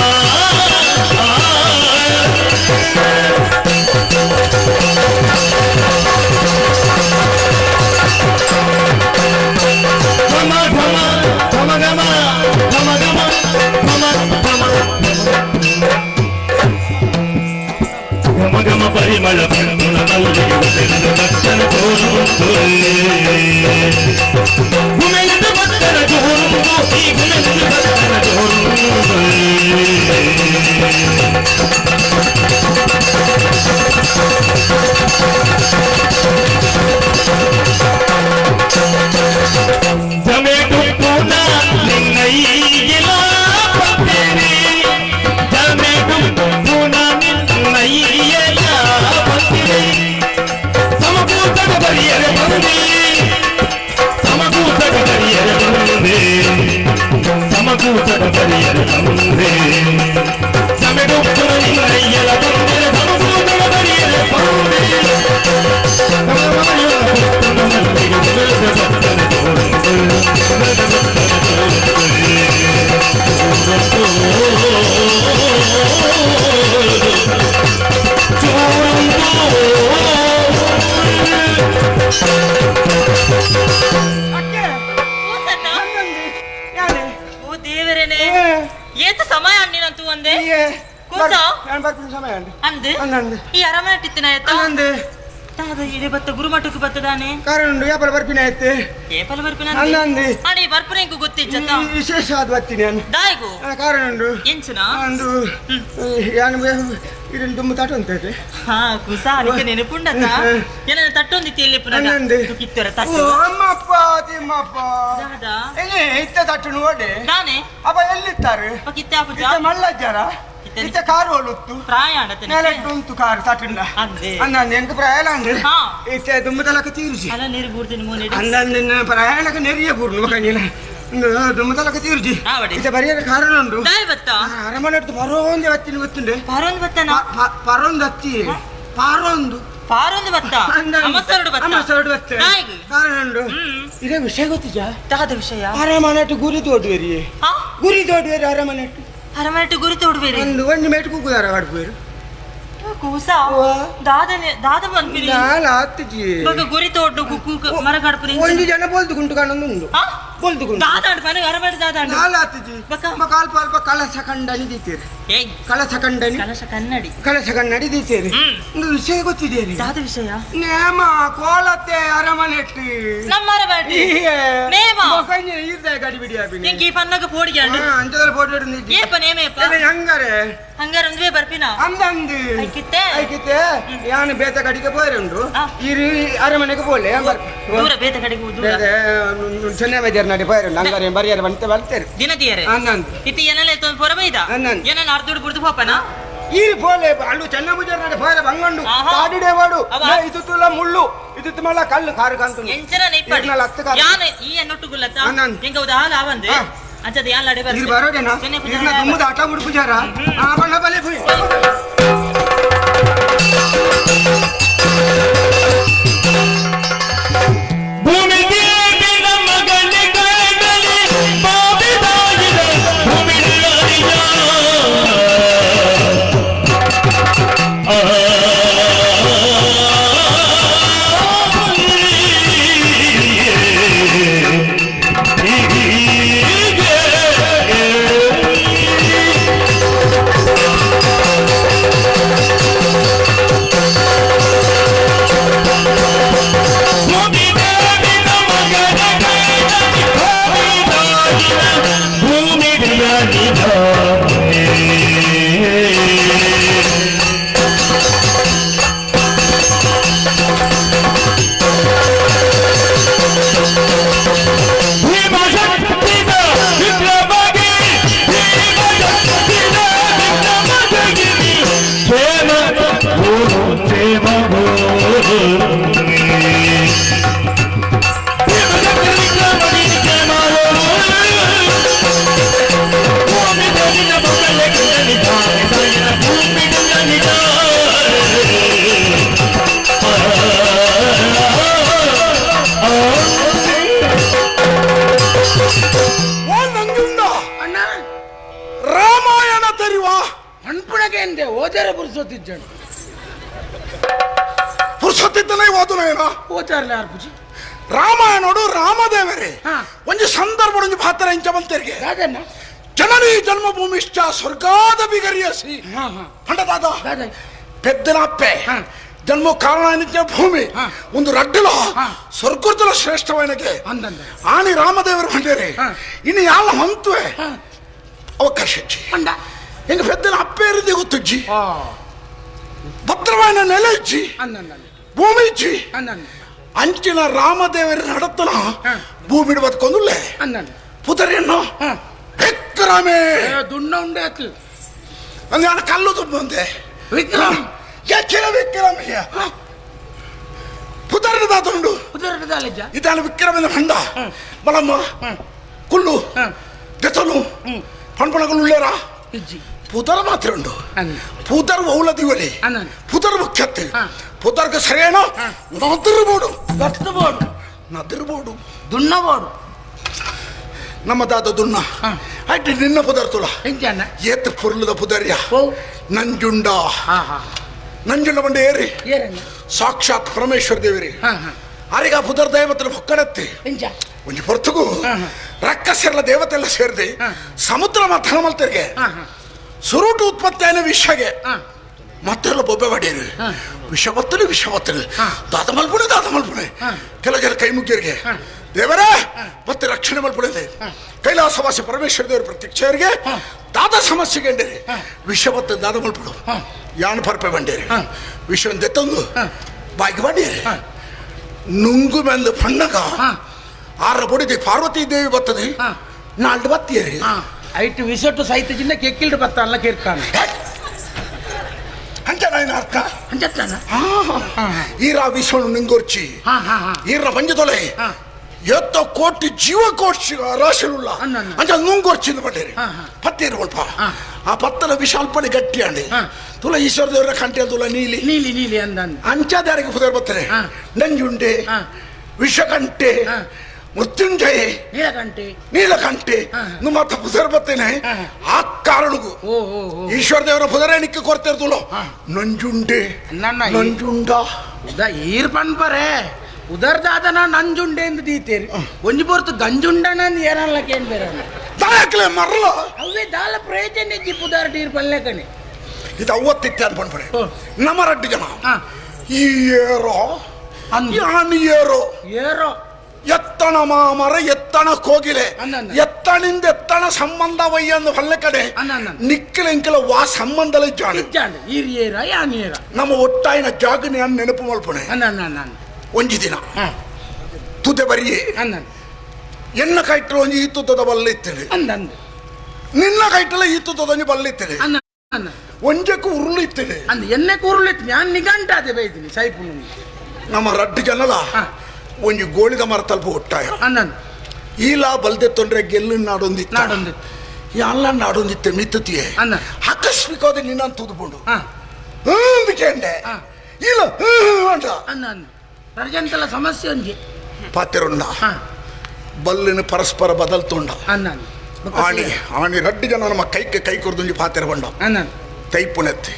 ಘಮ ಘಮ ಪರಿಮಳ ಪಣ್ಣುನ ಮಲ್ಲಿಗೆ ಉಸಿರಿನ ಭಕ್ತನ ಜೋರುಂಟು ಗುಮೆಲಿದ ಭಕ್ತನ ಜೋರುಂಟು ಈ ಗುಮೆಲಿದ ಭಕ್ತನ ಜೋರುಂಟು. ಜಮೆಡುಪ್ಪುನ ನಿನ್ನೈಗಿಲ ಪಂತೇರಿ ಜಮೆಡುಪ್ಪುನ ನಿನ್ನೈಯಲ ಪಂತೇರಿ ಸಮಕೂತದ ಬರಿಯರೆ ಬಂದೆ ಸಮಕೂತದ ಬರಿಯರೆ ಬಂದೆ ಸಮಕೂತದ ಬರಿಯರೆ ಬಂದೆ ಜಮೆಡುಪ್ಪುನ ನಿನ್ನೈಯಲ ಬಂದೆ ಸಮಕೂತದ ಬರಿಯರೆ ಬಂದೆ ಓ ದೇವರೇನೆ ಏತ ಸಮಯ ಅಣ್ಣಿನಂತೂ ಒಂದೇ ಕೂಸ ಅಂದು ಈ ಅರಮನೆ ಟಿತ್ತಿನ ಆಯ್ತಾ ಇದೆ ಬತ್ತ ಗುರುಮಠಕ್ಕೆ ಬತ್ತದಾನೆ ಕಾರಣ ಯಾಪಲ ಬರ್ಪಿನ ಆಯ್ತು ಏಪಲ ಬರ್ಪಿನ ಅಂದಂದು ಅಣಿ ಬರ್ಪಿನ ಇಂಕು ಗೊತ್ತಿಜ್ಜತ್ತ ವಿಶೇಷ ಆದ ಬರ್ತೀನಿ ನಾನು ದಾಯಿಗು ಕಾರಣ ಉಂಡು ಎಂಚುನ ಅಂದು ಯಾನು ಇದನ್ನು ತುಂಬ ತಟ್ಟು ಅಂತ ಹಾ ಕುಸ ಅದಕ್ಕೆ ನೆನಪುಂಡತ್ತ ಏನ ತಟ್ಟೊಂದಿತ್ತು ಎಲ್ಲಿ ಪುನಃ ಕಿತ್ತೊರ ತಟ್ಟು ಅಮ್ಮಪ್ಪ ತಿಮ್ಮಪ್ಪ ದಾದಾ ಎಲ್ಲಿ ಇತ್ತ ತಟ್ಟು ನೋಡಿ ನಾನೇ ಅಪ್ಪ ಎಲ್ಲಿತ್ತಾರೆ ಕಿತ್ತೆ ಆಪುಜ ಮಲ್ಲಜ್ಜರ ಇತ್ತ ಕಾರು ಒಳುತ್ತು ಪ್ರಾಯ ಉಂಟು ಕಾರು ತಟ್ಟುಂಡ ಅಂದ ಎಂಕ ಪ್ರಯಾಣ ಅಂದ್ರೆ ಇತ್ತೆ ದುಂಬ ತಲಕ ತೀರ್ಜಿ ಅಲ್ಲ ನೀರು ಬೂರ್ತೀನಿ ಮೋನೆ ಅಂದ ಪ್ರಯಾಣಕ್ಕೆ ನೆರಿಯ ಬೂರ್ನು ಮಕಂಜಿನ ದುಂಬ ತಲಕ ತೀರ್ಜಿ ಇತ್ತೆ ಬರಿಯರ ಕಾರಣ ಉಂಟು ಅರಮನೆ ಪರೋಂದೆ ಬತ್ತಿನ ಗೊತ್ತುಂಡೆ ಪರೋಂದು ಬತ್ತನ ಪರೋಂದು ಅತ್ತಿ ಪಾರೊಂದು ಪಾರೊಂದು ಬತ್ತ ಅಮಸರಡು ಬತ್ತ ಅಮಸರಡು ಬತ್ತ ಕಾರಣ ಉಂಡು ಇದೇ ವಿಷಯ ಗೊತ್ತಿಜಾ ದಾದ ವಿಷಯ ಅರಮನೆಟ್ಟು ಗುರಿ ತೋಡುವೇರಿ ಗುರಿ ತೋಡುವೇರಿ ಅರಮನೆಟ್ಟು ಅರಮನೆಟ್ಟು ಗುರಿ ತೋಡುವೇರಿ ಒಂದು ಒಂದು ಮೇಟ್ ಕೂಗುದಾರ ಆಡ್ಬೇರು ಕೂಸ ದಾದನೆ ದಾದ ಬಂದ್ಬಿರಿ ನಾಲ್ ಆತ್ಜಿ ಬಗ ಗುರಿ ತೋಡು ಕುಕ್ಕು ಮರ ಕಾಡ್ಪುರಿ ಒಂದು ಜನ ಬೋಲ್ದು ಗುಂಟು ಕಾಣೊಂದು ಬೋಲ್ದು ಗುಂಟು ದಾದಾಂಡ್ ಮನೆ ಅರಮನೆ ದಾದಾಂಡ್ ನಾಲ್ ಆತ್ಜಿ ಬಕ ಅಲ್ಪ ಅಲ್ಪ ಕಳಸ ಕಂಡನಿ ದೀತೇರಿ ಏಯ್ ಕಳಸ ಕಂಡನಿ ಕಳಸ ಕನ್ನಡಿ ಕಳಸ ಕನ್ನಡಿ ದೀತೇರಿ ಒಂದು ವಿಷಯ ಗೊತ್ತಿದೆ ದಾದ ವಿಷಯ ನೇಮ ಕೋಲತೆ ಅರಮನೆಟ್ಟು ನಮ್ಮ ಅರಮನೆ ನೇಮ ಮೊಕಂಜಿನ ಈರ್ದ ಗಡಿ ಬಿಡಿ ಆಪಿನಿ ನಿಂಗೆ ಈ ಪನ್ನಗ ಪೋಡಿಗೆ ಅಂಡು ಅಂಚದಲ್ಲ ಪೋಡಿ ಹಿಡಿದು ಏಪ ನೇಮೇಪ ಹಂಗಾರೆ ಹಂಗಾರೆ ಒಂದುವೇ ಬರ್ಪಿನ ಅಂದಂದು ಐಕಿತ್ತೆ ಐಕಿತ್ತೆ ಯಾನು ಬೇತ ಕಡೆಗೆ ಪೋರೆ ಉಂಡು ಇರು ಅರಮನೆಗೆ ಪೋಲೆ ದೂರ ಬೇತ ಕಡೆಗೆ ದೂರ ಚೆನ್ನೈ ಬಜಾರ್ ನಡಿ ಪೋರೆ ಉಂಡು ಹಂಗಾರೆ ಬರಿಯಾರ ಬಂತೆ ಬರ್ತಾರೆ ದಿನದಿಯರೆ ಅಂದಂದು ಇತ್ತೆ ಏನೆಲ್ಲ ಇತ್ತು ಪೊರ ಬೈದ ಏನನ್ನ ಅರ್ಧುಡು ಬುಡ್ದು ಪೋಪನ ಈ ಪೋಲೆ ಅಲ್ಲು ಚೆನ್ನ ಬಜಾರ್ ನಡಿ ಪೋರೆ ಬಂಗಂಡು ಕಾಡಿಡೆ ವಾಡು ಇದು ತುಲ ಮುಳ್ಳು ಇದು ಮಲ್ಲ ಕಲ್ಲು ಕಾರು ಕಾಂತು ಎಂಚನ ನೆಪ್ಪಡಿ ಯಾನು ಈ ಎನ್ನೊಟ್ಟುಗುಲ್ಲತ್ತ ಎಂಗ ಉದಾಲ ಆವಂದೆ ಅಂಚದ ಯಾನ್ ಲಡೆ ಇರು ಬರೋಡೇನಾ ಇರ್ನ ದುಮ್ಮದ ಆಟ ಬಿಡ್ಪುಜಾರ ಆ ಬಣ್ಣ ಬಲೆ ಪುಯ್ ಭೂಮಿ ದೇವಿನ ಮಗನಿ ಕೈಗಲಿ ಬಾವಿದಾಗಿದ ಭೂಮಿ ರಾಮಾಯಣ ತರಿವಾ ಪನ್ಪುಣಗೆ ಓದಾರ ಪುರುಸೊತ್ತಿಜ್ಜಣ ಪುರುಸೊತ್ತಿದ್ದನೇ ಓದುನೇನ ಓದಾರಲ್ಲ ಯಾರು ಪೂಜಿ ರಾಮಾಯಣೋಡು ರಾಮದೇವರೇ ಒಂಜಿ ಸಂದರ್ಭ ಒಂಜಿ ಪಾತ್ರ ಇಂಚ ಬಂತೇರಿಗೆ ಜನನಿ ಜನ್ಮಭೂಮಿಶ್ಚ ಸ್ವರ್ಗಾದ ಬಿಗರಿಯಸಿ ಅಂಡ ದಾದ ಪೆದ್ದನಪ್ಪೆ ಜನ್ಮ ಕಾರಣ ಭೂಮಿ ಒಂದು ರಡ್ಡಲ ಸ್ವರ್ಗದ ಶ್ರೇಷ್ಠವೈನಗೆ ಆನಿ ರಾಮದೇವರು ಬಂಡೇರಿ ಇನ್ನು ಯಾವ ಹಂತುವೆ ಅವಕಾಶ ಹೆಂಗ ಪೆದ್ದನ ಅಪ್ಪೆ ಇರದೆ ಗೊತ್ತುಜ್ಜಿ ಭದ್ರವಾಯನ ನೆಲೆ ಇಜ್ಜಿ ಭೂಮಿ ಇಜ್ಜಿ ಅಂಚಿನ ರಾಮದೇವರ ನಡತನ ಭೂಮಿ ಬದುಕೊಂದುಲ್ಲೆ ಪುದರಿಯನ್ನು ವಿಕ್ರಮೇ ದುಣ್ಣ ಉಂಡೆ ಆತು ನಾನು ಕಲ್ಲು ತುಂಬಂದೆ ವಿಕ್ರಮ್ ಎಚ್ಚಿನ ವಿಕ್ರಮ ಪುದರ್ದ ತುಂಡು ಇದಾನ ವಿಕ್ರಮದ ಭಂಡ ಬಲಮ್ಮ ಕುಲ್ಲು ದೆತನು ಪಣ್ಪಣಗಳು ಉಳ್ಳೇರ ಪುದರ್ ಮಾತ್ರ ಉಂಡು ಪುದರ್ ಒೌಲ ದಿವಲಿ ಪುದರ್ ಮುಖ್ಯತ್ತೆ ಪುದರ್ಗೆ ಸರಿಯೇನೋ ನದಿರ್ಬೋಡು ನದಿರ್ಬೋಡು ನದಿರ್ಬೋಡು ದುಣ್ಣಬೋಡು ನಮ್ಮ ದಾದ ದುಣ್ಣ ಆಯ್ತು ನಿನ್ನ ಪುದರ್ ತುಳ ಏತ್ ಪುರ್ಲದ ಪುದರ್ಯ ನಂಜುಂಡ ನಂಜುಂಡ ಬಂಡ ಏರಿ ಸಾಕ್ಷಾತ್ ಪರಮೇಶ್ವರ ದೇವರಿ ಆರಿಗ ಪುದರ್ ದೇವತೆಲ್ಲ ಹೊಕ್ಕಡತ್ತಿ ಒಂಜಿ ಪೊರ್ತುಗು ರಕ್ಕಸೆಲ್ಲ ದೇವತೆಲ್ಲ ಸೇರಿದೆ ಸಮುದ್ರ ಮಥನ ಮಲ್ತರಿಗೆ ಸುರುಟು ಉತ್ಪತ್ತಿ ಆಯ್ನ ವಿಷಗೆ ಮತ್ತೆಲ್ಲ ಬೊಬ್ಬೆ ಬಡಿಯರು ವಿಷ ಬತ್ತಲು ವಿಷ ಬತ್ತಲು ದಾದ ಮಲ್ಪುಣೆ ದಾದ ಮಲ್ಪುಣೆ ಕೆಲ ಜನ ಕೈ ಮುಗ್ಗಿಯರಿಗೆ ದೇವರೇ ಮತ್ತೆ ರಕ್ಷಣೆ ಮಲ್ಪುಣೆ ಕೈಲಾಸವಾಸಿ ಪರಮೇಶ್ವರ ದೇವರು ಪ್ರತ್ಯಕ್ಷರಿಗೆ ದಾದ ಸಮಸ್ಯೆಗೆ ಎಂಡೇರಿ ವಿಷ ಬತ್ತ ದಾದ ಮಲ್ಪುಡು ಯಾಣ ಪರ್ಪೆ ಬಂಡೇರಿ ವಿಷ ದೆತ್ತೊಂದು ಬಾಯಿಗೆ ಬಂಡೇರಿ ನುಂಗು ಮೆಂದು ಪಣ್ಣಗ ಆರ ಬೊಡಿದೆ ಪಾರ್ವತಿ ದೇವಿ ಬರ್ತದೆ ನಾಲ್ಡು ಬತ್ತಿಯರಿ ಐಟು ವಿಸಟ್ಟು ಸಹಿತ ಜಿನ್ನ ಕೆಕ್ಕಿಲ್ಡು ಬತ್ತ ಅಲ್ಲ ಕೇರ್ಕಾನ ಅಂಚನ ಅರ್ಥ ಅಂಚತ್ತಾನ ಈರ ವಿಷಣು ನಿಂಗೊರ್ಚಿ ಈರ ಪಂಜದೊಲೆ ಎತ್ತ ಕೋಟಿ ಜೀವ ಕೋಟಿ ರಾಶಿರುಳ್ಳ ಅಂಚ ನುಂಗೊರ್ಚಿಂದ ಪಟ್ಟೇರಿ ಪತ್ತೇರು ಒಲ್ಪ ಆ ಪತ್ತನ ವಿಷ ಅಲ್ಪನೆ ಗಟ್ಟಿ ಅಂಡಿ ತುಲ ಈಶ್ವರ ದೇವರ ಕಂಟೆ ತುಲ ನೀಲಿ ನೀಲಿ ನೀಲಿ ಅಂದ ಅಂಚಾದಾರಿಗೆ ಪುದರ್ ಬರ್ತಾರೆ ನಂಜುಂಡೆ ವಿಷಕಂಟೆ ಮೃತ್ಯುಂಜಯ ನೀಲಕಂಠೆ ನೀಲಕಂಠೆ ನಿಮ್ಮ ಪುದರ್ ಬರ್ತೇನೆ ಆ ಕಾರಣಗೂ ಈಶ್ವರ ದೇವರ ಪುದರೇ ನಿಕ್ಕ ಕೊಡ್ತಿರ್ತುಲೋ ನಂಜುಂಡೆ ನಂಜುಂಡ ಈರ್ ಪನ್ಪರೆ ಉದರ್ದಾದನ ನಂಜುಂಡೆ ಎಂದು ದೀತೇರಿ ಒಂಜಿ ಪೊರ್ತು ಗಂಜುಂಡನ ಏನಲ್ಲ ಕೇನ್ ಬೇರೆ ದಾಯಕ್ಲೆ ಮರಲ ಅವೇ ದಾಲ ಪ್ರಯೋಜನ ಇಜ್ಜಿ ಪುದರ್ ಟೀರ್ ಪಲ್ಲೆಕಣೆ ಇದು ಅವತ್ತಿತ್ತೆ ಅನ್ಪನ್ಪರೆ ನಮ್ಮ ರಡ್ಡು ಜನ ಈ ಏರೋ ಯಾನ್ ಏರೋ ಏರೋ ಎತ್ತಣ ಮಾಮರ ಎತ್ತಣ ಕೋಗಿಲೆ ಎತ್ತಣಿಂದ ಎತ್ತಣ ಸಂಬಂಧ ವಯ್ಯಂದು ಹೊಲ್ಲ ಕಡೆ ನಿಕ್ಕಲ ಇಂಕಲ ವಾ ಸಂಬಂಧಲ ಜಾಣ ನಮ್ಮ ಒಟ್ಟಾಯಿನ ಜಾಗನೆ ನೆನಪು ಮಲ್ಪಣೆ ಒಂಜಿ ದಿನ ತುದೆ ಬರಿಯೇ ಎನ್ನ ಕೈಟ್ಲ ಒಂಜಿ ಈ ತುತ್ತದ ಬಲ್ಲ ಇತ್ತೇನೆ ನಿನ್ನ ಕೈಟಲ ಈ ತುತ್ತದ ಒಂಜಿ ಬಲ್ಲ ಇತ್ತೇನೆ ಒಂಜಕ್ಕೂ ಉರುಳು ಇತ್ತೇನೆ ಎಣ್ಣೆಗೆ ಉರುಳು ಇತ್ತು ನಾನು ನಿಗಂಟ ಅದೇ ಬೈತೀನಿ ಸೈಪು ನಮ್ಮ ರಡ್ಡು ಜನಲ ಒಂಜಿ ಗೋಳಿದ ಮರ ತಲುಪು ಒಟ್ಟಾಯ ಈಲ ಬಲ್ದೆ ತೊಂದ್ರೆ ಗೆಲ್ಲು ನಾಡೊಂದಿತ್ತು ನಾಡೊಂದಿತ್ತು ಎಲ್ಲ ನಾಡೊಂದಿತ್ತೆ ಮಿತ್ತುತ್ತಿಯೇ ಆಕಸ್ಮಿಕವಾದ ನಿನ್ನ ತೂದುಕೊಂಡು ಕೇಂಡೆ ಇಲ್ಲ ಅಂದ ಪ್ರಜಂತಲ ಸಮಸ್ಯೆ ಒಂಜಿ ಪಾತಿರುಂಡ ಬಲ್ಲಿನ ಪರಸ್ಪರ ಬದಲ್ತುಂಡ ಆಣಿ ಆಣಿ ರಡ್ಡು ಜನ ನಮ್ಮ ಕೈಗೆ ಕೈ ಕೊರ್ದೊಂಜಿ ಪಾತಿರ ಬಂಡ ತೈಪುನೆತ್ತಿ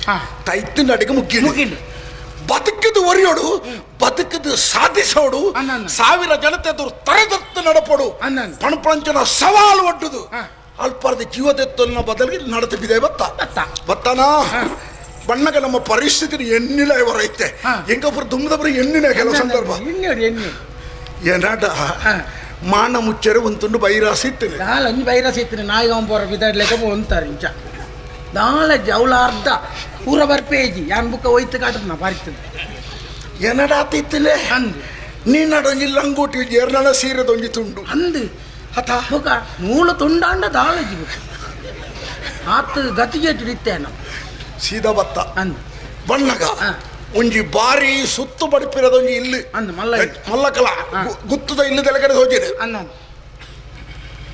ತೈತಿನ ಅಡಿಗೆ ಮುಗ್ಗಿ ಮುಗಿಲು ಬದುಕಿದು ಒರಿಯೋಡು ಬದುಕಿದು ಸಾಧಿಸೋಡು ಸಾವಿರ ಜನತೆ ತರೆದತ್ತು ನಡಪೋಡು ಪಣಪಂಚನ ಸವಾಲು ಒಡ್ಡುದು ಅಲ್ಪರದ ಜೀವದೆತ್ತನ್ನ ಬದಲಿಗೆ ನಡತೆ ಬಿದೆ ಬತ್ತ ಬತ್ತನಾ ಬಣ್ಣಗ ನಮ್ಮ ಪರಿಸ್ಥಿತಿ ಎಣ್ಣಿಲ ಇವರೈತೆ ಹೆಂಗೊಬ್ರು ದುಮ್ಮದಬ್ರು ಎಣ್ಣಿನ ಕೆಲವು ಸಂದರ್ಭ ಏನಾಡ ಮಾನ ಮುಚ್ಚರೆ ಒಂದು ತುಂಡು ಬೈರಾಸಿ ಇತ್ತು ದಾಲ ಒಂಜಿ ಬೈರಾಸಿ ಇತ್ತು ನಾಯಿಗ ಪೋರ ಬಿದಾಡ್ಲೆಕ್ಕ ಅಂತಾರೆ ಇಂಚ ದಾಲ ಜೌಲ ಅರ್ಧ ಪೂರ ಬರ್ಪೇಜಿ ಯಾನ್ ಬುಕ್ಕ ಒಯ್ತು ಕಾಟುನ ಬಾರಿತದೆ ಏನಡಾತಿತ್ತಿಲ್ಲ ನೀನಡೊಂಜಿ ಲಂಗೋಟಿ ಏರ್ನಳ ಸೀರೆದೊಂಜಿ ತುಂಡು ಅಂದು ಹತ ಬುಕ್ಕ ನೂಲು ತುಂಡಾಂಡ ದಾಳಜಿ ಬುಕ್ಕ ಆತು ಗತಿಗೆ ಇತ್ತೇನ ಸೀದಾ ಬತ್ತ ಅಂದು ಬಣ್ಣಗ ಒಂಜಿ ಬಾರಿ ಸುತ್ತು ಬಡಿಪಿರೋದೊಂಜಿ ಇಲ್ಲಿ ಅಂದು ಮಲ್ಲ ಮಲ್ಲಕಲ ಗುತ್ತದ ಇಲ್ಲಿ ತೆಲಗಡೆ ಹೋಗಿದೆ ಅಂದ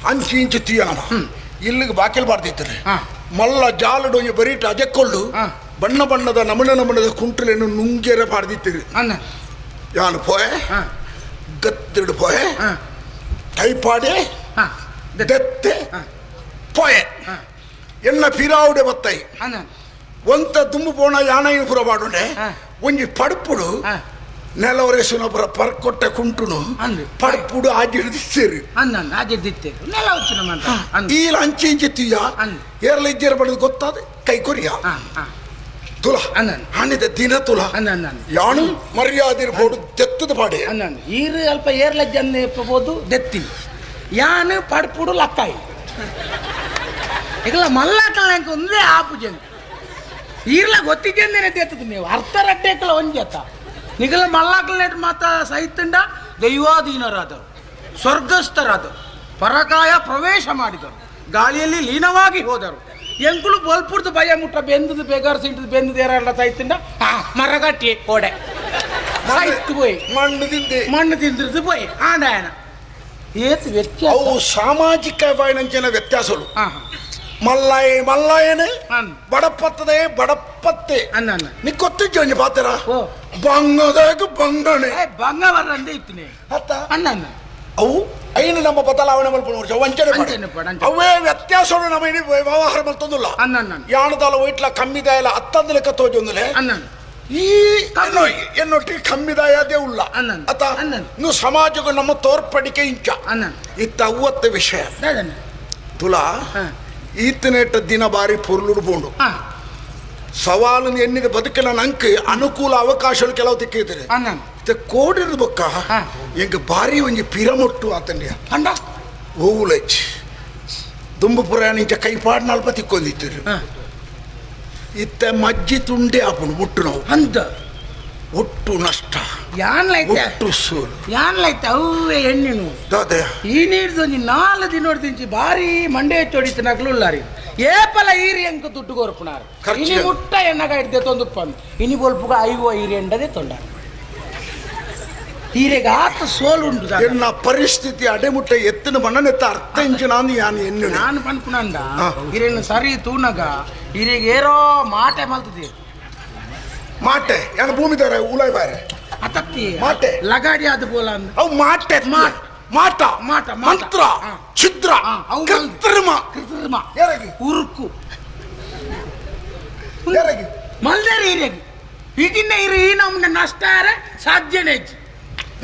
ಅಂಚಿ ಇಂಚಿ ತೀಯನ ಇಲ್ಲಿಗೆ ಬಾಕಿಲ್ ಬಾರ್ದಿತ್ತಾರೆ ಮಲ್ಲ ಜಾಲಡೊಂಜಿ ಬರೀಟ ಅಜಕ್ಕೊಳ್ಳು ಬಣ್ಣ ಬಣ್ಣದ ನಮನ ನಮನದ ಕುಂಟಲೇನು ನುಂಗೆರೆ ಪಾಡ್ದಿತ್ತೀರಿ ಯಾನು ಪೋಯೆ ಗತ್ತಿಡು ಪೋಯೆ ಕೈಪಾಡೆ ದೆತ್ತೆ ಪೋಯೆ ಎನ್ನ ಪಿರಾವುಡೆ ಬತ್ತೈ ಒಂತ ದುಂಬು ಪೋಣ ಯಾನೈನು ಪುರ ಪಾಡುಂಡೆ ಒಂಜಿ ಪಡುಪುಡು ನೆಲವರೆ ಸುನಪುರ ಪರ್ಕೊಟ್ಟೆ ಕುಂಟುನು ಪಡುಪುಡು ಆಜಿಡ್ದಿತ್ತೀರಿ ಈಲ ಅಂಚೆ ಇಂಚೆ ತೀಯ ಏರ್ಲ ಇಜ್ಜೇರ ಪಡೆದು ಗೊತ್ತಾದ ಕೈ ಕೊರಿಯ ತುಲ ಆನಿದ ದಿನ ತುಲ ಯಾನು ಮರ್ಯಾದಿರ್ ಬೋಡು ದೆತ್ತದ ಪಾಡೆ ಅನ್ನ ಈರು ಅಲ್ಪ ಏರ್ಲ ಜನ ಪೋದು ದೆತ್ತಿ ಯಾನು ಪಡ್ಪುಡು ಲಕ್ಕಾಯಿ ಇಗಲ ಮಲ್ಲಾಕಲ್ಲ ಒಂದೇ ಆಪು ಜನ ಈರ್ಲ ಗೊತ್ತಿದ್ದೇನೆ ದೆತ್ತದ ನೀವು ಅರ್ಥ ರಡ್ಡೇಕಲ ಒಂಜತ್ತ ನಿಗಲ ಮಲ್ಲಾಕಲ ಮಾತ ಸಹಿತಂಡ ದೈವಾಧೀನರಾದರು, ಸ್ವರ್ಗಸ್ಥರಾದರು, ಪರಕಾಯ ಪ್ರವೇಶ ಮಾಡಿದರು, ಗಾಳಿಯಲ್ಲಿ ಲೀನವಾಗಿ ಹೋದರು. ಎಂಕುಲು ಬೋಲ್ಪುರ್ದು ಭಯ ಮುಟ್ಟ ಬೆಂದದು ಬೇಗಾರು ಸಿಂಟದು ಬೆಂದದು ಏರಲ್ಲ ಸಹಿತಂಡ ಮರಗಟ್ಟಿ ಕೋಡೆ ಸಾಯ್ತು ಪೋಯಿ ಮಣ್ಣು ತಿಂದೆ ಮಣ್ಣು ತಿಂದಿದ್ದು ಪೋಯಿ ಆಂಡಾಯನ ಏತು ವ್ಯತ್ಯಾಸ. ಅವು ಸಾಮಾಜಿಕ ವಾಯಿನಂಚಿನ ವ್ಯತ್ಯಾಸಗಳು. ಮಲ್ಲಾಯ ಮಲ್ಲಾಯನೆ ಬಡಪತ್ತದೆ ಬಡಪತ್ತೆ ನೀ ಗೊತ್ತಿಜ್ಜಿ ಒಂಜಿ ಪಾತ್ರ ಬಂಗದಾಗ ಬಂಗಣೆ ಬಂಗ ಬರಂದೆ ಇತ್ತಿನಿ ಅತ್ತ ಅಣ್ಣ ಅವು ಐನು ನಮ್ಮ ಬದಲಾವಣೆ ಮಲ್ಪುನ ವಂಚನೆ ಅವೇ ವ್ಯತ್ಯಾಸಗಳು ನಮ್ಮ ವ್ಯವಹಾರ ಮಲ್ತೊಂದುಲ್ಲ. ಯಾಣದಾಲ ಒಯ್ಟ್ಲ ಕಮ್ಮಿದಾಯಲ ಅತ್ತಂದ ಲೆಕ್ಕ ತೋಜೊಂದುಲೆ ಈ ಎನ್ನೊಟ್ಟಿಗೆ ಕಮ್ಮಿದಾಯದೇ ಉಲ್ಲ ಅತ್ತ ಇನ್ನು ಸಮಾಜಕ್ಕೂ ನಮ್ಮ ತೋರ್ಪಡಿಕೆ ಇಂಚ ಇತ್ತ ಅವ್ವತ್ತ ವಿಷಯ ತುಲಾ ಈತನೇಟ ದಿನ ಬಾರಿ ಪೊರ್ಲುಡು ಪೋಂಡು ಸವಾಲು ಎನ್ನಿದ ಬದುಕಿನ ನಂಕ್ ಅನುಕೂಲ ಅವಕಾಶಗಳು ಕೆಲವು ತಿಕ್ಕಿದ್ದಾರೆ. ಕೋಡಿರದ ಬೊಕ್ಕ ಎಂಕ್ ಬಾರಿ ಒಂಜಿ ಪಿರಮೊಟ್ಟು ಆತಂಡ್ಯ ಓವುಲಜ್ ದುಂಬು ಪುರಾಣ ಇಂಚ ಕೈಪಾಡ್ನಲ್ಪ ತಿಕ್ಕೊಂದಿತ್ತು ಇತ್ತ ಮಜ್ಜಿ ತುಂಡೆ ಆಪುಂಡು ಮುಟ್ಟು ನಾವು ಅಂತ ಒಟ್ಟು ನಷ್ಟ ಒಟ್ಟು ಸೋಲು ಯಾನ್ಲೈತೆ ಅವೇ ಎಣ್ಣಿನು ಈ ನೀರ್ದು ಒಂಜಿ 4 ದಿನ ತಿಂಚಿ ಭಾರಿ ಮಂಡೆ ಚೊಡಿತು ನಕಲು ಉಲ್ಲಾರಿ ಏಪಲ ಈರಿ ಎಂಕ ದುಡ್ಡು ಕೊರ್ಪುನಾರು ಇನಿ ಮುಟ್ಟ ಎಣ್ಣಗ ಹಿಡ್ದೆ ತೊಂದುಪ್ಪಂದು ಇನಿ ಬೊಲ್ಪುಗ ಐವೋ ಈರಿ ಎಂಡದೆ ತೊಂಡ ಈರೆಗೆ ಆತ ಸೋಲು ಉಂಟು. ಎನ್ನ ಪರಿಸ್ಥಿತಿ ಅಡೆಮುಟ್ಟ ಎತ್ತಿನ ಬಣ್ಣನೆತ್ತ ಅರ್ಥ ಇಂಚಿನ ಯಾನು ಎಣ್ಣೆ ನಾನು ಪನ್ಪುನಂದ ಹಿರೇನು ಸರಿ ತೂನಗ ಹಿರೇಗೆ ಏರೋ ಮಾಟೆ ಮಲ್ತದೆ ಮಾಟೆ ಯಾನು ಭೂಮಿ ದಾರ ಉಲಾಯ್ ಬಾರೆ ಅತತ್ತಿ ಮಾಟೆ ಲಗಾಡಿ ಅದು ಬೋಲ ಅವು ಮಾಟೆ ಮಾಟ ಮಾಟ ಮಂತ್ರ ಛಿದ್ರ ಕೃತ್ರಿಮ ಕೃತ್ರಿಮ ಯಾರಿಗೆ ಉರುಕು ಯಾರಿಗೆ ಮಲ್ದೇರಿ ಹಿರಿಯಗೆ ಇದನ್ನ ಇರಿ ಈ ನಮ್ಮನ್ನ ನಷ್ಟ ಸಾಧ್ಯನೇ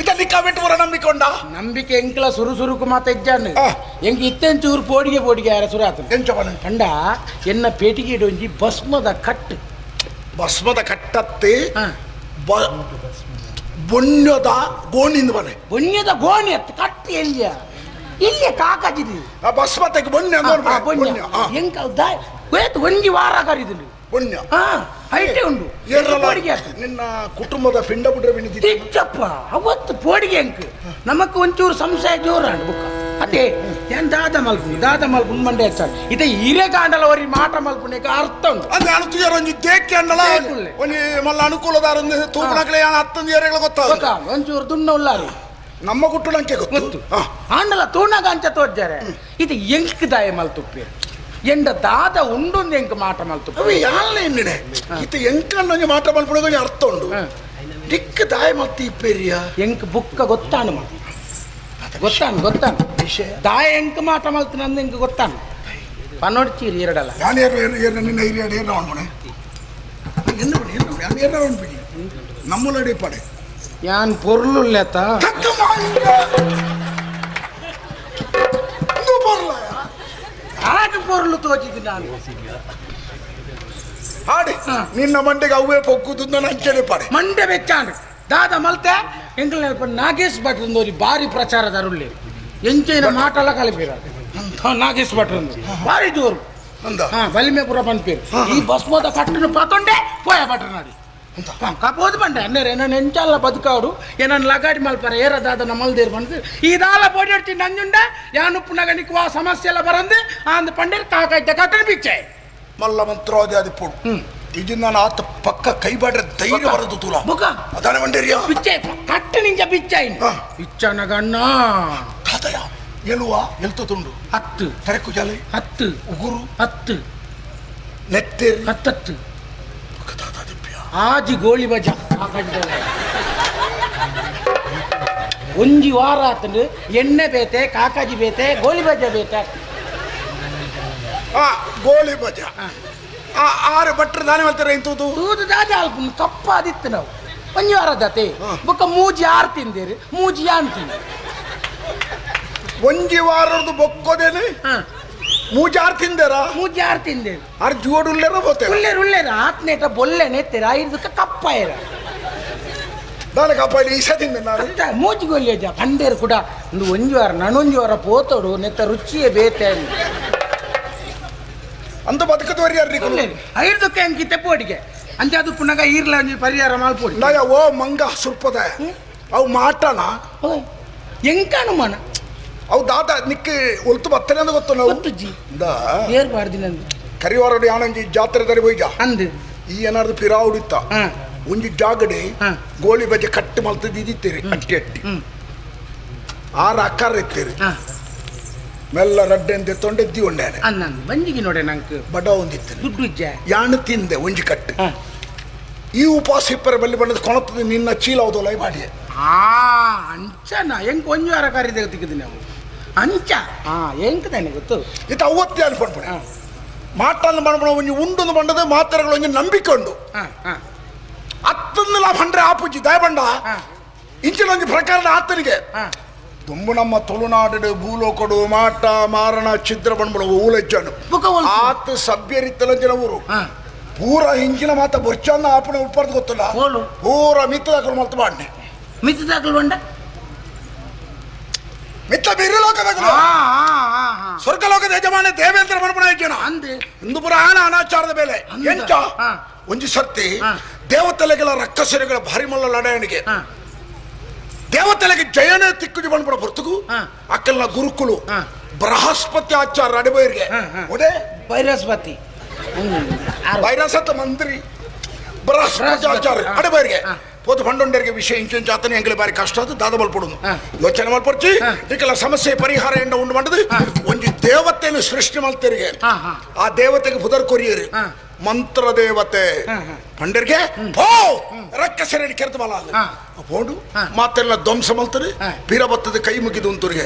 ಇದಲ್ಲಿ ಕಾವೆಟ್ಟು ನಂಬಿಕೊಂಡ ನಂಬಿಕೆ ಎಂಕಲ ಸುರು ಸುರುಕು ಮಾತ ಇಜ್ಜಾನು ಎಂಕ್ ಇತ್ತೆಂಚೂರು ಪೋಡಿಗೆ ಪೋಡಿಗೆ ಯಾರ ಸುರಾತ ಕಂಡ ಎನ್ನ ಪೇಟಿಗೆ ಇಡೊಂಜಿ ಭಸ್ಮದ ಕಟ್ಟು ಭಸ್ಮದ ಕಟ್ಟತ್ತೆ ಬೊಣ್ಯದ ಗೋಣಿಂದ ಬನೆ ಬೊಣ್ಯದ ಗೋಣಿ ಅತ್ತ ಕಟ್ಟು ಎಲ್ಲಿಯ ಇಲ್ಲಿಯ ಕಾಕಾಜಿದಿ ಆ ಭಸ್ಮತೆಗೆ ಬೊಣ್ಯ ಬೊಣ್ಯ ಎಂಕ ಒಂಜಿ ವಾರ ಕರಿದು ಪುಣ್ಯ ಐಟೆ ಉಂಡು ನಿನ್ನ ಕುಟುಂಬದ ಪಿಂಡ ಬಿಡ್ರೆ ತಿಚ್ಚಪ್ಪ ಅವತ್ತು ಪೋಡಿಗೆ ಅಂಕ್ ನಮಕ್ ಒಂಚೂರು ಸಂಶಯ ಜೋರಾಂಡು ಬುಕ್ಕ ಅದೇ ಏನ್ ದಾದ ಮಲ್ಪುನಿ ದಾದ ಮಲ್ಪುನಿ ಮಂಡೆ ಹೆಚ್ಚಾಗ ಇದೇ ಹಿರೇಕಾಂಡಲ ಅವರಿ ಮಾಟ ಮಲ್ಪುನಿಗೆ ಅರ್ಥ ಉಂಟು ಅಂದ್ರೆ ಅನುತುಜರ ಒಂಜಿ ದೇಕ್ಕೆ ಅಂಡಲ ಒಂಜಿ ಮಲ್ಲ ಅನುಕೂಲದಾರ ತೂಪಣಕ್ಲೆ ಹತ್ತೊಂದು ಏರಿಯಾಗಳ ಗೊತ್ತಾಗ ಒಂಚೂರು ದುಣ್ಣ ಉಲ್ಲಾರಿ ನಮ್ಮ ಗುಟ್ಟುಳಂಕೆ ಗೊತ್ತು ಆಂಡಲ ತೂಣಗ ಅಂಚ ತೋರ್ಜಾರೆ ಇದು ಎಂಕ್ ದಾಯ ಮಲ್ತುಪ್ಪಿ ಎಂಡ ದಾದ ಉಂಡೊಂದು ಎಂಕ್ ಮಾಟ ಮಲ್ತು ಅವೆ ಯಾಲ್ನ ಎನ್ನಿಡೆ ಇತ್ತ ಎಂಕಂಡೊಂಜಿ ಮಾಟ ಮಲ್ಪುಣಗ ಒಂಜಿ ಅರ್ಥ ಉಂಡು ದಿಕ್ಕ ದಾಯ ಮಲ್ತಿ ಇಪ್ಪೇರಿಯ ಎಂಕ್ ಬುಕ್ಕ ಗೊತ್ತಾನು ಮಾ ಗೊತ್ತಾನು ಗೊತ್ತಾನು ದಾಯ ಎಂಕ್ ಮಾಟ ಮಲ್ತು ನಂದು ಎಂಕ್ ಗೊತ್ತಾನು ಪನೊಡ್ಚೀರಿ ಎರಡಲ್ಲ ನಾನು ಏರು ಏರು ಏರು ನಿನ್ನ ಹಿರಿಯ ಏರು ಅವನು ಎನ್ನ ಬಿಡಿ ಎನ್ನ ಬಿಡಿ ನಾನು ಏರು ಅವನು ಬಿಡಿ ನಮ್ಮಲ್ಲಡಿ ಪಡೆ ಯಾನ್ ಪೊರ್ಲುಲ್ಲೇತ ಆಗ ಪೊರ್ಲು ತೋಚಿದ್ದು ನಾನು ಹಾಡಿ ನಿನ್ನ ಮಂಡೆಗೆ ಅವೇ ಪೊಕ್ಕುದು ನಾನು ಅಂಚನೆ ಪಡೆ ಮಂಡೆ ಬೆಚ್ಚಾಂಡ್ ದಾದ ಮಲ್ತೆ ಎಂಕಲ್ ನೆನಪು ನಾಗೇಶ್ ಭಟ್ರಂದೋರಿ ಭಾರಿ ಪ್ರಚಾರದಾರುಳ್ಳಿ ಎಂಚೈನ ಮಾಟಲ ಕಲಿಪಿರ ನಾಗೇಶ್ ಭಟ್ರಂದು ಭಾರಿ ಜೋರು ಹಾ ಬಲಿಮೆಪುರ ಪನ್ಪೇರು ಈ ಭಸ್ಮದ ಕಟ್ಟನ್ನು ಪಾತೊಂಡೆ ಪೋಯ ಭಟ್ರನಾಡಿ ಕಾಪೋದು ಬಂಡೆ ಅನ್ನೇರು ಏನನ್ನ ಎಂಚಲ್ಲ ಬದುಕಾಡು ಏನನ್ನ ಲಗಾಡಿ ಮಲ್ಪರ ಏರ ದಾದನ ಮಲ್ದೇರು ಬಂದು ಈ ದಾಲ ಪೋಡಿ ನಂಜುಂಡ ಯಾನುಪ್ಪುನಗ ನಿಕ್ಕು ಆ ಸಮಸ್ಯೆ ಎಲ್ಲ ಬರಂದು ಆಂದ್ ಪಂಡೇರು ಕಾಕೈತೆ ಕಟ್ಟನ ಬಿಚ್ಚೆ ಮಲ್ಲ ಮಂತ್ರಾದಿ ಅದು ಪೊಡು ಇದು ನಾನು ಆತ ಪಕ್ಕ ಕೈಬಾಡ್ರೆ ಧೈರ್ಯ ಬರದು ತುಲ ಬುಕ ಅದಾನೆ ಬಂಡೇರಿಯ ಬಿಚ್ಚೆ ಕಟ್ಟು ನಿಂಜ ಬಿಚ್ಚಾಯಿನ ಬಿಚ್ಚನಗಣ್ಣ ತಾತಯ್ಯ ಎಲುವ ಎಲ್ತ ತುಂಡು 10 ತರಕು ಜಾಲೆ 10 ಉಗುರು 10 ನೆತ್ತೇರಿ 10 ಆಜಿ ಗೋಳಿ ಬಜ ಒಂಜಿ ವಾರ ಆತಂಡು ಎಣ್ಣೆ ಬೇತೆ ಕಾಕಾಜಿ ಬೇತೆ ಗೋಳಿ ಬಜ ಬೇತೆ ಗೋಳಿ ಬಜ ಆರು ಭಟ್ರು ದಾನೆ ಮಾಡ್ತಾರೆ ಇಂತೂದು ತೂದು ದಾದ ಅಲ್ಪ ಕಪ್ಪ ಆದಿತ್ತು ನಾವು ಒಂಜಿ ವಾರ ದಾತೆ ಬೊಕ್ಕ ಮೂಜಿ ಆರು ತಿಂದೇರಿ ಮೂಜಿ ಯಾನ್ ತಿಂದೆ ಒಂಜಿ ವಾರದ್ದು ಬೊಕ್ಕೋದೇನೆ ಮೂಜಾರ್ ತಿಂದೇರಾ ಮೂಜಾರ್ ತಿಂದೇರು ಆರ್ ಜೋಡು ಉಲ್ಲೇರ ಬೋತೆ ಉಲ್ಲೇರು ಉಲ್ಲೇರ ಆತ್ನೇಟ ಬೊಲ್ಲೆ ನೆತ್ತೆರ ಐದಕ್ಕೆ ಕಪ್ಪಾಯರ ದಾನ ಕಪ್ಪಾಯಿ ಈಸ ತಿಂದೆ ನಾನು ಮೂಜಿ ಗೊಲ್ಲಿಯ ಪಂಡೇರು ಕೂಡ ಒಂದು ಒಂಜಿ ವಾರ ನಾನೊಂಜಿ ವಾರ ಪೋತೋಡು ನೆತ್ತ ರುಚಿಯೇ ಬೇತೆ ಅಂತ ಬದುಕದವರಿ ಐದಕ್ಕೆ ಅಂಕಿತೆ ಪೋಡಿಗೆ ಅಂಚ ಅದು ಪುನಗ ಈರ್ಲ ಒಂಜಿ ಪರಿಹಾರ ಮಲ್ಪೊಡಿ ನಯ ಓ ಮಂಗ ಸುರ್ಪದ ಅವು ಮಾಟನ ಎಂಕಾನು ಮನ ಅವು ದಾದ ನಿಕ್ಕ ಒಲ್ತು ಬತ್ತನೆ ಅಂತ ಗೊತ್ತು ನಾವು ಗೊತ್ತುಜ್ಜಿ ಏರ್ ಬಾರ್ದಿನಂದು ಕರಿವಾರಡು ಯಾನಂಜಿ ಜಾತ್ರೆ ದರಿ ಹೋಯ್ಜ ಅಂದು ಈ ಏನಾದ್ರು ಪಿರಾವುಡಿತ್ತ ಒಂಜಿ ಜಾಗಡೆ ಗೋಳಿ ಬಜೆ ಕಟ್ಟು ಮಲ್ತದ್ದು ಇದಿತ್ತೀರಿ ಅಟ್ಟಿ ಅಟ್ಟಿ ಆರು ಅಕ್ಕಾರ ಇತ್ತೀರಿ ಮೆಲ್ಲ ರಡ್ಡೆ ಅಂತ ತೊಂಡೆದ್ದಿ ಒಂಡೇನೆ ಬಂಜಿಗೆ ನೋಡೆ ನಂಗೆ ಬಡ ಒಂದಿತ್ತು ದುಡ್ಡು ಇಜ್ಜ ಯಾನು ತಿಂದೆ ಒಂಜಿ ಕಟ್ಟು ಈ ಉಪವಾಸ ಇಪ್ಪರೆ ಬಲ್ಲಿ ಬಣ್ಣದ ಕೊಣತದ ನಿನ್ನ ಚೀಲ ಹೌದಲ್ಲ ಮಾಡಿ ಆ ಅಂಚನ ಹೆಂಗ್ ಒಂಜಿ ವಾರ ಕರಿದೆ ತಿಕ್ಕಿದ್ದೀನಿ ನಾವು ಅಂಚ ಹಾ ಹೆಂಗ್ ತಾನೆ ಗೊತ್ತು ಇದು ಅವತ್ತೇ ಅನ್ಕೊಂಡ್ಬಿಡೆ ಮಾಟನ್ನು ಮಾಡ್ಬಿಡ ಒಂಜಿ ಉಂಡೊಂದು ಬಂಡದ ಮಾತ್ರೆಗಳು ಒಂಜಿ ನಂಬಿಕೆ ಉಂಡು ಅತ್ತಂದಲ ಬಂಡ್ರೆ ಆಪುಜಿ ದಯಬಂಡ ಇಂಚಿನ ಒಂಜಿ ಪ್ರಕಾರದ ಆತನಿಗೆ ತುಂಬು ನಮ್ಮ ತುಳುನಾಡು ಭೂಲೋಕಡು ಮಾಟ ಮಾರಣ ಛಿದ್ರ ಬಂಡ್ಬಿಡ ಊಲೆಜ್ಜನು ಆತ ಸಭ್ಯರಿತ್ತಲಂಜಿನ ಊರು ಪೂರ ಹಿಂಜಿನ ಮಾತ ಬೊರ್ಚನ್ನ ಆಪಣೆ ಉಪ್ಪರ್ದು ಗೊತ್ತಿಲ್ಲ ಪೂರ ಮಿತ್ತದಾಕಲು ಮಲ್ತು ಬಾಡ್ನೆ ಮಿತ್ತದಾಕಲು ಬಂಡ ಮಿತ್ತ ಬೇರೆ ಲೋಕದಾಕಲು ಸ್ವರ್ಗಲೋಕದ ಯಜಮಾನ ದೇವೇಂದ್ರ ಮನ್ಪಣ ಇಜ್ಜನ ಇಂದು ಪುರ ಆನ ಅನಾಚಾರದ ಮೇಲೆ ಎಂಚ ಒಂಜಿ ಸರ್ತಿ ದೇವತೆಲೆಗಳ ರಕ್ಕಸರಿಗಳ ಭಾರಿ ಮಲ್ಲ ಲಡಾಯಣಿಗೆ ದೇವತೆಲೆಗೆ ಜಯನೇ ತಿಕ್ಕುಜಿ ಬಂದ್ಬಿಡ ಹೊರತುಗು ಅಕ್ಕಲ್ನ ಗುರುಕುಲು ಬೃಹಸ್ಪತಿ ಆಚಾರ ಅಡಿಬೈರಿಗೆ ಒಡೆ ಬೈರಸ್ಪತಿ ಬೈರಸತ್ತ ಮಂತ್ರಿ ಬೃಹಸ್ಪತಿ ಆಚಾರ ಅಡಿಬೈರಿಗೆ ಪೋತು ಪಂಡೊಂಡರಿಗೆ ವಿಷಯ ಇಂಚು ಆತನೇ ಎಂಗಲಿ ಬಾರಿ ಕಷ್ಟ ಅದು ದಾದ ಮಲ್ಪಡುನು ಯೋಚನೆ ಮಲ್ಪಡ್ಚಿ ಇದಕ್ಕೆಲ್ಲ ಸಮಸ್ಯೆ ಪರಿಹಾರ ಎಂಡ ಉಂಡು ಮಾಡದು ಒಂಜಿ ದೇವತೆಯನ್ನು ಸೃಷ್ಟಿ ಮಾಡ್ತೇರಿಗೆ ಆ ದೇವತೆಗೆ ಪುದರ್ ಕೊರಿಯರಿ ಮಂತ್ರ ದೇವತೆ ಪಂಡರಿಗೆ ಪೋ ರಕ್ಕಸರಿ ಕೆರೆದು ಬಲ ಪೋಡು ಮಾತೆಲ್ಲ ಧ್ವಂಸ ಮಲ್ತದೆ ಪೀರ ಬತ್ತದ ಕೈ ಮುಗಿದು ಅಂತರಿಗೆ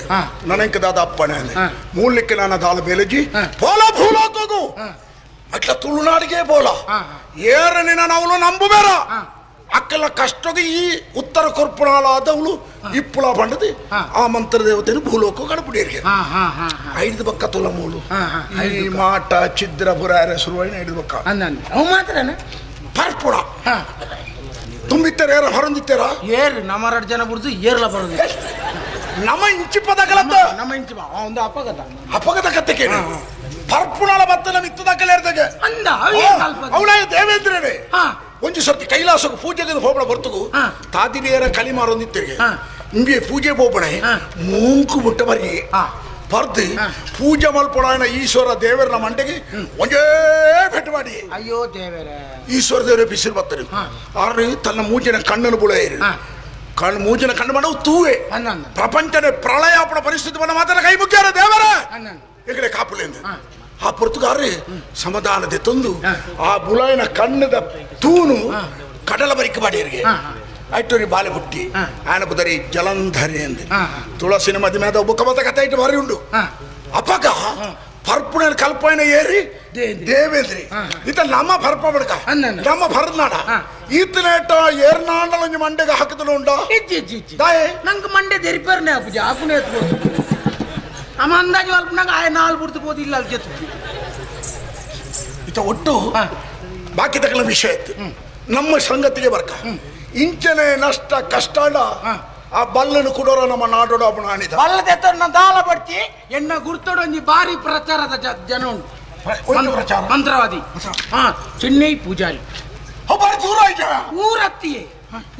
ನನಂಕ ದಾದ ಅಪ್ಪಣೆ ಮೂಲಿಕ್ಕೆ ನಾನು ದಾಲ ಬೇಲಜಿ ಪೋಲ ಭೂಲೋಕಗು ಅಟ್ಲ ತುಳುನಾಡಿಗೆ ಬೋಲ ಏರನಿನ ನಾವು ನಂಬುಬೇರ ಅಕ್ಕೆಲ್ಲ ಕಷ್ಟದ ಈ ಉತ್ತರ ಕೊರ್ಪುಣಾಲಾದವಳು ಇಪ್ಪುಳ ಬಂಡದು ಆ ಮಂತ್ರ ದೇವತೆಯನ್ನು ಭೂಲೋಕ ಗಣಪುಡಿಯರಿಗೆ ಐದು ಬಕ್ಕ ತುಲ ಮೂಲು ಈ ಮಾಟ ಛಿದ್ರ ಪುರಾರ ಶುರುವಾಯಿನ ಐದು ಬಕ್ಕ ಅವು ಮಾತ್ರನ ಪರ್ಪುಣ ತುಂಬಿತ್ತಾರೆ ಏರ ಹೊರಂದಿತ್ತಾರ ಏರ್ ನಮ್ಮ ಎರಡು ಜನ ಬಿಡ್ದು ಏರ್ಲ ಬರೋದು ನಮ್ಮ ಇಂಚಿ ಪದಕಲತ್ತ ನಮ್ಮ ಇಂಚಿ ಒಂದು ಅಪಗತ ಅಪಗತ ಕತ್ತೆ ಕೇಳಿ ಪರ್ಪುಣಾಳ ಬತ್ತ ನಮ್ಮ ಇತ್ತದಕ್ಕಲ್ಲ ಇರ್ತದೆ ಅಂದ ಅವಳ ದೇವೇಂದ್ರನೇ ಒಂಜಿ ಸರ್ತಿ ಕೈಲಾಸಕ್ಕೆ ಪೂಜೆಗೆ ಹೋಗಣ ಬರ್ತಗು ತಾದಿರಿಯರ ಕಲಿ ಮಾರೊಂದಿತ್ತಿರಿಗೆ ನಿಮಗೆ ಪೂಜೆ ಹೋಗಣೆ ಮೂಂಕು ಬಿಟ್ಟ ಬರಿ ಬರ್ದು ಪೂಜೆ ಮಲ್ಪೊಳಾಯನ ಈಶ್ವರ ದೇವರ ಮಂಡೆಗೆ ಒಂದೇ ಭೇಟಿ ಮಾಡಿ ಅಯ್ಯೋ ದೇವರ ಈಶ್ವರ ದೇವರೇ ಬಿಸಿಲು ಬರ್ತಾರೆ ಆರು ತನ್ನ ಮೂಜಿನ ಕಣ್ಣನ್ನು ಬುಳೆಯಿರಿ ಕಣ್ಣು ಮೂಜಿನ ಕಣ್ಣು ಮಾಡವು ತೂವೆ ಪ್ರಪಂಚನೇ ಪ್ರಳಯ ಪರಿಸ್ಥಿತಿ ಬಂದ ಮಾತ್ರ ಕೈ ಮುಖ್ಯಾರ ದೇವರ ಈ ಕಡೆ ಕಾಪುಲೆಂದು ಆ ಪೊರ್ತುಗಾರಿ ಸಮಾಧಾನದ ತಂದು ಆ ಬುಲಾಯಿನ ಕಣ್ಣದ ತೂನು ಕಡಲ ಬರಿಕ ಬಾಡಿಯರಿಗೆ ಐಟೋರಿ ಬಾಲೆ ಹುಟ್ಟಿ ಆಯನ ಬುದರಿ ಜಲಂಧರಿ ಅಂದೆ ತುಳಸಿನ ಮದಿ ಮೇಲೆ ಒಬ್ಬ ಕಬತ ಕಥೆ ಇಟ್ಟು ಬಾರಿ ಉಂಡು ಅಪಗ ಪರ್ಪುಣ ಕಲ್ಪನೆ ಏರಿ ದೇವೇಂದ್ರಿ ಈತ ನಮ್ಮ ಪರ್ಪ ಬಡ್ಕ ನಮ್ಮ ಭರತನಾಡ ಈತನೇಟ ಏರ್ನಾಂಡಲೊಂಜಿ ಮಂಡೆಗೆ ಹಾಕಿದನು ಉಂಡ ನಂಗೆ ಮಂಡೆ ದೆರಿಪರ್ನೆ ಆಪುಜಿ ಆಪುನೆ ಎತ್ಬೋದು ಅಮ್ಮ ಅಂದಾಜು ಅಲ್ಪನಾಗ ಆಯ ನಾಲ್ ಬಿಡ್ತು ಹೋದ ಇಲ್ಲ ಅಲ್ಲಿ ಜೊತೆ ಈತ ಒಟ್ಟು ಬಾಕಿ ತಕ್ಕಲ ವಿಷಯ ಇತ್ತು ನಮ್ಮ ಸಂಗತಿಗೆ ಬರ್ಕ ಇಂಚನೆ ನಷ್ಟ ಕಷ್ಟ ಆ ಬಲ್ಲನು ಕೊಡೋರ ನಮ್ಮ ನಾಡೋಡ ಅಪ್ಪನ ಆಣಿದ ಬಲ್ಲದೆ ದಾಲ ಬಡ್ತಿ ಎನ್ನ ಗುರ್ತೋಡು ಒಂಜಿ ಬಾರಿ ಪ್ರಚಾರದ ಜನ ಉಂಟು ಪ್ರಚಾರ ಮಂತ್ರವಾದಿ ಹಾ ಚೆನ್ನೈ ಪೂಜಾರಿ ದೂರ ಊರತ್ತಿಯೇ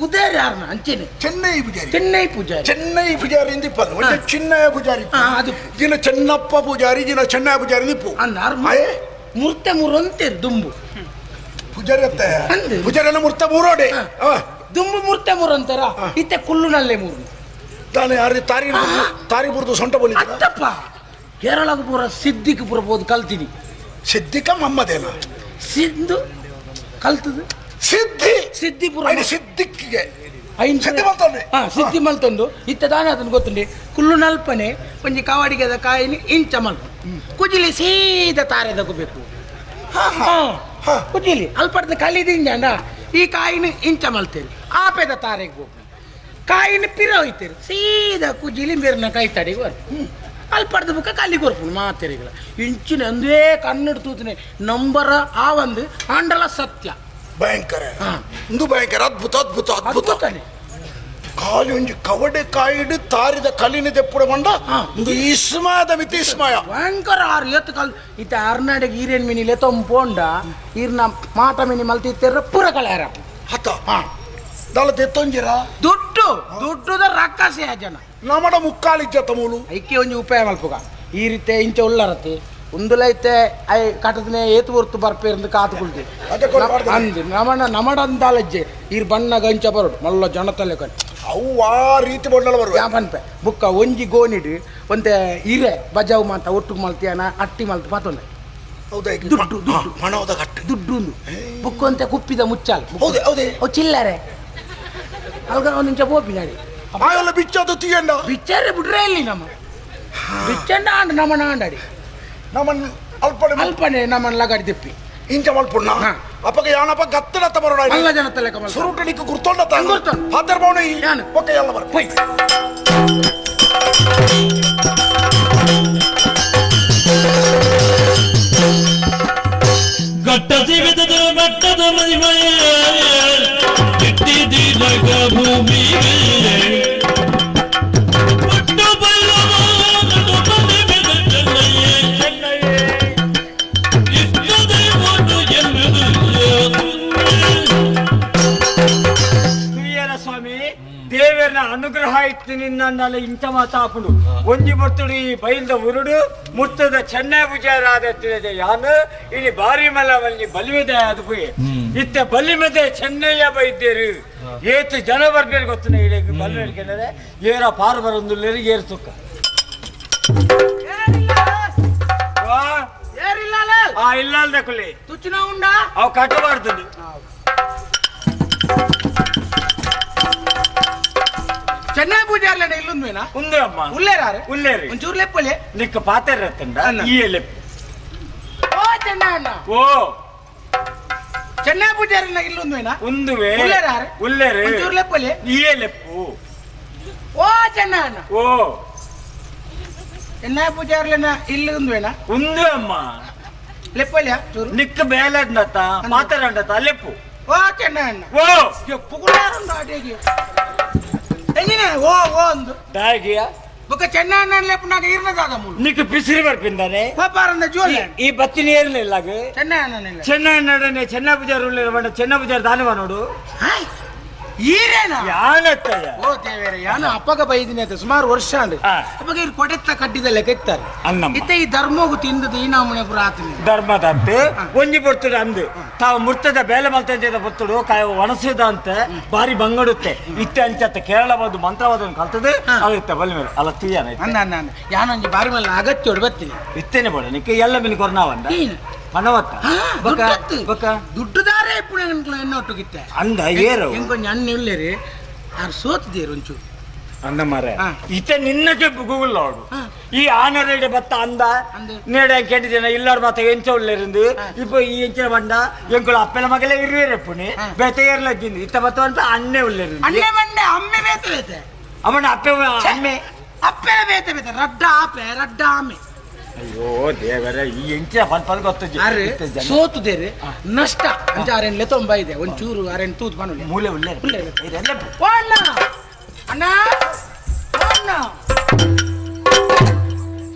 ಉದಯ ಯಾರನ್ನ ಅಂಚೆನೆ ಚೆನ್ನೈ ಪೂಜಾರಿ ಚೆನ್ನೈ ಪೂಜಾರಿ ಚೆನ್ನೈ ಪೂಜಾರಿ ಇಂದಿಪ್ಪದು ಚಿನ್ನಯ ಪೂಜಾರಿ ಅದು ಜಿನ ಚೆನ್ನಪ್ಪ ಪೂಜಾರಿ ಜಿನ ಚೆನ್ನಯ ಪೂಜಾರಿ ನಿಪ್ಪು ಅಂದಾರು ಮುರ್ತೆ ಮುರಂತೆ ದುಂಬು ಪೂಜಾರಿ ಅತ್ತೆ ಪೂಜಾರಿ ಎಲ್ಲ ಮುರ್ತ ಮೂರೋಡೆ ದುಂಬು ಮುರ್ತೆ ಮೂರು ಅಂತಾರ ಇತ್ತೆ ಕುಲ್ಲುನಲ್ಲೇ ಮೂರು ತಾನೇ ಯಾರು ತಾರಿ ತಾರಿ ಬುರ್ದು ಸೊಂಟ ಬೋಲಿ ಅತ್ತಪ್ಪ ಕೇರಳಕ್ಕೆ ಪೂರ ಸಿದ್ದಿಗೆ ಪೂರ ಬೋದು ಕಲ್ತೀನಿ ಸಿದ್ದಿಕ ಮಮ್ಮದೇನ ಸಿಂಧು ಕಲ್ತದು ಸಿದ್ಧಿ ಸಿದ್ಧಿಪುರ ಸಿದ್ದಿಕ್ಕಿಗೆ ಸಿದ್ಧಿ ಮಲ್ತೊಂಡು ಹಾಂ ಸಿದ್ಧಿ ಮಲ್ತೊಂಡು ಇತ್ತ ದಾನೆ ಅದನ್ನು ಗೊತ್ತುಂಡಿ ಕುಲ್ಲು ನಲ್ಪನೆ ಒಂಜಿ ಕಾವಾಡಿಗೆದ ಕಾಯಿನಿ ಇಂಚ ಮಲ್ಪ ಕುಜಿಲಿ ಸೀದಾ ತಾರೆ ತಗೋಬೇಕು ಹಾಂ ಕುಜಿಲಿ ಅಲ್ಪಡ್ದ ಕಲಿದಿಂಜಂಡ ಈ ಕಾಯಿನ ಇಂಚ ಮಲ್ತೇರಿ ಆಪೆದ ತಾರೆಗೆ ಹೋಗ್ಬೇಕು ಕಾಯಿನ ಪಿರ ಹೋಯ್ತೇರಿ ಸೀದಾ ಕುಜಿಲಿ ಮೇರ್ನ ಕೈ ತಡೆಗೆ ಬರ್ತು. ಅಲ್ಪಡ್ದು ಬುಕ್ಕ ಕಲ್ಲಿ ಕೊರ್ಪುಂಡು ಮಾತೆರಿಗಳ ಇಂಚಿನ ಅಂದೇ ಕನ್ನಡ ತೂತನೆ ನಂಬರ ಆ ಒಂದು ಆಂಡಲ ಸತ್ಯ ಭಯಂಕರ ಇಂದು ಭಯಂಕರ ಅದ್ಭುತ ಅದ್ಭುತ ಅದ್ಭುತ ಕಾಲು ಒಂಜಿ ಕವಡೆ ಕಾಯಿಡು ತಾರಿದ ಕಲಿನ ದೆಪ್ಪುಡ ಬಂಡ ಒಂದು ಇಸ್ಮಾಯದ ಮಿತಿ ಇಸ್ಮಾಯ ಭಯಂಕರ ಆರು ಎತ್ತು ಕಲ್ ಇತ್ತ ಅರ್ನಾಡಿಗೆ ಈರೇನ್ ಮಿನಿಲೆ ತೊಂಪೋಂಡ ಈರ್ನ ಮಾಟ ಮಿನಿ ಮಲ್ತಿತ್ತೆರ ಪೂರ ಕಳೆಯಾರ ಹತ್ತ ದಾಲ ದೆತ್ತೊಂಜಿರ ದುಡ್ಡು ದುಡ್ಡುದ ರಕ್ಕಸೆ ಜನ ನಮಡ ಮುಕ್ಕಾಲಿಜ್ಜತ ಮೂಲು ಐಕೆ ಒಂಜಿ ಉಪಾಯ ಮಲ್ಪುಗ ಈ ರೀತಿ ಇಂಚ ಉಳ್ಳರತಿ ಉಂದುಲೈತೆ I ಕಟದನೆ ಏತು ಹೊರ್ತು ಬರ್ಪೇರಂದು ಕಾತುಕೊಳ್ತಿ ಅಂದು ನಮಣ ನಮಡಂದಾಲಜ್ಜೆ ಈರ್ ಬಣ್ಣ ಗಂಚ ಬರೋಡು ಮಲ್ಲ ಜನತಲೆ ಕಣ್ ಅವು ಆ ರೀತಿ ಬಣ್ಣಲ ಬರುವ ಯಾ ಪನ್ಪೆ ಬುಕ್ಕ ಒಂಜಿ ಗೋನಿಡು ಒಂತೆ ಇರೆ ಬಜಾವು ಮಾತ ಒಟ್ಟು ಮಲ್ತಿಯಾನ ಅಟ್ಟಿ ಮಲ್ತು ಪಾತೊಂದೆ ಹೌದಾ ದುಡ್ಡು ದುಡ್ಡು ಹಣದ ಕಟ್ಟು ದುಡ್ಡು ಒಂದು ಬುಕ್ಕ ಅಂತೆ ಕುಪ್ಪಿದ ಮುಚ್ಚಾಲ್ ಹೌದೇ ಹೌದೇ ಅವು ಚಿಲ್ಲರೆ ಅಲ್ಗ ಒಂದು ನಿಮಿಷ ಪೋಪಿ ನಾಡಿ ಆಯಲ್ಲ ಬಿಚ್ಚದು ತೀಯಂಡ ಬಿಚ್ಚಾರೆ ಬಿಡ್ರೆ ಇಲ್ಲಿ ನಮ್ಮ ಬಿಚ್ಚಂಡ ಆಂಡ ನಮ್ಮನ ಆಂಡಾಡಿ ನಮ್ಮನ್ ಅಲ್ಪನೆ ಅಲ್ಪನೆ ನಮ್ಮನ್ ಲಗಾಡಿ ತಿಪ್ಪಿ ಇಂಚ ಮಲ್ಪುಣ್ಣ ಅಪ್ಪಗ ಯಾನಪ್ಪ ಗತ್ತಡತ್ತ ಬರೋಣ ಮಲ್ಲ ಜನ ತಲೆ ಕಮಲ್ ಸುರುಟ ನಿಕ್ಕು ಗುರ್ತೊಂಡ ಫಾದರ್ ಬೌಣ ಒಕ್ಕ ಎಲ್ಲ ಬರ ಪೊಯ್ ಗಟ್ಟ ಜೀವಿತದ ಬೆಟ್ಟದ ಮಹಿಮೆಯೇ ಇಟ್ಟಿದಿರಗ ಭೂಮಿಗೆ ಪಟ್ಟು ಬೈಲವ ಚೆನ್ನಯ್ಯೇ ಇಷ್ಟದೇವನು ಎನ್ನುವುದು ಸ್ವಾಮಿ ದೇವರನ ಅನುಗ್ರಹ ಇತ್ತು ನಿನ್ನ ಇಂಥ ಮಾತಾಪುಡು ಒಂಜಿ ಬರ್ತುಡು ಈ ಬೈಲ್ದ ಉರುಡು ಮುತ್ತದ ಚೆನ್ನೈ ಪೂಜಾರಾದ ಯಾನು ಇಲ್ಲಿ ಬಾರಿ ಮಲವಲ್ಲಿ ಬಲಿಮೆದೆ ಅದು ಪುಯ್ ಇತ್ತ ಬಲಿಮೆದೆ ಚೆನ್ನಯ್ಯ ಬೈದ್ದೇರು ಏತು ಜನ ಬರ್ಬೇರು ಗೊತ್ತನ ಇಡೀ ಬಲಿಮೆಡ್ಕೆಂದರೆ ಏರ ಪಾರು ಬರೊಂದುಲ್ಲೇರು ಏರು ತುಕ್ಕ ಆ ಇಲ್ಲ ಕುಲಿ ತುಚ್ಚುನ ಉಂಡಾ ಅವು ಕಟ್ಟಬಾರ್ದು ಚೆನ್ನೈ ಪೂಜಾರ್ಲಡ ಇಲ್ಲೊಂದ್ವೇನಾ ಉಂದೆ ಅಮ್ಮ ಉಲ್ಲೇರಾರೆ ಉಲ್ಲೇರಿ ಒಂಚೂರು ಲೆಪ್ಪಲೆ ನಿಕ್ಕ ಪಾತೆರತ್ತಂಡ ಈ ಲೆಪ್ಪು ಓ ಚೆನ್ನೈ ಅಣ್ಣ ಓ ಚೆನ್ನೈ ಪೂಜಾರಿನ ಇಲ್ಲೊಂದ್ವೇನಾ ಉಂದುವೆ ಉಲ್ಲೇರಾರೆ ಉಲ್ಲೇರಿ ಒಂಚೂರು ಲೆಪ್ಪಲೆ ಈ ಲೆಪ್ಪು ಓ ಚೆನ್ನೈ ಅಣ್ಣ ಓ ಚೆನ್ನೈ ಪೂಜಾರ್ಲನ ಇಲ್ಲೊಂದ್ವೇನಾ ಉಂದು ಅಮ್ಮ ಲೆಪ್ಪಲೆ ಚೂರು ನಿಕ್ಕ ಬೇಲಡ್ನತ್ತ ಪಾತೆರಂಡತ್ತ ಲೆಪ್ಪು ಓ ಚೆನ್ನೈ ಅಣ್ಣ ಓ ಪುಗುಳಾರುಂಡು ಅಡಿಗೆ ಎಂಜಿನ ಓ ಓ ಅಂದು ದಾಗಿಯ ಬೊಕ್ಕ ಚೆನ್ನಣ್ಣ ಲೆಪ್ಪನಾಗ ಇರ್ನದಾದ ಮೂಲು ನಿಕ್ಕ ಬಿಸಿರು ಬರ್ಪಿಂದಾನೆ ಪಾಪಾರಂದ ಜೋಲ ಈ ಬತ್ತಿ ಏರ್ಲಿಲ್ಲ ಚೆನ್ನಣ್ಣ ಚೆನ್ನಣ್ಣನೆ ಚೆನ್ನ ಪೂಜಾರ್ ಉಳ್ಳಿರ ಚೆನ್ನ ಪೂಜಾರ್ ದಾನವ ನೋಡು ಈರೇನ ಯಾನತ್ತಯ್ಯ ಓ ದೇವೇರೆ ಯಾನು ಅಪ್ಪಗ ಬೈದಿನಿ ಅಂತ ಸುಮಾರು ವರ್ಷ ಅಂಡ್ ಅಪ್ಪಗ ಇವ್ರು ಕೊಡೆತ್ತ ಕಡ್ಡಿದ ಲೆಕ್ಕ ಇತ್ತಾರೆ ಇತ್ತೆ ಈ ಧರ್ಮಗು ತಿಂದದ ಈ ನಾಮನೆ ಪುರ ಆತನಿ ಧರ್ಮದಂತೆ ಒಂಜಿ ಬರ್ತುಡು ಅಂದು ತಾವು ಮುರ್ತದ ಬೇಲೆ ಮಲ್ತಂಜದ ಬರ್ತುಡು ಕಾಯ ಒಣಸಿದ ಅಂತ ಬಾರಿ ಬಂಗಡುತ್ತೆ ಇತ್ತೆ ಅಂಚತ್ತ ಕೇರಳ ಬಂದು ಮಂತ್ರವಾದವನ್ನು ಕಲ್ತದೆ ಅದಿತ್ತೆ ಬಲಿ ಮೇಲೆ ಅಲ್ಲ ತುಯ್ಯಾನ ಅಂದ ಅಂದ ಅಂದ ಯಾನೊಂಜಿ ಬಾರಿ ಮೇಲೆ ಅಗತ್ಯ ಹೊಡ್ ಬರ್ತೀನಿ ಇತ್ತೇನೆ ಬೋಡ ನಿಕ್ಕೆ ಎಲ್ಲ ಮೇಲೆ ಕೊರ್ನಾವಂದ ಮನವತ್ತ ದುಡ್ಡುದಾರೆ ಇಪ್ಪುಣ ಎನ್ನೊಟ್ಟುಗಿತ್ತೆ ಅಂದ ಏರು ಎಂಕೊಂಜಿ ಅಣ್ಣ ಇಲ್ಲೇರಿ ಆರು ಸೋತಿದ್ದೀರು ಒಂಚೂರು ಅಂದ ಮಾರೆ ಇತ್ತ ನಿನ್ನ ಗೂಗಲ್ ನೋಡು ಈ ಆನರೆಡೆ ಬತ್ತ ಅಂದ ನೇಡ ಕೇಟಿದ್ದೇನೆ ಇಲ್ಲಾರು ಮಾತ ಎಂಚ ಉಳ್ಳೇರಿಂದು ಇಪ್ಪ ಈ ಎಂಚಿನ ಬಂಡ ಎಂಕುಳು ಅಪ್ಪನ ಮಗಲೇ ಇರುವೇರಪ್ಪುನಿ ಬೇತೆ ಏರ್ಲಜ್ಜಿಂದು ಇತ್ತ ಬತ್ತ ಅಂತ ಅಣ್ಣೆ ಉಳ್ಳೇರಿಂದು ಅಣ್ಣೆ ಬಂಡೆ ಅಮ್ಮೆ ಬೇತೆ ಬೇತೆ ಅವನ ಅಪ್ಪೆ ಅಮ್ಮೆ ಅಪ್ಪೆ ಬೇತೆ ಬೇತೆ ರಡ್ಡ ಆಪೆ ರಡ್ಡ ಆಮೆ ಅಯ್ಯೋ ದೇವರೇ ಈ ಎಂಚಿನ ಪನ್ ಗೊತ್ತು ಸೋತುದೇರಿ ನಷ್ಟ ಅಂಚ ಆರೆನ್ ಲೆತೊಂಬ ಇದೆ ಒಂಚೂರು ಆರೆನ್ ತೂತು ಪನುಲೆ ಮೂಲೆ ಉಳ್ಳೆ ಓ ಅಣ್ಣ ಅಣ್ಣ ಅಣ್ಣ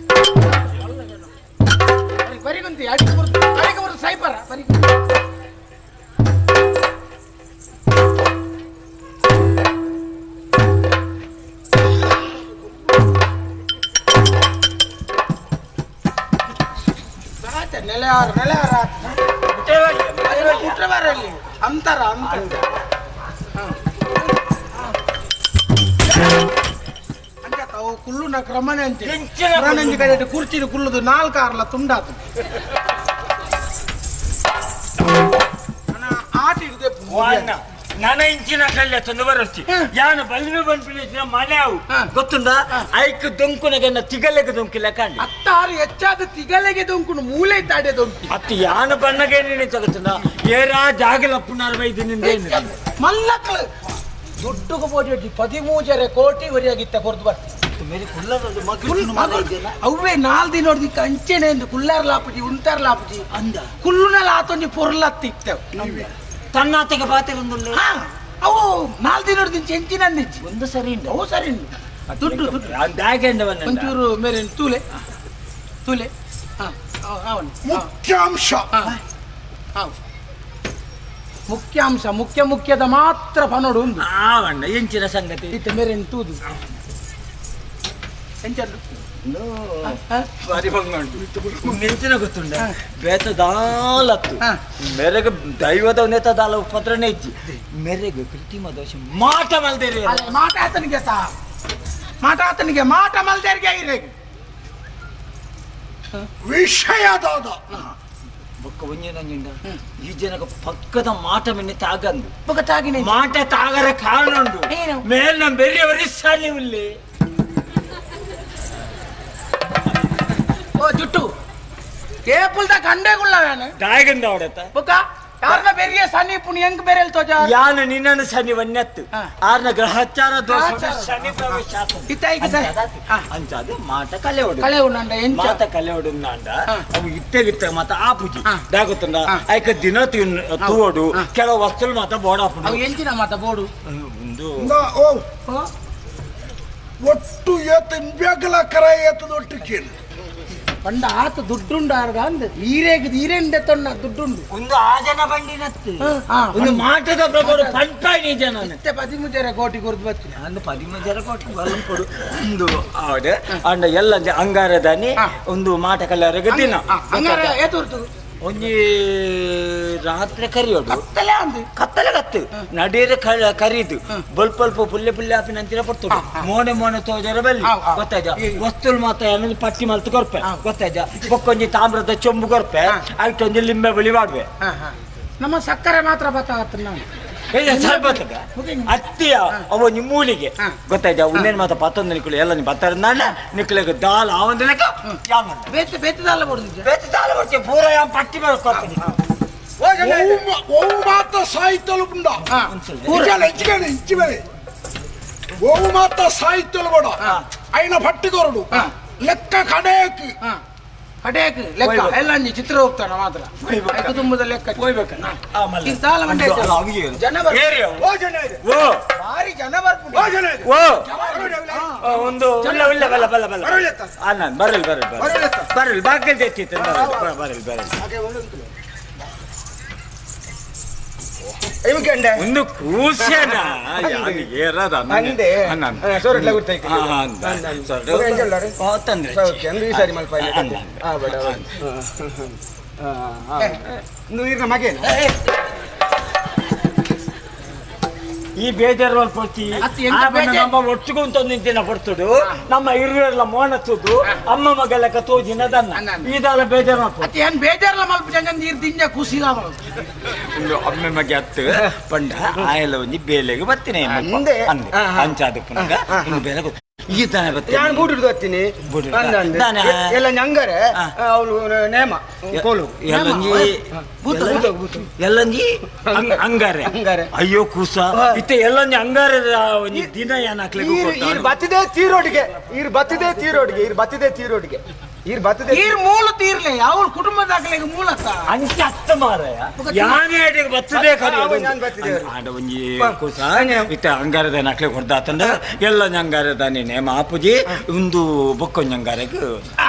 ಬರಿಗುಂತಿ ಅಡಿಗೆ ಬರುತ್ತೆ ಅಡಿಗೆ ಬರುತ್ತೆ ಸೈಪರ ಬರಿ ನೆಲೆ ನೆಲೆ ಮುಟ್ರಬಾರಲ್ಲಿ ಅಂತಾರ ಅಂತ ಅವು ಕುಳ್ಳುನ ಕ್ರಮನೇ ಅಂತೆ ನಂಜಿ ಕಡೆ ಕುರ್ಚಿನ ಕುಳ್ಳುದು ನಾಲ್ಕು ಆರ್ಲ ತುಂಡಾತು ಆಟ ಹಿಡಿದೆ ನನ ಇಂಚಿನ ಕಲ್ಯ ತಂದು ಬರಸ್ತಿ ಯಾನ ಬಲ್ಮೆ ಬಂದ್ಪಿನ ಮನೆ ಅವು ಗೊತ್ತುಂದ ಐಕ್ ದೊಂಕುನಗೆನ್ನ ತಿಗಲೆಗೆ ದೊಂಕಿಲ್ಲ ಕಾಣಿ ಅತ್ತಾರು ಹೆಚ್ಚಾದ ತಿಗಲೆಗೆ ದೊಂಕುನು ಮೂಲೆ ಇದ್ದಾಡೆ ದೊಂಕಿ ಅತ್ತು ಯಾನ ಬಣ್ಣಗೆ ನೀನು ತಗೋತುಂದ ಏರಾ ಜಾಗಲ ಪುನರ್ ವೈದ್ಯ ನಿಂದ ಮಲ್ಲಕ್ಳು ದುಡ್ಡುಗೆ ಪೋಟಿ 13 ಕೋಟಿ ವರಿಯಾಗಿತ್ತ ಕೊರ್ದು ಬರ್ತಿ ಅವೇ ನಾಲ್ ದಿನ ನೋಡಿದಿಕ್ಕ ಅಂಚೆನೆ ಎಂದು ಕುಲ್ಲಾರ್ ಲಾಪುಜಿ ಉಂತಾರ್ ಲಾಪುಜಿ ಅಂದ ಕುಲ್ಲುನಲ ಆತೊಂಜಿ ಪೊರ್ಲತ್ತಿತ್ತೇವ್ ತನ್ನಾತೆಗೆ ಬಾತೆ ಒಂದುಲ್ಲ ಅವು ನಾಲ್ ದಿನ ನೋಡಿದ ಎಂಚಿನ ಅಂದಿಚ್ಚಿ ಒಂದು ಸರಿ ಉಂಟು ಅವು ಸರಿ ಉಂಟು ದುಡ್ಡು ದುಡ್ಡು ಒಂಚೂರು ಮೇರೆ ತೂಲೆ ತೂಲೆ ಮುಖ್ಯಾಂಶ ಮುಖ್ಯಾಂಶ ಮುಖ್ಯ ಮುಖ್ಯದ ಮಾತ್ರ ಪನೋಡು ಉಂದು ಆವಣ್ಣ ಎಂಚಿನ ಸಂಗತಿ ಇತ್ತ ಮೇರೆ ತೂದು ಎಂಚಂಡು ಬಾರಿ ಬಂಗ ಉಂಟು ನೆಂಚಿನ ಗೊತ್ತುಂಡ ಬೇತ ದಾಲತ್ತು ಮೇರೆಗೆ ದೈವದ ನೆತ ದಾಲ ಉಪದ್ರನೇ ಇಜ್ಜಿ ಮೇರೆಗೆ ಕೃತಿಮ ದೋಷ ಮಾಟ ಮಲ್ದೇರಿ ಮಾಟ ಆತನಿಗೆ ಸಹ ಮಾಟ ಆತನಿಗೆ ಮಾಟ ಮಲ್ದೇರಿಗೆ ಇರೇಗೆ ವಿಷಯದಾದ ಬೊಕ್ಕ ಒಂಜಿ ಈ ಜನಕ ಪಕ್ಕದ ಮಾಟ ಮೆನ್ನೆ ತಾಗಂದು ಬೊಕ್ಕ ತಾಗಿನ ಮಾಟ ತಾಗರ ಕಾರಣ ಉಂಟು ಮೇಲ್ ನಮ್ಮ ಬೆರಿಯವರಿ ಸಾಲಿ ಉಲ್ಲಿ ಓ ಜುಟ್ಟು ಕೇಪುಲ್ದ ಕಂಡೆಗುಳ್ಳವೇನು ದಾಯಗಂದ ಅವಡತ್ತ ಬೊಕ್ಕ ಯಾರನ್ನ ಬೆರಿಯ ಸನಿ ಪುಣಿ ಹೆಂಗ್ ಬೇರೆ ತೋಜ ಯಾನ ನಿನ್ನನ್ನು ಶನಿ ವನ್ಯತ್ತು ಆರ್ನ ಗ್ರಹಚಾರ ದೋಷ ಶನಿ ಪ್ರವೇಶ ಅಂಚಾದ ಮಾಟ ಕಲೆ ಕಲೆ ಉಂಡ ಮಾತ ಕಲೆ ಉಂಡ ಅವು ಇತ್ತೆ ಗಿತ್ತೆ ಮಾತ ಆಪುಜಿ ದಾಗುತ್ತಂಡ ಐಕ ದಿನ ತೂವಡು ಕೆಲವು ವಸ್ತುలు ಮಾತ ಬೋರ್ಡ್ ಅವು ಎಂಚಿನ ಮಾತ ಬೋರ್ಡು ಒಂದು ಒಟ್ಟು ಏತ ಇಂಬ್ಯಾಗಲ ಕರ ಏತದ ಒಟ್ಟು ಕೇಳು ಪಂಡ ಆತ ದುಡ್ಡುಂಡು ಆರ್ಗ ಅಂದ್ ಈರೇಗ್ ಈರೆಂಡೆ ತೊಣ್ಣ ದುಡ್ಡುಂಡು ಒಂದು ಆ ಜನ ಬಂಡಿನತ್ತು ಒಂದು ಮಾಟದ ಪ್ರಭು ಪಂಪಾಯಿ ಜನ ಇತ್ತೆ ಪದಿಮೂಜರ ಕೋಟಿ ಕೊರ್ದು ಬತ್ತಿನ ಅಂದು ಪದಿಮೂಜರ ಕೋಟಿ ಬಲ್ಲಂ ಕೊಡು ಒಂದು ಆಡ ಅಂಡ ಎಲ್ಲ ಅಂಗಾರದಾನಿ ಒಂದು ಮಾಟ ಕಲ್ಲರಗ ದಿನ ಅಂಗಾರ ಏತುರ್ತು ಒಂಜಿ ರಾತ್ರಿ ಕರಿಯೋಡು ಕತ್ತಲೆ ಅಂದು ಕತ್ತಲೆ ಕತ್ತು ನಡೀರ ಕರೀದು ಬಲ್ಪ ಪುಲ್ಲೆ ಪುಲ್ಲೆ ಆಪಿನ ಅಂಚಿನ ಪಡ್ತುಡು ಮೋನೆ ಮೋನೆ ತೋಜರ ಬಲ್ಲಿ ಗೊತ್ತಾಯ್ತ ವಸ್ತುలు ಮಾತ್ರ ಏನೊಂದು ಪಟ್ಟಿ ಮಲ್ತು ಕೊರ್ಪೆ ಗೊತ್ತಾಯ್ತ ಬೊಕ್ಕೊಂಜಿ ತಾಮ್ರದ ಚೊಂಬು ಕೊರ್ಪೆ ಐಟೊಂಜಿ ಲಿಂಬೆ ಬಳಿ ಮಾಡುವೆ ನಮ್ಮ ಸಕ್ಕರೆ ಮಾತ್ರ ಬತ್ತಾಗತ್ತ ನಾನು ಅತ್ತಿಯ ಅವ ನಿಮ್ಮ ಮೂಲಿಗೆ ಗೊತ್ತಾಯ್ತಾ ಉನ್ನೇನು ಮಾತ ಪತ್ತೊಂದು ನಿಕ್ಕಳು ಎಲ್ಲ ನೀವು ಬತ್ತಾರೆ ನಾಡ ನಿಕ್ಕಳಿಗೆ ದಾಲ್ ಆ ಒಂದು ಲೆಕ್ಕ ಬೇತೆ ಬೇತೆ ದಾಲ ಕೊಡುದು ಬೇತೆ ದಾಲ ಕೊಡ್ತೀವಿ ಪೂರ ಯಾವ ಪಟ್ಟಿ ಮೇಲೆ ಕೊಡ್ತೀನಿ ಓವು ಮಾತ ಸಾಹಿತ್ಯಲು ಉಂಡ ಇಂಚಿ ಬೇರೆ ಓವು ಮಾತ ಸಾಹಿತ್ಯಲು ಬೇಡ ಐನ ಪಟ್ಟಿ ಕೊರಡು ಲೆಕ್ಕ ಕಡೆಯಕ್ಕೆ ಕಡೆಯಕ್ಕೆ ಲೆಕ್ಕ ಎಲ್ಲ ಚಿತ್ರ ಹೋಗ್ತಾನ ಮಾತ್ರ ಕುಟುಂಬದ ಲೆಕ್ಕ ಹೋಗ್ಬೇಕು ಜನ ಭಾರಿ ಜನ ಬರ್ಪುಂಡು ಒಂದು ಉಲ್ಲ ಬಲ್ಲ ಬಲ್ಲ ಬಲ್ಲ ಬರಲಿ ಬರಲಿ ಬರಲಿ ಬಾಗಿಲು ತೆತ್ತಿತ್ತು ಬರಲಿ ಬರಲಿ ಒಂದು ಕೂಸೆನ ಈ ಬೇಜಾರು ಕೊಡ್ತಿ ನಮ್ಮ ಒಟ್ಟಿಗೂ ನಿಂತಿನ ಕೊಡ್ತುಡು ನಮ್ಮ ಇರುವೆಲ್ಲ ಮೋನತ್ತುದು ಅಮ್ಮ ಮಗಲಕ್ಕ ತೋಜಿನ ದನ್ನ ಇದೆಲ್ಲ ಬೇಜಾರು ಏನ್ ಬೇಜಾರಲ್ಲ ಮಲ್ಪ ಜನ ನೀರು ದಿಂಜ ಕುಸಿಲ ಒಂದು ಅಮ್ಮೆ ಮಗೆ ಹತ್ತು ಪಂಡ ಆಯಲ ಒಂಜಿ ಬೇಲೆಗೆ ಬತ್ತಿನ ಅಂಚಾದ ಪುನಗ ಇನ್ನು ಬೇಲೆ ಈ ತಾನೆ ಬತ್ತೀನಿ ನಾನು ಬೂಟು ಬರ್ತೀನಿ ಎಲ್ಲ ನಂಗರೆ ಅವಳು ನೇಮ ಕೋಲು ಎಲ್ಲಂಜಿ ಎಲ್ಲಂಜಿ ಅಂಗಾರೆ ಅಂಗಾರೆ ಅಯ್ಯೋ ಕೂಸ ಇತ್ತೆ ಎಲ್ಲಂಜಿ ಅಂಗಾರೆ ಒಂಜಿ ದಿನ ಏನಾಕ್ಲೆ ಈರ್ ಬತ್ತಿದೆ ತೀರೋಡಿಗೆ ಈರ್ ಬತ್ತಿದೆ ತೀರೋಡಿಗೆ ಈರ್ ಬತ್ತಿದೆ ತೀರೋಡಿಗೆ ಈರ್ ಬತ್ತದೆ ಈರ್ ಮೂಲ ತೀರ್ಲೆ ಅವಳ ಕುಟುಂಬದಾಗಲಿಗೆ ಮೂಲತ ಅಂಚೆ ಅತ್ತ ಮಾರಾಯ ಯಾನೇ ಬತ್ತದೆ ಆಡ ಒಂಜಿ ಕೂಸ ಇತ್ತೆ ಅಂಗಾರದ ನಕ್ಲೆ ಕೊಡ್ದಾತಂಡ ಎಲ್ಲ ಅಂಗಾರದ ನೇಮ ಆಪುಜಿ ಒಂದು ಬೊಕ್ಕೊಂಜಿ ಅಂಗಾರಕ್ಕೆ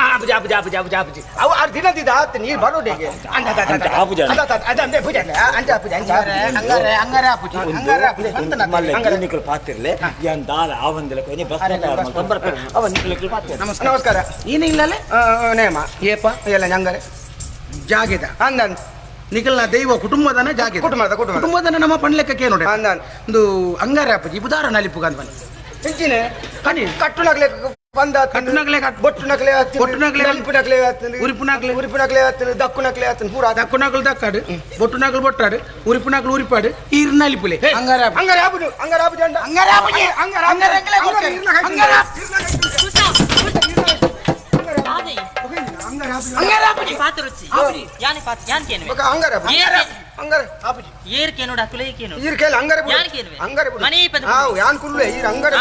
ಆಪುಜಿ ಆಪುಜಿ ಆಪುಜಿ ಆಪುಜಿ ಆಪುಜಿ ಅವು ಆರು ದಿನದಿದ್ದ ಆತ ನೀರು ಬರೋಡಿಗೆ ಆಪುಜಿ ಅಂದೆ ಪೂಜೆ ಅಂಚೆ ಆಪುಜಿ ಅಂಚೆ ಅಂಗಾರೆ ಅಂಗಾರೆ ಆಪುಜಿ ಅಂಗಾರೆ ಆಪುಜಿ ಮಲ್ಲೆ ನಿಕ್ಕಳು ಪಾತಿರ್ಲೆ ಯಾನ್ ದಾಲ ಆವಂದಿಲ್ಲ ಕೊನೆ ಬಸ್ ಅವ ನಿಕ್ಕಳು ಪಾತಿರ್ ನಮಸ್ಕಾರ ನಮಸ್ಕಾರ ಏನಿಲ್ಲಲೆ ನೇಮ ಏಪ ಎಲ್ಲ ನಂಗರೆ ಜಾಗೆದ ಅಂದನ್ ನಿಕಲ್ನ ದೈವ ಕುಟುಂಬದನ ಜಾಗೆ ಕುಟುಂಬದ ಕುಟುಂಬ ಕುಟುಂಬದನ ನಮ್ಮ ಪಣ್ಲೆಕ್ಕಕ್ಕೆ ನೋಡಿ ಅಂದನ್ ಒಂದು ಅಂಗಾರೆ ಅಪ್ಪಾಜಿ ಬುಧಾರ ನಲಿಪುಗ ಅಂತ ಬನ್ನಿ ಇಂಚಿನೆ ಕಣಿ ಕಟ್ಟುನಗ್ಲೆ ಬಂದ ಕಟ್ಟುನಗ್ಲೆ ಬೊಟ್ಟು ನಕ್ಲೆ ಬೊಟ್ಟು ನಕ್ಲೆ ನಲ್ಪು ನಕ್ಲೆ ಉರಿಪು ನಕ್ಲೆ ಉರಿಪು ನಕ್ಲೆ ದಕ್ಕು ನಕ್ಲೆ ಪೂರ ದಕ್ಕು ನಕ್ಲು ದಕ್ಕಾಡು ಬೊಟ್ಟು ನಕ್ಲು ಬೊಟ್ಟಾಡು ಉರಿಪು ನಕ್ಲು ಉರಿಪಾಡು ಈರ್ ನಲಿಪುಲೆ ಅಂಗಾರೆ ಅಂಗಾರೆ ಆಪುಜಿ ಅಂಗಾರೆ ಆಪುಜಿ ಅಂಗಾರೆ ಆಪುಜಿ ಅಂಗಾರೆ ಅಂಗಾರೆ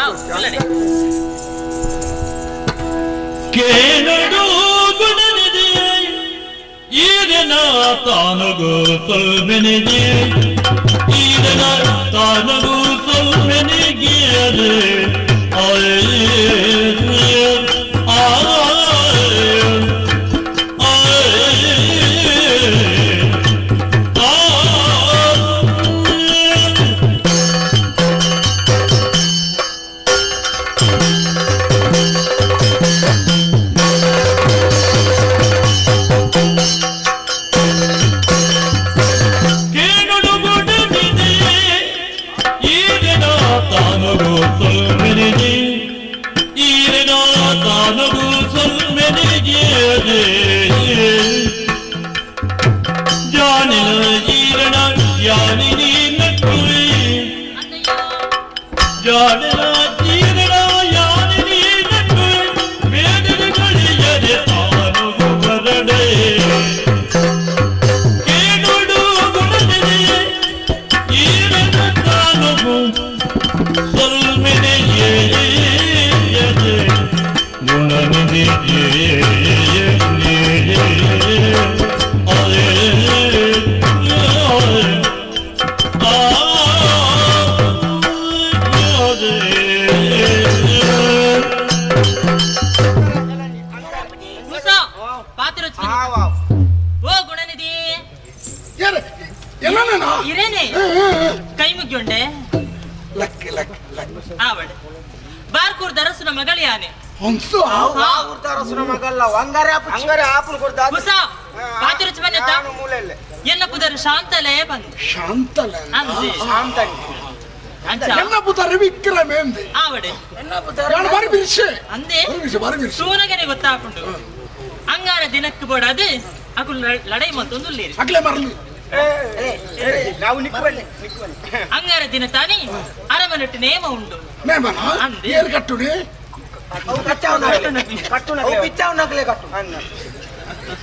ಅಂಗಾರೆ ಕೇನಡು ಗುಣನಿದೆ ಈರನ ತಾನಗು ಸೊಲ್ಮೆನಿದೆ ಈರನ ತಾನಗು ಸೊಲ್ಮೆನಿಗಿಯದೆ ಸೂನಗನೆ ಗೊತ್ತಾಪುಂಡು ಅಂಗಾರ ದಿನಕ್ಕೆ ಬೋಡಾದು ಅಕುಲು ಲಡೈ ಮತ್ತೊಂದು ಅಂಗಾರ ದಿನ ತಾನೇ ಅರಮನೆಟ್ಟು ನೇಮ ಉಂಡು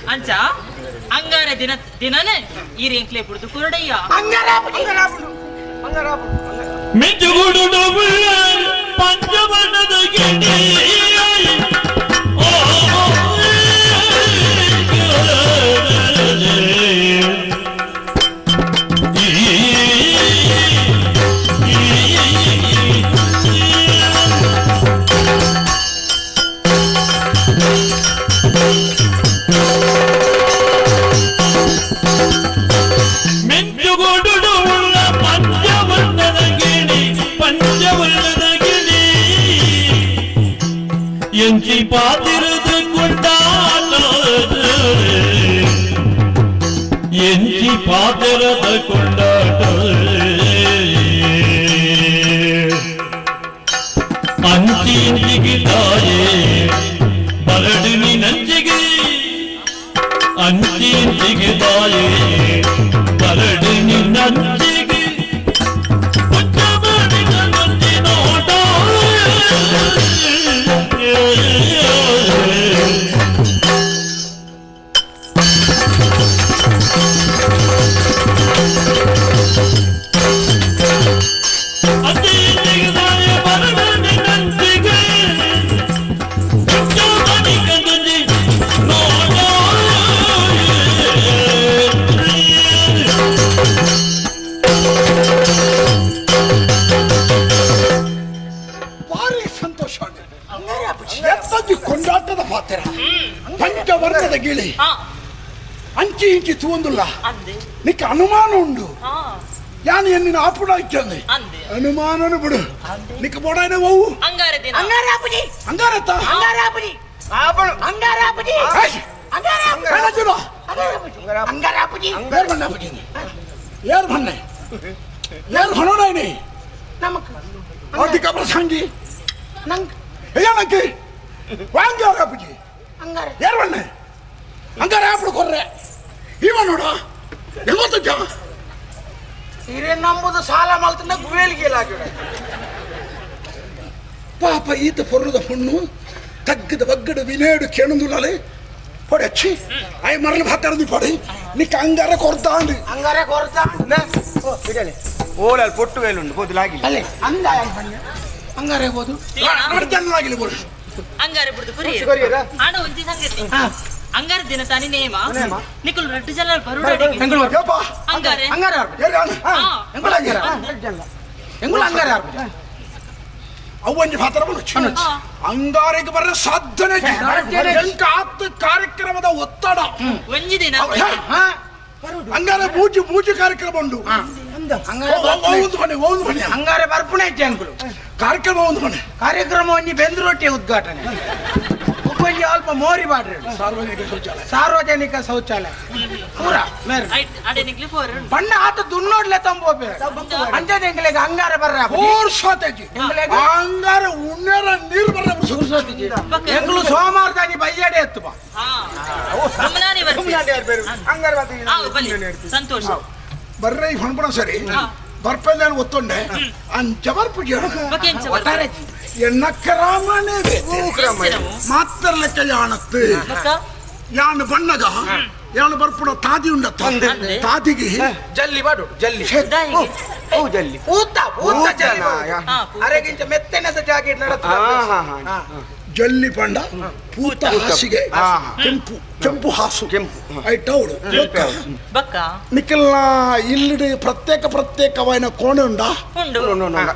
ಅಂಚ ಅಂಗಾರ ದಿನ ದಿನನೇ ಈ ರೇಂಕ್ಲೆ ಬುಡ್ದು ಕೊರಡಯ್ಯ ಪಂಚವರ್ಣದ ಎಂಚಿ ಪಾತಿರದ ಕೊಂಡಾಟ ಎಂಚಿ ಪಾತಿರದ ಕೊಂಡಾಟ ಅಂಚಿ ಇಂಚಿಗೆ ತಾಯೇ ಬರಡು ನಿನಂಚಿಗೆ ಅಂಚಿ ಇಂಚಿಗೆ ತಾಯೇ ಬರಡು ನಿನ್ನಂಚಿಗೆ ನೋಟ. ಕೊಂಡಾಟದ ಪಾತ್ರ ಪಂಚವರ್ಣದ ಗಿಳಿ ಅಂಚಿ ಇಂಚಿ ತೂಂದುಲ್ಲ ನಿಕ್ಕ ಅನುಮಾನ ಉಂಡು ಯಾನು ಎನ್ನಿನ ಆಪುಡ ಇಚ್ಚಂದೆ ಅನುಮಾನನು ಬಿಡು ನಿಕ್ಕ ಬೋಡಾಯನ ಓವು ಅಂಗಾರತ್ತ ಯಾರು ಬಣ್ಣೆ ಯಾರು ಹೊಣೋಡಾಯ್ನಿ ಪ್ರಸಂಗಿ ನಂಗೆ ವಾಂಗ ಅಪ್ಪುಜಿ ಯಾರು ಬಣ್ಣೆ ಅಂಗಾರ ಆಪುಡು ಕೊರ್ರೆ ಇವ ನೋಡ ಎಲ್ವತ್ತಜ್ಜ ಇರೇ ನಂಬುದು ಸಾಲ ಮಲ್ತಂದ ಗುವೇಲ್ಗೆ ಪಾಪ ಈತ ಪೊರ್ಲದ ಹೊಣ್ಣು ತಗ್ಗದ ಬಗ್ಗಡ ವಿನೇಡು ಕೇಣಂದುಲಾಲೆ ಪೊಡೆ ಅಚ್ಚಿ ಆಯ್ ಮರಳು ಭಾತಾರದಿ ಪೊಡೆ ನಿಕ್ಕ ಅಂಗಾರ ಕೊರ್ತಾಂಡು ಅಂಗಾರ ಕೊರ್ತಾಂಡು ಬಿಡಲೆ ಓಲಲ್ಲಿ ಪೊಟ್ಟು ವೇಲುಂಡು ಬೋದು ಲಾಗಿಲ್ಲ ಅಲ್ಲೇ ಅಂಗಾರ ಅಂಗಾರ ಹೋದು ಲಾಗಿಲ್ಲ ಬೋಡು ಅಂಗಾರೆ ಬಿಡ್ದು ಕುರಿ ಆಣ ಒಂಜಿ ಸಂಗತಿ ಅಂಗಾರ ದಿನ ತಾನಿ ನೇಮ ನಿಕುಲ್ ರಡ್ಡು ಜನ ಬರುಡ ಅಂಗಾರೆ ಅಂಗಾರೆ ಎಂಗುಲ ಅಂಗಾರೆ ಅವ್ವಂಜಿ ಪಾತ್ರ ಅಂಗಾರಿಗೆ ಬರ ಸಾಧನೆ ಕಾರ್ಯಕ್ರಮದ ಒತ್ತಡ ಒಂಜಿ ದಿನ ಅಂಗಾರೆ ಪೂಜೆ ಪೂಜೆ ಕಾರ್ಯಕ್ರಮ ಉಂಟು ಒಂದು ಮನೆ ಅಂಗಾರೆ ಬರ್ಪುಣೆ ಅಂಕುಲು ಕಾರ್ಯಕ್ರಮ ಒಂದು ಮನೆ ಕಾರ್ಯಕ್ರಮ ಒಂಜಿ ಬೆಂದ್ರೊಟ್ಟಿ ಉದ್ಘಾಟನೆ ಒಂಜಿ ಅಲ್ಪ ಮೋರಿ ಬಾಡ್ರಿ ಸಾರ್ವಜನಿಕ ಶೌಚಾಲಯ ಸಾರ್ವಜನಿಕ ಶೌಚಾಲಯ ಪೂರ ಬಣ್ಣ ಆತ ದುನ್ನೋಡ್ಲೆ ತಂಬೋಪೆ ಅಂಜನೆ ಎಂಗ್ಲೆಗ್ ಅಂಗಾರೆ ಬರ್ರ ಅಂಗಾರೆ ಉಣ್ಣರ ನೀರು ಬರ್ರ ಎಂಗ್ಲು ಸೋಮವಾರದಾನಿ ಬಯ್ಯಡೆ ಎತ್ತು ಬಾ ಸಂತೋಷ ಬರ್ರೆ ಈ ಹೊಣ್ಪಣ ಸರಿ ಬರ್ಪೆ ಒತ್ತೊಂಡೆ ಅಂಚ ಬರ್ಪುಜಿ ಎಣ್ಣಕ್ಕರಾಮನೇ ಮಾತ್ರ ಲೆಕ್ಕ ಯಾಣತ್ತು ಯಾನು ಬಣ್ಣಗ ಯಾನು ಬರ್ಪುಣ ತಾದಿ ಉಂಡ ತಾದಿಗೆ ಜಲ್ಲಿ ಬಾಡು ಜಲ್ಲಿ ಜಲ್ಲಿ ಊತ ಊತ ಜಲ್ಲಿ ಅರೆಗಿಂತ ಮೆತ್ತನೆದ ಜಾಕೆಟ್ ನಡತ ಜಲ್ಲಿ ಪಂಡ ಪೂತ ಹಾಸಿಗೆ ಕೆಂಪು ಕೆಂಪು ಹಾಸು ಕೆಂಪು ಐಟೌಡು ಬಕ್ಕ ನಿಖಲ್ನ ಇಲ್ಲಿ ಪ್ರತ್ಯೇಕ ಪ್ರತ್ಯೇಕವಾದ ಕೋಣೆ ಉಂಡಾ ಉಂಡು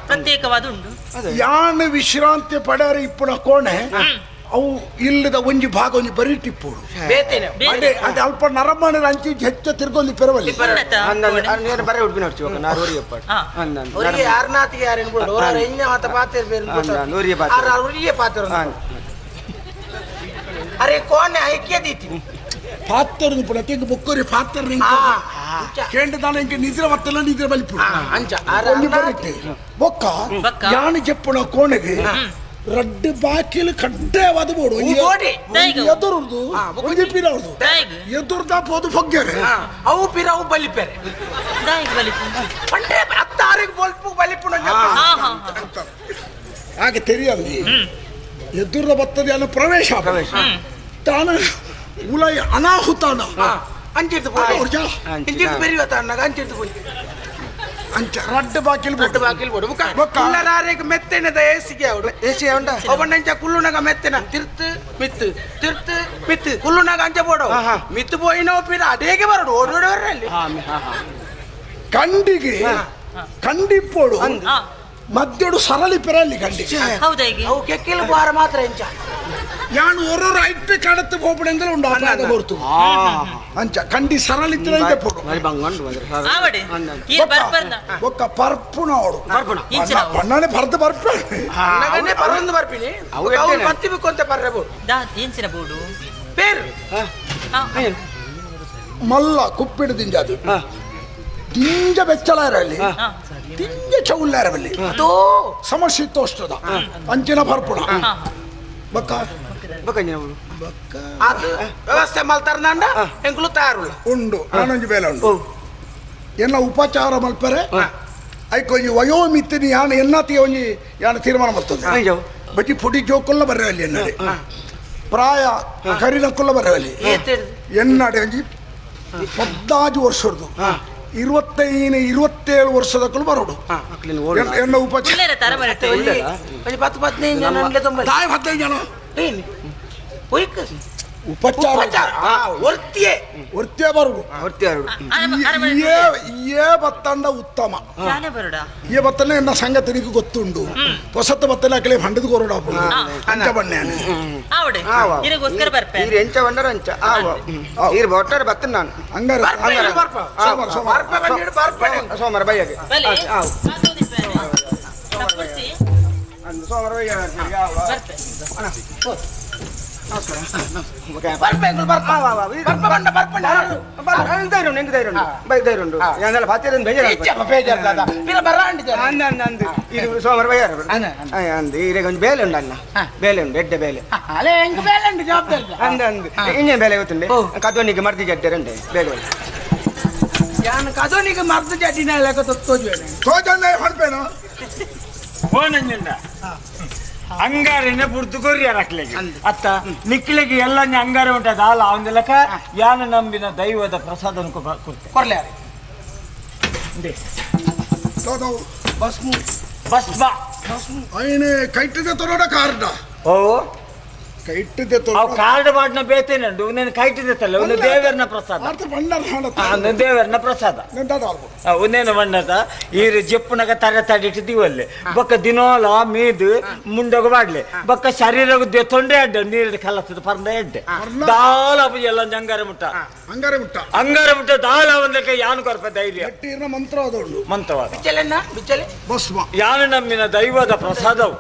ಪ್ರತ್ಯೇಕವಾದ ಉಂಡು ಯಾನು ವಿಶ್ರಾಂತಿ ಪಡೆಯರ ಇಪ್ಪುನ ಕೋಣೆ ಅವು ಇಲ್ಲದ ಒಂಜಿ ಭಾಗ ಒಂಜಿ ಬರೀ ಟಿಪ್ಪುಡು ಅದೇ ಅದೇ ಅಲ್ಪ ನರಮಣಿ ಅಂಚಿ ಹೆಚ್ಚ ತಿರ್ಗೊಂದು ಪೆರವಲ್ಲಿ ಅರೆ ಕೋಣೆ ಐಕ್ಯ ದೀತಿ ಪಾತ್ರ ಪುಣ ಬೊಕ್ಕರಿ ಪಾತ್ರ ಕೇಂದ್ರ ಇಂಕ ನಿದ್ರೆ ಬತ್ತಲ್ಲ ನಿದ್ರೆ ಬಲಿಪು ಅಂಚ ಒಂಜಿ ಬರಿಟ್ಟೆ ಬೊಕ್ಕ ಯಾನು ಜೆಪ್ಪುನ ಕೋಣೆಗೆ ರಡ್ಡು ಬಾಕಿಲು ಕಡ್ಡಾಯವಾದ ಬೋಡು ಎದುರುದು ಒಂಜಿ ಪಿರವ್ರದು ಎದುರ್ದ ಪೋದು ಬೊಗ್ಗೆರೆ ಅವು ಪಿರವು ಬಲಿಪೆರೆ ಪಂಡ್ರೆ ಅತ್ತಾರಿಗೆ ಬೊಲ್ಪು ಬಲಿಪುಣ ಹಾಗೆ ತೆರಿಯಲ್ಲಿ ಎದುರ್ದ ಬತ್ತದ ಅನ್ನ ಪ್ರವೇಶ ತಾನು ಉಲೈ ಅನಾಹುತಾನ ಅಂಚಿಡ್ದು ಅಂಚಿಡ್ದು ಬೆರಿವ ತಾನಾಗ ಅಂಚಿಡ್ದು ಪೋಯಿ ಅಂಚ ರಡ್ಡು ಬಾಕಿಲ್ ರಡ್ಡು ಬಾಕಿಲ್ ಬೋಡು ಕುಲ್ಲರಾರಿಗೆ ಮೆತ್ತೆನದ ಏಸಿಗೆ ಅವಡು ಏಸಿ ಉಂಡ ಒಬ್ಬಂಚ ಕುಲ್ಲುನಗ ಮೆತ್ತೆನ ತಿರ್ತು ಮಿತ್ತು ತಿರ್ತು ಮಿತ್ತು ಕುಲ್ಲುನಗ ಅಂಚ ಬೋಡು ಮಿತ್ತು ಪೋಯಿನ ಒಪ್ಪಿನ ಅಡೇಗೆ ಬರೋಡು ಓಡೋಡೋರಲ್ಲಿ ಕಂಡಿಗೆ ಕಂಡಿಪ್ಪೋಡು ಮಧ್ಯಡು ಸರಳಿ ಪೆರಲ್ಲಿ ಕಂಡಿ ಅವು ಕೆಕ್ಕಿಲ್ ಬಾರ ಮಾತ್ರ ಇಂಚ ಯಾನು ಒರೊರು ಐಟ್ ಕಡத்து ಹೋಗ್ಬಿಡಂದ್ರೆ ಉಂಡು ಅಪಾಯದ ಹೊರತು ಅಂಚ ಕಂಡಿ ಸರಳಿ ಪೋಡು ಒಕ್ಕ ಪರ್ಪುಣ ಅವಡು ಬಣ್ಣನೆ ಪರ್ದು ಬರ್ಪೆ ಪರ್ದು ಬರ್ಪಿನಿ ಪತ್ತಿ ಬಿಕ್ಕೊಂತ ಪರ್ರೆ ಬೋಡು ಇಂಚಿನ ಬೋಡು ಪೇರು ಮಲ್ಲ ಕುಪ್ಪಿಡು ದಿಂಜಾದು ದಿಂಜ ಬೆಚ್ಚಲಾರಲ್ಲಿ ದಿಂಜ ಚೌಲ್ಲಾರವಲ್ಲಿ ಸಮಶೀತೋಷ್ಣದ ಅಂಚಿನ ಪರ್ಪುಣ ಬಕ್ಕ ಅದು ವ್ಯವಸ್ಥೆ ಮಲ್ತಾರ ಎಂಕುಲು ತಯಾರುಲ್ಲ ಉಂಡು ನಾನೊಂಜಿ ಬೇಲೆ ಉಂಡು ಎನ್ನ ಉಪಚಾರ ಮಲ್ಪರೆ ಐಕೊಂಜಿ ವಯೋಮಿತಿನಿ ಯಾನ ಎನ್ನತಿ ಒಂಜಿ ಯಾನ ತೀರ್ಮಾನ ಮಲ್ತದೆ ಬಜ್ಜಿ ಪುಡಿ ಜೋಕುಲ್ಲ ಬರ್ರೆ ಅಲ್ಲಿ ಎನ್ನಡೆ ಪ್ರಾಯ ಕರಿನಕ್ಕುಲ್ಲ ಬರ್ರೆ ಅಲ್ಲಿ ಎನ್ನಡೆ ಒಂಜಿ 15 ವರ್ಷದ್ದು 25 27 ವರ್ಷದಕ್ಕೂ ಬರೋಡು ಎನ್ನ ಉಪಚಾರ 10 15 ಜನ ಉಪಚಾರ ಒರ್ತಿಯೇ ಒರ್ತಿಯೇ ಬರುಡು ಏ ಬತ್ತಂಡ ಉತ್ತಮ ಏ ಬತ್ತನೆ ಎನ್ನ ಸಂಗತಿನಿಗೆ ಗೊತ್ತುಂಡು ಹೊಸತ ಬತ್ತಲೆ ಅಕಲೆ ಹಂಡದ ಕೊರಡ ಅಂಚ ಬಣ್ಣೆ ಅಂಗಾರ ಸೋಮವಾರ ಬೈಯಾಗೆ ಸೋಮವಾರ ಬೇಲೆ ಉಂಡು ಅಣ್ಣ ಬೇಲೆ ಉಂಡು ಎಡ್ಡೆ ಬೇಲೆ ಅಂದ ಇನ್ನೇನು ಬೇಲೆ ಗೊತ್ತುಂಡೆ ಕದೋನಿಗೆ ಮರ್ದಿ ಜಡ್ಡರಂಡೆ ಬೇಲೆ ಕದೋನಿಗೆ ಮರ್ದು ಜಡ್ಡಿನ ಫೋನಂಜುಂಡ ಅಂಗಾರೆನೆ ಬುಡ್ದು ಕೊರಿಯರ್ ಅಕ್ಲೆಗೆ ಅತ್ತ ನಿಕ್ಲೆಗೆ ಎಲ್ಲ ಅಂಗಾರೆ ಉಂಟ ದಾಲ ಅವಂದಿಲಕ ಯಾನ ನಂಬಿನ ದೈವದ ಪ್ರಸಾದ ಕೊಡ್ತೆ ಕೊರ್ಲೆ ಭಸ್ಮ ಭಸ್ಮ ಐನೆ ಕೈಟಿದ ತರೋಡ ಕಾರ್ಡ ಓ ಕೈಟ್ ದೆತ್ತೊ ಅವು ಕಾರ್ಡ್ ಮಾಡಿನ ಬೇತೇನಂಡು ಉಂದೆನ್ ಕೈಟ್ ದೆತ್ತಲ್ಲ ಉಂದು ದೇವರ್ನ ಪ್ರಸಾದ ಅಂದು ದೇವರ್ನ ಪ್ರಸಾದ ಉಂದೇನು ಬಣ್ಣದ ಈರು ಜೆಪ್ಪುನಗ ತರೆ ತಡಿಟ್ಟು ದಿವಲ್ಲೆ ಬೊಕ್ಕ ದಿನೋಲ ಮೀದು ಮುಂಡೋಗ ಬಾಡ್ಲೆ ಬೊಕ್ಕ ಶರೀರಗ ದೆತ್ತೊಂಡೆ ಅಡ್ಡೆ ನೀರು ಕಲತ್ತದ ಪರ್ದ ಎಡ್ಡೆ ದಾಲ ಎಲ್ಲ ಅಂಗಾರ ಮುಟ್ಟ ಅಂಗಾರ ಮುಟ್ಟ ಅಂಗಾರ ಮುಟ್ಟ ದಾಲ ಒಂದಕ್ಕೆ ಯಾನು ಕೊರ್ಪ ಧೈರ್ಯ ಮಂತ್ರವಾದ ಉಂಡು ಮಂತ್ರವಾದ ಬಿಚ್ಚಲೆ ಭಸ್ಮ ಯಾನು ನಮ್ಮಿನ ದೈವದ ಪ್ರಸಾದವು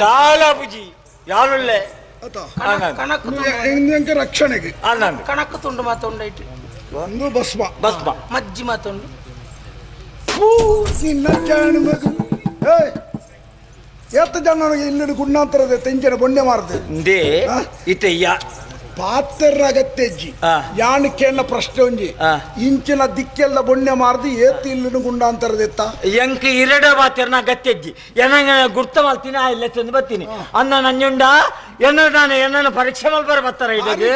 ದಾಲ ಬುಜಿ ಯಾನುಳ್ಳೆ ರಕ್ಷಣೆಗೆ ಕಣಕ್ ತುಂಡು ಮಾತುಂಡೈಟ್ ಒಂದು ಭಸ್ಮ ಭಸ್ಮ ಮಜ್ಜಿ ಮಾತುಂಡು ನಿನ್ನ ಜಾಣ ಏತ ಜನ ಇಲ್ಲಿ ಗುಂಡಾಂತರದ ತೆಂಚಿನ ಬೊಣ್ಣೆ ಮಾರದೆ ಇತ್ತೆ ಪಾತ್ರ ಅಗತ್ಯಜ್ಜಿ ಯಾಣಕ್ಕೆನ್ನ ಪ್ರಶ್ನೆ ಒಂಜಿ ಇಂಚಿನ ದಿಕ್ಕೆಲ್ಲ ಬೊಣ್ಣೆ ಮಾರ್ದು ಏತ್ ಇಲ್ಲಿನ ಗುಂಡಾಂತರದೆತ್ತ ಎಂಕ್ ಇರಡ ಬಾತಿರ್ನ ಅಗತ್ಯಜ್ಜಿ ಎನಂಗ ಗುರ್ತ ಮಲ್ತೀನಿ ಆ ಇಲ್ಲ ತಂದು ಬರ್ತೀನಿ ಅನ್ನ ನಂಜುಂಡ ಎನ್ನ ನಾನು ಎನ್ನ ಪರೀಕ್ಷೆ ಮಲ್ಬರ ಬರ್ತಾರ ಇಡದು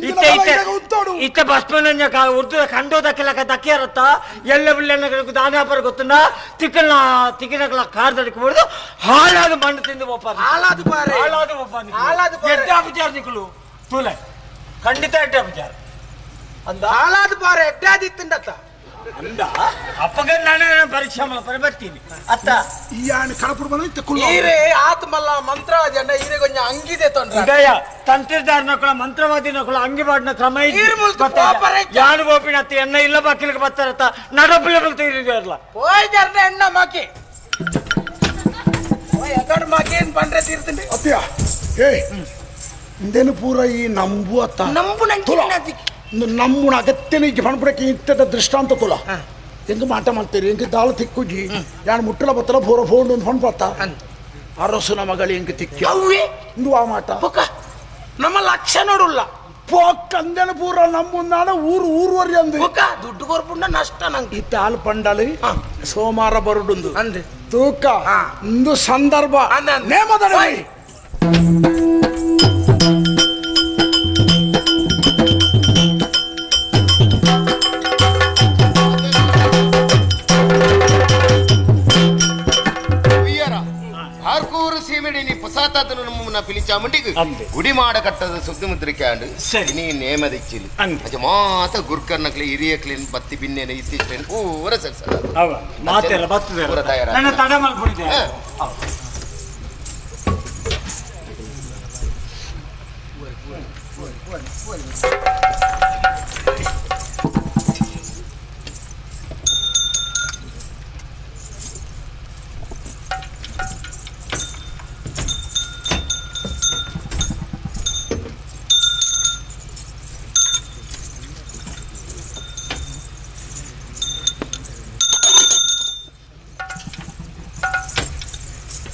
ಇತ್ತೆ ಇತ್ತೆ ಇತ್ತೆ ಭಸ್ಮನಂಜ ಉರ್ದು ಕಂಡೋದಕ್ಕೆಲ್ಲ ದಕ್ಕಿರತ್ತ ಎಲ್ಲ ಬಿಳ್ಳೆಣ್ಣ ದಾನಾಪರ ಗೊತ್ತುಂಡ ತಿಕ್ಕನ ತಿಕ್ಕಿನಕಲ ಕಾರ್ದಡಿಕೆ ಬಿಡುದು ಹಾಳಾದ ಮಣ್ಣು ತಿಂದು ಒಪ್ಪ ಹಾಳಾದ ಪಾರೆ ಹಾಳಾದ ಒಪ್ಪ ಹಾಳಾದ ಎಡ್ಡಾಪಚಾರ ನಿಕ್ಕಳು ತೂಲೆ ಖಂಡಿತ ಎಡ್ಡಾಪಚಾರ ಅಂದ ಹಾಳಾದ ಪಾರೆ ಎಡ್ಡಾದಿತ್ತಂಡತ್ತ ಅಂದ ಅಪ್ಪಗ ನಾನು ಪರೀಕ್ಷೆ ಮಲ್ಪರೆ ಬರ್ತೀನಿ ಅತ್ತ ಈ ಆಣ ಕಡಪುಡು ಬನ ಇತ್ತೆ ಕುಲ್ಲ ಈರೆ ಆತ್ಮಲ್ಲ ಮಂತ್ರವಾದಿ ಅಣ್ಣ ಈರೆ ಕೊಂಚ ಅಂಗಿದೆ ತೊಂದ್ರೆ ಉದಯ ತಂತ್ರದಾರನ ಮಂತ್ರವಾದಿನ ಕುಲ ಅಂಗಿ ಬಾಡಿನ ಕ್ರಮ ಯಾನು ಬೋಪಿನ ಅತ್ತ ಎನ್ನ ಇಲ್ಲ ಬಾಕಿಲಿಗೆ ಬರ್ತಾರತ್ತ ನಡಪಿಲ್ಲ ಬರ್ತೀರಲ್ಲ ಹೋಯ್ದಾರ್ನ ಎಣ್ಣ ಮಾಕಿ ಓಯ್ ಮಾಕೇನ್ ಪಂಡ್ರೆ ತೀರ್ತೀನಿ ಅತ್ಯ ಏ ಇಂದೇನು ಪೂರ ಈ ನಂಬು ಅತ್ತ ನಂಬು ನಮ್ಮುನ ಅಗತ್ಯನ ಇಜ್ಜಿ ಪಣಪುಡಕ್ಕೆ ಇಂಥದ ದೃಷ್ಟಾಂತ ತುಲ ಹೆಂಗೆ ಮಾಟ ಮಾಡ್ತೀರಿ ಹೆಂಗೆ ದಾಳ ತಿಕ್ಕುಜಿ ಯಾನು ಮುಟ್ಟಲ ಬತ್ತಲ ಪೂರ ಫೋನ್ ಒಂದು ಪಣ್ಪತ್ತ ಅರಸುನ ಮಗಳು ಹೆಂಗೆ ತಿಕ್ಕಿ ಇಂದು ಆ ಮಾಟ ನಮ್ಮ ಲಕ್ಷ ನೋಡುಲ್ಲ ಪೋಕ್ ಅಂದೇನು ಪೂರ ನಮ್ಮುಂದಾಣ ಊರು ಊರುವರಿ ಅಂದು ದುಡ್ಡು ಕೊರ್ಪುಂಡ ನಷ್ಟ ನಂಗೆ ಇತ್ತ ಹಾಲು ಪಂಡಲು ಸೋಮಾರ ಬರುಡುಂದು ಅಂದು ತೂಕ ಇಂದು ಸಂದರ್ಭ ನೇಮದ పిలిచామంటే గుడిమాడ కట్టದ ಸುದ್ದಿ ಮುದ್ರಿಕೆ ನೀ ನೇಮದ ಇಚ್ಚಿಲಿ ಅಜ ಮಾತ ಗುರ್ಕರ್ನಕ್ಲೆ ಹಿರಿಯಕ್ಲಿನ್ ಬತ್ತಿ ಬಿನ್ನೇನ ಇತ್ತೀಚೆನ್ ಪೂರ ಸರ್ ಮಾತೆಲ್ಲ ಬರ್ತದೆ ಪೂರ ತಯಾರ ನನ್ನ ತಡ ಮಲ್ಪುಡಿದೆ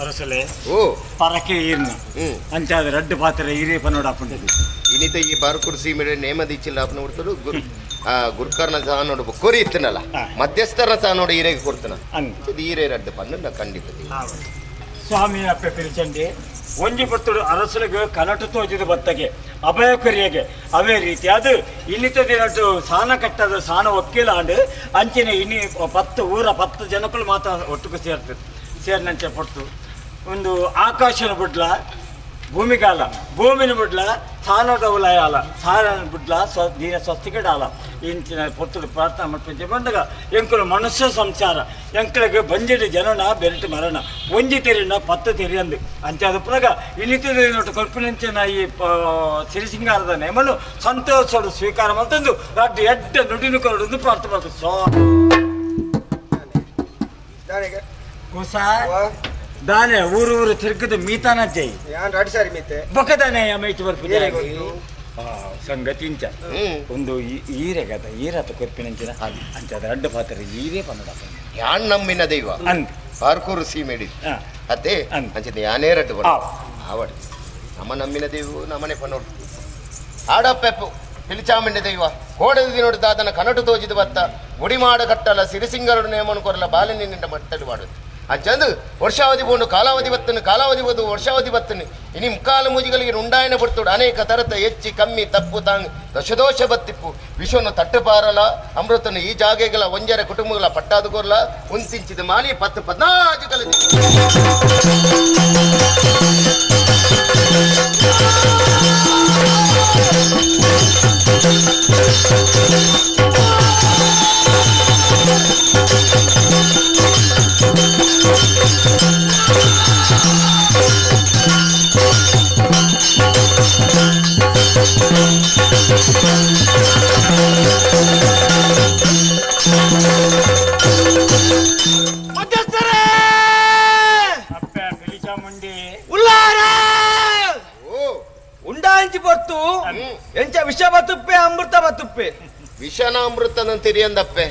ಅರಸಲೆ ಓ ಪರಕೆ ಈರ್ನ ಅಂಚಾದ ರಡ್ಡು ಪಾತ್ರೆ ಈರೇ ಪನ್ನೋಡ ಹಾಕೊಂಡಿದ್ದು ಇನಿತ ಈ ಬಾರ್ಕೂರು ಸೀಮೆ ನೇಮದ ಇಚ್ಚಿಲ್ಲ ಅಪ್ನ ಕೊಡ್ತಾರು ಗುರು ಗುರ್ಕರ್ನ ಸಹ ನೋಡು ಕೊರಿ ಇತ್ತನಲ್ಲ ಮಧ್ಯಸ್ಥರನ ಸಹ ನೋಡಿ ಈರೆಗೆ ಕೊಡ್ತಾನ ಇದು ಈರೇ ರಡ್ಡು ಪನ್ನು ಖಂಡಿತ ಸ್ವಾಮಿ ಅಪ್ಪೆ ಪಿಲಿಚಂಡಿ ಒಂಜಿ ಪತ್ತುಡು ಅರಸಲಿಗೆ ಕನಟು ತೋಜಿದ ಬತ್ತಗೆ ಅಭಯ ಕೊರಿಯಗೆ ಅವೇ ರೀತಿ ಅದು ಇನ್ನಿತ ದಿನಟ್ಟು ಸಾನ ಕಟ್ಟದ ಸಾನ ಒಕ್ಕಿಲಾಂಡು ಅಂಚಿನ ಇನಿ 10 ಊರ 10 ಜನಕ್ಕಳು ಮಾತ್ರ ಒಟ್ಟುಕು ಸೇರ್ತದೆ ಸೇರಿನಂಚೆ ಪೊಟ್ಟು ಒಂದು ಆಕಾಶನ ಬುಡ್ಲ ಭೂಮಿಗಾಲ ಭೂಮಿನ ಬುಡ್ಲ ಸಾನದ ಉಲಯಾಲ ಸಾರನ ಬುಡ್ಲ ಸ್ವ ದೀನ ಸ್ವಸ್ತಿಗಡಾಲ ಇಂಚಿನ ಪೊತ್ತುಡು ಪ್ರಾರ್ಥನೆ ಮಾಡ್ಪಂಚೆ ಬಂದಾಗ ಎಂಕುಲು ಮನುಷ್ಯ ಸಂಸಾರ ಎಂಕಲಿಗೆ ಬಂಜಿಡಿ ಜನನ ಬೆರಟು ಮರಣ ಒಂಜಿ ತೆರಿನ 10 ತೆರಿಯಂದು ಅಂಚಾದ ಪುನಗ ಇನ್ನಿತ ಕೊಲ್ಪಿನಂಚಿನ ಈ ಸಿರಿಸಿಂಗಾರದ ನೇಮನು ಸಂತೋಷಡು ಸ್ವೀಕಾರ ಮಾಡ್ತಂದು ರಡ್ಡು ಎಡ್ಡ ನುಡಿನು ಕೊರಡು ಪ್ರಾರ್ಥನೆ ಮಾಡ್ತದೆ ಸೊ ಕುಸ ದಾನೆ ಊರು ಊರು ತಿರುಗದ ಮೀತಾನ ಜೈ ಸರಿ ಮೀತೆ ಬೊಕ್ಕದಾನೆ ಮೈಟ್ ಬರ್ಪುಜೆ ಸಂಗತಿ ಇಂಚ ಒಂದು ಈರೆ ಗದ ಈರತ ಕೊರ್ಪಿನಂಚಿನ ಅಂಚ ರಡ್ಡು ಪಾತ್ರೆ ಈರೇ ಪನ್ನಡ ಯಾನ್ ನಮ್ಮಿನ ದೈವ ಅಂದ್ ಬಾರ್ಕೂರು ಸೀಮೆಡಿ ಅದೇ ಅಂಚಿನ ಯಾನೇ ರಡ್ಡು ಬಣ್ಣ ಆವಡ್ ನಮ್ಮ ನಮ್ಮಿನ ದೈವ ನಮ್ಮನೆ ಪನ್ನೋಡು ಆಡಪ್ಪೆಪ್ಪು ಪಿಲಿಚಾಮಂಡಿ ದೈವ ಕೋಡದ ದಿನೋಡು ದಾದನ ಕನಟು ತೋಜಿದ ಬತ್ತ ಗುಡಿಮಾಡ ಕಟ್ಟಲ ಸಿರಿಸಿಂಗರಡು ನೇಮನು ಕೊರಲ ಬಾಲಿನಿ ನಿಂಡ ಮಟ್ಟಲು ಮಾಡೋದು ಅಂಚಂದು ವರ್ಷಾವಧಿ ಬೋಂಡು ಕಾಲಾವಧಿ ಬತ್ತನು ಕಾಲಾವಧಿ ಬೋದು ವರ್ಷಾವಧಿ ಬತ್ತನು ಇನಿ ಮುಕ್ಕಾಲು ಮೂಜಿಗಳಿಗೆ ಉಂಡಾಯನ ಪಡ್ತೋಡು ಅನೇಕ ತರತ ಹೆಚ್ಚಿ ಕಮ್ಮಿ ತಪ್ಪು ತಾಂಗ್ ದಶದೋಷ ಬತ್ತಿಪ್ಪು ವಿಶ್ವನು ತಟ್ಟುಪಾರಲ ಅಮೃತನು ಈ ಜಾಗೆಗಳ ಒಂಜರ ಕುಟುಂಬಗಳ ಪಟ್ಟಾದುಕೋರ್ಲ ಒಂತಿಂಚಿದ ಮಾಲಿ 10 14 ಕಲೆ. ಎಂಚ ವಿಷ ಬತ್ತುಪ್ಪೆ ಅಮೃತ ಬತ್ತುಪ್ಪೆ ವಿಷನ ಅಮೃತ ತೆರಿಯಂದಪ್ಪೆ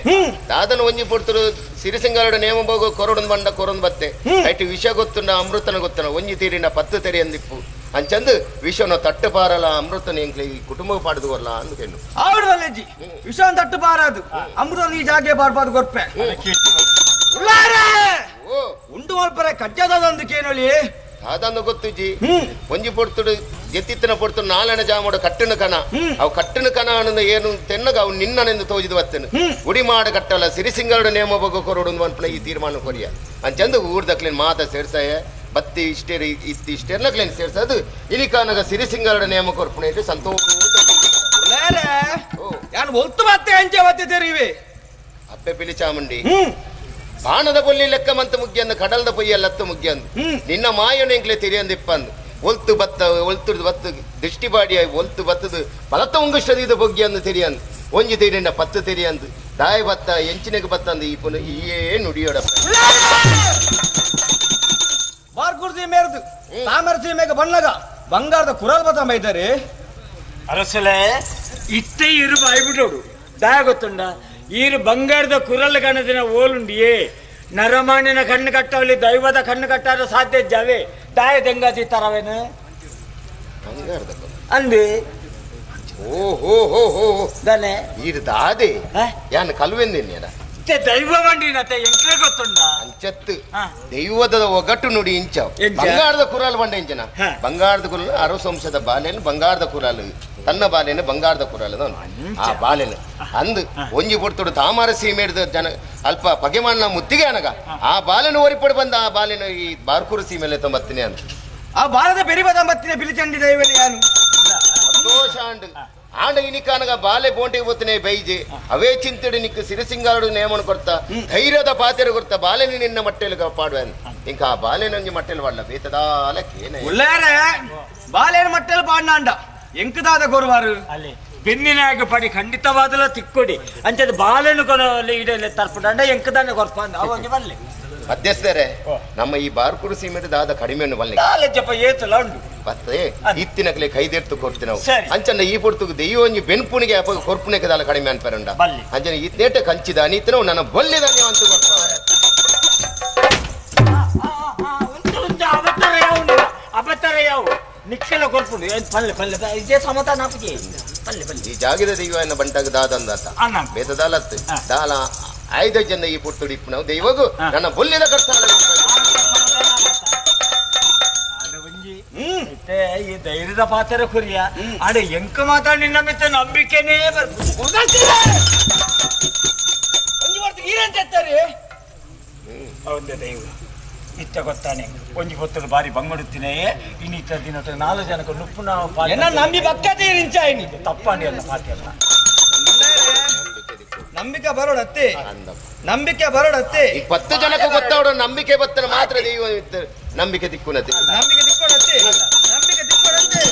ದಾದನ ಒಂಜಿ ಪೊರ್ತುಡು ಸಿರಿಸಿಂಗಾರಡು ನೇಮ ಬೋಗು ಕೊರೊಡನ್ ಬಂಡ ಕೊರೊನ್ ಬತ್ತೆ ಐಟ್ ವಿಷ ಗೊತ್ತುಂಡ ಅಮೃತನ ಗೊತ್ತನ ಒಂಜಿ ತೀರಿನ ಪತ್ತು ತೆರಿಯಂದಿಪ್ಪು ಅಂಚಂದು ವಿಷನ ತಟ್ಟು ಪಾರಲ ಅಮೃತನ ಎಂಕ್ಲೆ ಈ ಕುಟುಂಬ ಪಾಡ್ದು ಕೊರ್ಲ ಅಂದ್ಕೆಂಡು ಆವಿಡ ವಲ್ಲೆಜ್ಜಿ ವಿಷನ ತಟ್ಟು ಪಾರಾದು ಅಮೃತ ಈ ಜಾಗೆ ಪಾಡ್ಪಾದು ಕೊರ್ಪೆ ಉಳ್ಳಾರೆ ಉಂಡು ಮಲ್ಪರೆ ಕಜ್ಜಾದಂದು ಕೇನೊಲಿ ದಾದನ್ನು ಗೊತ್ತುಜಿ ಒಂಜಿ ಪೊರ್ತುಡು ಜೆತ್ತಿತ್ತನ ಪೊರ್ತು ನಾಲನ ಜಾಮೋಡು ಕಟ್ಟನ ಕಣ ಅವು ಕಟ್ಟನ ಕಣ ಅನ್ನೋ ಏನು ತೆನ್ನಗ ಅವು ನಿನ್ನನೆಂದು ತೋಜಿದು ಬತ್ತನು ಗುಡಿ ಮಾಡ ಕಟ್ಟಲ್ಲ ಸಿರಿಸಿಂಗರಡು ನೇಮ ಬಗ್ಗ ಕೊರಡು ಅನ್ಪನ ಈ ತೀರ್ಮಾನ ಕೊರಿಯ ಅಂಚಂದು ಊರ್ದಕ್ಲೇನ್ ಮಾತ ಸೇರ್ಸಾಯ ಬತ್ತಿ ಇಷ್ಟೇರಿ ಇತ್ತಿ ಇಷ್ಟೇರ್ನಕ್ಲೇನ್ ಸೇರ್ಸದು ಇನಿಕಾನಗ ಸಿರಿಸಿಂಗರಡು ನೇಮ ಕೊರ್ಪುಣ ಇಟ್ಟು ಸಂತೋಷ ಯಾನು ಒಲ್ತು ಬತ್ತೆ ಅಂಚೆ ಬತ್ತೆ ತೆರಿವೆ ಅಪ್ಪೆ ಪಿಲಿ ಚಾಮುಂಡಿ ಬಾಣದ ಬೊಲ್ಲಿ ಲೆಕ್ಕ ಮಂತ ಮುಗ್ಗಿಯಂದು ಕಡಲ್ದ ಪೊಯ್ಯ ಲತ್ತು ಮುಗ್ಗಿಯಂದು ನಿನ್ನ ಮಾಯನ ಎಂಕ್ಲೆ ತೆರಿಯಂದಿಪ್ಪಂದು ಒಲ್ತು ಬತ್ತ ಒಲ್ತುರ್ದು ಬತ್ತು ದೃಷ್ಟಿ ಬಾಡಿ ಒಲ್ತು ಬತ್ತದು ಬಲತ್ತ ಉಂಗುಷ್ಟದ ಇದು ಬೊಗ್ಗಿಯಂದು ತೆರಿಯಂದು ಒಂಜಿ ತೆರಿಯಂಡ ಪತ್ತು ತೆರಿಯಂದು ದಾಯ ಬತ್ತ ಎಂಚಿನಗೆ ಬತ್ತಂದು ಈ ಪುನ ಈಯೇ ನುಡಿಯೋಡಪ್ಪ ಬಾರ್ಕುರ್ಸಿ ಮೇರ್ದು ತಾಮರ ಸೀಮೆಗೆ ಬಣ್ಣಗ ಬಂಗಾರದ ಕುರಲ್ ಬತ್ತ ಬೈತಾರೆ ಅರಸಲೆ ಇತ್ತೆ ಇರು ಬಾಯ್ಬಿಡೋಡು ದಾಯ ಗೊತ್ತುಂಡ ಈರು ಬಂಗಾರದ ಕುರಲ್ ಗಣದಿನ ಓಲುಂಡಿಯೇ ನರಮಾಣಿನ ಕಣ್ಣು ಕಟ್ಟವಲ್ಲಿ ದೈವದ ಕಣ್ಣು ಕಟ್ಟಾರ ಸಾಧ್ಯ ಜಾವೆ ದಾಯ ದೆಂಗಾಜಿ ತರವೇನು ಬಂಗಾರದ ಅಂದೆ ಓ ಹೋ ಹೋ ಹೋ ದಾನೆ ಈರು ದಾದೆ ಯಾನ್ ಕಲ್ವೆಂದಿನ್ನೇನ ದೈವ ಬಂಡಿನತೆ ಎಂಕ್ಲೆ ಗೊತ್ತುಂಡ ಅಂಚತ್ತು ದೈವದ ಒಗಟ್ಟು ನುಡಿ ಇಂಚ ಬಂಗಾರದ ಕುರಲ್ ಬಂಡ ಇಂಚನ ಬಂಗಾರದ ಕುರಲ್ ಅರಸವಂಶದ ಬಾಲೆನು ಬಂಗಾರದ ಕುರಲ್ ತನ್ನ ಬಾಲೆನು ಬಂಗಾರದ ಕುರಲ್ ಆ ಬಾಲೆನು ಅಂದು ಒಂಜಿ ಪೊರ್ತುಡು ತಾಮರ ಸೀಮೆಡ್ದ ಜನ ಅಲ್ಪ ಪಗೆಮಾನ ಮುತ್ತಿಗೆ ಅನಗ ಆ ಬಾಲೆನು ಒರಿಪಡು ಬಂದ ಆ ಬಾಲೆನು ಈ ಬಾರ್ಕೂರು ಸೀಮೆಲೆ ತೊಂಬತ್ತಿನಿ ಅಂತ ಆ ಬಾಲದ ಬೆರಿಬ ತಂಬತ್ತಿನ ಬಿಲಿಚಂಡಿ ದೈವಲಿ ಯಾನು ಸಂತೋಷ ಅಂಡ್ ಆಂಡ ಇನಿಕಾನಗ ಬಾಲೆ ಬೋಂಟಿಗೆ ಬತ್ತನೆ ಬೈಜೆ ಅವೇ ಚಿಂತೆಡು ನಿಕ್ಕು ಸಿರಿಸಿಂಗಾರಡು ನೇಮನು ಕೊರ್ತ ಧೈರ್ಯದ ಪಾತೆರು ಕೊರ್ತ ಬಾಲೆನಿ ನಿನ್ನ ಮಟ್ಟೆಲು ಪಾಡುವೆನ್ ఇంకా ಆ ಬಾಲೆನೊಂಜಿ ಮಟ್ಟೆಲು ಪಾಡಲ ಬೇತದಾಲ ಕೇನೆ ಉಳ್ಳಾರೆ ಬಾಲೇನ ಮಟ್ಟೆಲು ಪಾಡ್ನಾಂಡ ಎಂಕದಾದ ಕೊರುವಾರು ಅಲ್ಲಿ ಬೆನ್ನಿನಾಗ ಪಡಿ ಖಂಡಿತವಾದಲ ತಿಕ್ಕೊಡಿ ಅಂಚದ ಬಾಲೆನು ಕೊನಲಿ ಇಡಲೆ ತರ್ಪುಂಡ ಎಂಕದಾನೆ ಕೊರ್ಪ ಅವನಿಗೆ ಬಲ್ಲೆ ಮಧ್ಯಸ್ಥರೇ ನಮ್ಮ ಈ ಬಾರ್ಕೂರು ಸೀಮೆಡು ದಾದ ಕಡಿಮೆ ಬಲ್ಲೆ ಜಪ ಏತುಲ ಉಂಡು ಬತ್ತೆ ಇತ್ತಿನಕಲೆ ಕೈದೆರ್ತು ಕೊರ್ತಿ ನಾವು ಅಂಚನ ಈ ಪೊರ್ತುಗು ದೈವ ಒಂಜಿ ಬೆನ್ಪುಣಿಗೆ ಅಪಗ ಕೊರ್ಪುಣಿಗೆ ದಾಲ ಕಡಿಮೆ ಅನ್ಪರಂಡ ಅಂಚನ ಇತ್ತೇಟ ಕಂಚಿದ ಅನಿತ್ತನ ನನ್ನ ಬಲ್ಲೆದ ನೀವು ಅಂತ ಕೊರ್ಪ ಅಬತ್ತರ ಯಾವ ಅಬತ್ತರ ಯಾವ ನಿಕ್ಕೆಲ್ಲ ಕೊರ್ಪುಂಡು ಪಲ್ಲೆ ಪಲ್ಲೆ ಇದೇ ಸಮತಾನ ಹಾಕುಜಿ ಪಲ್ಲೆ ಪಲ್ಲೆ ಈ ಜಾಗಿದ ದೈವ ಬಂಟಾಗ ದಾದಂದಾತ ಬೇತದಾಲತ್ತು ದಾಲ ಐದು ಜನ ಈ ಪುರ್ತುಡು ಇಪ್ಪು ನಾವು ದೈವಗು ನನ್ನ ಬೊಲ್ಲಿದ ಕರ್ತಾಳ ಈ ಧೈರ್ಯದ ಪಾತ್ರ ಕುರಿಯ ಅಡೆ ಎಂಕ ಮಾತ್ರ ನಿನ್ನ ಮಿತ್ತ ನಂಬಿಕೆನೇ ಒಂದೇ ದೈವ ಇತ್ತ ಗೊತ್ತಾನೆ ಒಂಜಿ ಹೊತ್ತಲು ಬಾರಿ ಬಂಗಡುತ್ತಿನೇ ಇನ್ನಿತ್ತ ದಿನ ನಾಲ್ಕು ಜನಕ್ಕೆ ನುಪ್ಪು ನಾವು ನಂಬಿ ಬಕ್ಕತೆ ತಪ್ಪಾಣಿ ಅಲ್ಲ ಪಾತಿ ಅಲ್ಲ ನಂಬಿಕೆ ಬರೋಡತ್ತೆ ನಂಬಿಕೆ ಬರೋಡತ್ತೆ 10 ಜನಕ್ಕೆ ಗೊತ್ತಾವಡ ನಂಬಿಕೆ ಬತ್ತನ ಮಾತ್ರ ದೈವ ನಂಬಿಕೆ ದಿಕ್ಕುನತೆ ನಂಬಿಕೆ ದಿಕ್ಕೊಡತ್ತೆ ನಂಬಿಕೆ ದಿಕ್ಕೊಡತ್ತೆ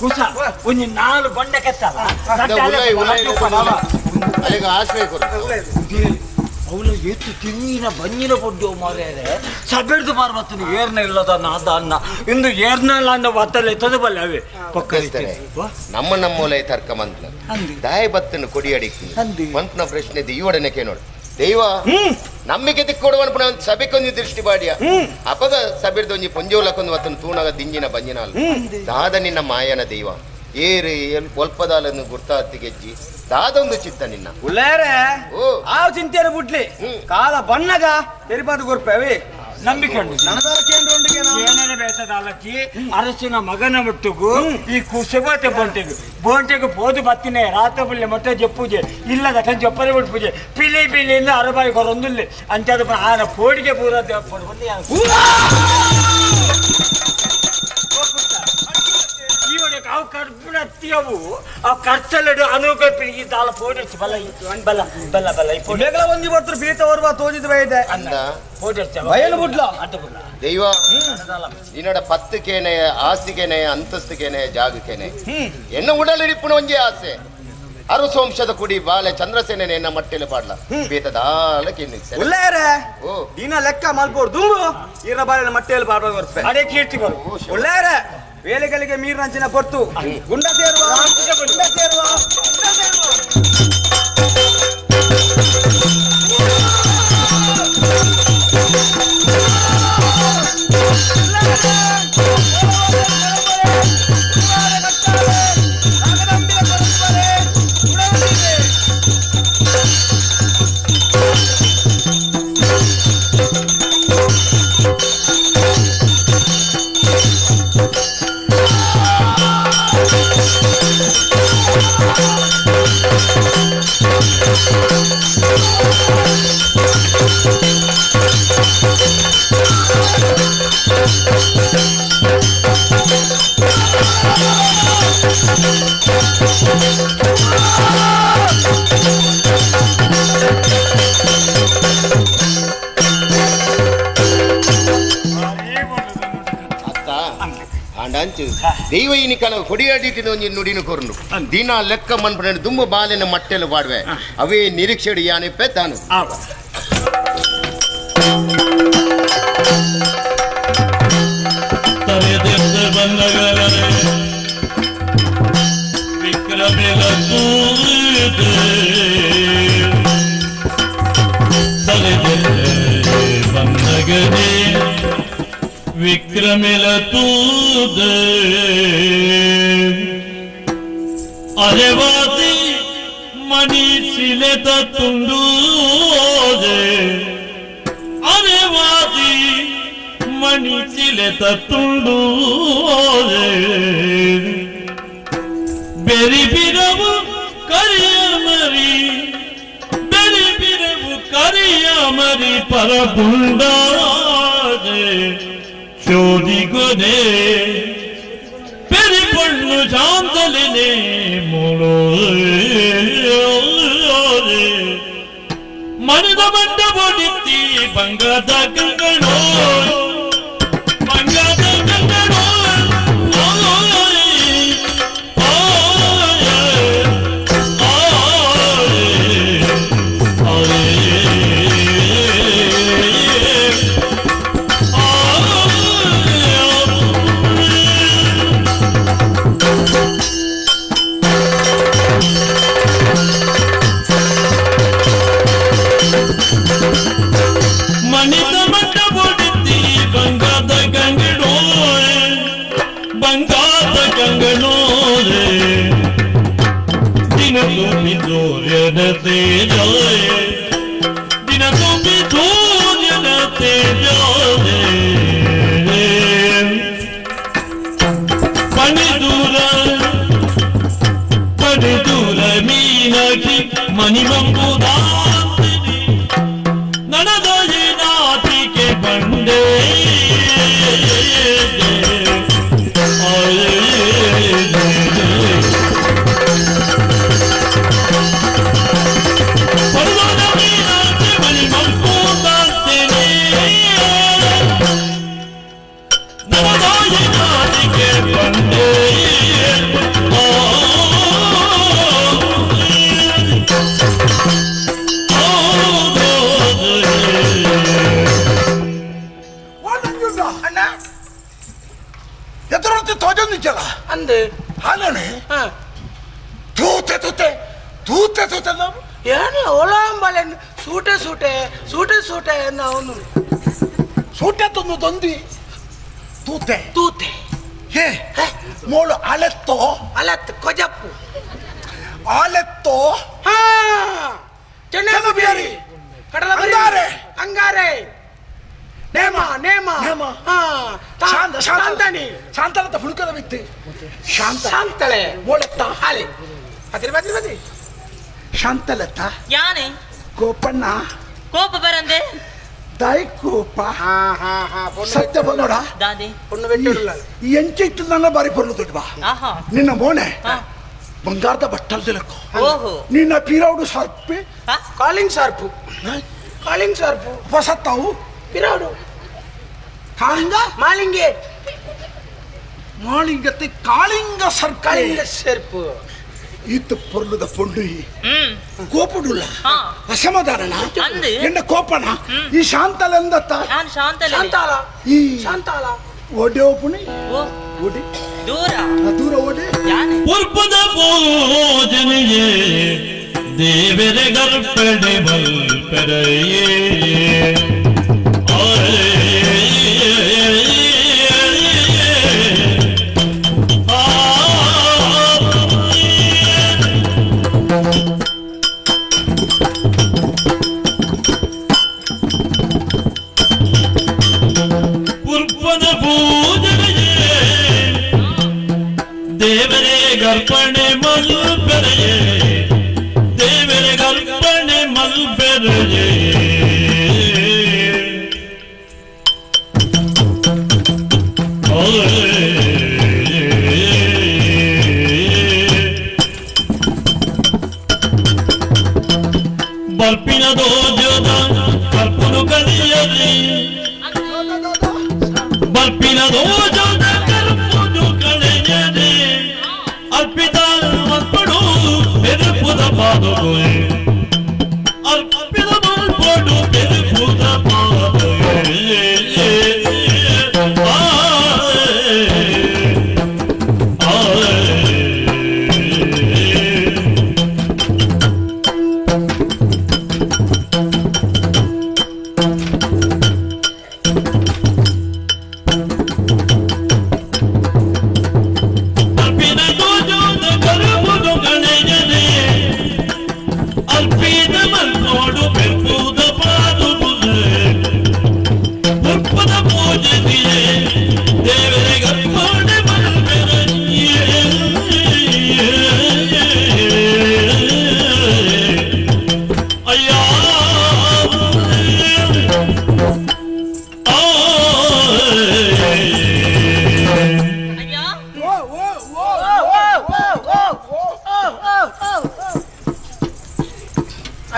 ಕುಸ ಒಂಜಿ ನಾಲ್ ಬಂಡೆ ಕೆತ್ತಲ್ಲ ಅಲ್ಲಿಗೆ ಆಶ್ರಯ ಕೊರು ಅವಳು ಎತ್ತು ತಿಂಗಿನ ಬಂಜಿನ ಪೊಡ್ಡು ಮಾರ್ಯಾರೆ ಸಬೆಡ್ದು ಮಾರ್ಬತ್ತನು ಏರ್ನ ಇಲ್ಲದ ನಾದ ಅನ್ನ ಇಂದು ಏರ್ನ ಇಲ್ಲ ಅಂದ ಬತ್ತಲ್ಲ ಎತ್ತದು ಬಲ್ಲೆ ಅವೇ ಪಕ್ಕಸ್ತಾರೆ ನಮ್ಮ ನಮ್ಮೂಲ ತರ್ಕ ಮಂತ್ಲ ದಾಯ ಬತ್ತನು ಕೊಡಿ ಅಡಿಕ್ತೀನಿ ಮಂತ್ನ ಪ್ರಶ್ನೆ ದೈವಡನೆ ಕೇನೋಡು ದೈವ ನಂಬಿಕೆ ತಿಕ್ಕೊಡುವನ್ ಪುನಃ ಸಭೆಕೊಂದು ದೃಷ್ಟಿ ಬಾಡಿಯ ಅಪಗ ಸಬಿರ್ದ ಒಂಜಿ ಪೊಂಜೋಲಕ್ಕೊಂದು ವತ್ತನು ತೂಣಗ ದಿಂಜಿನ ಬಂಜಿನ ದಾದ ನಿನ್ನ ಮಾಯನ ದೈವ ಏರು ಒಲ್ಪದಾಲನ್ನು ಗುರ್ತಾತಿ ಗೆಜ್ಜಿ ದಾದೊಂದು ಚಿತ್ತ ನಿನ್ನ ಉಳ್ಳೇರೆ ಆ ಚಿಂತೆಯನ್ನು ಬಿಟ್ಲಿ ಕಾಲ ಬಣ್ಣಗ ತೆರಿಪಾದು ಕೊರ್ಪೇವಿ. ನಂಬಿಕೆ ಬೇತದಾಲಕ್ಕಿ ಅರಸಿನ ಮಗನ ಮಟ್ಟುಗು ಈ ಕುಸೆಬಾತೆ ಬೋಂಟೆಗು ಬೋಂಟೆಗು ಪೋದು ಬತ್ತಿನೇ ರಾತ್ರಿ ಪುಲ್ಲೆ ಮೊಟ್ಟೆ ಜಪ್ಪೂಜೆ ಇಲ್ಲದ ಜಪ್ಪರೆ ಬಿಟ್ಟು ಪೂಜೆ ಪಿಲಿ ಪಿಲಿಯಿಂದ ಅರಬಾಯಿ ಕೊರೊಂದುಲ್ಲೆ ಅಂಚಾದ ಆನ ಪೋಡಿಗೆ ಪೂರ ಅವು ಕರ್ಬಿಣ ಅವು ಆ ಖರ್ಚಲ್ಲಡು ಅನುಕಲ್ಪಿ ಈ ದಾಲ ಪೋಡಿರ್ಚು ಬಲ ಬಲ ಬಲ ಬಲ ಮೇಘಲ ಒಂಜಿ ಬರ್ತಾರೆ ಬೀತ ಓರ್ವ ತೋಜಿದ ಬೈದೆ ಪೋಡಿರ್ಚು ಬಯಲು ಬುಡ್ಲ ದೈವ ನಿನ್ನಡ ಪತ್ತುಕೇನೆ ಆಸ್ತಿಕೇನೆ ಅಂತಸ್ತುಕೇನೆ ಜಾಗಕ್ಕೇನೆ ಎನ್ನ ಉಡಲಿಡಿಪ್ಪುನ ಒಂಜಿ ಆಸೆ ಅರಸವಂಶದ ಕುಡಿ ಬಾಲೆ ಚಂದ್ರಸೇನೆ ಎನ್ನ ಮಟ್ಟೆಲೆ ಪಾಡ್ಲ ಬೇತದಾಲ ಕೆನ್ನಿ ಉಲ್ಲೇರೆ ದಿನ ಲೆಕ್ಕ ಮಲ್ಪೋರ್ ದುಂಬು ಇರ ಬಾಲೆ ಮಟ್ಟೆಯಲ್ಲಿ ಪಾಡ್ವ ಬರ್ಪೆ ಅದೇ ಕೀರ್ತಿ ಬರು ಉಲ್ಲೇರೆ ವೇಲೆಗಳಿಗೆ ಮೀರಿನಂಚಿನ ಪೊರ್ತು ಗುಂಡ ಸೇರುವ ಗುಂಡ ಸೇರುವ ಗುಂಡ ಸೇರುವ. ದೈವ ಇನಿಕನ ಕೊಡಿಯಾಡಿಟ್ಟಿನ ಒಂಜಿ ನುಡಿನ ಕೊರಂಡು ದಿನ ಲೆಕ್ಕ ಮನ್ಪಣ ದುಂಬು ಬಾಲೆನ ಮಟ್ಟೆಲು ಪಾಡುವೆ ಅವೇ ನಿರೀಕ್ಷೆಡು ಯಾನಿಪ್ಪೆ ತಾನು ವಿಕ್ರಮಿಲ ತೂದ ಅರೆವಾಸಿ ಮಣಿಸಿಲೆತ ತುಂಡು ಅರೆವಾಸಿ ಮಣಿಸಿಲೆತ ತುಂಡು ಬೆರಿ ಬಿರವು ಕರಿಯ ಮರಿ ಬೆರಿ ಬಿರವು ಕರಿಯ ಮರಿ ಪರಪುಂಡ ಚೋದಿಗೊನೆ ಪೆರಿಪಣ್ಣು ಶಾಂತಲಿನೆ ಮೂಳು ಮನದ ಬಂಡ ಬೊಡಿತ್ತಿ ಬಂಗಾದ ಕಂಗಣೋ ಬಂಗಾದ ಕಂಗಣೋ ಮಣಿತ ಮಟ್ಟ ಬೊಡಿತ್ತಿ ಬಂಗಾದ ಕಂಗಣೋ ಬಂಗಾದ ಕಂಗಣೋರೆ ದಿನ ತುಂಬಿ ಸೂರ್ಯನ ತೇಜೋರೆ ದಿನ ತುಂಬಿ ಸೂರ್ಯನ ತೇಜೋರೆ ಪಣಿದೂರ ಪಣಿದೂರ ಮೀನಾಕ್ಷಿ ಮಣಿಮಂಬುದಾ ನನದೋಜಿನಾತಿಕೆ ಬಂಡೆ ನನದೋಜಿನಾತಿಕೆ ಬಂಡೆ ಅಂದೆ ಹಾಲನೆ ತೂತೆ ತೂತೆ ತೂತೆ ತೂತೆ ಏನು ಓಲಾಂಬಲೆ ಸೂಟೆ ಸೂಟೆ ಸೂಟೆ ಸೂಟೆ ಅವನು ಸೂಟೆ ತಂದು ತಂದಿ ತೂತೆ ತೂತೆ ಹೇ ಮೋಳು ಅಲೆತ್ತೋ ಅಲೆತ್ತು ಕೊಜಪ್ಪು ಅಲೆತ್ತೋ ಹಾ ಚೆನ್ನಾಗಿ ಕಡಲ ಅಂಗಾರೆ ಅಂಗಾರೆ ನೇಮ ನೇಮ ನೇಮ ಶಾಂತ ಶಾಂತಾನಿ ಶಾಂತಲತ್ತ ಹುಡುಕದ ಬಿತ್ತು ಶಾಂತ ಶಾಂತಳೆ ಓಳೆತ್ತ ಹಾಲೆ ಅದ್ರಿ ಬದ್ರಿ ಬದ್ರಿ ಶಾಂತಲತ್ತ ಯಾನೆ ಗೋಪಣ್ಣ ಕೋಪ ಬರಂದೆ ದಾಯ್ ಕೋಪ ಹಾ ಹಾ ಹಾ ಸತ್ಯ ಬಂದೋಡ ದಾದಿ ಪೊಣ್ಣು ಬೆಟ್ಟಿಡಲ್ಲ ಈ ಎಂಚೆ ನನ್ನ ಬಾರಿ ಪೊರ್ಲು ದುಡ್ಡು ಬಾ ಆಹಾ ನಿನ್ನ ಮೋನೆ ಬಂಗಾರದ ಬಟ್ಟಲ್ ದಿಲಕ್ಕು ಓಹೋ ನಿನ್ನ ಪೀರೌಡು ಸರ್ಪೆ ಕಾಲಿಂಗ್ ಸರ್ಪು ಕಾಲಿಂಗ್ ಸರ್ಪು ಹೊಸತ್ತಾವು ಪಿರಾಡು ಕಾಳಿಂಗ ಮಾಲಿಂಗೆ ಮಾಳಿಂಗತ್ತೆ ಕಾಳಿಂಗ ಸರ್ಪ ಕಾಳಿಂಗ ಸರ್ಪು ಈತ ಪೊರ್ಲುದ ಪೊಂಡು ಕೋಪಡುಲ್ಲ ಅಸಮಾಧಾನನ ಎನ್ನ ಕೋಪನ ಈ ಶಾಂತಲೆಂದತ್ತ ಶಾಂತಲ ಶಾಂತಾಲ ಈ ಶಾಂತಾಲ ಓಡೆ ಓಪುಣಿ ಓಡಿ ದೂರ ದೂರ ಓಡೆ ಪುರ್ಪದ ಪೂಜನೆಯೇ ದೇವರ ಗರ್ಪಡೆ ಮಲ್ಪೆರೆಯೇ ಪುರ್ಪದ ಪೂಜನೆಯೇ ದೇವರೇ ಗರ್ಪಣೆ ಮಲ್ಪೆರೆಯೇ ದೇವರ ಗರ್ಪಣೆ ಮಲ್ಪೆರೆಯೇ ಬರ್ಪಿನ ದೋಜದ ಕರ್ಪುನು ಕಲಿಯಲಿ ಬರ್ಪಿನ ದೋಜದ ಕರ್ಪುನು ಕಳೆಯದೆ ಅರ್ಪಿತ ಮಲ್ಪಡು ಬೆರುಪುದ ಪಾದಗೊಯ್ ಅರ್ಪಿತ ಮಲ್ಪಡು ಬೆರುಪುದ ಪಾದಗೊಯ್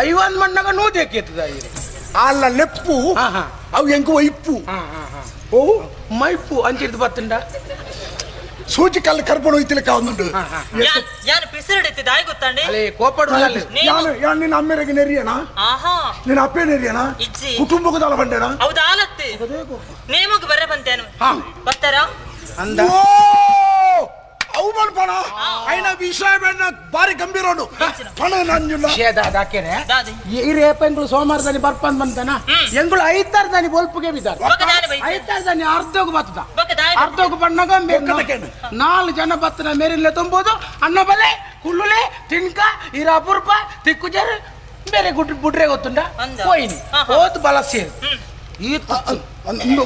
ಐವನ್ ಮಣ್ಣಗ ನೂದೆಕ್ಕೆತ್ತದ ಅಲ್ಲ ಲೆಪ್ಪು ಅವು ಎಂಕು ಒಯ್ಪು ಓ ಮೈಪು ಅಂಚಿರ್ದು ಬತ್ತುಂಡ ಸೂಚಿ ಕಲ್ಲು ಕರ್ಕೊಂಡು ಹೋಯ್ತಿಲಕ್ಕ ಒಂದುಂಡು ಯಾನ್ ಪಿಸಿರಡಿತ್ತೆ ದಾಯಿ ಗೊತ್ತಾಂಡೆ ಅಲೇ ಕೋಪಡು ಯಾನು ಯಾನ್ ನಿನ್ನ ಅಮ್ಮೆರೆಗೆ ನೆರಿಯನಾ ಆಹಾ ನಿನ್ನ ಅಪ್ಪೆ ನೆರಿಯನಾ ಇಜ್ಜಿ ಕುಟುಂಬಕ್ಕೆ ದಾಲ ಬಂಡೇನಾ ಹೌದಾ ಆಲತ್ತೆ ನೇಮಗ್ ಬರ ಬಂತೇನು ಬತ್ತಾರ ಅಂದ ಅವು ಮಲ್ಪಣ ಐನ ವಿಷಯ ಬೇಡ ಬಾರಿ ಗಂಭೀರ ಉಂಡು ಪಣ ನಂಜುಂಡ ದಾಕೆರೆ ಈ ರೇಪ ಎಂಗುಳು ಸೋಮವಾರದಲ್ಲಿ ಬರ್ಪಂದ್ ಬಂತಾನ ಎಂಗುಳು ಐತಾರದಾನಿ ಬೊಲ್ಪುಗೆ ಬಿದ್ದಾರೆ ಐತಾರದಾನಿ ಅರ್ಧೋಗು ಬತ್ತದ ಅರ್ಧೋಗು ಬಣ್ಣಗ ನಾಲ್ಕು ಜನ ಬತ್ತನ ಮೇರಿನ್ಲೆ ತುಂಬೋದು ಅನ್ನ ಬಲೆ ಕುಳ್ಳುಲೆ ತಿನ್ಕ ಇರ ಅಪೂರ್ಪ ತಿಕ್ಕುಜರ್ ಬೇರೆ ಗುಡ್ ಬುಡ್ರೆ ಗೊತ್ತುಂಡ ಹೋಯಿನಿ ಹೋದ್ ಬಲ ಸೇರು ಈತ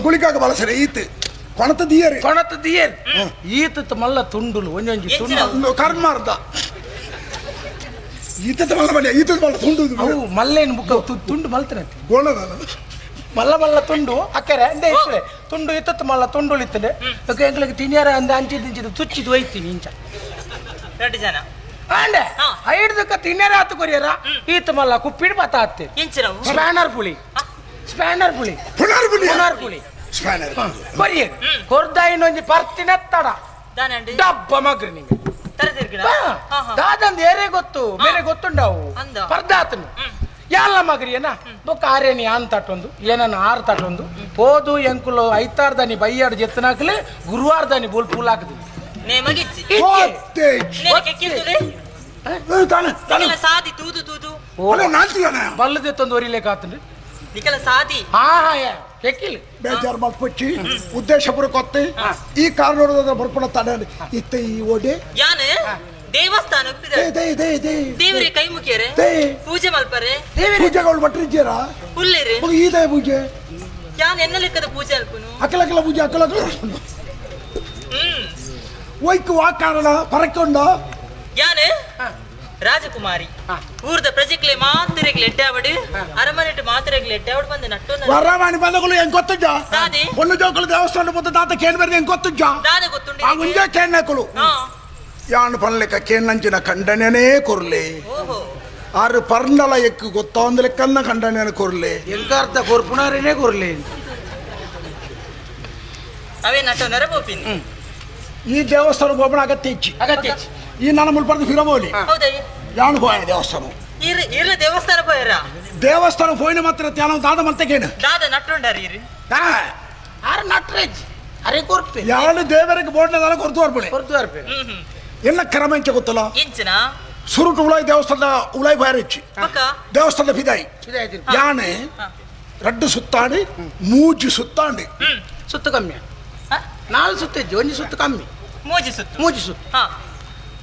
ಗುಳಿಕಾಗ ಬಲ ಸೇರಿ ಈತ ಕೊಣತ ದಿಯರಿ ಕೊಣತ ದಿಯರಿ ಈತ ಮಲ್ಲ ತುಂಡುಲು ಒಂಜೊಂಜಿ ತುಂಡು ಕರ್ಮಾರ್ದ ಈತದ ಮಲ್ಲ ಮನೆ ಈತದ ಮಲ್ಲ ತುಂಡು ಅವು ಮಲ್ಲೇನು ಬುಕ್ಕ ತುಂಡು ಮಲ್ತನಂತೆ ಗೋಣದ ಮಲ್ಲ ಮಲ್ಲ ತುಂಡು ಅಕ್ಕರೆ ಅಂದೆ ಇತ್ತಲೆ ತುಂಡು ಇತ್ತತ್ತು ಮಲ್ಲ ತುಂಡು ಇತ್ತಲೆ ಎಂಗ್ಳಿಗೆ ತಿನ್ಯಾರ ಅಂದ ಅಂಚಿದ ಇಂಚಿದ ತುಚ್ಚಿದು ಒಯ್ತೀನಿ ಇಂಚ ಎರಡು ಜನ ಆಂಡೆ ಐಡ್ದಕ್ಕ ತಿನ್ಯಾರ ಆತು ಕೊರಿಯರ ಈತ ಮಲ್ಲ ಕುಪ್ಪಿಡ್ ಬತ್ತ ಆತ್ತೆ ಸ್ಪ್ಯಾನರ್ ಪುಳಿ ಸ್ಪ್ಯಾನರ್ ಪುಳಿ ಪುಣಾರ್ ಪುಳಿ ಪುಣಾರ್ ಪುಳಿ ಸ್ಪ್ಯಾನರ್ ಕೊರಿಯರ್ ಕೊರ್ದ ಇನ್ನೊಂಜಿ ಪರ್ತಿನ ತಡ ಡಬ್ಬ ಮಗ್ರಿ ನಿಂಗೆ ದಾದಂದ ಏರೇ ಗೊತ್ತು ಬೇರೆ ಗೊತ್ತುಂಡವು ಪರ್ದಾತನು ಯಾಲ ಮಗ್ರಿಯನ ಬೊಕ್ಕ ಆರೇನಿ ಆನ್ ತಟ್ಟೊಂದು ಏನನ್ನ ಆರು ತಟ್ಟೊಂದು ಪೋದು ಎಂಕುಲು ಐತಾರ್ದಾನಿ ಬೈಯಾಡು ಜೆತ್ತನಾಕ್ಲೆ ಗುರುವಾರದಾನಿ ಬೋಲ್ ಪೂಲ್ ಹಾಕುದು ಬಲ್ಲದೆ ತಂದು ಒರಿಲೇಕಾತಂಡ್ರಿ ಸಾದಿ ಹಾ ಹಾ ಕೆಕ್ಕಿಲ್ ಬೇಜಾರು ಮಲ್ಪಚ್ಚಿ ಉದ್ದೇಶಪುರಕ್ಕೆ ಈ ಕಾರಣ ಬರ್ಪಣ ತಡ ಇತ್ತ ಈ ಓಡೆ ಯಾನೆ ದೇವಸ್ಥಾನ ದೇವರೇ ಕೈ ಮುಗಿಯರೆ ಪೂಜೆ ಮಲ್ಪರೆ ಪೂಜೆಗಳು ಭಟ್ರಿದ್ದೀರಾ ಉಲ್ಲೇರಿ ಈದೇ ಪೂಜೆ ಯಾನ್ ಎನ್ನ ಲೆಕ್ಕದ ಪೂಜೆ ಅಲ್ಪುನು ಅಕಲಕಲ ಪೂಜೆ ಅಕಲಕಲ ಒಯ್ಕು ವಾ ಕಾರಣ ಪರಕೊಂಡ ಯಾನ್ ರಾಜಕುಮಾರಿ ಊರ್ದ ಪ್ರಜೆಕ್ಲೆ ಮಾತಿರೆಗ್ಲೆ ಎಡ್ಡಾವಡು ಅರಮನೆಟ್ ಮಾತಿರೆಗ್ಲೆ ಎಡ್ಡಾವಡು ಬಂದು ನಟ್ಟು ವರವಾಣಿ ಬಂದಗಳು ಹೆಂಗ್ ಗೊತ್ತುಜ್ಜ ಒಂದು ಜೋಕುಲು ದೇವಸ್ಥಾನ ಪೊತ್ತ ತಾತ ಕೇನ್ ಬರ್ದು ಹೆಂಗ್ ಗೊತ್ತುಜ್ಜ ದಾದ ಗೊತ್ತುಂಡು ಆ ಒಂಜೇ ಕೇನ್ನಕುಲು ಯಾನ್ ಪನ್ಲೆಕ್ಕ ಕೇನ್ನಂಚಿನ ಖಂಡನೆನೇ ಕೊರ್ಲೆ ಆರು ಪರ್ನಲ ಎಕ್ಕು ಗೊತ್ತಾಂದ ಲೆಕ್ಕನ್ನ ಖಂಡನೆ ಕೊರ್ಲೆ ಎಂಕಾರ್ಥ ಕೊರ್ಪುನಾರೇನೇ ಕೊರ್ಲೆ ಅವೇ ನಟ್ಟು ನೆರಬೋಪಿನ್ ಈ ದೇವಸ್ಥಾನ ಗೋಪಣ ಅಗತ್ಯ ಇಚ್ಚಿ ಅಗತ್ಯ ಇಚ್ಚಿ ಈ ನನ್ನ ಮುಲ್ಪರ್ದು ಫಿರಬೋಲಿ ಯಾನು ಹೋಯ ದೇವಸ್ಥಾನ ಇರ್ಲ ದೇವಸ್ಥಾನ ಪೋಯರ ದೇವಸ್ಥಾನ ಪೋಯಿನ ಮಾತ್ರ ತ್ಯಾನ ದಾದ ಮಲ್ತಕೇನು ದಾದ ನಟ್ಟುಂಡಾರಿ ಇರು ಆರ್ ನಟ್ರೇಜ್ ಅರೆ ಕೊರ್ಪೆ ಯಾನು ದೇವರಿಗೆ ಬೋರ್ಡ್ನ ದಾನ ಕೊರ್ತು ಬರ್ಪಣೆ ಕೊರ್ತು ಬರ್ಪೆ ಎಲ್ಲ ಕ್ರಮ ಎಂಚ ಗೊತ್ತಲ್ಲ ಎಂಚಿನ ಸುರುಟು ಉಳಾಯಿ ದೇವಸ್ಥಾನದ ಉಳಾಯಿ ಬಾರಿಚ್ಚಿ ದೇವಸ್ಥಾನದ ಫಿದಾಯಿ ಯಾನೆ ರಡ್ಡು ಸುತ್ತಾಡಿ ಮೂಜಿ ಸುತ್ತಾಡಿ ಸುತ್ತು ಕಮ್ಮಿ ನಾಲ್ ಸುತ್ತಿಜ್ಜಿ ಒಂಜಿ ಸುತ್ತು ಕಮ್ಮಿ ಮೂಜಿ ಸುತ್ತು ಮೂಜಿ ಸುತ್ತು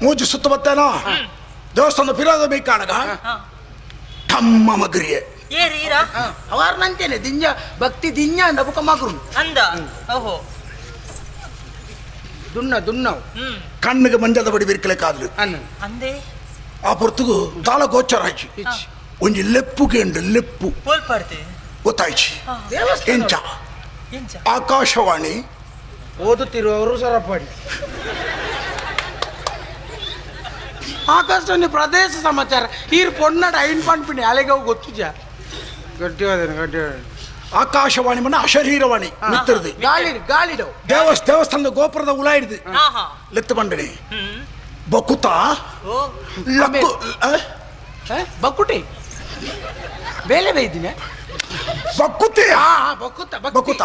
ಮೂಜಿ ಸುತ್ತು ಬತ್ತೇನೋ ದೇವಸ್ಥಾನ ಫಿರಾದ ಬೇಕಾಣಗ ತಮ್ಮ ಮಗರಿಯೇ ಅವಾರ್ ನಂತೇನೆ ದಿಂಜ ಭಕ್ತಿ ದಿಂಜ ಅಂದ ಬುಕ್ಕ ಮಗರು ಅಂದ ಓಹೋ ದುನ್ನ ದುನ್ನ ಕಣ್ಣಿಗೆ ಮಂಜದ ಬಡಿ ಬಿರ್ಕಲೆ ಕಾದ್ಲು ಅಂದೆ ಆ ಪೊರ್ತುಗು ತಾಳ ಗೋಚರ ಆಯ್ತು ಒಂಜಿ ಲೆಪ್ಪು ಕೇಂದ್ರ ಲೆಪ್ಪು ಗೊತ್ತಾಯ್ತು ಎಂಚ ಆಕಾಶವಾಣಿ ಓದುತ್ತಿರುವವರು ಸರಪಾಡಿ ಆಕಾಶವಾಣಿ ಪ್ರದೇಶ ಸಮಾಚಾರ ಈರ್ ಪೊನ್ನಡ ಐನ್ ಪನ್ಪಿಣಿ ಅಲೆಗೆ ಗೊತ್ತುಜ ಗಟ್ಟಿವಾದ ಗಟ್ಟಿವಾದ ಆಕಾಶವಾಣಿ ಮನ್ನ ಅಶರೀರವಾಣಿ ಮಿತ್ರದು ಗಾಳಿ ಗಾಳಿಡವು ದೇವಸ್ಥಾನದ ಗೋಪುರದ ಉಳ ಹಿಡಿದು ಲೆತ್ತು ಬಂಡಣಿ ಬಕುತ ಲಕ್ಕು ಬಕ್ಕುಟಿ ಬೇಲೆ ಬೈದಿನ ಬಕ್ಕುತೆ ಬಕ್ಕುತ ಬಕ್ಕುತ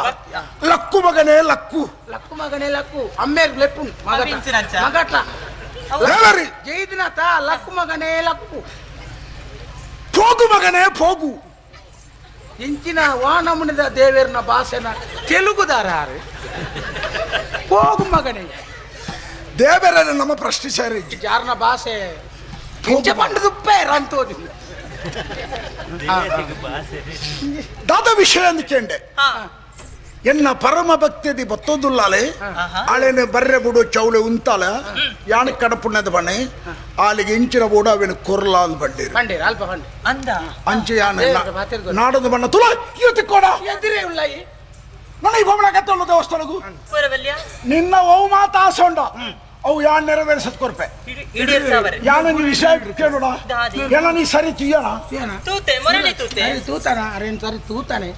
ಲಕ್ಕು ಮಗನೇ ಲಕ್ಕು ಲಕ್ಕು ಮಗನೇ ಲಕ್ಕು ಅಮ್ಮೇರ್ ಲೆಪ್ಪು ಮಗಟ್ಲ ಜೈದಿನಾಥ ಲಕ್ಕು ಮಗನೇ ಲಕ್ಕು ಪೋಗು ಮಗನೇ ಪೋಗು ಇಂಚಿನ ವಾನಮುನಿದ ದೇವೇರ್ನ ಭಾಷೆನ ತೆಲುಗುದಾರ ಹೋಗು ಮಗನೇ ದೇವರನ್ನ ನಮ್ಮ ಪ್ರಶ್ನಿಸಾರಿ ಯಾರನ ಭಾಷೆ ಇಂಚ ಪಂಡದುಪ್ಪೆ ರಂತೋದಿ ದಾದ ವಿಷಯ ಅಂದ್ಕೊಂಡೆ ಎನ್ನ ಪರಮ ಭಕ್ತಿಯದಿ ಬತ್ತೋದುಲ್ಲಾಲೆ ಆಳೆನೆ ಬರ್ರೆ ಬುಡು ಚೌಳೆ ಉಂತಾಲ ಯಾಣ ಕಡಪುಣ್ಣದ ಬಣ್ಣೆ ಆಲಿಗೆ ಇಂಚಿನ ಬೋಡು ಅವೇನು ಕೊರ್ಲ ಅಂದ್ ಬಂಡೀರು ಬಂಡೀರು ಅಲ್ಪ ಬಂಡಿ ಅಂದ ಅಂಚೆ ಯಾನ ನಾಡದ ಬಣ್ಣ ತುಲ ಇವತ್ತು ಕೊಡ ಎದುರೇ ಉಳ್ಳಾಯಿ ನನ್ನ ಈ ಬೊಮ್ಮನ ಕತ್ತೊಳ್ಳು ದೇವಸ್ಥಾನಗೂ ನಿನ್ನ ಓ ಮಾತ ಆಸೆ ಉಂಡ ಅವು ಯಾನ್ ನೆರವೇರಿಸದ್ ಕೊರ್ಪೆ ಯಾನ ನೀ ವಿಷಯ ಕೇಳೋಣ ಏನ ನೀ ಸರಿ ತುಯ್ಯಣ ತೂತೆ ಮೊರಳಿ ತೂತೆ ತೂತಾನ ಅರೆ ಸರಿ ತೂತಾನೆ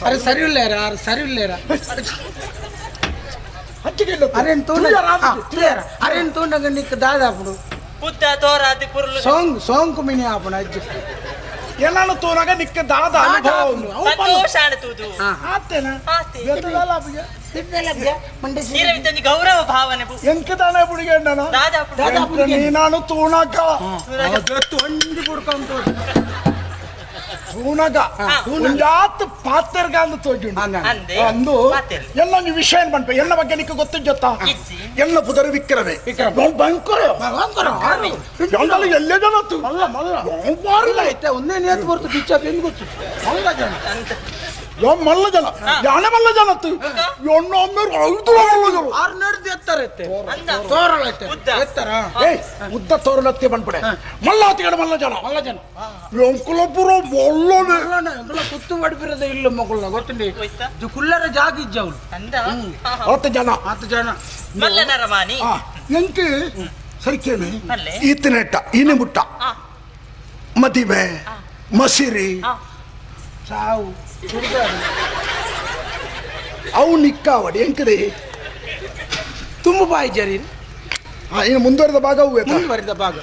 ಅರೆ ಸರಿ ಇಲ್ಲೇರ ಅರೆ ಸರಿ ಇಲ್ಲೇರ ಅರೆ ತೂನ ಅರೆ ತೂಂಡಗ ನಿಕ್ ದಾದಾಪುಡು ಪುತ್ತ ತೋರಾತಿ ಪುರ್ಲು ಸೋಂಗ್ ಸೋಂಕು ಮಿನಿ ಆಪುಣ ಅಜ್ಜಿ ಏನಾನು ತೂನಾಗ ನಿಕ್ಕ ದಾದ ಅನುಭವ ಸಂತೋಷ ತೂದು ಆತೇನ ಗೌರವ ಭಾವನೆ ಎಂಕದಾನೆ ಬುಡಿಗೆ ನೀನಾನು ತೂಣಕ ತೂಣಗ ಒಂಜಾತ್ ಪಾತ್ರಗಾಂದು ತೋಜುಂಡು ಅಂದು ಎಲ್ಲ ನೀವು ವಿಷಯ ಏನ್ ಪನ್ಪೆ ಎಲ್ಲ ಬಗ್ಗೆ ನಿಕ್ಕ ಗೊತ್ತು ಜೊತ್ತ ಎಲ್ಲ ಪುದರು ವಿಕ್ರಮೆ ಬಂಕರ ಎಲ್ಲೇ ಜನ ಮಲ್ಲ ಮಲ್ಲ ಒಂದೇ ನೇತು ಬರ್ತು ಬಿಚ್ಚ ಬೆಂದು ಗೊತ್ತು ಮಲ್ಲ ಜನ ಯೋ ಮಲ್ಲ ಜನ ಯಾನೆ ಮಲ್ಲ ಜನ ಐದು ಮಲ್ಲ ಜನ ಆರು ನಡೆದು ಎತ್ತರ ತೋರಳ ಎತ್ತರ ಏ ಉದ್ದ ತೋರಳತ್ತೆ ಬಂದ್ಬಿಡೆ ಮಲ್ಲ ಆತಿಗಡೆ ಮಲ್ಲ ಜನ ಮಲ್ಲ ಜನ ಎಂಕುಲಪುರ ಮೊಲ್ಲನೆ ಎಂಕುಲ ಕುತ್ತು ಬಡಿಪಿರದ ಇಲ್ಲ ಮಗುಲ್ನ ಗೊತ್ತುಂಡಿ ಕುಲ್ಲರ ಜಾಗ ಇಜ್ಜ ಅವನು ಆತ ಜನ ಆತ ಜನ ಮಲ್ಲ ನರಮಾನಿ ಎಂಕ್ ಸರಿಕೇನೆ ಈತನೆಟ್ಟ ಈನೆ ಮುಟ್ಟ ಮದಿವೆ ಮಸಿರಿ ಸಾವು ಅವು ನಿಕ್ಕಾವಡಿ ಎಂಕದೆ ತುಂಬ ಬಾಯಿ ಜರಿ ಇನ್ನು ಮುಂದುವರೆದ ಭಾಗ ಮುಂದುವರೆದ ಭಾಗ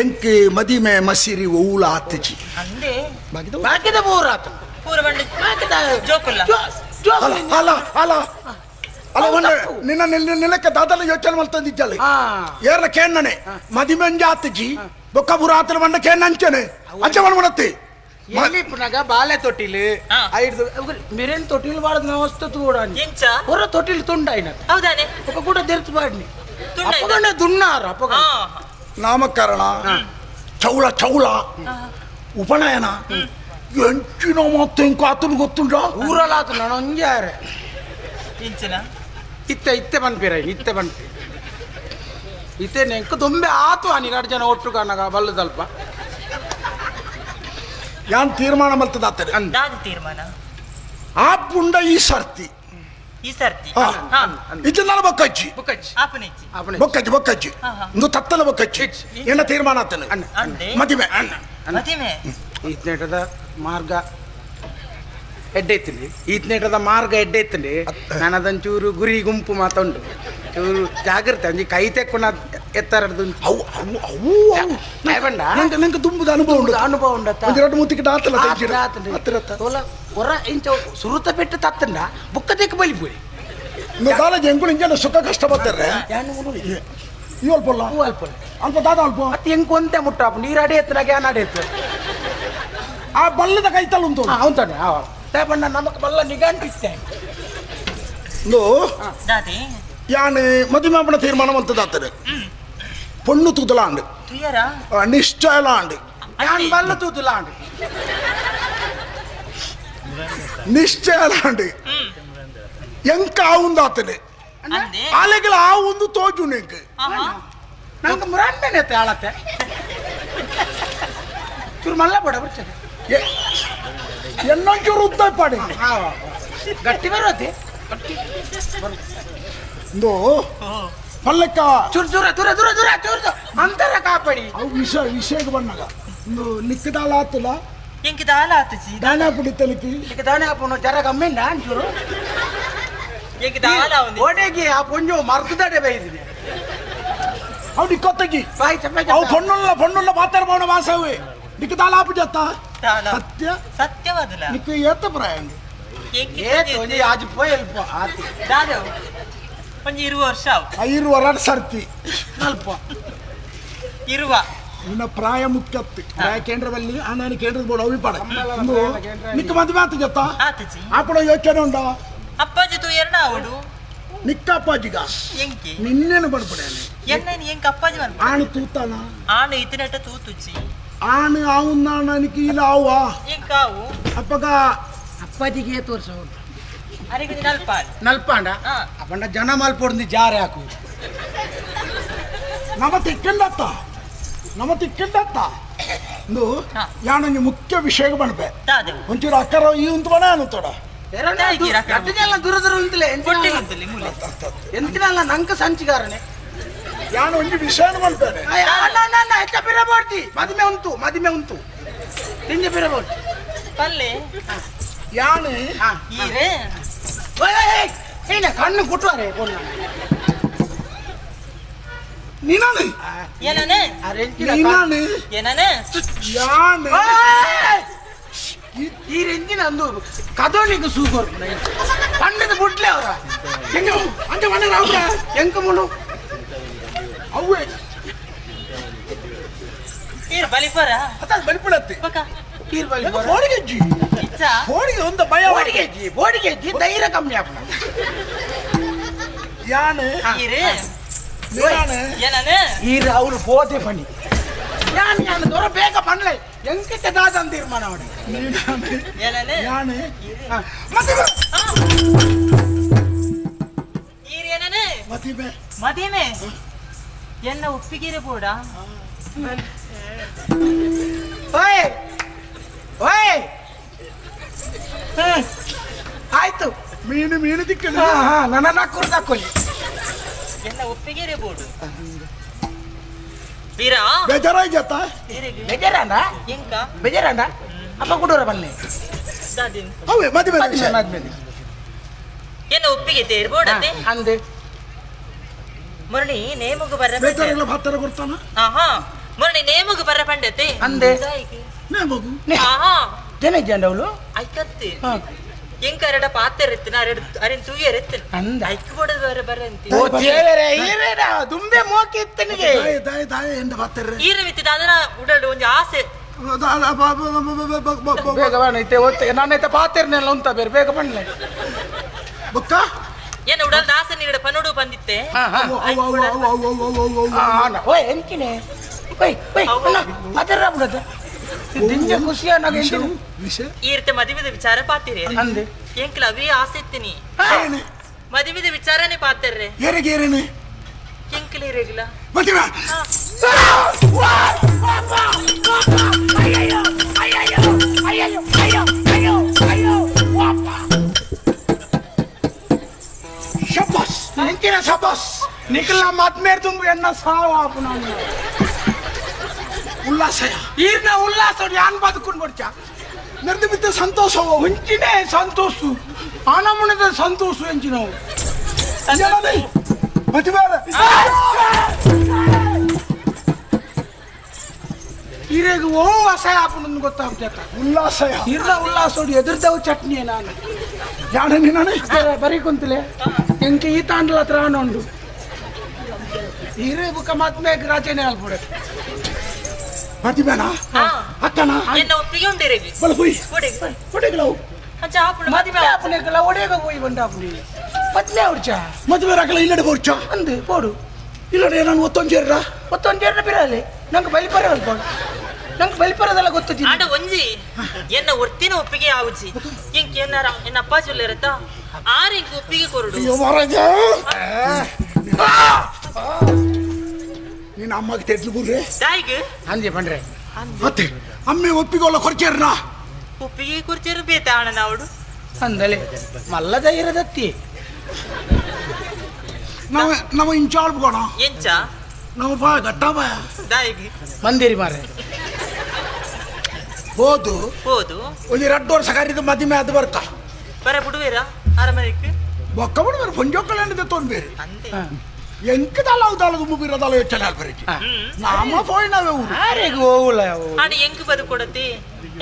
ಎಂಕ್ ಮದಿಮೆ ಮಸಿರಿ ಓಲ ಆತಜಿ ಬಾಕಿದ ಬೋರಾತ ಅಲ್ಲ ಅಲ್ಲ ಅಲ್ಲ ಅಲ್ಲ ಒಂದು ನಿನ್ನ ನಿಲ್ಲಕ್ಕೆ ದಾದಲ ಯೋಚನೆ ಮಾಡ್ತಂದಿದ್ದಲ್ಲ ಏರ್ಲ ಕೇಣ್ಣನೆ ಮದಿಮೆ ಅಂಜ ಆತಜಿ ಬೊಕ್ಕ ಬುರ ಆತನ ಬಂಡ ಕೇಣ್ಣ ಅಂಚನೆ ಅಂಚೆ ಮಾಡ್ಬಿಡತ್ತಿ ಎಲ್ಲಿ ಬಾಳೆ ತೊಟ್ಟಿಲು ಐದು ಮಿರೇನ್ ತೊಟ್ಟಿಲು ಬಾಡದ್ ನಾವು ವಸ್ತು ತೂಡಾನಿ ಹೊರ ತೊಟ್ಟಿಲು ತುಂಡ ಐನ ಹೌದಾನೆ ఒక ಕೂಡ ದೆರ್ತು ಬಾಡ್ನಿ ಅಪ್ಪಗಂಡ ದುನ್ನಾರ ಅಪ್ಪಗಂಡ ನಾಮಕರಣ ಚೌಳ ಚೌಳ ಉಪನಯನ ಎಂಚಿನ ಮತ್ತೆ ಆತನ ಗೊತ್ತುಂಟ ಊರಲ್ಲ ಆತ ನಾನು ಒಂಜಾರೆ ಇಂಚಿನ ಇತ್ತೆ ಇತ್ತೆ ಪನ್ಪಿರ ಇತ್ತೆ ಪನ್ಪಿ ಇತ್ತೆ ನೆಂಕ ದೊಂಬೆ ಆತು ಅನಿ ಎರಡು ಜನ ಒಟ್ಟು ಕಾಣಗ ಬಲ್ಲದಲ್ಪ ಯಾನ್ ತೀರ್ಮಾನ ಮಲ್ತದಾತನೆ ದಾದ ತೀರ್ಮಾನ ಆ ಪುಂಡ ಈ ಸರ್ತಿ ಈ ಸರ್ತಿ ಇದು ಬೊಕ್ಕಜ್ಜಿ ಬೊಕ್ಕಜ್ಜಿ ಬೊಕ್ಕಜ್ಜಿ ಒಂದು ತತ್ತಲ ಬೊಕ್ಕಜ್ಜಿ ಏನ ತೀರ್ಮಾನ ಆತನೆ ಮದಿಮೆ ಮದಿಮೆ ಈತ್ನೇಟದ ಮಾರ್ಗ ಎಡ್ಡೆ ಇತ್ತಂడి ಈತ್ನೇಟದ ಮಾರ್ಗ ಎಡ್ಡೆ ಇತ್ತಂಡಿ ನಾನು ಅದೊಂಚೂರು ಗುರಿ ಗುಂಪು ಮಾತುಂಡು ಚೂರು ಜಾಗ್ರತೆ ಒಂಜಿ ಕೈ ತೆಕ್ಕುನ ಎತ್ತರದ್ದು ಅವು ಅವು ಅವು ಅವು ಬಂಡ ನಂಗೆ ನಂಗೆ ತುಂಬುದ ಅನುಭವ ಉಂಟು ಅನುಭವ ಉಂಟು ಒಂದು ಎರಡು ಮೂತಿಗೆ ಆತಲ್ಲ ತೋಲ ಹೊರ ಇಂಚ ಸುರುತ ಪೆಟ್ಟು ತತ್ತಂಡ ಬುಕ್ಕ ತೆಕ್ಕು ಬಲಿಪುಡಿ ಕಾಲೇಜ್ ಎಂಕುಲು ಇಂಜನ ಸುಖ ಕಷ್ಟ ಬರ್ತಾರೆ ಈ ಅಲ್ಪಲ್ಲ ಅಲ್ಪ ಅಲ್ಪ ದಾದ ಅಲ್ಪ ಮತ್ತೆ ಹೆಂಗ್ ಕೊಂತೆ ಮುಟ್ಟಾಪ ನೀರು ಅಡಿ ಎತ್ತನಾಗ ಯಾನ್ ಅಡಿ ಎತ್ತ ಆ ಬಲ್ಲದ ಕೈತಲ್ಲ ಉಂಟು ಉಂತಾನೆ ಬಣ್ಣ ನಮಕ್ ಬಲ್ಲ ನಿಗಂಟು ಇತ್ತೆ ದಾದಿ ಯಾನ್ ಮದಿಮೆ ಆಪಣ ತೀರ್ಮಾನ ಮಂತದಾತದೆ ಪೊಣ್ಣು ತೂತಲಾಂಡ್ ನಿಶ್ಚಯಲಾಂಡ್ ಯಾನ್ ಬಲ್ಲ ತೂತಲಾಂಡ್ ನಿಶ್ಚಯಲಾಂಡ್ ಎಂಕ ಆವುಂದಾತನೆ ಆಲೆಗಳ ಆವುಂದು ತೋಜು ನಿಂಕ್ ನಂಗೆ ಮುರಾಂಡನೆ ಆಳತ್ತೆ ಚೂರು ಮಲ್ಲ ಬಡ ಬರ್ಚದೆ ಎನ್ನೊಂಚೂರು ಉದ್ದ ಪಾಡಿ ಗಟ್ಟಿ ಬರೋತಿ ಒಂದು ಪಲ್ಲಕ್ಕ ಚೂರು ದೂರ ದೂರ ದೂರ ದೂರ ಚೂರು ಅಂತರ ಕಾಪಾಡಿ ಅವು ವಿಷ ವಿಷಯಕ್ಕೆ ಬಂದಾಗ ಒಂದು ನಿಕ್ಕದಾಲ ಆತಲ್ಲ ಎಂಕಿ ದಾಲ ಆತಜಿ ದಾಣ ಪುಡಿತಲಿಕ್ಕಿ ಈಗ ದಾಣ ಹಾಪುನು ಜರ ಕಮ್ಮಿಂಡ ಅಂಚೂರು ಎಂಕಿ ದಾಲ ಓಡೆಗೆ ಆ ಪೊಂಜು ಮರ್ದಡೆ ಬೈದಿದೆ ಅವು ನಿಕ್ಕೊತ್ತಗಿ ಬಾಯ್ ಚಪ್ಪ ಅವು ಪೊಣ್ಣುಲ್ಲ ಪೊಣ್ಣುಲ್ಲ ಮಾತಾಡ ಮೌನ ವಾಸವೇ ನಿಕ್ಕ ದಾಲ ಆಪು ಜತ್ತ ಸತ್ಯ ಸತ್ಯವಾದಲ ನಿಕ್ಕ ಏತ ಪ್ರಾಯ ಒಂಜಿ ಆಜಿ ಪೋಯ್ ಅಲ್ಪ ಆತಿ ದಾದ ಒಂಜಿ ಇರುವ ವರ್ಷ ಐರು ವರ ಸರ್ತಿ ಅಲ್ಪ ಇರುವ ನಿನ್ನ ಪ್ರಾಯ ಮುಖ್ಯತ್ತು ಪ್ರಾಯ ಕೇಂದ್ರದಲ್ಲಿ ನಾನು ಕೇಂದ್ರದ ಬೋರ್ಡ್ ಅವಿ ಪಾಡ ನಿಕ್ಕ ಮದುವೆ ಆತ ಜತ್ತ ಆಪಡ ಯೋಚನೆ ಉಂಡ ಅಪ್ಪಾಜಿ ತೂ ಎರಡ ಅವಡು ನಿಕ್ಕ ಅಪ್ಪಾಜಿಗ ಎಂಕಿ ನಿನ್ನೇನು ಬಡ್ಪಡೆ ಎನ್ನ ಎಂಕ ಅಪ್ಪಾಜಿ ಆಣು ತೂತಾನ ಆಣು ಇತ್ತಿನಟ್ಟ ತೂತುಚ್ಚಿ ಆಣು ಆವುನ್ನ ನನಗೆ ಇಲ್ಲ ಆವ ಎಂಕಾವು ಅಪ್ಪಗ ಅಪ್ಪಾಜಿಗೆ ಏತು ವರ್ಷ ಉಂಟು ಅರೆಗೆ ನಲ್ಪಾಂಡ ನಲ್ಪಾಂಡ ಅಪ್ಪಂಡ ಜನ ಮಲ್ಪೊಡ್ದು ಜಾರೆ ಹಾಕು ನಮ್ಮ ತಿಕ್ಕಂಡತ್ತ ನಮ್ಮ ತಿಕ್ಕಂಡತ್ತ ಒಂದು ಯಾನೊಂಜಿ ಮುಖ್ಯ ವಿಷಯ ಬಣ್ಪೆ ಒಂಚೂರು ಅಕ್ಕರ ಈ ಉಂತು ಬಣ ಅನುತೋಡ ದೂರ ದೂರ ಉಂತಲೆ ಎಂತಿನಲ್ಲ ನಂಕ ಸಂಚಿಗಾರನೆ ಯಾನು ಒಂಜಿ ವಿಷಯ ಮಲ್ಪೇನೆ ಹೆಚ್ಚ ಪಿರಬೋಡ್ತಿ ಮದಿಮೆ ಉಂಟು ಮದಿಮೆ ಉಂಟು ತಿಂಡಿ ಪಿರಬೋಡ್ತಿ ಪಲ್ಲೆ ಯಾನು ಈರೆ ಏನ ಕಣ್ಣು ಕುಟ್ಟುವಾರೆ ನೀನಾನೆ ಏನನೆ ನೀನಾನೆ ಏನನೆ ಯಾನು ಈ ರೆಂಜಿನ ಅಂದು ಕದೋನಿಗೆ ಸೂಗೋರ್ ಪಂಡದ ಬುಡ್ಲೆ ಅವರ ಹೆಂಗ ಅಂಜ ಮನೆ ರಾವ್ರ ಎಂಕ ಮುಳು ಅವ್ವೆ ಈರ್ ಬಲಿಪರ ಅತ್ತ ಬಲಿಪಡತ್ತೆ ಪಕ್ಕ ಈರ್ ಬಲಿಪರ ಬೋಡಿಗೆಜ್ಜಿ ಬೋಡಿಗೆ ಒಂದು ಭಯ ಬೋಡಿಗೆಜ್ಜಿ ಬೋಡಿಗೆಜ್ಜಿ ಧೈರ್ಯ ಕಮ್ಮಿ ಆಪಣ ಯಾನು ಈರ್ ನೀನಾನೆ ಏನನೆ ಈರ್ ಅವಳು ಬೋಧೆ ಪಣಿ ಯಾನ್ ಯಾನ್ ದೊರ ಬೇಗ ಪಣ್ಲೆ ಎಂಕಕ್ಕೆ ದಾದನ್ ತೀರ್ಮಾನ ಮಾಡಿ ನೀನಾನೆ ಏನನೆ ಯಾನು ಮದಿಮೆ ಈರ್ ಏನನೆ ಮದಿಮೆ ಮದಿಮೆ ಎನ್ನ ಒಪ್ಪಿಗೆರೆ ಬೋಡ ಓಯ್ ಓಯ್ ಆಯ್ತು ಮೀನು ಮೀನು ತಿಕ್ಕಲು ಹಾ ನನ್ನ ನಾಲ್ಕು ತಾಕೊಳ್ಳಿ ಎನ್ನ ಒಪ್ಪಿಗೆರೆ ಬೋಡು ವೀರಾ ಬೇಜಾರಾಯ್ತ ಬೇಜಾರಾಂಡ ಎಂಕ ಬೇಜಾರಾಂಡ ಅಪ್ಪ ಕೊಡೋರ ಬನ್ನಿ ದಾದಿನ್ ಅವೇ ಮದಿಮೆ ಮದಿಮೆ ಎನ್ನ ಒಪ್ಪಿಗೆ ತೇರ್ಬೋಡತೆ ಅಂದೆ ಮುರಳಿ ನೇಮಗು ಬರ್ರ ಬೇಜಾರಿಲ್ಲ ಭಾತರ ಕೊಡ್ತಾನ ಆಹಾ ಮುರಳಿ ನೇಮಗು ಬರ್ರ ಪಂಡತೆ ಅಂದೆ ನೇಮಗು ಆಹಾ ಜನ ಇದ್ದಾಂಡ ಅವಳು ಐಕತ್ತೆ ಎಂಕ ಅರಡ ಪಾತ್ರ ಎತ್ತಿನ ಅರೆಡ್ ಅರೆನ್ ತೂಯರ್ ಎತ್ತಿನ ಅಂದ ಐಕ್ ಬೋಡದ ಬರ ಬರ ಅಂತಿ ಓ ದೇವರೇ ಈರೇಡ ದುಂಬೆ ಮೋಕಿ ಇತ್ತನಿಗೆ ದಾಯ ದಾಯ ದಾಯ ಎಂದ ಭಾತರ ಈರ ಮಿತ್ತಿದ ಅದನ್ನ ಉಡಡು ಒಂಜಿ ಆಸೆ ಬೇಗ ಬಣ್ಣ ಇತ್ತೆ ಒತ್ತೆ ನಾನೈತೆ ಪಾತಿರ್ನೆಲ್ಲ ಉಂತ ಬೇರೆ ಬೇಗ ಬಣ್ಣಲೆ ಬೊಕ್ಕ ಏನ ಉಡಲ್ ದಾಸ ನೀಡ ಪನೋಡು ಬಂದಿತ್ತೆ ಓಯ್ ಎಂಕಿನೆ ಓಯ್ ಓಯ್ ಅಣ್ಣ ಪಾತಿರ್ರ ಬಿಡದ ದಿಂಜ ಖುಷಿಯ ನಾಗ ಈ ರೀತಿ ಮದುವೆದ ವಿಚಾರ ಪಾತಿರಿ ಅಂದೆ ಎಂಕ್ಲ ಅವೇ ಆಸೆ ಇತ್ತೀನಿ ಮದುವೆದ ವಿಚಾರನೇ ಪಾತಿರ್ರೆ ಏರಿಗೆ ಏರೇನೆ ಎಂಕ್ಲ ಇರೇಗಿಲ್ಲ ಮದುವೆ ಶಬ್ಬಾಸ್ ನಿಂಕಿನ ಶಬ್ಬಾಸ್ ನಿಖಲ ಮತ್ಮೇರ್ ತುಂಬ ಎನ್ನ ಸಾವು ಆಪು ನಾನು ಉಲ್ಲಾಸಯ ಈರ್ನ ಉಲ್ಲಾಸ ಯಾನ್ ಬದುಕೊಂಡು ಬರ್ಚ ನೆರೆದು ಬಿದ್ದ ಸಂತೋಷ ಮುಂಚಿನೇ ಸಂತೋಷ ಆನಮುನದ ಸಂತೋಷ ಎಂಚಿನವು ಮದುವೆ ಈರೆಗ್ ಓ ಅಸಹ್ಯ ಆಪುನಂದು ಗೊತ್ತಾಗ್ತೈತ ಉಲ್ಲಾಸಯ ಇರ್ನ ಉಲ್ಲಾಸ ಎದುರ್ದವು ಚಟ್ನಿ ನಾನು ಯಾಣ ನೀನಾನೆ ಬರೀ ಕುಂತಲೆ ಎಂಕೆ ಈ ತಾಂಡಲ ಹತ್ರ ಉಂಡು ಹೀರೆ ಬುಕ್ಕ ಮತ್ಮೆ ರಾಜನೇ ಅಲ್ಪುಡೆ ಮದುವೆನಾ ಅಕ್ಕನ ಎನ್ನ ಒಪ್ಪಿಗೆ ಉಂಡಿರೇಗಿ ಬಲ ಹೋಯ್ ಒಡೆಗೆ ಒಡೆಗಳವು ಅಂಚ ಆಪುಣ ಮದುವೆ ಆಪುನೆಗಳ ಒಡೆಗ ಹೋಯ್ ಬಂಡ ಆಪುನಿ ಮದ್ಮೆ ಅವ್ರಚ ಮದುವೆ ರಾಕಲ ಇಲ್ಲಡೆ ಬೋರ್ಚ ಅಂದು ಬೋಡು ಇಲ್ಲಡೆ ನಾನು ಒತ್ತೊಂಜೇರ್ರ ಒತ್ತೊಂಜೇರ್ನ ಬಿರಲೆ ನಂಗೆ ಬಲಿಪರ ಅಲ್ಪೋಡು ನಂಗೆ ಬಲಿಪರದೆಲ್ಲ ಗೊತ್ತಿಲ್ಲ ಆಡ ಒಂಜಿ ಎನ್ನ ಒರ್ತಿನ ಒಪ್ಪಿಗೆ ಆವುಜಿ ಎಂಕ್ ಎನ್ನಾರ ಎನ್ನ ಅಪ್ಪಾಜಿ ಉಲ್ಲೇರತ್ತ ಆರ್ ಎಂಕ್ ಒಪ್ಪಿಗೆ ಕೊರಡು ಅಯ್ಯೋ ಮಹಾರಾಜ ನೀನು ಅಮ್ಮಗೆ ತೆಡ್ಲು ಬುರ್ರೆ ದಾಯಿಗೆ ಅಂದೆ ಪಂಡ್ರೆ ಮತ್ತೆ ಅಮ್ಮೆ ಒಪ್ಪಿಗೆ ಕೊರ್ಚೇರ್ನಾ ಒಪ್ಪಿಗೆ ಕೊರ್ಚೇರು ಬೇತ ಅಣ್ಣ ನಾವುಡು ಅಂದಲೆ ಮಲ್ಲದ ಇರದತ್ತಿ ನಾವು ನಮ್ಮ ಇಂಚಾಳ್ ಬೋಣ ಎಂಚ ನಾವು ಬಾ ಗಟ್ಟ ಬಾ ದಾಯಿಗೆ ಮಂದಿರಿ ಮಾರೆ ಹೋದು ಹೋದು ಒಂದು ಎರಡು ವರ್ಷ ಕರಿದು ಮದುವೆ ಅದು ಬರ್ಕ ಬರ ಬಿಡುವೇರಾ ಅರಮನೆಗೆ ಬೊಕ್ಕ ಬಿಡುವರು ಪೊಂಜೋಕ್ಕಲೇಂಡಿದೆ ತೊಂಬೇರಿ ಅಂದೆ ಎಂಕದಾಲ ಅವದಾಲದು ಮುಗಿರೋದಲ್ಲ ಯೋಚನೆ ಆಗ್ಬರಿಗೆ ನಾಮ ಪೋಯಿನವೇ ಊರು ಆರೆಗ್ ಹೋಗುಲ್ಲ ಆಡ ಎಂಕ್ ಬದು ಕೊಡತಿ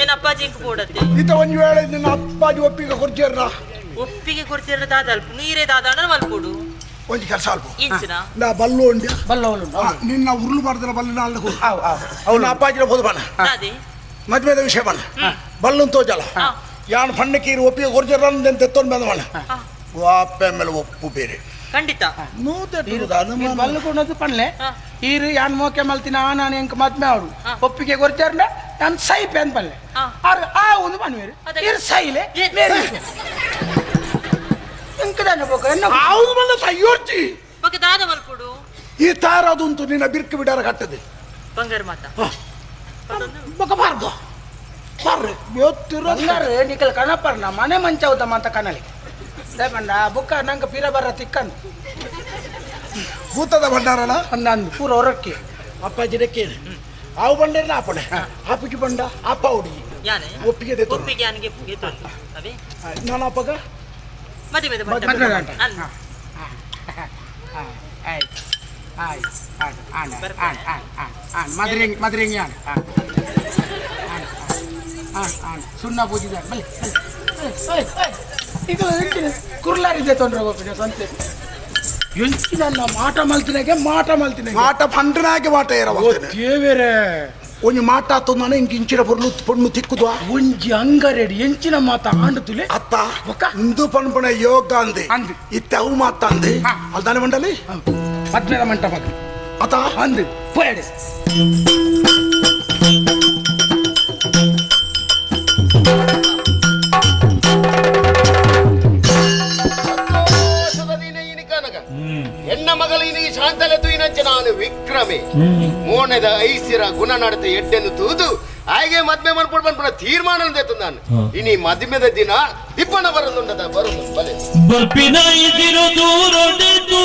ಏನ್ ಅಪ್ಪಾಜಿ ಎಂಕ್ ಕೊಡತಿ ಇತ ಒಂದು ವೇಳೆ ನಿನ್ನ ಅಪ್ಪಾಜಿ ಒಪ್ಪಿಗೆ ಕೊರ್ಚೇರ್ರ ಒಪ್ಪಿಗೆ ಕೊರ್ಚೇರ ದಾದ ಅಲ್ಪ ನೀರೇ ದಾದ ಅಣ್ಣ ಮಲ್ಪೋಡು ಒಂಜಿ ಕೆಲಸ ಅಲ್ಪ ಇಂಚಿನ ನಾ ಬಲ್ಲು ಉಂಡ ಬಲ್ಲು ನಿನ್ನ ಉರುಳು ಮಾಡಿದ್ರೆ ಬಲ್ಲು ನಾಲ್ಕು ಅವನ ಅಪ್ಪಾಜಿನ ಹೋದ ಬಣ್ಣ ದಾದಿ ಮದುವೆದ ವಿಷಯ ಬಣ್ಣ ಬಲ್ಲು ತೋಜಲ ಯಾನ್ ಫಣ್ಣಕೀರು ಒಪ್ಪಿಗೆ ಕೊರ್ಚೇರ ತೆತ್ತೊಂದು ಬಂದ ಬಣ್ಣ ವಾಪೆ ಮೇಲೆ ಒಪ್ಪು ಬೇರೆ ಖಂಡಿತ ಬಲ್ಲು ಕೊಡೋದು ಪಣ್ಲೆ ಈರು ಯಾನ್ ಮೋಕೆ ಮಲ್ತಿನ ನಾನು ಎಂಕ್ ಮದ್ಮೆ ಅವಡು ಒಪ್ಪಿಗೆ ಕೊರ್ಚಾರ್ನ ನಾನು ಸೈಪೆ ಅಂತ ಪಲ್ಲೆ ಆರು ಆ ಒಂದು ಪನ್ವೇರು ಇರು ಸೈಲೆ ಮೇರೆ ಎಂಕದಾನ ಬೋಕ ಎನ್ನ ಹೌದು ಬಂದ ಸೈಯೋರ್ಚಿ ಬೊಕ ದಾದ ಮಲ್ಪುಡು ಈ ತಾರದುಂಟು ನಿನ್ನ ಬಿರ್ಕು ಬಿಡಾರ ಕಟ್ಟದೆ ಬಂಗಾರ ಮಾತ ಬೊಕ ಬಾರ್ದು ಬಾರ್ರೆ ಬಂಗಾರ ನಿಕಲ್ ಕಣಪರ್ನ ಮನೆ ಮಂಚೌದಮ್ಮ ಅಂತ ಕಣಲಿ ಬಂಡ ಬುಕ್ಕ ನಂಗೆ ಪಿರ ಬರ ತಿಕ್ಕಂದು ಭೂತದ ಭಂಡಾರಣ ಅಂದು ಪೂರ ಹೊರಕ್ಕೆ ಅಪ್ಪಾಜಿನ ಕೇಳಿ ಆವು ಬಂಡೇನ ಆಪಣೆ ಆಪುಜಿ ಬಂಡ ಅಪ್ಪ ಹುಡುಗಿ ಯಾನೆ ಒಪ್ಪಿಗೆ ದೇತು ಒಪ್ಪಿಗೆ ಯಾನಿಗೆ ಗೆತ್ತು ಅವೇ ನಾನು ಅಪ್ಪಗ ಮದುವೆದ ಮದುವೆದ ಬಂಡ ಬಂಟ. ಅಲ್ಲ ಆಯ್ತು ಆಯ್ತು ಆಣ ಆಣ ಆಣ ಆಣ ಆಣ ಮದುವೆ ಮದುವೆ ಆಣ ಆಣ ಆಣ ಆಣ ಸುಣ್ಣ ಪೂಜಿದ ಬಲೆ ಬಲೆ ಬಲೆ ಈಗ ಕುರ್ಲಾರಿದೆ ತೊಂದರೆ ಹೋಗ್ಬಿಟ್ಟೆ ಸ್ವಂತ ಎಂಚಿನ ಮಾಟ ಮಲ್ತಿನಾಗೆ ಮಾಟ ಮಲ್ತಿನಾಗೆ ಮಾಟ ಪಂಡನಾಗೆ ಮಾಟ ಏರವ ದೇವೇರೆ ಒಂಜಿ ಮಾಟ ಆತು ಇಂಕ್ ಇಂಚಿನ ಪೊರ್ಲು ಪೊಣ್ಣು ತಿಕ್ಕುದು ಒಂಜಿ ಅಂಗರೆಡಿ ಎಂಚಿನ ಮಾತ ಆಂಡುತುಲೆ ಅತ್ತ ಇಂದು ಪನ್ಪಣ ಯೋಗ ಅಂದೆ ಇತ್ತೆ ಅವು ಮಾತ ಅಂದೆ ಅಲ್ದಾನೆ ಮಂಡಲಿ ಮದ್ಮೇಲೆ ಮಂಟಪ ಅತ ಅಂದು ಪೋಯಡೆ ಎನ್ನ ಮಗಳಿನ ಈ ಶಾಂತಲೆ ತುಯಿನಂಚ ನಾನು ವಿಕ್ರಮೆ ಮೋನದ ಐಸಿರ ಗುಣ ನಡತೆ ಎಡ್ಡೆನ್ನು ತೂದು ಹಾಗೆ ಮದ್ಮೆ ಮನ್ಪುಡ್ ಬಂದ್ಪುಡ ತೀರ್ಮಾನ ದೇತು ನಾನು ಇನಿ ಮದ್ಮೆದ ದಿನ ದಿಪ್ಪಣ ಬರದುಂಡದ ಬರುದು ಬಲೆ ಬರ್ಪಿನ ಇದಿರು ದೂರೊಡೆದು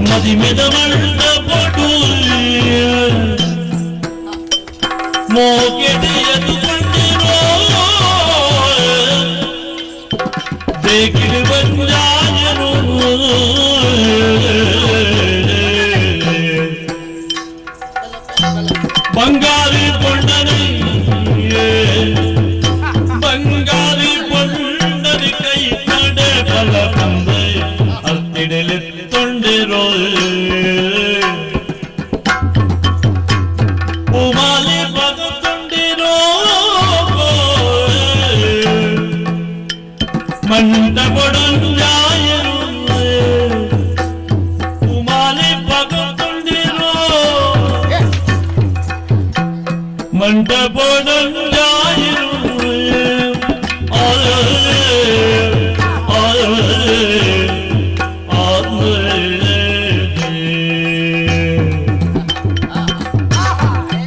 ಮದಿಮೆದ ಮಂಟಪಡು ಮೋಕೆಡೆಯದು ಕಂಡಿರೋ ಬೇಕಿಡು ಬಂಜಾಯನು ಬಂಗಾರಿ ಪೊಂಡನಿ ಬಂಗಾರಿ ಪೊಂಡನಿ ಕೈ ಕಡೆ ಬಲ ಬಂದೆ ಅರ್ತಿಡಲಿ ತೊಂಡಿರೋ ಉಮಾಲಿ ಬದು ತೊಂಡಿರೋ ಮಂಟಪೊಡಂಜಾಯರು ಉಮಾಲಿ ಬದು ತೊಂಡಿರೋ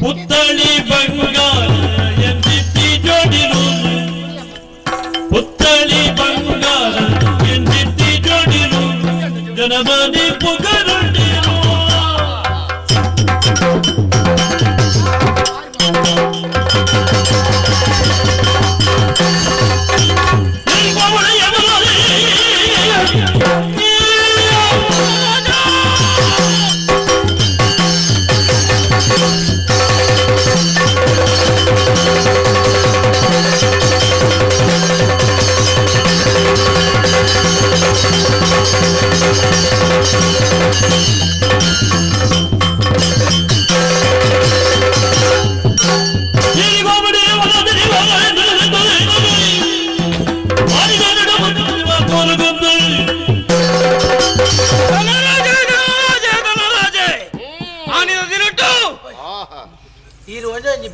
ಪುತ್ತಳಿ ಬಂಗಾರ ಎಂದಿತ್ತಿ ಜೋಡಿರು ಪುತ್ತಳಿ ಬಂಗಾರ ಎಂದಿತ್ತಿ ಜೋಡಿರು ಜನಮನಿ ಪುಗರುಂಡಿರು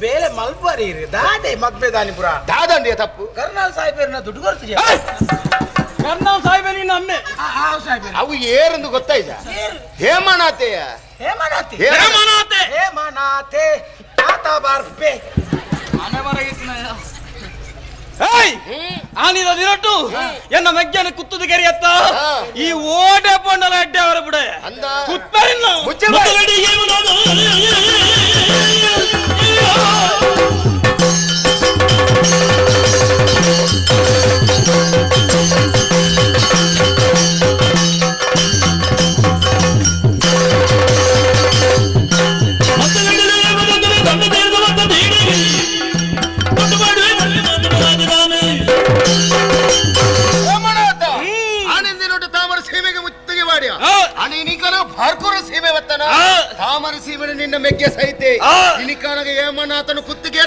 ಬೇಲೆ ಮಲ್ಬಾರಿ ದಾದೆ ಮದ್ವೆ ದಾನಿಪುರ ದಾದಂಡಿ ತಪ್ಪು ಕರ್ನಾಲ್ ಸಾಹೇಬರನ್ನ ದುಡ್ಡು ಕೊಡ್ತೀಯ ಕರ್ನಾಲ್ ಸಾಹೇಬ ನಿನ್ನ ಅಮ್ಮೆ ಅವು ಏರೆಂದು ಗೊತ್ತಾಯ್ತ ಹೇಮನಾಥೆಯ ಹೇಮನಾಥೆ ಹೇಮನಾಥೆ ಹೇಮನಾಥೆ ತಾತ ಬಾರ್ಪೆ ಆನಿದ ದಿನಟು ಎನ್ನ ಮೆಗ್ಗನ ಕುತ್ತದ ಕೆರೆಯತ್ತ ಈ ಓಟೆ ಪೊಂಡಲ ಅಡ್ಡೆ ಅವರ ಬಿಡ ಕುತ್ತರಿಲ್ಲ ಸೀಮೆ ಬತ್ತನ ತಾಮರ ಸೀಮೆ ನಿನ್ನ ಮೆಗ್ಗೆ ಸಹಿತೆ ಇನಿಕಾನಗ ಹೇಮನಾಥನು ಕುತ್ತಿಗೆ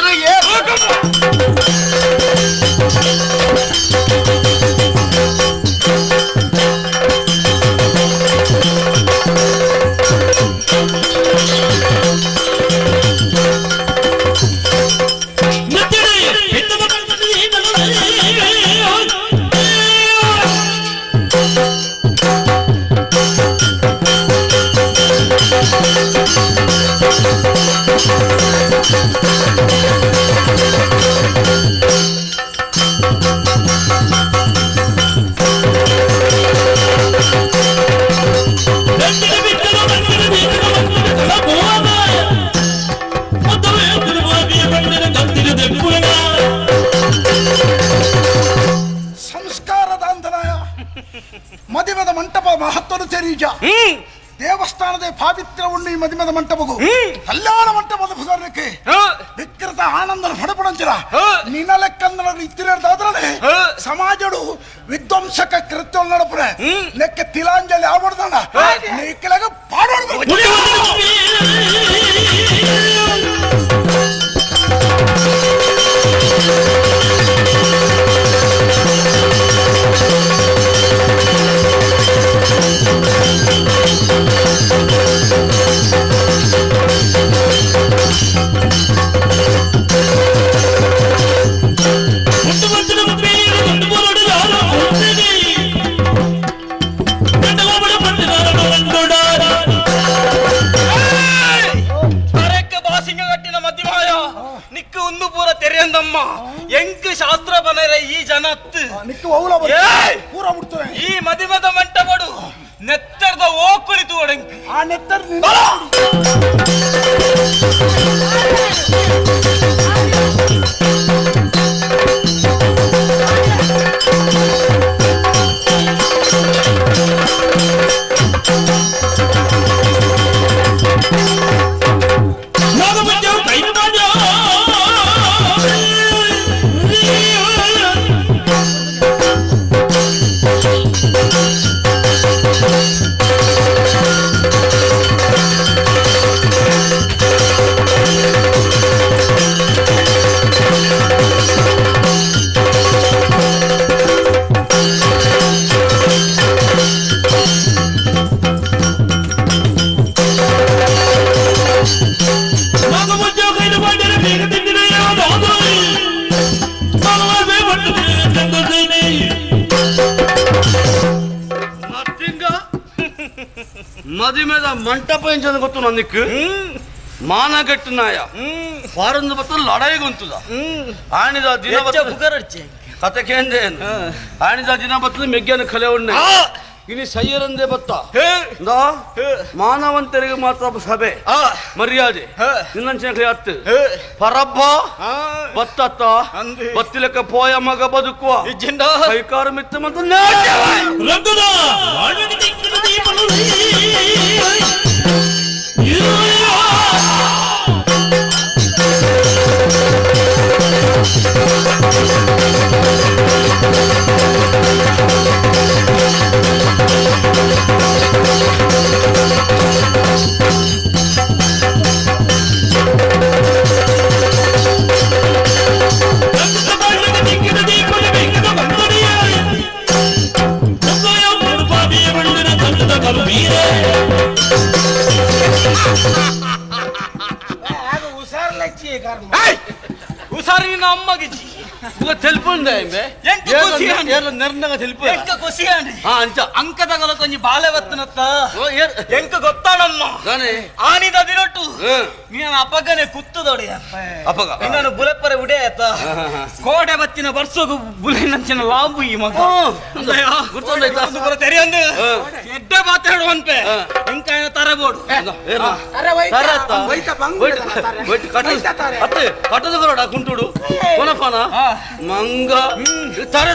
ಸಂಸ್ಕಾರದ ಅಂತರಾಯ ಮದಿಮದ ಮಂಟಪ ಮಹತ್ವದ ತೆರೀಜ ದೇವಸ್ಥಾನದ ಪಾವಿತ್ರ್ಯವನ್ನು ಈ ಮದಿಮದ ಮಂಟಪಗೂ ಕಲ್ಯಾಣ ಮಂಟಪದ ಪುದಾರಕ್ಕೆ ವಿಕೃತ ಆನಂದನ ಪಡಪಡಂಚಿರ ನಿನ್ನ ಲೆಕ್ಕಂದನ ಇತ್ತಿರದಾದ್ರೆ ಸಮಾಜಡು ವಿಧ್ವಂಸಕ ಕೃತ್ಯ ನಡಪುರೆ ಲೆಕ್ಕ ತಿಲಾಂಜಲಿ ಆವಡ್ದಣ ನೀಕಲಾಗ ಪಾಡೋಡು ಎಂಕ್ ಶಾಸ್ತ್ರ ಬನರೆ ಈ ಜನತ್ ಈ ಮದಿಮದ ಮಂಟಪಡು ನೆತ್ತರದ ಓಕುಳಿತು ಒಡಂಕ್ ಆ ನೆತ್ತರ Thank you. ಮದಿಮೆದ ಮಂಟಪ ಎಂಚನ ಗೊತ್ತು ನನ್ನಿಕ್ ಮಾನಗಟ್ಟುನಾಯ ಫಾರಂದು ಬತ್ತ ಲಡಾಯಿಗೊಂತುದ ಆಣಿದ ದಿನ ಕತೆ ಕೇಂದ್ರ ಆಣಿದ ದಿನ ಬತ್ತದ ಮೆಗ್ಗನ ಕಲೆ ಉಣ್ಣೆ ಇನಿ ಸೈಯರಂದೇ ಬತ್ತ ಮಾನವಂತರಿಗೆ ಮಾತ್ರ ಸಭೆ ಮರ್ಯಾದೆ ನಿನ್ನಂಚಿನ ಹತ್ತು ಪರಬ್ಬ ಬತ್ತತ್ತ ಬತ್ತಿಲಕ್ಕ ಪೋಯ ಮಗ ಬದುಕುವ ಕೈಕಾರ ಮಿತ್ತ ಮತ್ತು ಅಂಕದಗಲ ಕೊಂಚ ಬಾಳೆ ಬತ್ತನತ್ತ ಎಂಕ ಗೊತ್ತಾನಮ್ಮ ಆನಿದ ದಿನೊಟ್ಟು ನೀನು ಅಪ್ಪಗನೆ ಕುತ್ತದೊಡೆಯ ಅಪ್ಪಗ ನಿನ್ನನ್ನು ಬುಲೆಪ್ಪರೆ ಉಡೆ ಆಯ್ತ ಕೋಡೆ ಬತ್ತಿನ ಬರ್ಸೋಗು ಬುಲೆನಂಚಿನ ಲಾಭ ಈ ಮಗ ತೆರೆಯಂದು ಎಡ್ಡೆ ಮಾತಾಡುವಂತೆ ಎಂಕಾಯನ ತರಬೋಡು ಕಟ್ಟದ ಬರೋಡ ಕುಂಟುಡು ಕೊನಪಾನ ಮಂಗ ತರ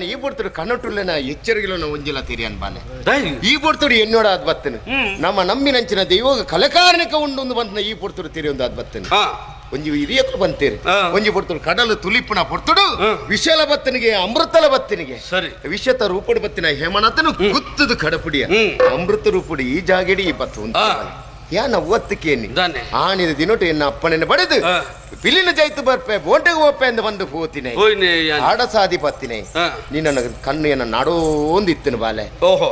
ಈ ಬರ್ತಡು ಕನ್ನಟುಲ್ಲನ ಎಚ್ಚರಿಗೆಲನ ಒಂಜಿಲ ತಿರಿಯನ್ ಬಾಲೆ ಈ ಬರ್ತಡು ಎನ್ನೋಡ ಅದ್ ಬತ್ತನು ನಮ್ಮ ನಂಬಿನಂಚಿನ ದೈವಗ ಕಲಕಾರಣಿಕ ಉಂಡೊಂದು ಬಂತನ ಈ ಪೊರ್ತುಡು ತಿರಿಯೊಂದು ಅದ್ ಬತ್ತನು ಒಂಜಿ ಹಿರಿಯಕರು ಬಂತೇರಿ ಒಂಜಿ ಪೊರ್ತುಡು ಕಡಲು ತುಲಿಪುನ ಪೊರ್ತುಡು ವಿಶಾಲ ಬತ್ತನಿಗೆ ಅಮೃತಲ ಬತ್ತನಿಗೆ ಸರಿ ವಿಷತ ರೂಪಡು ಬತ್ತಿನ ಹೇಮನಾಥನು ಗುತ್ತದು ಕಡಪುಡಿಯ ಅಮೃತ ರೂಪುಡಿ ಈ ಜಾಗೆಡಿ ಈ ಬತ್ತು ಉಂಟು ಯಾನ ಒತ್ತುಕೇನಿ ಆಣಿದ ದಿನೊಟು ಎನ್ನ ಅಪ್ಪನನ್ನು ಬಡಿದು ಪಿಲಿನ ಜೈತು ಬರ್ಪೆ ಬೋಂಟೆಗೆ ಹೋಪೆ ಎಂದು ಬಂದು ಹೋತಿನಿ ಆಡಸಾದಿ ಪತ್ತಿನಿ ನಿನ್ನ ಕಣ್ಣು ಎನ್ನ ನಾಡೋಂದು ಇತ್ತನು ಬಾಲೆ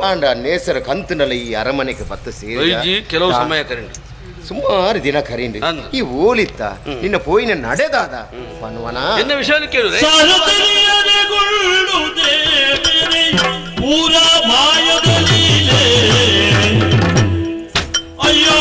ಆಂಡ ನೇಸರ ಕಂತನಲ್ಲ ಈ ಅರಮನೆಗೆ ಬತ್ತು ಸೇರಿ ಕೆಲವು ಸಮಯ ಕರೆಂಡು ಸುಮಾರು ದಿನ ಕರೀಂಡು ಈ ಓಲಿತ್ತ ನಿನ್ನ ಪೋಯಿನ ನಡೆದಾದ ಪನ್ವನ ಎನ್ನ ವಿಷಯ ಕೇಳಿದ್ರೆ ಅಯ್ಯೋ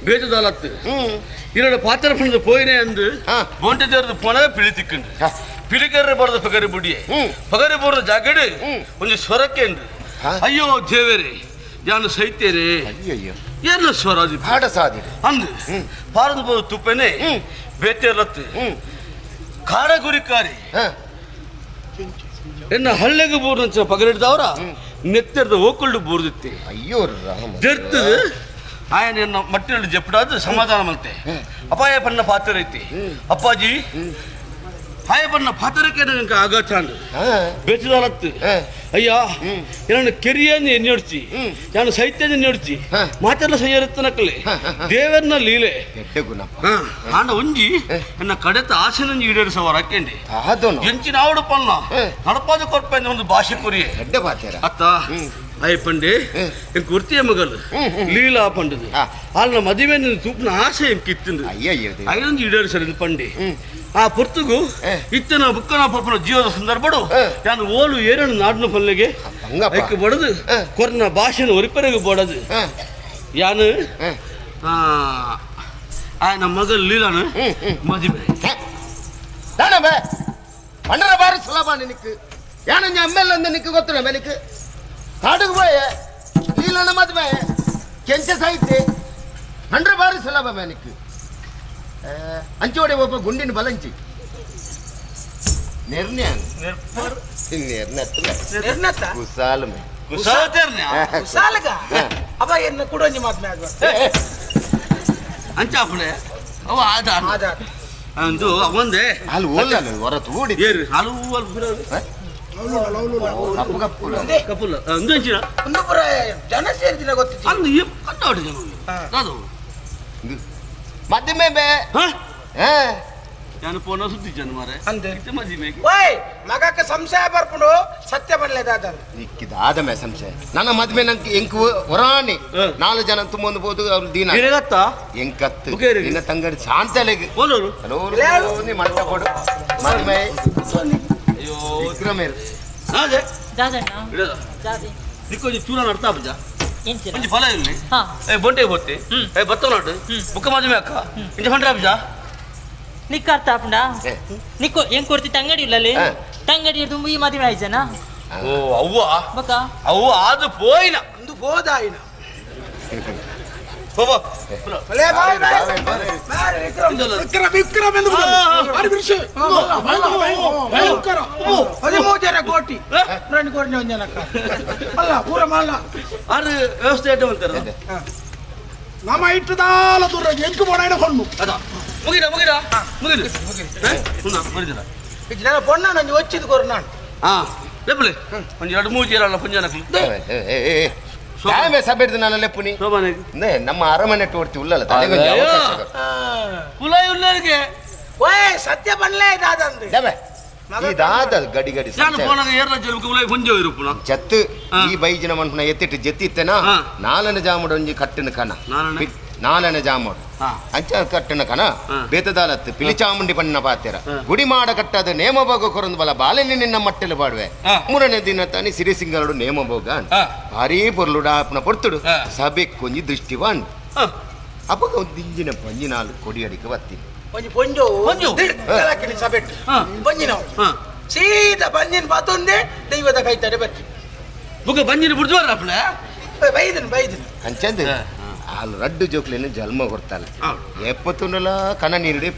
ಬೇಜದಾಲತ್ತು இரண்டு பாத்திரம் பண்ணது போயினே வந்து போன்ட்டு தேர்ந்து போனவே பிழித்திக்குண்டு பிழிக்கற போறது பகரி புடியே பகரி போற ஜாக்கெடு கொஞ்சம் சொரக்கேண்டு ஐயோ தேவரே ಯಾನು ಸೈತೇನೆ ಅಯ್ಯಯ್ಯೋ ಏನು ಸ್ವರಾಜಿ ಹಾಡ ಸಾದಿ ಅಂದು ಪಾರದು ಬೋದು ತುಪ್ಪೇನೆ ಬೇತೇರ್ಲತ್ತು ಕಾಡ ಗುರಿಕಾರಿ ಎನ್ನ ಹಳ್ಳೆಗೆ ಬೂರ್ನಂಚಿನ ಪಗರಿಡ್ದವರ ನೆತ್ತೆರ್ದ ಓಕುಲ್ಡು ಬೂರ್ದಿತ್ತಿ ಅಯ್ಯೋ ರಾಮ ದೆರ್ತದು ಆಯನ ಎನ್ನ ಮಟ್ಟಿನಲ್ಲಿ ಜಪ್ಪಡಾದ ಸಮಾಧಾನ ಮಲ್ತೆ ಅಪಾಯ ಪನ್ನ ಪಾತ್ರ ಐತಿ ಅಪ್ಪಾಜಿ ಹಾಯ ಪನ್ನ ಪಾತ್ರಕ್ಕೆ ನನಗೆ ಆಗಾಚಾಂಡ್ ಬೆಚ್ಚದಾಲತ್ತು ಅಯ್ಯ ನಾನು ಕೆರಿಯನ್ನು ಎನ್ನೊಡ್ಚಿ ನಾನು ಸೈತ್ಯ ಎನ್ನೊಡ್ಚಿ ಮಾತೆಲ್ಲ ಸೈಯರತ್ತನಕಲೆ ದೇವರನ್ನ ಲೀಲೆ ಆಂಡ ಒಂಜಿ ಎನ್ನ ಕಡೆತ ಆಸೆನೊಂಜಿ ಈಡೇರಿಸವರ ಹಾಕೆಂಡಿ ಎಂಚಿನ ಆವಡು ಪನ್ನ ನಡಪಾದ ಕೊರ್ಪೆಂದ ಒಂದು ಭಾಷೆ ಕೊರಿಯೆ ಅತ್ತ ಅಯ್ಯ ಪಂಡೆ ಎಂಕ್ ವೃತ್ತಿಯ ಮಗಲು ಲೀಲಾ ಪಂಡದು ಆಲ್ನ ಮದುವೆ ತೂಪ್ನ ಆಸೆ ಎಂಕ್ ಇತ್ತಿಂದು ಐನೊಂದು ಈಡೇರಿಸಲು ಪಂಡೆ ಆ ಪೊರ್ತುಗು ಇತ್ತನ ಬುಕ್ಕನ ಪಪ್ಪನ ಜೀವದ ಸಂದರ್ಭಡು ನಾನು ಓಲು ಏರನು ನಾಡಿನ ಪಲ್ಲೆಗೆ ಐಕ್ ಬಡದು ಕೊರ್ನ ಭಾಷೆನ ಒರಿಪೆರೆಗೆ ಬಡದು ಯಾನು ಆಯನ ಮಗಲ್ ಲೀಲಾನು ಮದುವೆ தானே பண்டர பாரு சொல்லமா நினைக்கு ஏன்னா அம்மையில வந்து நிக்கு ಗೊತ್ತಿಲ್ಲ ಮೆನಿಕ್ ಕಾಡುಗೆ போಯ ಲೀಲನ ಮದುವೆ ಕೆಂಚ ಸಾಹಿತ್ಯ ಹಂಡ್ರ ಬಾರಿ ಸುಲಭ ಮೆನಿಕ್ ಅಂಚೋಡೆ ಒಬ್ಬ ಗುಂಡಿನ ಬಲಂಚಿ ನಿರ್ಣಯ ನಿರ್ಣತ ಕುಸಾಲ ಕುಸಾಲಗ ಅಪ್ಪ ಎನ್ನ ಕುಡೊಂಜಿ ಮಾತನಾಡುವ ಅಂಚಾಪುಣೆ ಅವ ಆದ ಅಂದು ಅವಂದೇ ಅಲ್ಲಿ ಓಲ್ಲ ಹೊರ ತೂಡಿ ಏರು ಹಾಲು ಅಲ್ಲಿ ಕಪ್ಪು ಕಪ್ಪು ಕಪ್ಪುಲ್ಲ ಅಂದು ಅಂಚಿನ ಒಂದು ಪುರ ಜನ ಸೇರಿದಿನ ಗೊತ್ತಿತ್ತು ಅಂದು ಕಟ್ಟೋಡಿ ಜನ ಅದು ಮದುವೆ ಬೇ ನಾನು ಪೋನ ಸುದ್ದಿ ಜನ ಮಾರೆ ಅಂದೆ ಮದುವೆ ಓಯ್ ಮಗಕ್ಕೆ ಸಂಶಯ ಬರ್ಕೊಂಡು ಸತ್ಯ ಬರಲೇದಾದ ನಿಕ್ಕಿದಾದ ಮೇ ಸಂಶಯ ನನ್ನ ಮದುವೆ ನಂಗೆ ಎಂಕು ಹೊರಾಣಿ ನಾಲ್ಕು ಜನ ತುಂಬೊಂದು ಬೋದು ಅವ್ರು ದೀನ ಎಂಕತ್ತು ನಿನ್ನ ತಂಗಡಿ ಶಾಂತಲೆಗೆ ನೀ ಮಂಟ ಕೊಡು ಮದುವೆ ಅಯ್ಯೋ ವಿಕ್ರಮೇರು ಅದೇ ದಾದಣ್ಣ ದಾದೆ ನಿಕ್ಕೊಂಜಿ ಚೂರ ನಡ್ತಾ ಬಜ್ಜ ಒಂಜಿ ಫಲ ಇಲ್ಲಿ ಏ ಬೊಂಟೆ ಬೊತ್ತೆ ಏ ಬತ್ತ ನಾಟು ಬುಕ್ಕ ಮದುವೆ ಅಕ್ಕ ಇಂಚ ಹೊಂಟ್ರೆ ಅಬ್ಜ ನಿಕ್ಕ ಅರ್ಥ ಆಪುಂಡ ನಿಕ್ಕೋ ಹೆಂಗ್ ಕೊಡ್ತಿ ತಂಗಡಿ ಇಲ್ಲಲ್ಲಿ ತಂಗಡಿ ತುಂಬ ಈ ಮದುವೆ ಆಯ್ಜನ ಓ ಅವ್ವ ಬಕ್ಕ ಅವ್ವ ಅದು ಪೋಯಿನ ಒಂದು ಬೋದಾಯಿನ ವಿಕ್ರಮ್ ಎಂದು ಹದಿಮೂರು ಜನ ಕೋಟಿ రెండు ಕೋಟಿ ಒಂದು ಜನಕ್ಕ ಅಲ್ಲ ಪೂರ ಮಲ್ಲ ಅದು ವ್ಯವಸ್ಥೆ ಎಡ್ಡೆ ಅಂತಾರೆ ನಮ್ಮ ಇಟ್ಟದಾಲ ದೂರ ಎಂಕು ಬೋಡ ಹೊಣ್ಣು ಅದ ಮುಗಿದ ಮುಗಿದ ಮುಗಿದು ಮುಗಿದ ನಾನು ಪೊಣ್ಣ ನಂಜು వచ్చింది ಕೊರು ನಾನು ಹಾ ಲೆಪ್ಪಲೆ ಒಂದು ಎರಡು ಮೂರು ಜೀರ ಅಲ್ಲ ಪುಂಜನಕ್ಲು ಯಾವೆ ಸಬೆಡ್ದು ನಾನು ಲೆಪ್ಪುನಿ ನಮ್ಮ ಅರಮನೆ ಟೋರ್ತಿ ಉಲ್ಲಲ್ಲ ತಲೆಗೊಂಜಿ ಅವಕಾಶ ಕೊರು. ಕುಲಾಯಿ ಉಲ್ಲರಿಗೆ ಓಯ್ ಸತ್ಯ ಬನ್ಲೇ ದಾದಂದು ಈ ದಾದ ಗಡಿ ಗಡಿ ನಾನು ಸಂಶಯ. ಪೋನಾಗ ಏರ್ಲ ಜಲ್ಕ ಉಲಾಯಿ ಪುಂಜ ಇರುಪುನ ಜತ್ತು ಈ ಬೈಜಿನ ಮನ್ಪುನ ಎತ್ತಿಟ್ಟು ಜತ್ತಿತ್ತೇನ ನಾಲನ ಜಾಮುಡು ಒಂಜಿ ಕಟ್ಟಿನ ಕನ ನಾಲನ ಜಾಮುಡು ಅಂಚ ಕಟ್ಟಿನ ಕನ ಬೇತದಾಲತ್ತು ಪಿಲಿಚಾಮುಂಡಿ ಪಣ್ಣ ಪಾತೆರ ಗುಡಿ ಮಾಡ ಕಟ್ಟದ ನೇಮಭೋಗ ಕೊರಂದು ಬಲ ಬಾಲೆನಿ ನಿನ್ನ ಮಟ್ಟೆಲು ಪಾಡುವೆ ಮೂರನೇ ದಿನ ತಾನಿ ಸಿರಿಸಿಂಗರುಡು ನೇಮಭೋಗ ಭಾರೀ ಪೊರ್ಲುಡ ಅಪ್ಪನ ಪೊರ್ತುಡು ಸಭೆ ಕೊಂಜಿ ದೃಷ್ಟಿವಾನ್ ಅಪಗ ದಿಂಜಿನ ಪಂಜಿನಾಲು ಕೊಡಿ ಅಡಿಕೆ ಬತ್ತಿ ಒಂಜಿ ಪೊಂಜೋ ದಿಡ್ಕಲಾಕಿನಿ ಸಬೆಟ್ಟು ಪೊಂಜಿನವು ಸೀದಾ ಬಂಜಿನ ಬಾತೊಂದೇ ದೈವದ ಕೈತಡೆ ಬತ್ತಿ ಬುಕ್ಕ ಬಂಜಿನ ಬಿಡ್ದುವಾರ ಅಪ್ಪಣೆ ಬೈದನ್ ಬೈದನ್ ಅಂಚಂದು ಆಲ್ ರಡ್ಡು ಜೋಕ್ಲೇನು ಜನ್ಮ ಕೊಡ್ತಾಳೆ ಎಪ್ಪತ್ತುಂಡಲ ಕಣ ನೀರುಡೆ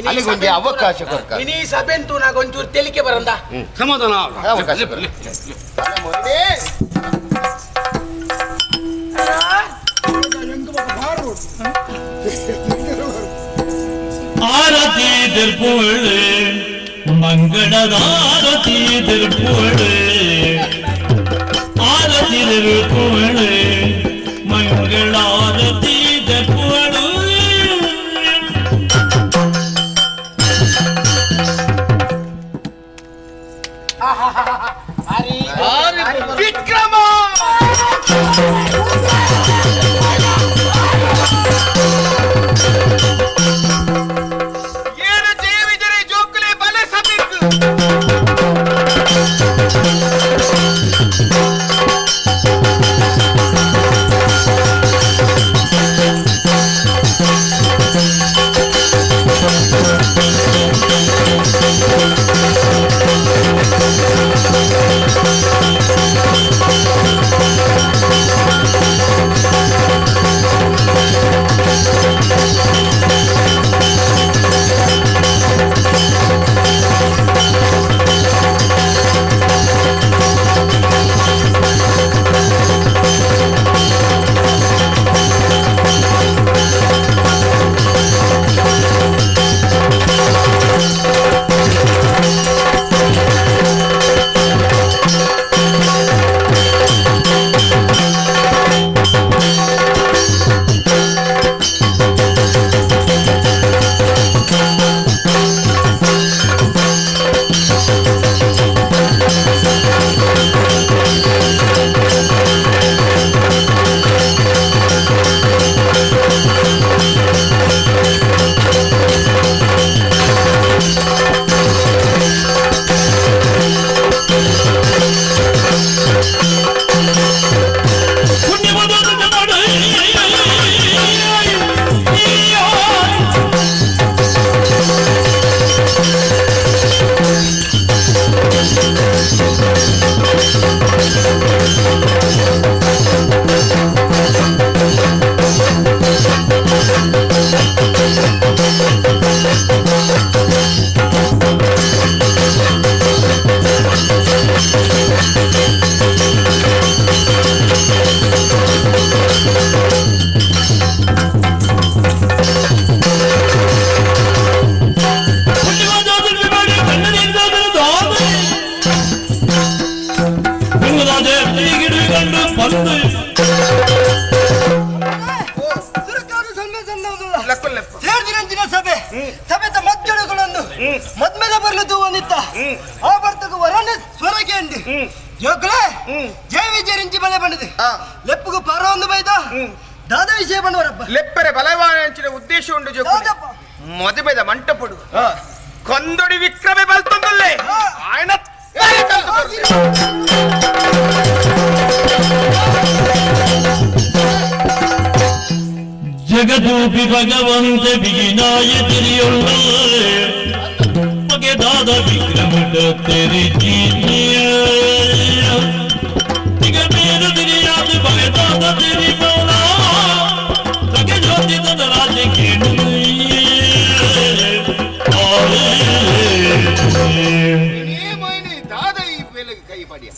ಅಲ್ಲಿಗೆ ಒಂಜಿ ಅವಕಾಶ ಕೊರ್ಕ ಇನಿ ಸಭೆಂತು ನಾಗ ಒಂಚೂರು ತೆಲಿಕೆ ಬರಂದ ಸಮಾಧಾನ ಅವಕಾಶ ಕೊರ್ಕ. ಆರತಿ ತಿರ್ಪುವಳು ಮಂಗಳದಾರತಿ ತಿರ್ಪುವಳು ಆರತಿ ತಿರ್ಪುವಳು ಮಂಗಳಾರತಿ ತಿರ್ಪುವಳು ವಿಕ್ರಮ ಏನು ಜೀವಿದರೆ ಜೋಕುಲೆ ಬಲೆ ಸಬೇಕು ಿ ಲಕ್ಕುಲ್ಲೆಪ್ಪ ಸೇರ್ದಿನಂಚಿನ ಸಭೆ ಸಭೆತ ಮಜ್ಜಡುಗಳೊಂದು ಮದ್ಮೆದ ಬರ್ಲು ತೂವನಿತ್ತ ಆ ಬರ್ತಗ ವರನ ಸ್ವರಕ್ಕೆ ಅಂದು ಜೋಕ್ಲೆ ಜಯ ವಿಜಯರಿಂಚಿ ಬಲೆ ಬಂದಿದೆ ಲೆಪ್ಪುಗು ಪರ ಒಂದು ಬೈದ ದಾದ ವಿಷಯ ಬಂದವರಪ್ಪ ಲೆಪ್ಪರೆ ಬಲವಾನಂಚಿನ ಉದ್ದೇಶ ಉಂಡು ಜೋಕುಲೆ ಮದುಮೆದ ಮಂಟಪಡು ಕೊಂದೊಡಿ ವಿಕ್ರಮೆ ಬಲ್ತೊಂದುಲ್ಲೆ ಆಯನ ಜಗದೂಪಿ ಭಗವಂತ ಬಿಗಿನಾಯ ತಿರಿಯುಳ್ಳ ದಾದ ವಿಕ್ರಮಡ ತೆರಿ ಮೇರು ತಿರಿಯಾದ ಬಗೆದಾದ ತೆರಿ ಮೌಲ ತಗೆ ಜ್ಯೋತಿ ತದ ರಾಜ ಕೇಳು. ದಾದ ಈ ಬೇಲೆಗೆ ಕೈ ಪಡಿಯ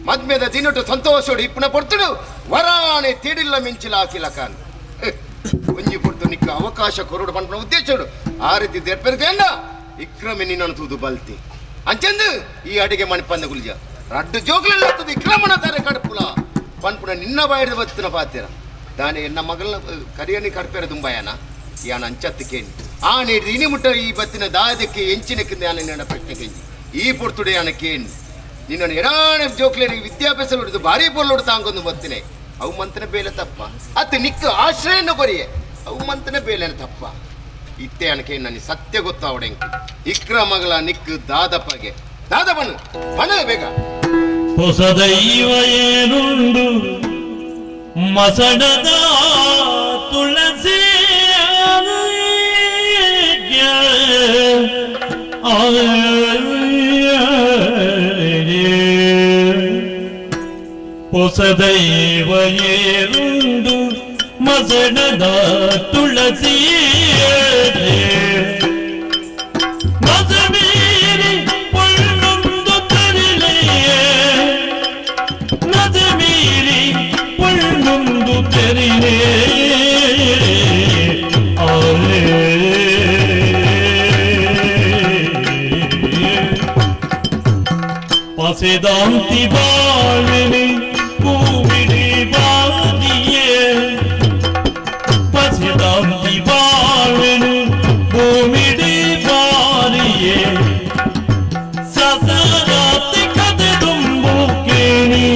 ಮದ್ಮೆದ ದಿನಟು ಸಂತೋಷೋಡು ಇಪ್ಪನ ಪೊರ್ತುಡು ವರಾಣೆ ತಿಡಿಲ್ಲ ಮಿಂಚಿಲ ಹಾಕಿಲ್ಲ ಕಾನ್ ಒಂಜಿ ಪೊರ್ತು ನಿಕ್ಕ ಅವಕಾಶ ಕೊರಡು ಪಂಪನ ಉದ್ದೇಶಡು ಆ ರೀತಿ ದೇರ್ಪೆರ್ಗೇಂಡ ಇಕ್ರಮೆ ನಿನ್ನನ್ನು ತೂದು ಬಲ್ತಿ ಅಂಚಂದು ಈ ಅಡಿಗೆ ಮಣಿಪಂದ ಗುಲ್ಜ ರಡ್ಡು ಜೋಗ್ಲೆಲ್ಲ ಇಕ್ರಮಣ ತಾರೆ ಕಡ್ಪುಲ ಪನ್ಪುನ ನಿನ್ನ ಬಾಯಿದ ಬತ್ತಿನ ಪಾತಿರ ದಾನೆ ಎನ್ನ ಮಗಲ್ನ ಕರಿಯನಿ ಕಡ್ಪೆರ ದುಂಬಾಯನ ಯಾನ ಅಂಚತ್ತು ಕೇಳಿ ಆ ನೀಡಿ ಇನಿ ಮುಟ್ಟ ಈ ಬತ್ತಿನ ದಾದಕ್ಕೆ ಎಂಚಿನಕ್ಕೆ ಯಾನ ನಿನ್ನ ಪ್ರಶ್ನೆ ಕೆಂಜಿ ಈ ಪೊರ್ತುಡೆ ಯಾನ ಕೇಳಿ ನಿನ್ನನ್ನು ಎಡಾಣೆ ಜೋಕ್ಲೇರಿಗೆ ವಿದ್ಯಾಭ್ಯಾಸ ಹಿಡಿದು ಭಾರಿ ಪೊರ್ಲೋಡು ತಾಂಗೊಂದು ಬತ್ತಿನೆ ಅವು ಮಂತನ ಬೇಲೆ ತಪ್ಪ ಅತ್ತ ನಿಕ್ಕ ಆಶ್ರಯನ ಕೊರಿಯೆ ಅವು ಮಂತನ ಬೇಲೆನ ತಪ್ಪ ಇತ್ತೆ ಅನಕೆ ನನ್ನ ಸತ್ಯ ಗೊತ್ತಾವಡೆಂಕ್ ಇಕ್ರ ಮಗಳ ನಿಕ್ಕು ದಾದಪ್ಪಗೆ ದಾದ ಬಣ್ಣು ಬಣ್ಣ ಬೇಗ ಹೊಸ ದೈವ ಏನುಂಡು ಮಸಣದ ತುಳಸಿ ಹೊಸ ದೈವ ಏನುಂಡು ಮಸಣದ ತುಳಸಿ ಮಸಮೀರಿ ಪೊಳ್ಳೊಂದು ತೆರಿಲೆಯೇ ನದಮೀರಿ ಪೊಳ್ಳೊಂದು ತೆರಿಲೇ ಪಸೆದಾಂತಿ ಬಾಳಿನಿ ಕೂವಿಡಿ ಬಾದಿಯೇ ಪಸೆದಾಂತಿ ಬಾಳಿನಿ ಭೂಮಿಡಿ ಬಾರಿಯೇ ಸಸರಾತಿ ಕದೆ ತುಂಬು ಕೇಣಿ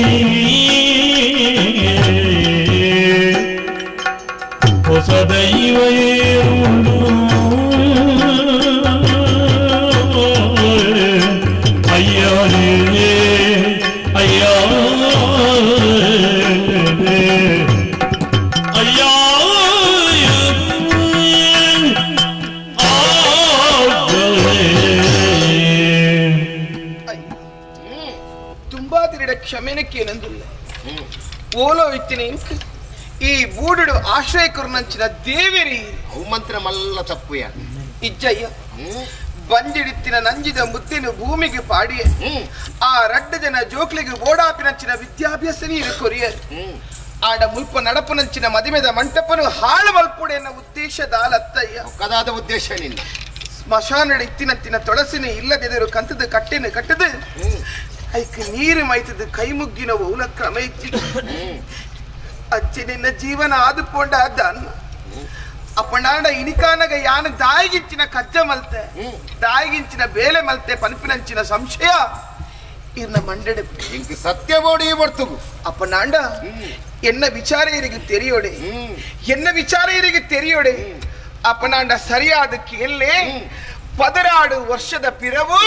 ಹೊಸ ದೈವ ಏರುಂಡು ಅಯ್ಯೋ ಅಯ್ಯೋ ಅಯ್ಯೋ ತುಂಬಾ ತಿರಿಡ ಕ್ಷಮೆನಕ್ಕೇನೆಂದುಲ್ಲ ಓಲೋ ಇತ್ತಿನ ಇಂಕ್ ಈ ಬೂಡುಡು ಆಶ್ರಯಕರುನಂಚಿನ ದೇವಿರಿ ಅವು ಮಂತ್ರ ಮಲ್ಲ ತಪ್ಪು ಯಾ ಇಜ್ಜಯ್ಯ ಬಂಜಿಡಿತ್ತಿನ ನಂಜಿದ ಮುದ್ದಿನ ಭೂಮಿಗೆ ಪಾಡಿಯೆ ಆ ರಡ್ಡ ಜನ ಜೋಕ್ಲಿಗೆ ಓಡಾಪಿನಂಚಿನ ವಿದ್ಯಾಭ್ಯಾಸ ನೀರು ಕೊರಿಯ ಆಡ ಮುಲ್ಪ ನಡಪುನಂಚಿನ ಮದಿಮೆದ ಮಂಟಪನು ಹಾಳು ಮಲ್ಪುಡೆ ಎನ್ನ ಉದ್ದೇಶ ದಾಲತ್ತಯ್ಯ ಕದಾದ ಉದ್ದೇಶ ನಿನ್ನ ಸ್ಮಶಾನಡ ಇತ್ತಿನಂತಿನ ತೊಳಸಿನ ಇಲ್ಲದೆದರು ಕಂತದ ಕಟ್ಟೆನ ಕಟ್ಟದು ಐಕ್ ನೀರು ಮೈತದ ಕೈ ಮುಗ್ಗಿನ ಓಲ ಕ್ರಮ ಇಚ್ಚಿ ಅಜ್ಜಿ ನಿನ್ನ ಜೀವನ ಆದು ಪೋಂಡ ಅನ್ನ ಅಪ್ಪನಾಡ ಇನಿಕಾನಗ ಯಾನ ದಾಯಿಗಿಂಚಿನ ಕಜ್ಜ ಮಲ್ತೆ ದಾಯಿಗಿಂಚಿನ ಬೇಲೆ ಮಲ್ತೆ ಪನ್ಪಿನಂಚಿನ ಸಂಶಯ ಇರ್ನ ಮಂಡೆಡೆ ಇಂಕ್ ಸತ್ಯ ಬೋಡಿ ಬರ್ತುಗು ಅಪ್ಪನಾಂಡ ಎನ್ನ ವಿಚಾರ ಇರಿಗೆ ತೆರಿಯೋಡೆ ಎನ್ನ ವಿಚಾರ ಇರಿಗೆ ತೆರಿಯೋಡೆ ಅಪ್ಪನಾಂಡ ಸರಿಯಾದ ಕೇಳಲೆ 16 ವರ್ಷದ ಪಿರವು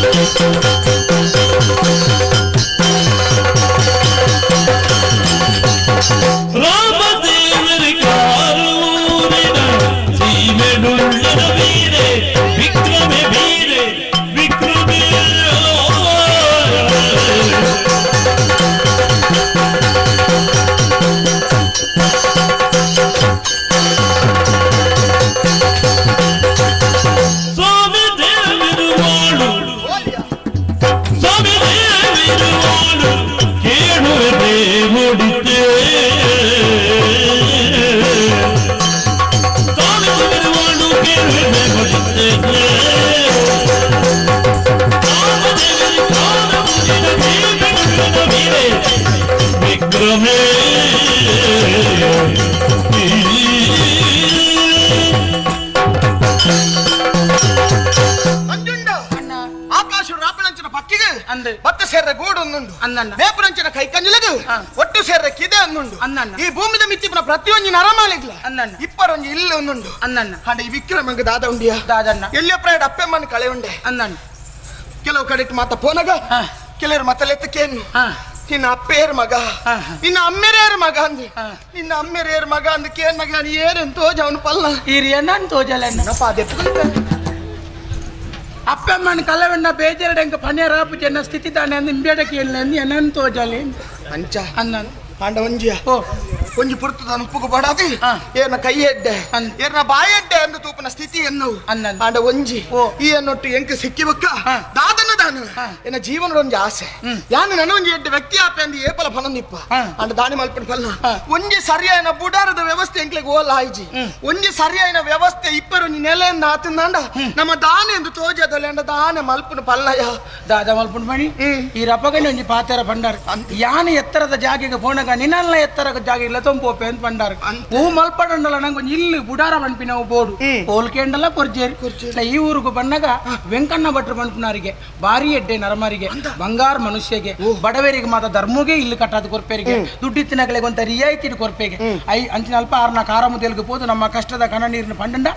ಆ ವಿಕ್ರಮೇ ಆಕಾಶ ರಾಪಣಂಚಿನ ಪಕ್ಕಿಗೆ ಬತ್ತ ಸೇರ್ರ ಗೂಡು ಒಂದುಂಡು ಮೇಪುರಂಚಿನ ಕೈ ಕಂಜಲಗು ಒಟ್ಟು ಸೇರ್ರ ಕಿದೆ ಒಂದುಂಡು ಈ ಭೂಮಿದ ಮಿತ್ತಿಪುನ ಪ್ರತಿಯೊಂಜಿ ನರಮಾಲಿಗ್ಲ ಇಪ್ಪರೊಂಜಿ ಇಲ್ಲ ಒಂದುಂಡು ಅಂಡ ಈ ವಿಕ್ರಮಂಗ ದಾದ ಉಂಡಿಯ ದಾದಣ್ಣ ಎಲ್ಲಿಯ ಪ್ರಾಯಡ್ ಅಪ್ಪೆಮ್ಮನ ಕಳೆ ಉಂಡೆ ಕೆಲವು ಕಡೆ ಮಾತ ಪೋನಗ ಕೆಲವರು ಮತಲೆತ್ತಕ್ಕೇನು ನಿನ್ನ ಅಪ್ಪೇರ್ ಮಗ ನಿನ್ನ ಅಮ್ಮೆರೇರ್ ಮಗ ಅಂದ್ ನಿನ್ನ ಅಮ್ಮೆರೇರ್ ಮಗ ಅಂದ್ ಕೇನ್ ಮಗ ಏರೆನ್ ತೋಜ ಅವನು ಪಲ್ಲ ಹಿರಿಯ ತೋಜಲ ಅಪ್ಪಮ್ಮನ ಕಲವಣ್ಣ ಬೇಜಾರಡೆಂಕ ಪನ್ಯ ರಾಪು ಜನ ಸ್ಥಿತಿ ತಾನೆ ಅಂದ್ ಇಂಬೇಡಕ್ಕೆ ಇಲ್ಲ ಎನ್ನನ್ ತೋಜಲಿ ಅಂಚ ಅನ್ನ ಆಂಡ ಒಂಜಿಯ ಒಂಜಿ ಪುರ್ತು ತಾನು ಉಪ್ಪುಗು ಬಡಾದಿ ಏನ ಕೈ ಎಡ್ಡೆ ಏನ ಬಾಯೆಡ್ಡೆ ಅಂದು ತೂಪನ ಸ್ಥಿತಿ ಎನ್ನು ಆಂಡ ಒಂಜಿ ಈ ಅನ್ನೊಟ್ಟು ಎಂಕ ಸಿಕ್ಕಿ ಬಕ್ಕ ದಾದನ ದಾನ ಎನ್ನ ಜೀವನದ ಒಂಜಿ ಆಸೆ ಯಾನು ನನ್ನ ಒಂಜಿ ಎಡ್ಡೆ ವ್ಯಕ್ತಿ ಆಪೆ ಅಂದು ಏಪಲ ಫಲನಿಪ್ಪ ಆಂಡ ದಾನಿ ಮಲ್ಪನ ಫಲ ಒಂಜಿ ಸರಿಯಾಯನ ಬುಡಾರದ ವ್ಯವಸ್ಥೆ ಎಂಕ್ಲೆಗ್ ಓಲ ಆಯ್ಜಿ ಒಂಜಿ ಸರಿಯಾಯನ ವ್ಯವಸ್ಥೆ ಇಪ್ಪರು ಒಂಜಿ ನೆಲೆಯಿಂದ ಆತಂದಾಂಡ ನಮ್ಮ ದಾನೆ ಎಂದು ತೋಜದಲ್ಲ ಅಂಡ ದಾನೆ ಮಲ್ಪನ ಪಲ್ಲಯ ದಾದ ಮಲ್ಪುಂಡು ಮಣಿ ಈ ರಪಗನೆ ಒಂಜಿ ಪಾತೆರ ಪಂಡಾರ್ ಯಾನು ಎತ್ತರದ ಜಾಗೆಗೆ ಪೋಣಗ ನಿನ್ನಲ್ಲ ಎತ್ತರ ಜಾಗ ಇಲ್ಲ ತೊಂಪೋಪೆ ಅಂತ ಪಂಡಾರ್ ಹೂ ಮಲ್ಪಡಂಡಲ ನಂಗೆ ಒಂಜಿ ಇಲ್ಲಿ ಬುಡಾರ ಪನ್ಪಿನವು ಬೋಡು ಹೋಲ್ಕೆಂಡಲ ಕೊರ್ಜೇರಿ ಈ ಊರುಗು ಬಣ್ಣಗ ವೆಂಕಣ್ಣ ಭಟ್ರು ಪನ್ಪುನಾರಿಗೆ ಭಾರಿ ಎಡ್ಡೆ ನರಮರಿಗೆ ಬಂಗಾರ ಮನುಷ್ಯಗೆ ಬಡವರಿಗೆ ಮಾತ ಧರ್ಮಗೆ ಇಲ್ಲಿ ಕಟ್ಟಾದ ಕೊರ್ಪೇರಿಗೆ ದುಡ್ಡಿತ್ತಿನಗಳಿಗೆ ಒಂತ ರಿಯಾಯಿತಿ ಕೊರ್ಪೇಗೆ I ಅಂಚಿನ ಅಲ್ಪ ಆರ್ನ ಕಾರ ಮುದೆಲ್ಗೆ ಪೋದು ನಮ್ಮ ಕಷ್ಟದ ಕಣ ನೀರಿನ ಪಂಡಂಡ.